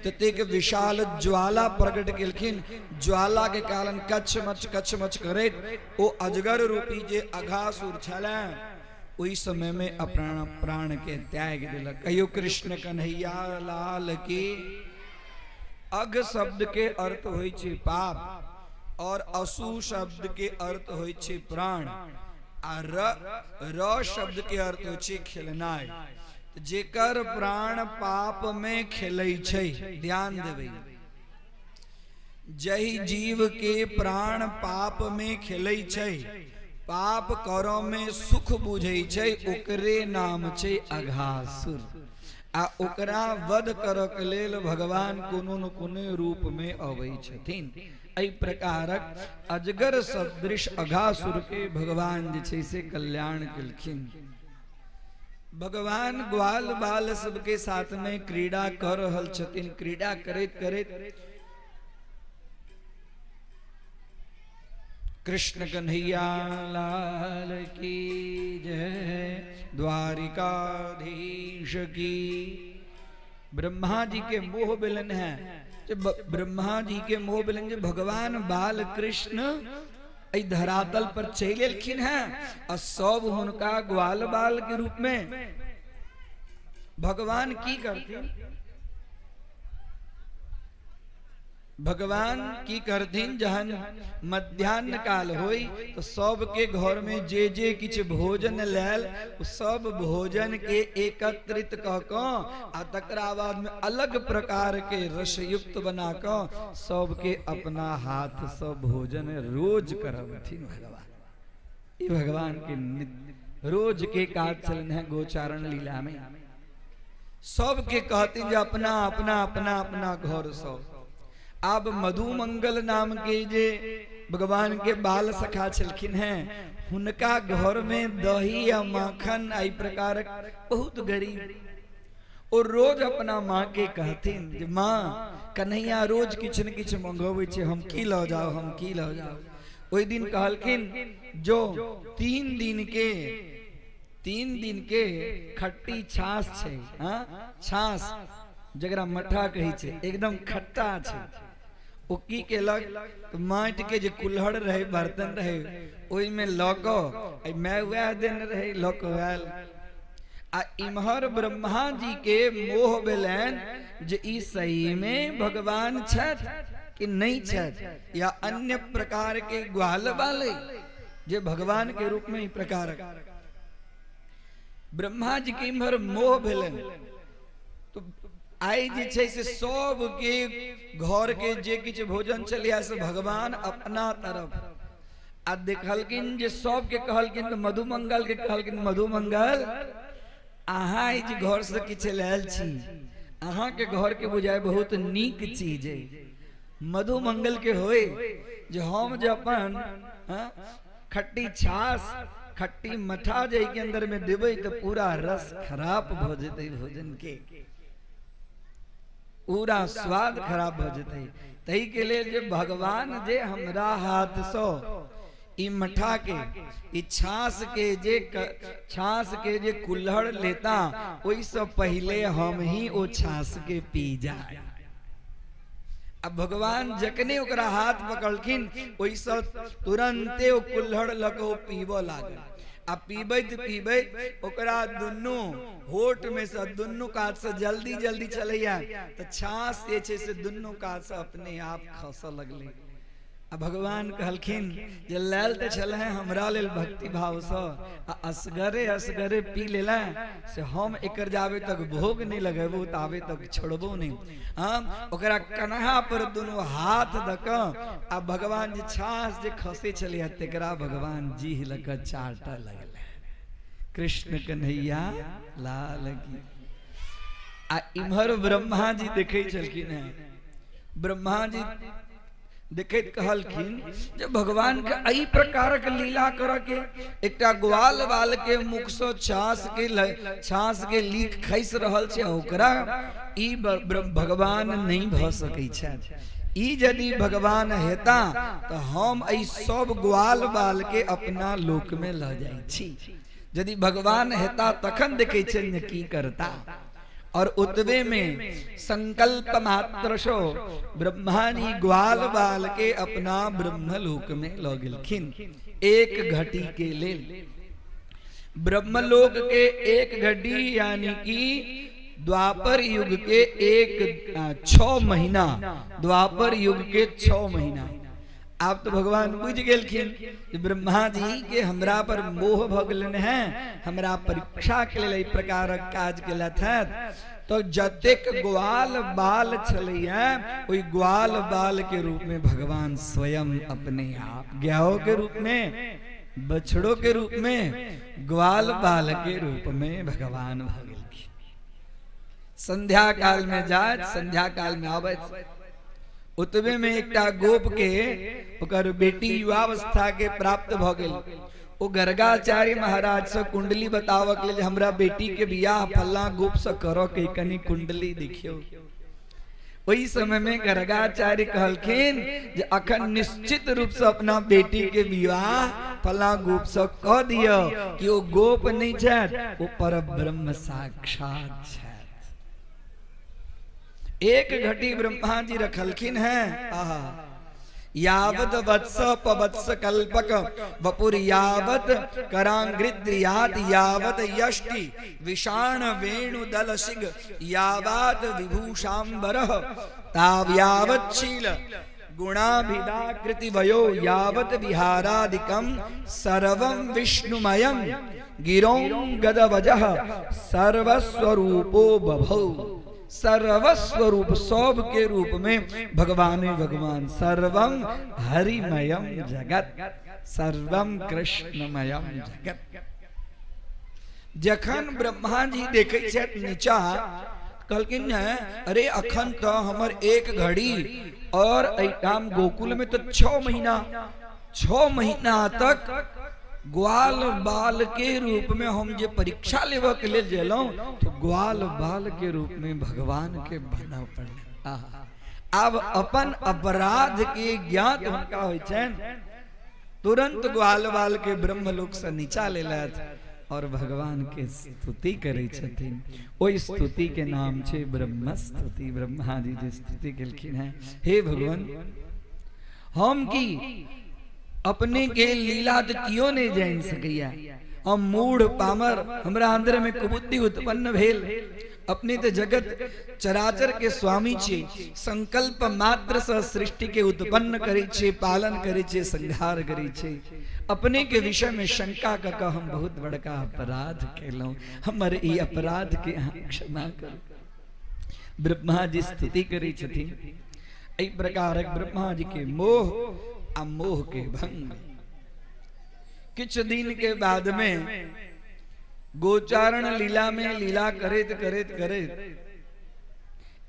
ततेक विशाल ज्वाला प्रकट केलखिन। ज्वाला के कारण कच्छ मच कच्छ मच करैत ओ अजगर रूपी जे अघासुर छलै ओहि समय में अपना प्राण के त्याग देलक। कहियो कृष्ण कन्हैया लाल की। अघ शब्द के अर्थ होइ छै पाप और असु शब्द के अर्थ होइ छै प्राण आ र र शब्द के अर्थ होइ छै खेलनाइ। जेकर प्राण पाप में खेलै छै, ध्यान देबै, जहि जीव के प्राण पाप में खेलै छै, पाप करऽ में सुख बुझै छै, ओकरे नाम छै अघासुर आ ओकरा वध करऽ के लेल भगवान कोनो न कोनो रूप में अबै छथिन। एहि प्रकारक अजगर सदृश अघासुर के भगवान जे छै से कल्याण केलखिन। भगवान ग्वाल बाल सबके साथ में क्रीड़ा कर रहल छथिन। क्रीड़ा करैत करैत कृष्ण कन्हैया लाल की जय, द्वारिकाधीश की। ब्रह्मा जी के मोह भेलन है जे ब्रह्मा जी के मोह भेलन जे भगवान बाल कृष्ण एहि धरातल पर चलि एलखिन हैं आ सब हुनका ग्वाल बाल के रूप में भगवान की करथिन। भगवान की करथिन जहन मध्यान्ह काल होई तो सबके घर में जे जे किछु भोजन लायल ओ सब भोजन के एकत्रित कऽ कऽ आ तकरा बाद में अलग प्रकार के रसयुक्त बना कऽ सबके अपना हाथ से भोजन रोज करबथिन भगवान। ई भगवान के रोज के काज चलन है गोचारण लीला में। सबके कहथिन जे अपना अपना अपना अपना घर सब। आब मधुमंगल नाम के जे भगवान के बाल सखा छलखिन हैं हुनका घर में दही या माखन एहि प्रकारक बहुत गरीब। ओ रोज अपना माँ के कहथिन जे माँ कन्हैया रोज किछु ने किछु मंगबै छै, हम की लऽ जाउ, हम की लऽ जाउ। ओहि दिन कहलखिन जो 3 दिन के खट्टी छाछ छै, हाँ छाछ जकरा मठा कहै छै, एकदम खट्टा छै। ओ की केलक माटि के जे कुल्हड़ रहे बर्तन रहे ओहिमे लऽ कऽ माय वएह देने रहे लऽ कऽ आयल। आ इम्हर ब्रह्मा जी के मोह भेलनि जे ई सही में भगवान छथि कि नहीं छथि या अन्य प्रकार के ग्वाल बाले जे भगवान के रूप में ई प्रकार। ब्रह्मा जी के इम्हर मोह भेलनि तो आइ जे छै से सबके घर के जे किछु भोजन छलैया से भगवान अपना तरफ आ देखलखिन जे सबके कहलखिन तऽ मधुमंगल के कहलखिन मधुमंगल अहाँ एहि जे घर से किछु लायल छी अहाँके घर के बुझाय बहुत नीक चीज है। मधुमंगल के होय जे हम जे अपन खट्टी छाछ खट्टी मठा जे के अंदर में देबै तऽ पूरा रस खराब भऽ जेतै भोजन के, पूरा स्वाद खराब भऽ जेतै। ताहि के लेल जे भगवान जे हमरा हाथसँ ई मठा के, ई छास के जे छास के जे कुल्हड़ लेता, ओहिसँ पहिले हम ही ओ छास के पी जाय। अब भगवान जखने ओकरा हाथ पकड़लखिन, ओहिसँ तुरंते ओ कुल्हड़ लऽ कऽ ओ पीबऽ लागल। आ पीबैत पीबैत ओकरा दुनू होठ में से दुनू कात से जल्दी जल्दी चलैया, तऽ छास जे छै से दुनू कात से अपने आप खसऽ लगलै। आ भगवान कहलखिन जे लायल तऽ छल है हमरा लेल भक्ति भावसँ, आ असगरे असगरे पी लेला, से हम एकर जाबे तक भोग नहि लगेबो ताबे तक छोड़बो नहि। हाँ, ओकरा कन्हा पर दुनू हाथ दऽ कऽ आ भगवान जे छास जे खसै छलै तकरा भगवान जीह लऽ कऽ चाटऽ लगलै। कृष्ण कन्हैया लाल की। आ इम्हर ब्रह्मा जी देखै छलखिन हेँ। ब्रह्मा जी देखैत कहलखिन जे भगवान के एहि प्रकारक लीला करऽ के, एकटा ग्वाल बाल के मुख से छास के लीक खसि रहल छै, ओकरा ई भगवान नहि भऽ सकै छथि। ई यदि भगवान हेता तऽ हम एहि सब ग्वाल बाल के अपना लोक में लऽ जाइ छी। यदि भगवान हेता तखन देखै छियनि जे की करता। और उतबे में संकल्प मात्र सो ब्रह्मानी ग्वाल बाल के अपना ब्रह्मलोक में लऽ गेलखिन एक घटी के लेल। ब्रह्मलोक के एक घटी यानी कि द्वापर युग के एक 6 महीना, द्वापर युग के 6 महीना। आब तो भगवान बुझि गेलखिन जे ब्रह्मा जी के हमरा पर मोह भऽ गेलनि हैं, हमरा परीक्षा के लेल एहि प्रकारक काज केलथि हैं। तो जतेक ग्वाल बाल छलैया ओहि ग्वाल बाल के रूप में भगवान स्वयं अपने आप गायों के रूप में, बछड़ों के रूप में, ग्वाल बाल के रूप में भगवान भऽ गेलखिन। संध्या काल में जात, संध्या काल में आबैत। ओतबे में एकटा गोप के ओकर बेटी युवावस्था के प्राप्त भऽ गेल। ओ गर्गाचार्य महाराज से कुंडली बताबऽ के लेल, हमरा बेटी के बियाह फल्ला गोप से करऽ के, कनी कुंडली देखियौ। ओहि समय में गर्गाचार्य कहलखिन जे अखन निश्चित रूप से अपना बेटी के विवाह फल्ला गोप से कऽ दियौ, कि ओ गोप नहीं छथि, ओ परब्रह्म साक्षात छथि। एक घटी ब्रह्मा जी रखलखिन हैं। आहा, यावत वत्स पवत्स कल्पक वपुर यावत करांग्रिद्रियात यावत यष्टि विषाण वेणु दल सिग यावात विभूषांबर ताव्यावच्छील गुणाभिदाकृति वयो यावत विहारादिकम सर्वं विष्णुमयं गिरों गदवजः सर्वस्वरूपो बभौ। सर्वस्वरूप सब के रूप में भगवान भगवान, सर्वं हरिमयं जगत, सर्वं कृष्णमयं जगत। जखन ब्रह्मा जी देखै छथि नीचा, कहलखिन ने अरे अखन तो हमर एक घड़ी और एहिठाम गोकुल में तो 6 महीना, 6 महीना तक ग्वाल बाल के रूप में हम जे परीक्षा लेबऽ के लेल गेलहुँ तो ग्वाल बाल के रूप में भगवान के बनऽ पड़ल। आब अपन अपराध के ज्ञात हुनका होइ छनि, तुरंत ग्वाल बाल के ब्रह्मलोक से नीचा लेलथि और भगवान के स्तुति करै छथिन। ओहि स्तुति के नाम छै ब्रह्म स्तुति। ब्रह्मा जी जे स्तुति केलखिन हैं, हे भगवान हम की अपने के लीला तो क्यों नहीं जान सकैया, हम मूढ़ पामर, हमरा अंदर में कुबुद्धि उत्पन्न भेल। अपने तो जगत चराचर के स्वामी छे, संकल्प मात्र से सृष्टि के उत्पन्न करे छे, पालन करे छे, संहार करे छे। अपने के विषय में शंका क क हम बहुत बड़का अपराध केलहुँ, हमर ई अपराध के अहाँ क्षमा करू। ब्रह्मा जी स्तुति करे छथिन। एहि प्रकारक ब्रह्मा जी के मोह आ मोह के भंग। किछु दिन के बाद में गोचारण लीला में लीला करैत करैत करैत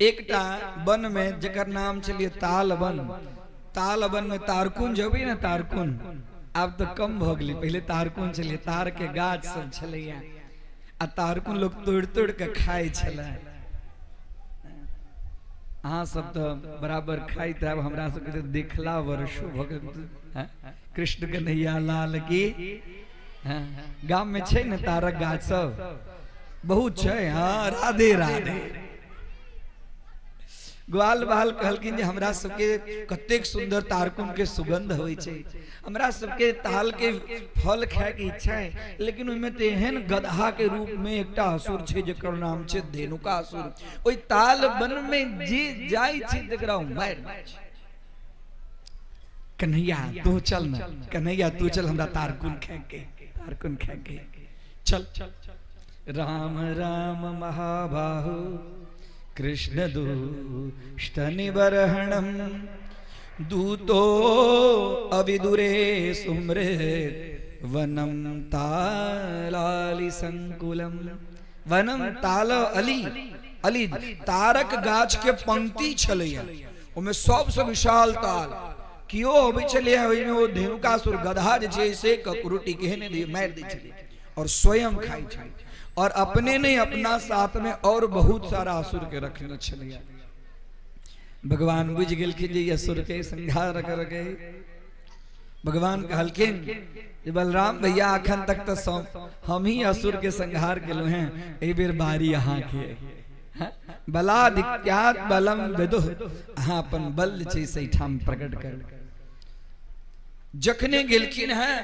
एकटा वन में जकर नाम छलिए ताल वन, ताल वन में तारकुंज अबै ने, तारकुंज, आब तऽ कम भऽ गेलै, पहिले तारकुन छलै, तार के गाछ सब छलैया आ तारकुन लोक तोड़ि तोड़ि कऽ खाइ छलै। अहाँ सब तऽ बराबर खाइत हैब, हमरा सबके तऽ देखला वर्षो भऽ गेल। कृष्ण कन्हैया लाल की। गाम में छै ने तारक गाछ सब बहुत छै। हाँ, राधे राधे। ग्वाल बाल कहलखिन जे हमरा सबके कतेक सुंदर तारकुन के सुगंध होइ छै, हमरा सबके ताल के फल खाय के इच्छा है, लेकिन ओहिमे तऽ एहन गदहा के रूप में एकटा असुर छै जकर नाम छै धेनुका असुर। ओहि ताल वन में जे जाइ छै तकरा ओ मारि दै छै। कन्हैया तू चल ना, कन्हैया तू चल, हमरा तारकुन खाय के, तारकुन खाय के चल। राम राम महाबाहु कृष्ण दुष्ट निबरहणम दूतो अविदुरे सुमृत वनम तालालि संकुलम। वनम ताल अली अली तारक गाछ के पंक्ति छलैया, ओमे सबसँ विशाल ताल कियो अबै छलैया, ओहिमे ओ धेनुकासुर गधा जे छै से ककरोटी केहने दै मारि दै छलै और स्वयं खाइ छलै, और अपने नहीं अपना साथ में और बहुत सारा असुर के रखने छलैया। भगवान बुझि गेलखिन जे ई असुर के संहार कर के। भगवान कहलखिन जे बलराम भैया अखन तक तो हम ही असुर के संहार केलहुँ हैं, एहि बेर बारी अहाँ के। बलाधिक्यात बलम विदुः, अहाँ अपन बल जे छै से एहिठाम प्रकट करू। जखने गेलखिन हैं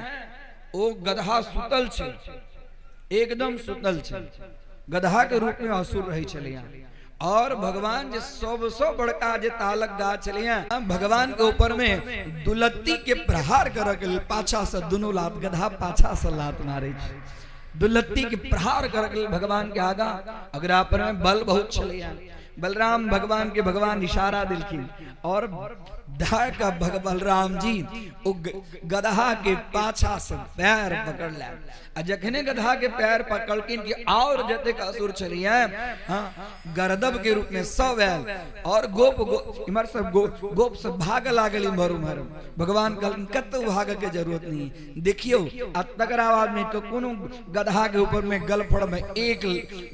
ओ गदहा सुतल छै, एकदम सुतल छै, गदहा के रूप में असुर रहै छलैया। और भगवान जे सबसे बड़का जे तालक गाछ छलैया, भगवान के ऊपर में दुलत्ती के प्रहार करऽ के लेल पाछा से दुनू लात, गदहा पाछा से लात मारै छै, दुलत्ती के प्रहार करऽ के लेल भगवान के आगा। अगरा पर में बल बहुत छलैया। बलराम भगवान के भगवान इशारा दिलखिन और धा का बलराम जी ओ गदहा के पाछा से पैर पकड़ लिया। आ जखने गदहा के पैर पकड़लखिन कि और जतेक असुर छलियै, हाँ, गर्दभ के रूप में सब आयल और गोप गो, इम्हर सब गोप सब भाग लागल इम्हर उम्हर। भगवान कहलखिन कतौ भाग के जरूरत नहीं, देखियो। आ तकरा बाद में तो कोनो गदहा के ऊपर में गलफड़ में एक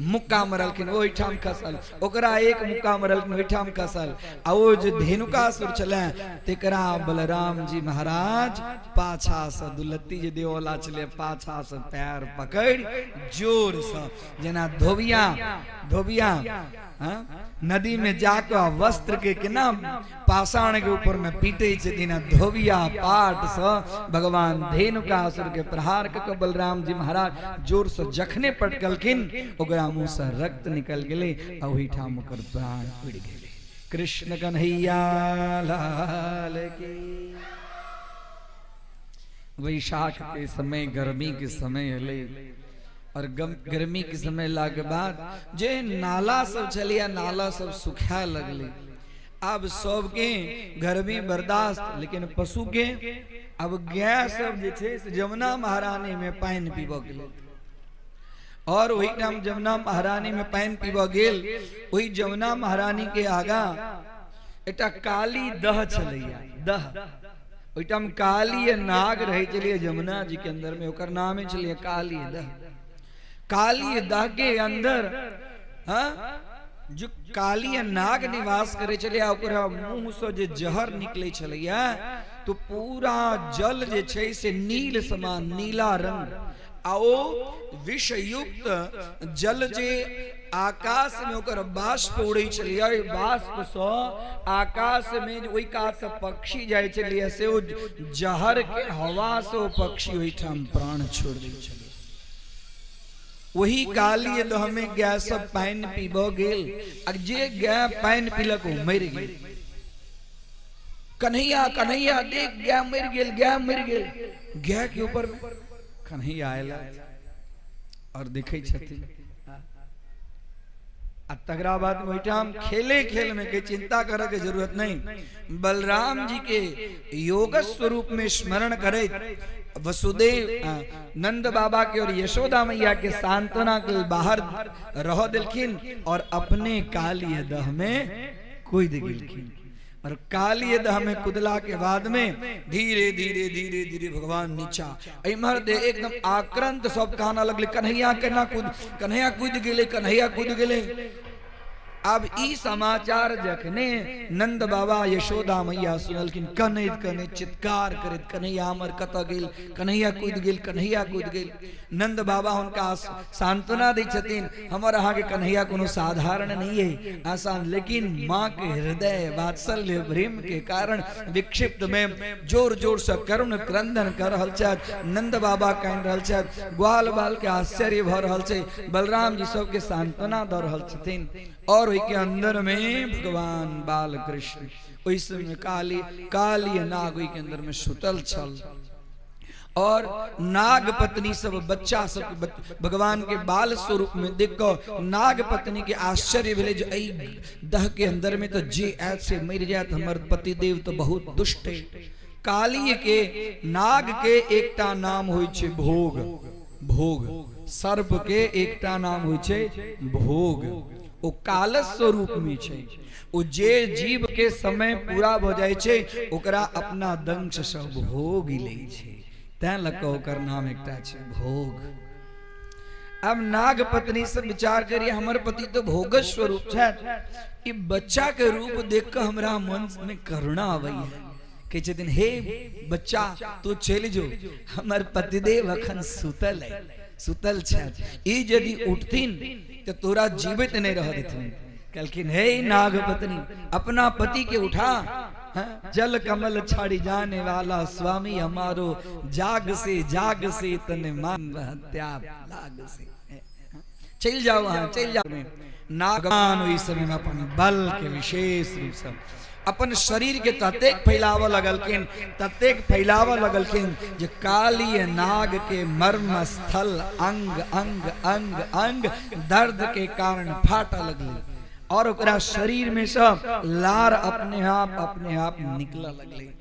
मुक्का मरलखिन, ओहिठाम खसल, ओकरा एक मुक्का मरलखिन, ओहिठाम खसल। आ ओ जे धेनुकासुर छलै तेकरा बलराम जी महाराज पाछा से दुलत्ती जे देवला छलै पाछा से पैर पकड़ जोर से, जेना धोबिया धोबिया हाँ, नदी में जाकर वस्त्र के केना पाषाण के ऊपर में पीटे छै, तेना धोबिया पाट से भगवान धेनुकासुर के प्रहार क बलराम जी महाराज जोर से जखने पटकलखिन ओकरा मुंह से रक्त निकल गेलै आ ओहिठाम ओकर प्राण उड़ि गेलै। कृष्ण कन्हैया लाल की। वैशाख के समय गर्मी के समय एलै और गर्मी के समय ला के बाद जे नाला सब छलिया नाला सब सुखाए लगलै। आब सबके गर्मी बर्दाश्त, लेकिन पशु के अब गाय सब जे छै से जमुना महारानी में पानि पीबऽ के लेल, और ओहिठाम जमुना महारानी में पानि पीबऽ गेल। ओहि जमुना महारानी के आगा एकटा काली दह छलैया, दह, ओहिठाम काली नाग रहै छलियै जमुना जी के अंदर में, ओकर नामे छलियै काली दह। काली दह के अंदर हाँ जो काली नाग निवास करे छलियै, ओकरा मुंह से जे जहर निकले छलैया तो पूरा जल जे छै से नील समान नीला रंग, आ ओ विषयुक्त जल जे आकाश में ओकर बाष्प उड़ै छलियै, ओहि बाष्प सँ आकाश में जे ओहि कात सँ पक्षी जाइ छलियै से ओ जहर के हवा से ओ पक्षी ओहिठाम प्राण छोड़ि दै छलै। वही काली दह में गाय सब पानि पीबऽ गेल आ जे गाय पानि पीलक ओ मरि गेल। कन्हैया कन्हैया देख गाय मरि गेल, गाय मरि गेल। गाय के ऊपर में कन्हैया आयल और देखै छथिन। आ तकरा बाद ओहिठाम खेले खेल में के चिंता करे के जरूरत नहीं, बलराम जी के योग स्वरूप में स्मरण करैत वसुदेव नंद बाबा के और यशोदा मैया के सांत्वना के बाहर रह दिलखिन और अपने काली दह में कूद गेलखिन। और काली दह में कुदला के बाद में धीरे धीरे धीरे धीरे भगवान नीचा इम्हर दे एकदम आक्रांत सब कहना लगले, कन्हैया केना कूद, कन्हैया कूद गेले, कन्हैया कूद गेले। अब ई समाचार जखने नंद बाबा यशोदा मैया सुनलखिन, कनैत कनैत चित्कार करैत, कन्हैया हमर कतऽ गेल, कन्हैया कूद गेल, कन्हैया कूद गेल। नंद बाबा हुनका सांत्वना दै छथिन, हमर अहाँके कन्हैया कोनो साधारण नहीं है, आसान, लेकिन माँ के हृदय वात्सल्य प्रेम के कारण विक्षिप्त में जोर जोर से करुण क्रंदन कर रहल छथि। नंद बाबा कानि रहल छथि, ग्वाल बाल के आश्चर्य भऽ रहल छै, बलराम जी सबके सांत्वना दऽ रहल छथिन। और ओहि के अंदर में भगवान बाल कृष्ण ओहि समय काली काली नाग ओहि के अंदर में सुतल छल और नाग पत्नी सब बच्चा सब भगवान के बाल स्वरूप में देख कऽ नाग पत्नी के आश्चर्य भेलै जे एहि दह के अंदर में तो जे आयत से मरि जायत, हमर पतिदेव तो बहुत दुष्ट है। काली के नाग के एकटा नाम होइ छै भोग, भोग सर्प के एकटा नाम होइ छै भोग। ओ काल स्वरूप में छै, ओ जे जीव के समय पूरा भ जाइ छै ओकरा अपना दंश से भोग लै छै, तैं लऽ कऽ ओकर नाम एकटा छै भोग। अब नाग पत्नी से विचार करिए, हमर पति तो भोग स्वरूप छथि, ई बच्चा के रूप देख कऽ हमरा मन में करुणा अबैया। कहै छथिन हे बच्चा तू चलि जो, हमर पतिदेव अखन सुतल है, सुतल छथि, ई यदि उठथिन तऽ तोरा जीवित नहीं रह देथुन। कहलखिन हे नाग पत्नी अपना पति के उठा, हाँ, जल कमल छाड़ी जाने वाला स्वामी हमारो, जाग से तने मान हत्या लाग से, चल जाओ वहां, चल जाओ। नागमान ओहि समय में अपन बल के विशेष रूप से अपन शरीर के ततेक फैलावऽ लगलखिन, ततेक फैलावऽ लगलखिन जे काली नाग के मर्म स्थल अंग अंग अंग अंग दर्द के कारण फाटऽ लगलै और ओकरा शरीर में से लार अपने आप निकलऽ लगलै।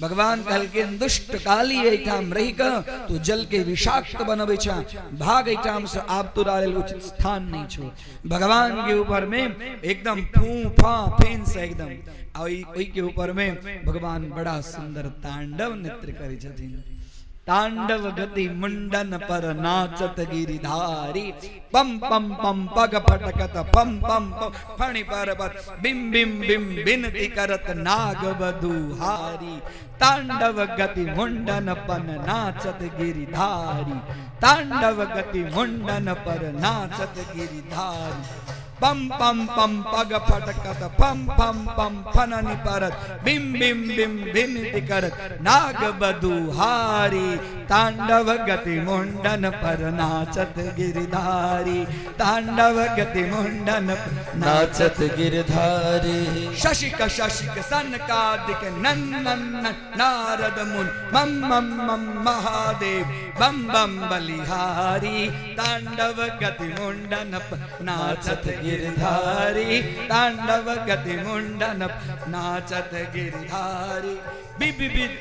भगवान कहलखिन दुष्ट काली एहिठाम रहि कऽ तू जल के विषाक्त बनबै छह, भाग एहिठाम से, आब तोरा लेल उचित स्थान नहीं छौ। भगवान के ऊपर में एकदम फू फा फेन से एकदम आ ओहि के ऊपर में भगवान बड़ा सुंदर तांडव नृत्य करै छथिन। तांडव गति मुंडन पर नाचत गिरिधारी, पम पम पम पग फटकत पम पम पम फणि पर्वत, बिम बिम बिम बिनती करत नाग बधुहारी। तांडव गति मुंडन पन नाचत गिरिधारी, तांडव गति मुंडन पर नाचत गिरिधारी, पम पम पम पग फटकत पम पम पम फननि परत, बिम बिम बिम बिनती करत नाग बधुहारी। तांडव गति मुंडन पर नाचत गिरिधारी, तांडव गति मुंडन पर नाचत गिरधारी। शशिक शशिक सनकादिक नन नन नन नारद मुन मम मम मम महादेव बम बम बलिहारी। तांडव गति मुंडन पर नाचत गिरधारी, तांडव गति मुंडन पर नाचत गिरधारी। विविध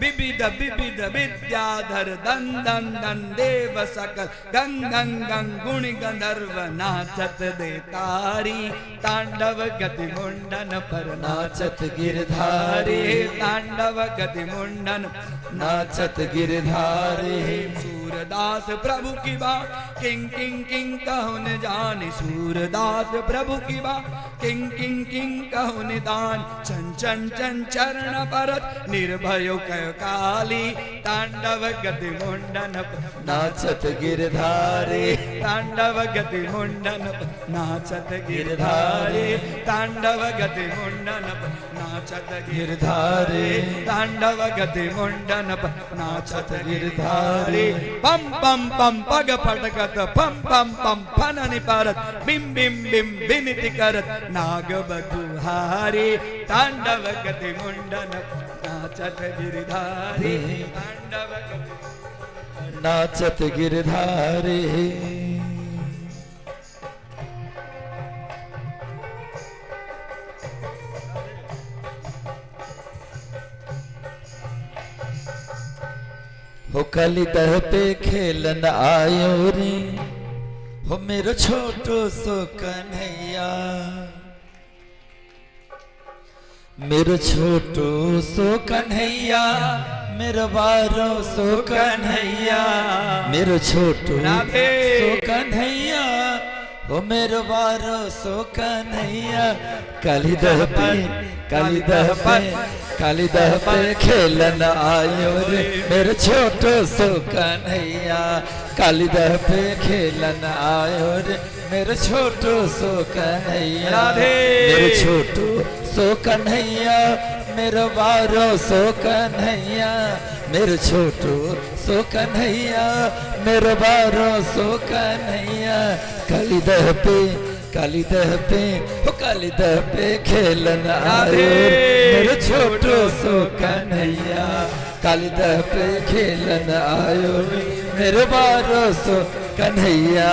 विविध विद्याधर दन दन दन देव सकल गंग गंग गंग गुण गंधर्व नाचत देतारी। तांडव गति मुंडन पर नाचत गिरधारी, तांडव गति मुंडन नाचत गिरधारी। सूरदास प्रभु की बात किंग किंग किंग कहु न जाने, सूरदास प्रभु की बात किंग किंग किंग कहु निदान। चन चन चन चरण परत निर्भय कह काली। तांडव गति मुंडन पर नाचत गिरधारी, तांडव गति मुंडन पर नाचत गिरधारी, तांडव गति मुंडन पर नाचत गिरधारी, तांडव गति मुंडन पर नाचत गिरधारी। पम पम पम पग फटकत पम पम पम फननि परत, बिम बिम बिम बिनती करत नाग बधुहारी। तांडव गति मुंडन नाचत गिरधारी, तांडव गति नाचत गिरधारी। हो कली दह पे खेलन आयो रे, हो मेरो छोटो सो कन्हैया। मेरो छोटो सो कन्हैया, मेरो बारो सो कन्हैया, मेरो छोटो राधे। सो कन्हैया, ओ मेरो बारो सो कन्हैया। कालीदह पे, कालीदह पे, कालीदह पे खेलन आयो रे मेरो छोटो सो कन्हैया। कालीदह पे खेलन आयो रे मेरो छोटो सो कन्हैया। राधे। मेरो छोटो सो कन्हैया, मेरो बारो सो कन्हैया, मेरो छोटो सो कन्हैया, मेरो बारो सो कन्हैया। कालीदह पे, कालीदह पे, हो कालीदह पे खेलन आयो मेरो छोटो सो कन्हैया। कालीदह पे खेलन आयो मेरो बारो सो कन्हैया।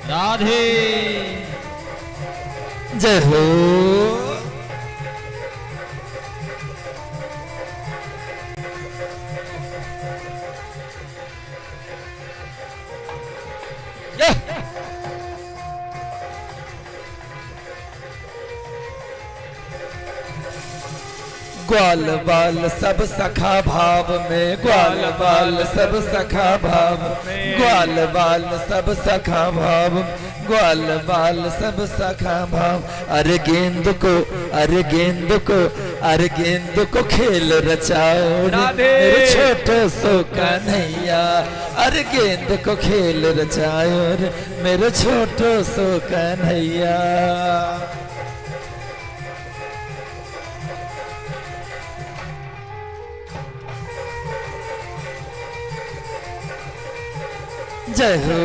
राधे। जय हो। ग्वाल बाल सब सखा भाव में, ग्वाल बाल सब सखा भाव, ग्वाल बाल सब सखा भाव, ग्वाल बाल सब सखा भाव। अरे गेंद को, अरे गेंद को, अरे गेंद को खेल रचाओ रे राधे। मेरे छोटो सो कन्हैया। अरे गेंद को खेल रचाओ रे मेरे छोटो सो कन्हैया। जय हो।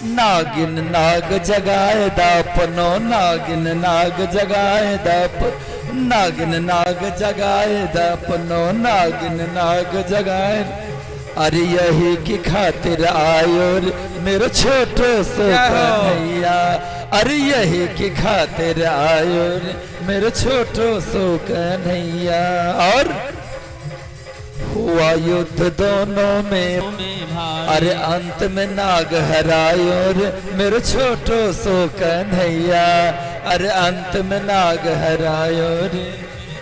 नागिन नाग जगाए दापनो, नागिन नाग जगाए दाप, नागिन नाग जगाए दापनो, नागिन नाग जगाए। अरे यही की खातिर आयो रे मेरो छोटो सो जय हो। कन्हैया। अरे यही की खातिर आयो रे मेरो छोटो सो कन्हैया। और हुआ युद्ध दोनों में, अरे अंत में नाग हरायो रे मेरो छोटो सो कन्हैया। अरे अंत में नाग हरायो रे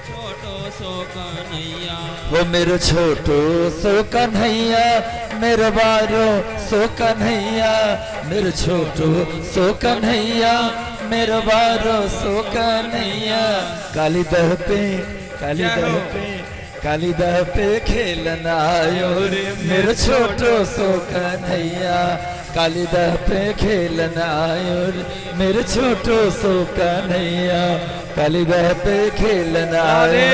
छोटो सो कन्हैया। हो मेरो छोटो सो कन्हैया, मेरो बारो सो कन्हैया, मेरो छोटो सो कन्हैया, मेरो बारो सो कन्हैया। कालीदह पे, कालीदह पे, कालीदह पे खेलन आयो रे मेरो छोटो सो कन्हैया। कालीदह पे खेलन आयो रे मेरो छोटो सो कन्हैया। कालीदह पे खेलन आयो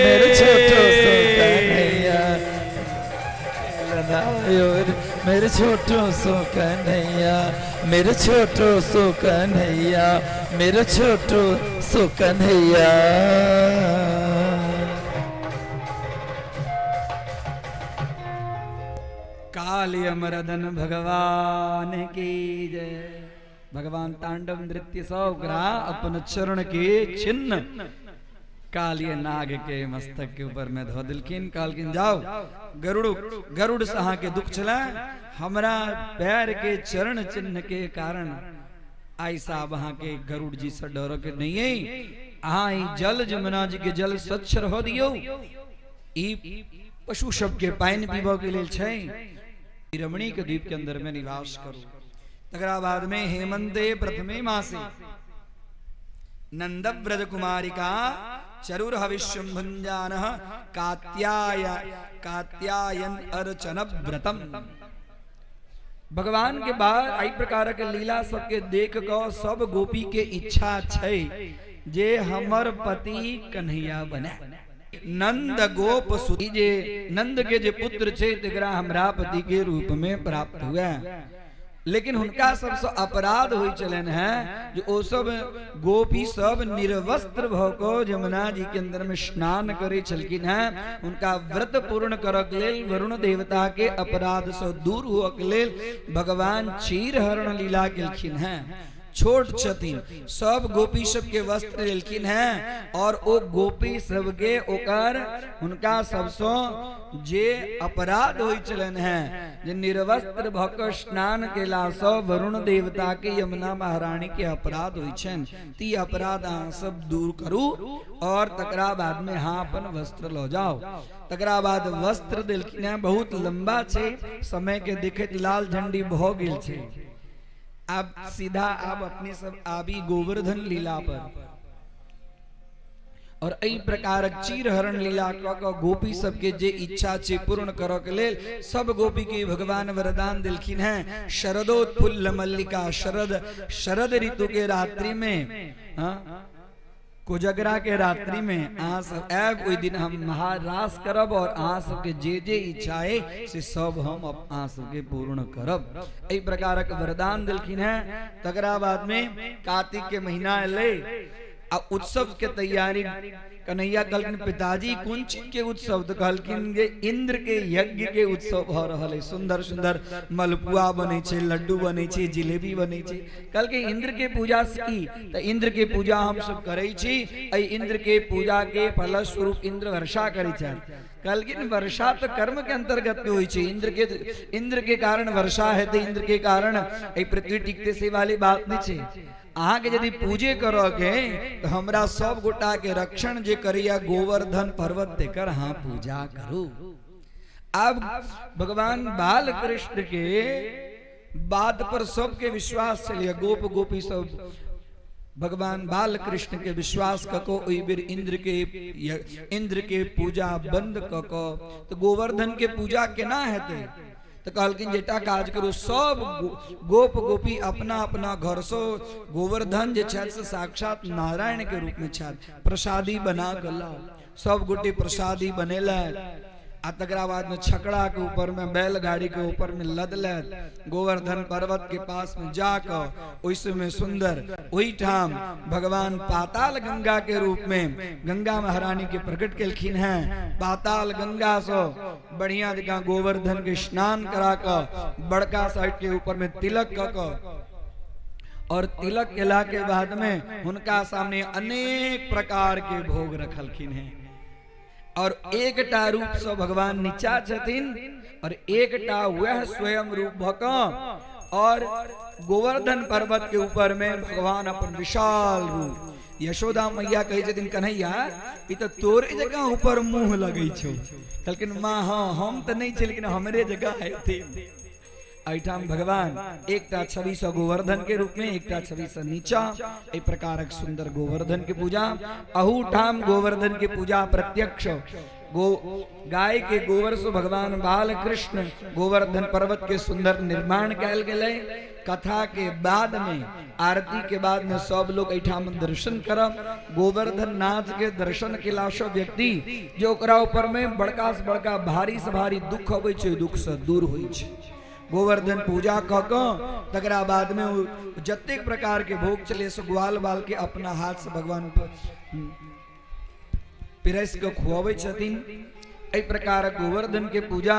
मेरे छोटो सो कन्हैया। खेलन आयो रे मेरे छोटो सो कन्हैया, मेरे छोटो सो कन्हैया, मेरे छोटो सो कन्हैया। काली अमरदन भगवान की जय। भगवान तांडव नृत्य सौ ओकरा अपन चरण के चिन्ह कालिय नाग के मस्तक के ऊपर में धो दिलखिन। कहलखिन जाओ गरुड़, गरुड़ से अहाँ के दुख छला, हमरा पैर के चरण चिन्ह के कारण आई साहब अहाँ के गरुड़ जी से डर के नहीं है। अहाँ ई जल जमुना जी के जल स्वच्छ रहो दियो, ई पशु सब के पानि पीबऽ के लेल छै, रमणी के द्वीप के अंदर में निवास करू। तकरा बाद में हेमंते प्रथमे मासे नंदव्रज कुमारिका चरुर हविष्यम भुंजानः कात्याय कात्यायन अर्चन व्रतम। भगवान के बाद आई प्रकार के लीला सबके देख क सब गोपी के इच्छा छै जे हमर पति कन्हैया बने। नंद गोप सुती जे नंद के जे पुत्र छे तकरा हमरा पति के रूप में प्राप्त हुआ। लेकिन हुनका सबसँ अपराध होइ छलनि हैं जे ओ सब गोपी सब निर्वस्त्र भऽ कऽ यमुना जी के अंदर में स्नान करै छलखिन हैं। हुनका व्रत पूर्ण करक लेल, वरुण देवता के अपराध से दूर हुअ के लेल भगवान चीरहरण लीला केलखिन हैं। छोट छथिन, सब गोपी सबके वस्त्र लेलखिन हैं और ओ गोपी सबके ओकर हुनका सबसँ जे अपराध होइ छलनि हैं जे निर्वस्त्र भऽ कऽ स्नान केलासँ वरुण देवता के यमुना महारानी के अपराध होइ छनि, ती अपराध अहाँ सब दूर करू और तकरा बाद में अहाँ अपन वस्त्र लऽ जाओ। तकरा बाद वस्त्र देलखिन हैं। बहुत लंबा छै, समय के देखैत लाल झंडी भऽ गेल छै। आब सीधा आब अपने सब आबी गोवर्धन लीला पर और एहि प्रकारक चीरहरण लीला कऽ कऽ गोपी सबके जे इच्छा छै पूर्ण करऽ के लेल सब गोपी के भगवान वरदान देलखिन हैं। शरदोत्फुल्ल मल्लिका, शरद शरद ऋतु के रात्रि में, हाँ, कोजगरा के रात्रि में अहाँ सब आयब, ओहि दिन हम महारास करब और अहाँ सबके जे जे इच्छा है से सब हम अहाँ सबके पूर्ण करब। एहि प्रकारक वरदान देलखिन हैं। तकरा बाद में कार्तिक के महीना एलै आ उत्सव के तैयारी। कन्हैया कहलखिन पिताजी कोन चीज के उत्सव? तो कहलखिन जे इंद्र के यज्ञ के उत्सव भऽ रहल है। सुंदर सुंदर मलपुआ बनै छै, लड्डू बनै छै, जिलेबी बनै छै। कहलकै इंद्र के पूजा से की? तऽ इंद्र के पूजा हम सब करै छी, एहि इंद्र के पूजा के फलस्वरूप इंद्र वर्षा करै छथि। कहलखिन वर्षा तऽ कर्म के अंतर्गत में होइ छै, इंद्र के कारण वर्षा हेतै, इंद्र के कारण एहि पृथ्वी टिकते से वाली बात नहि छै। अहाँके यदि पूजे करऽ के तऽ हमरा सब गोटा के रक्षण जे करैया गोवर्धन पर्वत तेकर अहाँ पूजा करू। आब भगवान बाल कृष्ण के बात पर सबके विश्वास चलिए, गोप गोपी सब भगवान बाल कृष्ण के विश्वास कऽ कऽ ओहि बेर इंद्र के पूजा बंद कऽ कऽ तऽ गोवर्धन के पूजा केना हेतै? तऽ कहलखिन जे एकटा काज करू, सब गोप गोपी अपना अपना घर से गोवर्धन जे छथि से साक्षात नारायण के रूप में छथि, प्रसादी बना कऽ लाउ। सब गोटे प्रसादी बनेलथि आ तकरा बाद में छकड़ा के ऊपर में बैलगाड़ी के ऊपर में लदलथि, गोवर्धन पर्वत के पास में जाकऽ ओहि में सुंदर ओहिठाम भगवान पाताल गंगा के रूप में गंगा महारानी के प्रकट केलखिन हैं। पाताल गंगा से बढ़िया जगह गोवर्धन के स्नान करा कऽ बड़का साइड के ऊपर में तिलक कऽ कऽ और तिलक केला के बाद में हुनका सामने अनेक प्रकार के भोग रखलखिन हैं। और एकटा रूप से भगवान नीचा छथिन और एकटा वह स्वयं रूप भऽ कऽ और गोवर्धन पर्वत के ऊपर में भगवान अपन विशाल रूप। यशोदा मैया कहै छथिन कन्हैया ई तऽ तोरे जकाँ ऊपर मुँह लगै छौ। कहलखिन माँ हाँ हम तऽ नहि छी लेकिन हमरे जकाँ हेथिन। एहिठाम भगवान एकटा छवि से गोवर्धन के रूप में, एकटा छवि से नीचा, एहि प्रकारक सुंदर गोवर्धन के पूजा। अहू ठाम गोवर्धन के पूजा प्रत्यक्ष गो गाय के गोबर से भगवान बाल कृष्ण गोवर्धन पर्वत के सुंदर निर्माण कयल गेलै। कथा के बाद में आरती के बाद में सब लोग एहिठाम दर्शन करब। गोवर्धन नाथ के दर्शन केला से व्यक्ति जो ओकरा ऊपर में बड़का से बड़का भारी से भारी दुख अबै छै, दुख से दूर होइ छै। गोवर्धन पूजा कऽ कऽ तकरा बाद में ओ जतेक प्रकार के भोग चले से ग्वाल बाल के अपना हाथ से भगवान पर पिरस के खुआबै छथिन। एहि प्रकार गोवर्धन के पूजा।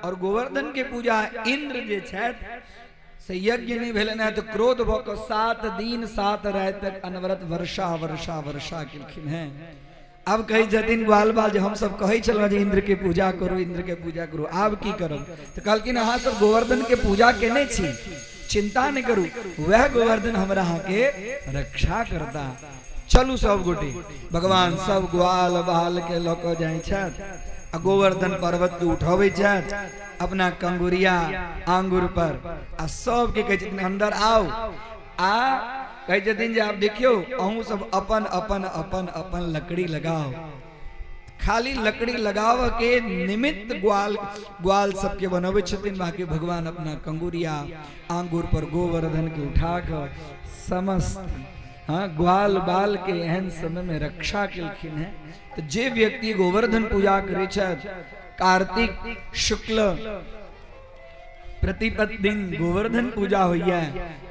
और गोवर्धन के पूजा इंद्र जे छथि से यज्ञ नहीं भेलनि हैं तो क्रोध भऽ कऽ 7 दिन 7 राति तक अनवरत वर्षा वर्षा वर्षा केलखिन हैं। आब कहै छथिन ग्वाल बाल जे हम सब कहै छलहुँ जे इंद्र के पूजा करू, इंद्र के पूजा करू, आब की करब? तऽ कहलखिन अहाँ सब गोवर्धन के पूजा केने छी, चिंता नहीं करू, वह गोवर्धन हमरा अहाँ के रक्षा करता। चलू सब गोटे। भगवान सब ग्वाल बाल के लऽ कऽ जाइ छथि आ गोवर्धन पर्वत के उठबै छथि अपना कंगुरिया आंगुर पर आ सबके कहै छथिन अंदर आउ। आ कहै छथिन जे आब देखियौ अहूँ सब अपन अपन अपन अपन लकड़ी लगाओ। खाली लकड़ी लगाव के निमित्त ग्वाल ग्वाल सबके बनबै छथिन, बाकी भगवान अपना कंगुरिया आंगुर पर गोवर्धन के उठा कऽ समस्त हाँ ग्वाल बाल के एहन समय में रक्षा केलखिन हैं। तो जे व्यक्ति गोवर्धन पूजा करै छथि कार्तिक शुक्ल प्रतिपत दिन गोवर्धन पूजा होइए।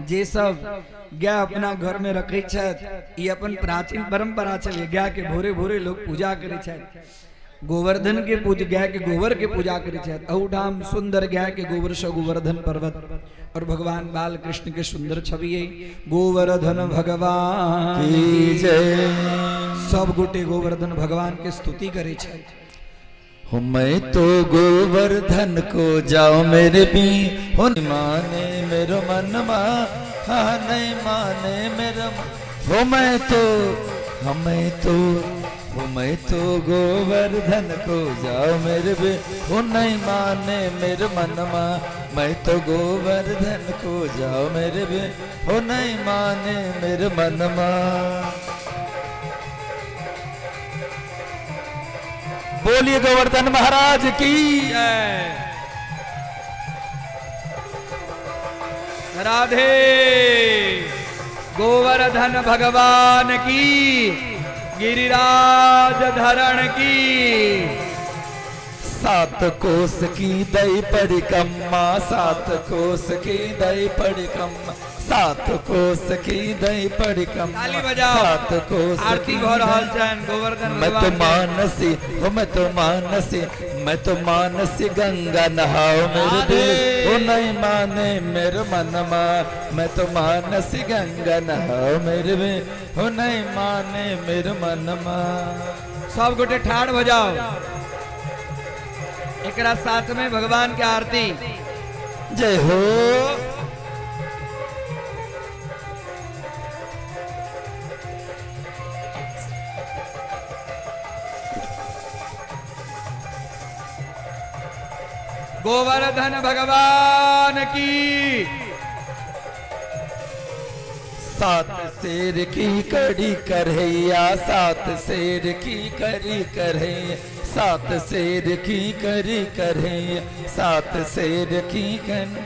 जे सब गाय अपना घर में रखे छथि, ई अपन प्राचीन परंपरा छलै। गाय के भोरे भोरे लोग पूजा करै छथि, गोवर्धन के पूज गाय के गोबर के पूजा करै छथि। अहुठाम सुंदर गाय के गोबर से गोवर्धन पर्वत और भगवान बाल कृष्ण के सुंदर छवि है। गोवर्धन भगवान की जय। सब गोटे गोवर्धन भगवान के स्तुति करे छथि। हो मैं तो गोवर्धन को जाओ मेरे भी, हो नहीं माने मेरो मन मा, हाँ नहीं माने मेरा मन। हो मैं तो, हो मैं तो, हो मैं तो गोवर्धन को जाओ मेरे भी, हो नहीं माने मेरे मन मा, मैं तो गोवर्धन को जाओ मेरे भी, हो नहीं माने मेरे मन मा। बोलिए गोवर्धन महाराज की राधे। गोवर्धन भगवान की, गिरिराज धरण की। सात कोस की दई परिकम्मा, सात कोस की दई परिकम्मा, सात कोस की दई परिकम्मा, ताली बजाओ। सात कोस आरती की भऽ रहल दई- छनि गोवर्धन मैं तो भगवान के। मानसी हो, मैं तो मानसी, मैं तो मानसी गंगा नहाओ मेरे दिल, हो नहीं माने मेरे मन मा, मैं तो मानसी गंगा नहाओ मेरे दिल, हो नहीं माने मेरे मन मा। सब गोटे ठाढ़ भऽ जाओ, एकरा साथ में भगवान के आरती। जय हो। गोवर्धन भगवान की। सात शेर की कड़ी करैया, सात शेर की करी करैया, सात शेर की करी करैया, सात शेर की कन।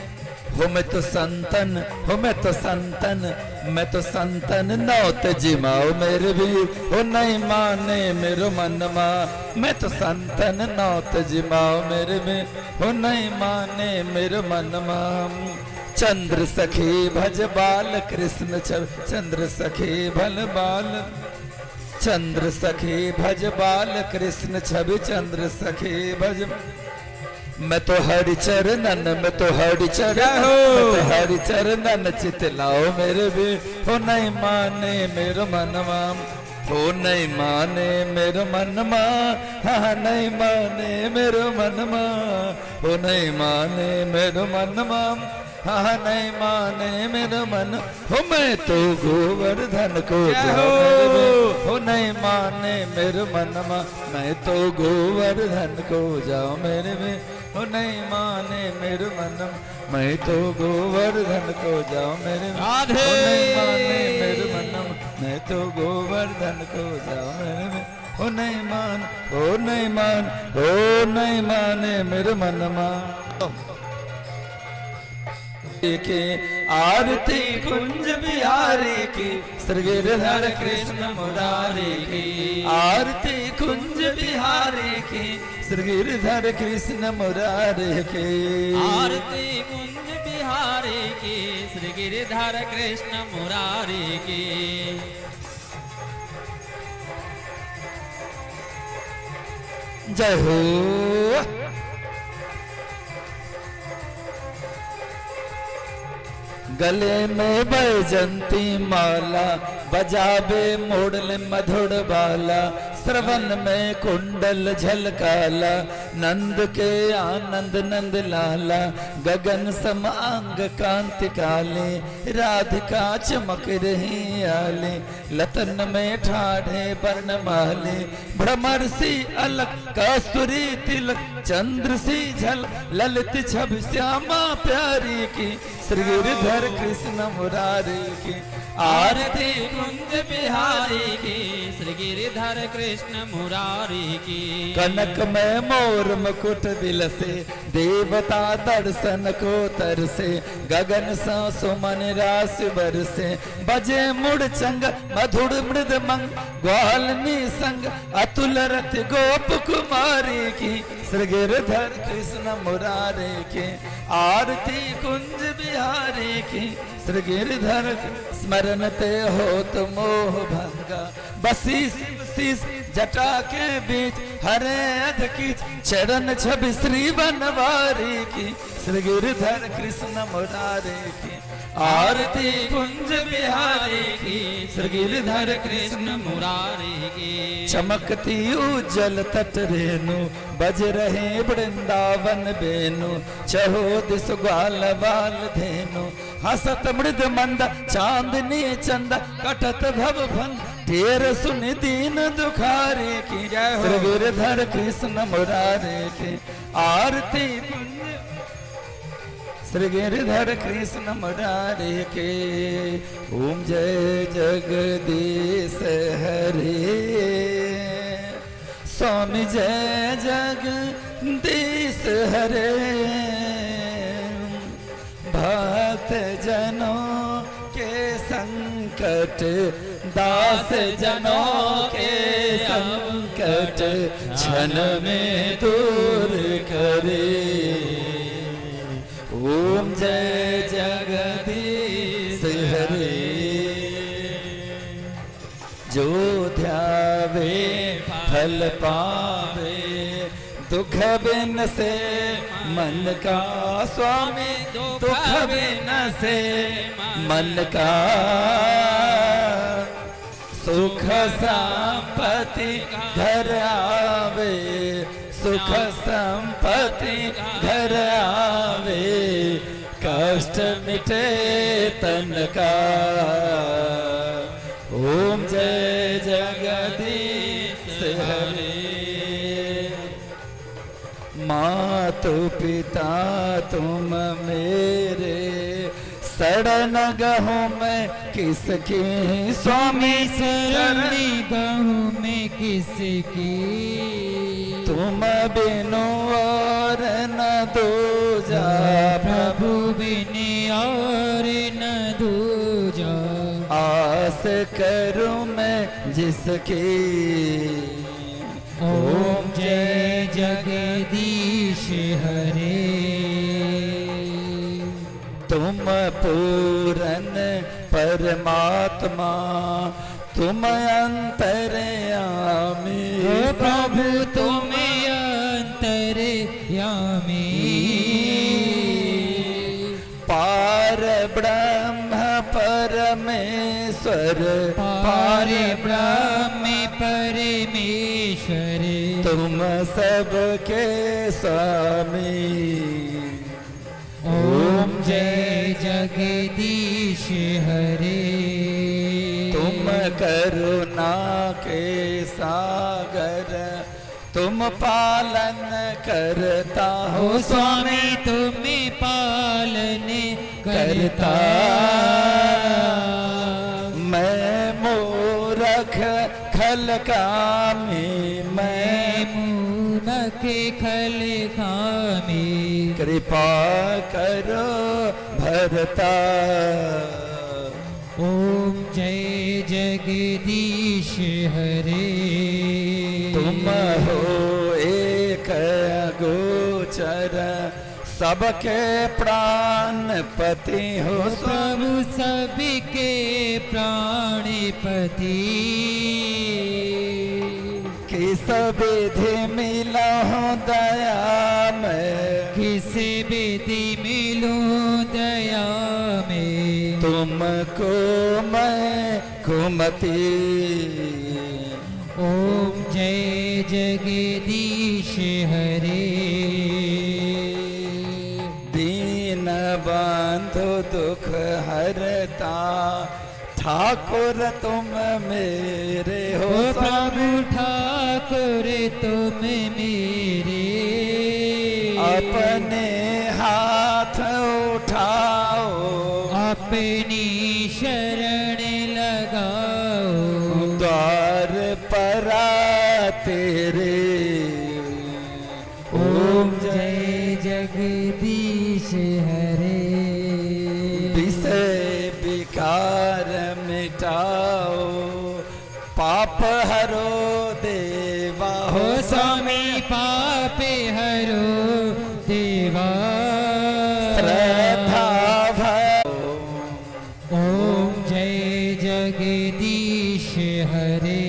हो मैं तो संतन, हो मैं तो संतन, मैं तो संतन नौत जिमाओ मेरे भी, हो नहीं माने मेरो मन मा, मैं तो संतन नौत जिमाओ मेरे भी, हो नहीं माने मेरो मन मा। चंद्र सखी भज बाल कृष्ण छवि, चंद्र सखी भल बाल, चंद्र सखी भज बाल कृष्ण छवि, चंद्र सखी भज। मैं तो हरि चरणन, मैं तो हरि चरण, मैं तो हरि चरणन चित लाओ मेरे भी, हो नहीं माने मेरो मन मा, हो नहीं माने मेरो मन मा, हाँ नहीं माने मेरो मन मा, हो नहीं माने मेरो मन मा, हाँ नहीं माने मेरो मन। हो मैं तो गोवर्धन को जाओ मेरे भी, हो नहीं माने मेरो मन मा, मैं तो गोवर्धन को जाओ मेरे भी, हो नहीं माने मेरो मन, मैं तो गोवर्धन को जाओ मेरे भी, राधे। हो नहीं माने मेरो मन, मैं तो गोवर्धन को जाओ मेरे भी, हो नहीं मान, हो नहीं मान, हो नहीं माने मेरे मन मा। के आरती कुंज बिहारी की, श्री गिरधर कृष्ण मुरारी की, आरती कुंज बिहारी की, श्री गिरधर कृष्ण मुरारी की। आरती कुंज बिहारी की, श्री गिरिधर कृष्ण मुरारी की। जय हो। गले में बैजंती माला, बजाबे मोड़ल मधुर बाला, श्रवण में कुंडल झलकाला, नंद के आनंद नंद लाला, गगन सम अंग कांति काले, राधिका चमक रही आले, लतन में ठाढ़े बनमाले, भ्रमर सी अलग कस्तूरी तिलक, चंद्र सी झल ललित छवि श्यामा प्यारी की, श्री गिरधर कृष्ण मुरारी की, आरती कुंज बिहारी की, श्री गिरिधर कृष्ण मुरारी की। कनक में मोर मुकुट बिलसे, देवता दर्शन को तरसे, गगन सा सुमन रास बरसे, बजे मुड़चंग मधुर मृद मंग, ग्वाल निसंग अतुल रथ गोप कुमारी की, श्री गिरधर कृष्ण मुरारी की, आरती कुंज बिहारी की, श्री गिरधर स्मरण ते होत मोह भंगा, बसी शिव शीस जटा के बीच, हरे अध की चरण छवि श्री बनवारी की, श्री गिरधर कृष्ण मुरारी की, आरती कुंज बिहारी की, श्री गिरधर कृष्ण मुरारी की। चमकती उज्जल तट रेणु, बज रहे वृंदावन बेनु, चहो दिस ग्वाल बाल धेनु, हसत मृद मंद चांदनी चंद, कटत भव भंग ढेर सुन दीन दुखारे की, जय हो। श्री गिरधर कृष्ण मुरारे की, आरती कुंज श्री गिरधर कृष्ण मुरारे के। ओम जय जगदीश हरे, स्वामी जय जगदीश हरे, भक्त जनों के संकट, दास जनों के संकट क्षण में दूर करे। ओम जय जगदीश हरे, जो ध्यावे फल पावे, दुख बिन से मन का स्वामी, दुख बिन से मन का, सुख संपत्ति घर आवे, सुख संपत्ति घर आवे, कष्ट मिटे तन का। ओम जय जगदीश हरे। मातु पिता तुम मेरे, शरण गहूँ मैं किसकी, स्वामी शरण गहूँ मैं किसकी, तुम बिनु और न दूजा, प्रभु बिन और न दूजा, आस करूँ मैं जिसकी। ओम जय जगदीश हरे। तुम पूरन परमात्मा, तुम अंतर्यामी, प्रभु तुम अंतर्यामी, पार ब्रह्म परमेश्वर, पार ब्रह्म परमेश्वर, तुम सबके स्वामी। ओम जय जगदीश हरे। तुम करुणा के सागर, तुम पालन करता हो स्वामी, तुम पालन करता, मैं मूरख खल कामी, मैं मूरख खल कामी, कृपा करो भरता। ओम जय जगदीश हरे। तुम हो एक गोचर, सबके प्राण पति हो प्रभु, सबके प्राणपति, किस विधि मिला हो दया में, किस विधि मिलो दया में, तुमको मैं कुमति। ओम जय जगदीश हरे। दीन बंधु दुख हरता, ठाकुर तुम मेरे हो प्रभु, ठाकुर तुम मेरे, अपने हाथ उठाओ, अपनी शरण परा तेरे। ओम जय जगदीश हरे। विषय विकार मिटाओ, पाप हरो देवा हो स्वामी पाप हरो देवा। श्रद्धा भरो। ओम जय जगदीश हरे।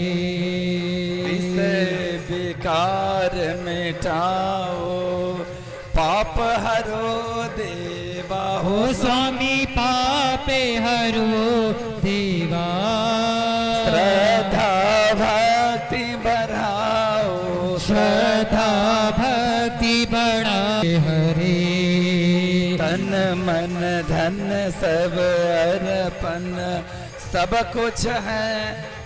विषय विकार मिटाओ, पाप हरो देवा हो स्वामी पाप हरो देवा। श्रद्धा भक्ति बढ़ाओ, श्रद्धा भक्ति बढ़ाओ हरे। तन मन धन सब अर्पण, सब कुछ है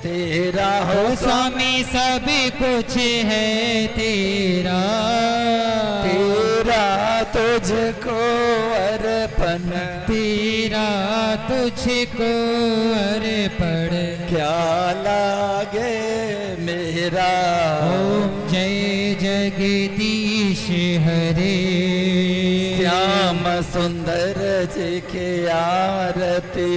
तेरा हो स्वामी सब कुछ है तेरा। तेरा तुझको अर्पण, तेरा तुझको अर्पण। क्या लागे मेरा। ओम जय जगदीश हरे। श्याम सुंदर जी की आरती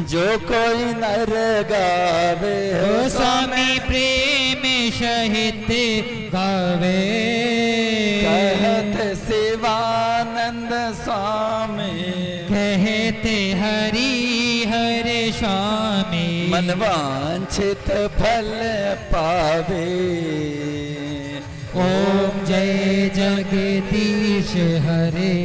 जो कोई नर गावे हो स्वामी प्रेम सहित गावे। कहत शिवानंद स्वामी, कहते हरि हरे स्वामी। मनवांछित फल पावे। ओम जय जगदीश हरे।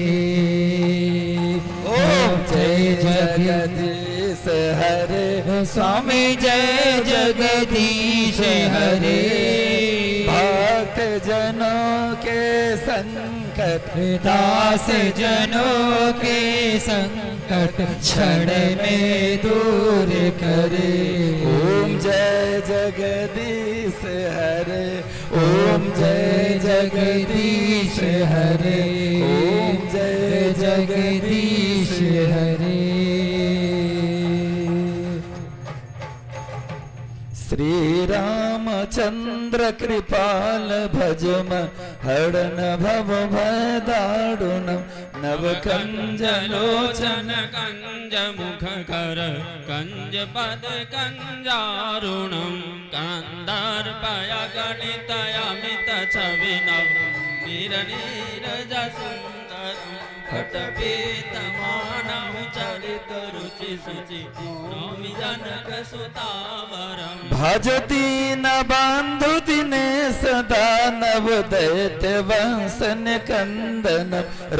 ओम जय जगदीश हरे। स्वामी जय जगदीश हरे। भक्त जनों के संकट, दास जनों के संकट क्षण में दूर करे। ओम जय जगदीश हरे। ओम जय जगदीश हरे। ओम जय जगदीश हरे। श्री रामचंद्र कृपाल भजम हरण भव भय दारुणम नव कंज लोचन कंज मुख कर कंज पद कंजारुणम कंदर्पय गणित अमित छवि नव नीर नीरज सुंदरम खटपीत मानव चरित रुचि शुचि नौमि जनक सुतावरम। भज दीन बंधु दिनेश दानव दैत्य वंश निकंदन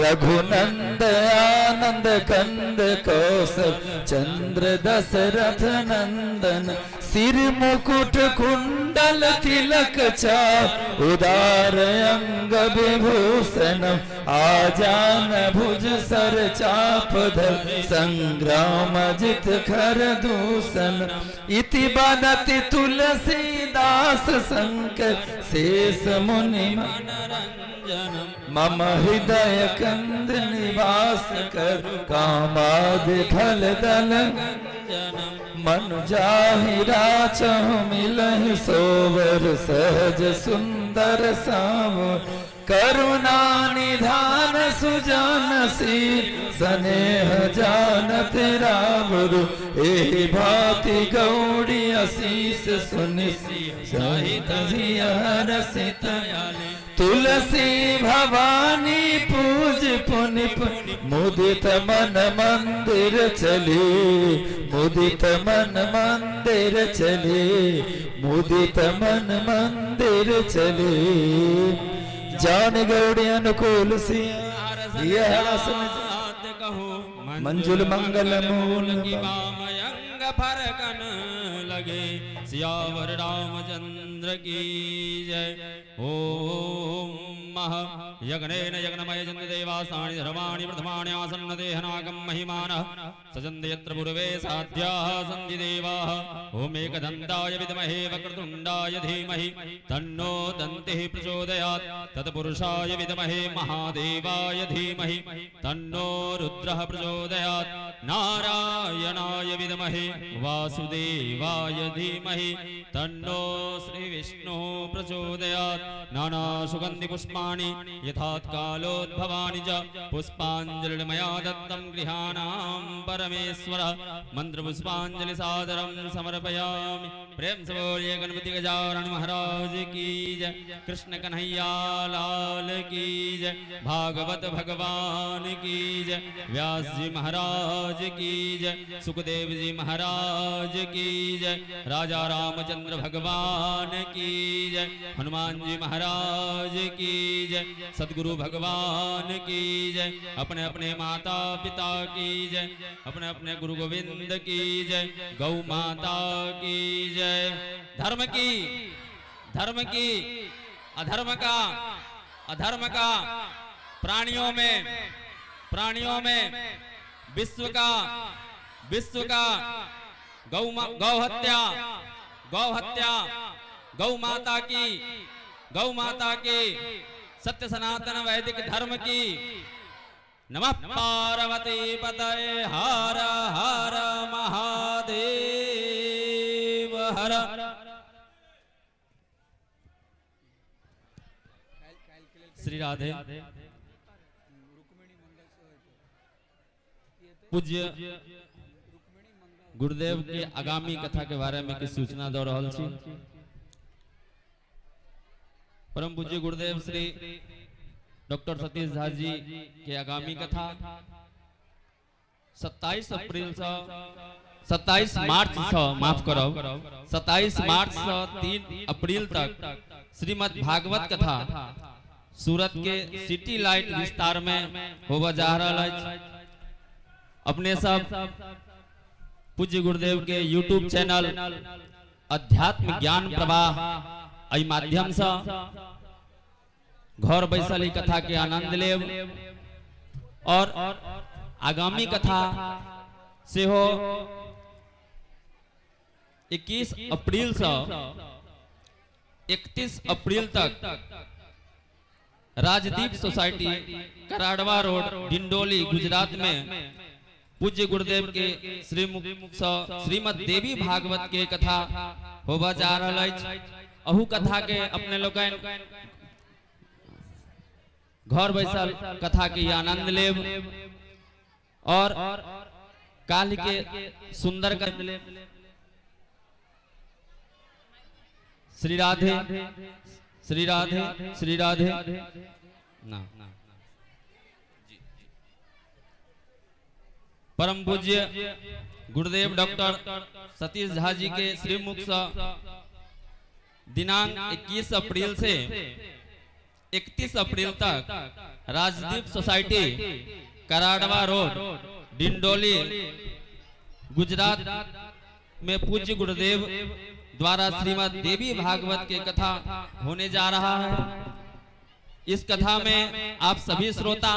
रघुनंद आनंद कंद कौशल चंद्र दशरथ नंदन सिर मुकुट कुंडल तिलक चाप उदार अंग विभूषण आजान भुज सर चाप धर संग्राम जित खर दूषण इति बदति तुलसीदास शंकर शेष मुनि मम हृदय कंद निवास कर कामादि खल दल मनु जाहि राचहु मिलहि सोवर सहज सुंदर साव करुणा निधान सुजान सी स्नेह जान तेरा गुरु एहि भांति गौड़ी आशीष सुनि सहित रसित तुलसी भवानी पूज पुनि मुदित मन मंदिर चले मुदित मन मंदिर चले मुदित मन मंदिर चले जान गौड़ी अनुकूल सिया मंजुल मंगल मूल अंग फरकन लगे सियावर रामचंद्र की जय। ओम मह यज्ञेन यज्ञमय देवासानि धर्माणि प्रथमाणि आसन्न देहनागं महिमानः सजन्ति यत्र पूर्वे साध्याः सन्ति देवाः। ॐ एकदन्ताय विद्महे वक्रतुण्डाय धीमहि तन्नो दन्तिः प्रचोदयात्। तत्पुरुषाय विद्महे महादेवाय धीमहि तन्नो रुद्रः प्रचोदयात्। नारायणाय विद्महे वासुदेवाय धीमहि तन्नो श्रीविष्णुः प्रचोदयात्। नानासुगन्धिपुष्पाणि यथात्कालोद्भवानि च पुष्पाञ्जलिर्मया दत्तं गृहाणां परमेश्वर। मन्त्रपुष्पाञ्जलिसादरं समर्पयामि। प्रेम से बोलिए गणपति गजानन महाराज की जय, कृष्ण कन्हैया लाल की जय, भागवत भगवान की जय, व्यास जी महाराज की जय, सुखदेव जी महाराज की जय, राजा रामचंद्र भगवान की जय, हनुमान जी महाराज की जय, सदगुरु भगवान की जय, अपने अपने माता पिता की जय, अपने अपने गुरु गोविंद की जय, गौ माता की जय। धर्म की, धर्म की, अधर्म का, अधर्म का, प्राणियों में, प्राणियों में, विश्व का, विश्व का, गौ गौ हत्या, गौ हत्या, गौ माता की, गौ माता की, सत्य सनातन वैदिक धर्म की। नमः पार्वती पतये हर हर महादेव हर। श्री राधे। पूज्य गुरुदेव के आगामी कथा के बारे में किछु सूचना दऽ रहल छी। परम पूज्य गुरुदेव श्री डॉक्टर सतीश झा जी के आगामी कथा 27 अप्रैल से 27 मार्च से, माफ करब, 27 मार्च से 3 अप्रैल तक श्रीमद् भागवत कथा सूरत के सिटी लाइट विस्तार में होबऽ जा रहल अछि। अपने सब पूज्य गुरुदेव के यूट्यूब चैनल अध्यात्म ज्ञान प्रवाह एहि माध्यम से घर बैसल ई कथा के आनंद लेब। और आगामी कथा सेहो 21 अप्रैल से 31 अप्रैल तक राजदीप सोसाइटी कराडवा रोड डिंडोली गुजरात में पूज्य गुरुदेव के श्रीमुख से श्रीमद् देवी भागवत के कथा होबऽ जा रहल अछि। अहू कथा के अपने लोकनि घर बैसल कथा के आनंद लेब। और काल्हि के सुंदर श्री राधे श्री राधे श्री राधे ना परम पूज्य गुरुदेव डॉक्टर सतीश झा जी के श्रीमुख से दिनांक 21 अप्रैल से 31 अप्रैल तक राजदीप सोसाइटी कराडवा रोड डिंडोली गुजरात में पूज्य गुरुदेव द्वारा श्रीमद् देवी भागवत के कथा होने जा रहा है। इस कथा में आप सभी श्रोता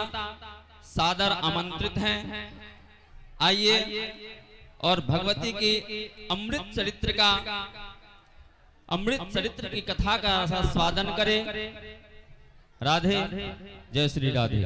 सादर आमंत्रित हैं। आइए और भगवती की अमृत चरित्र का, अमृत चरित्र की कथा का स्वादन करें। राधे, जय श्री राधे।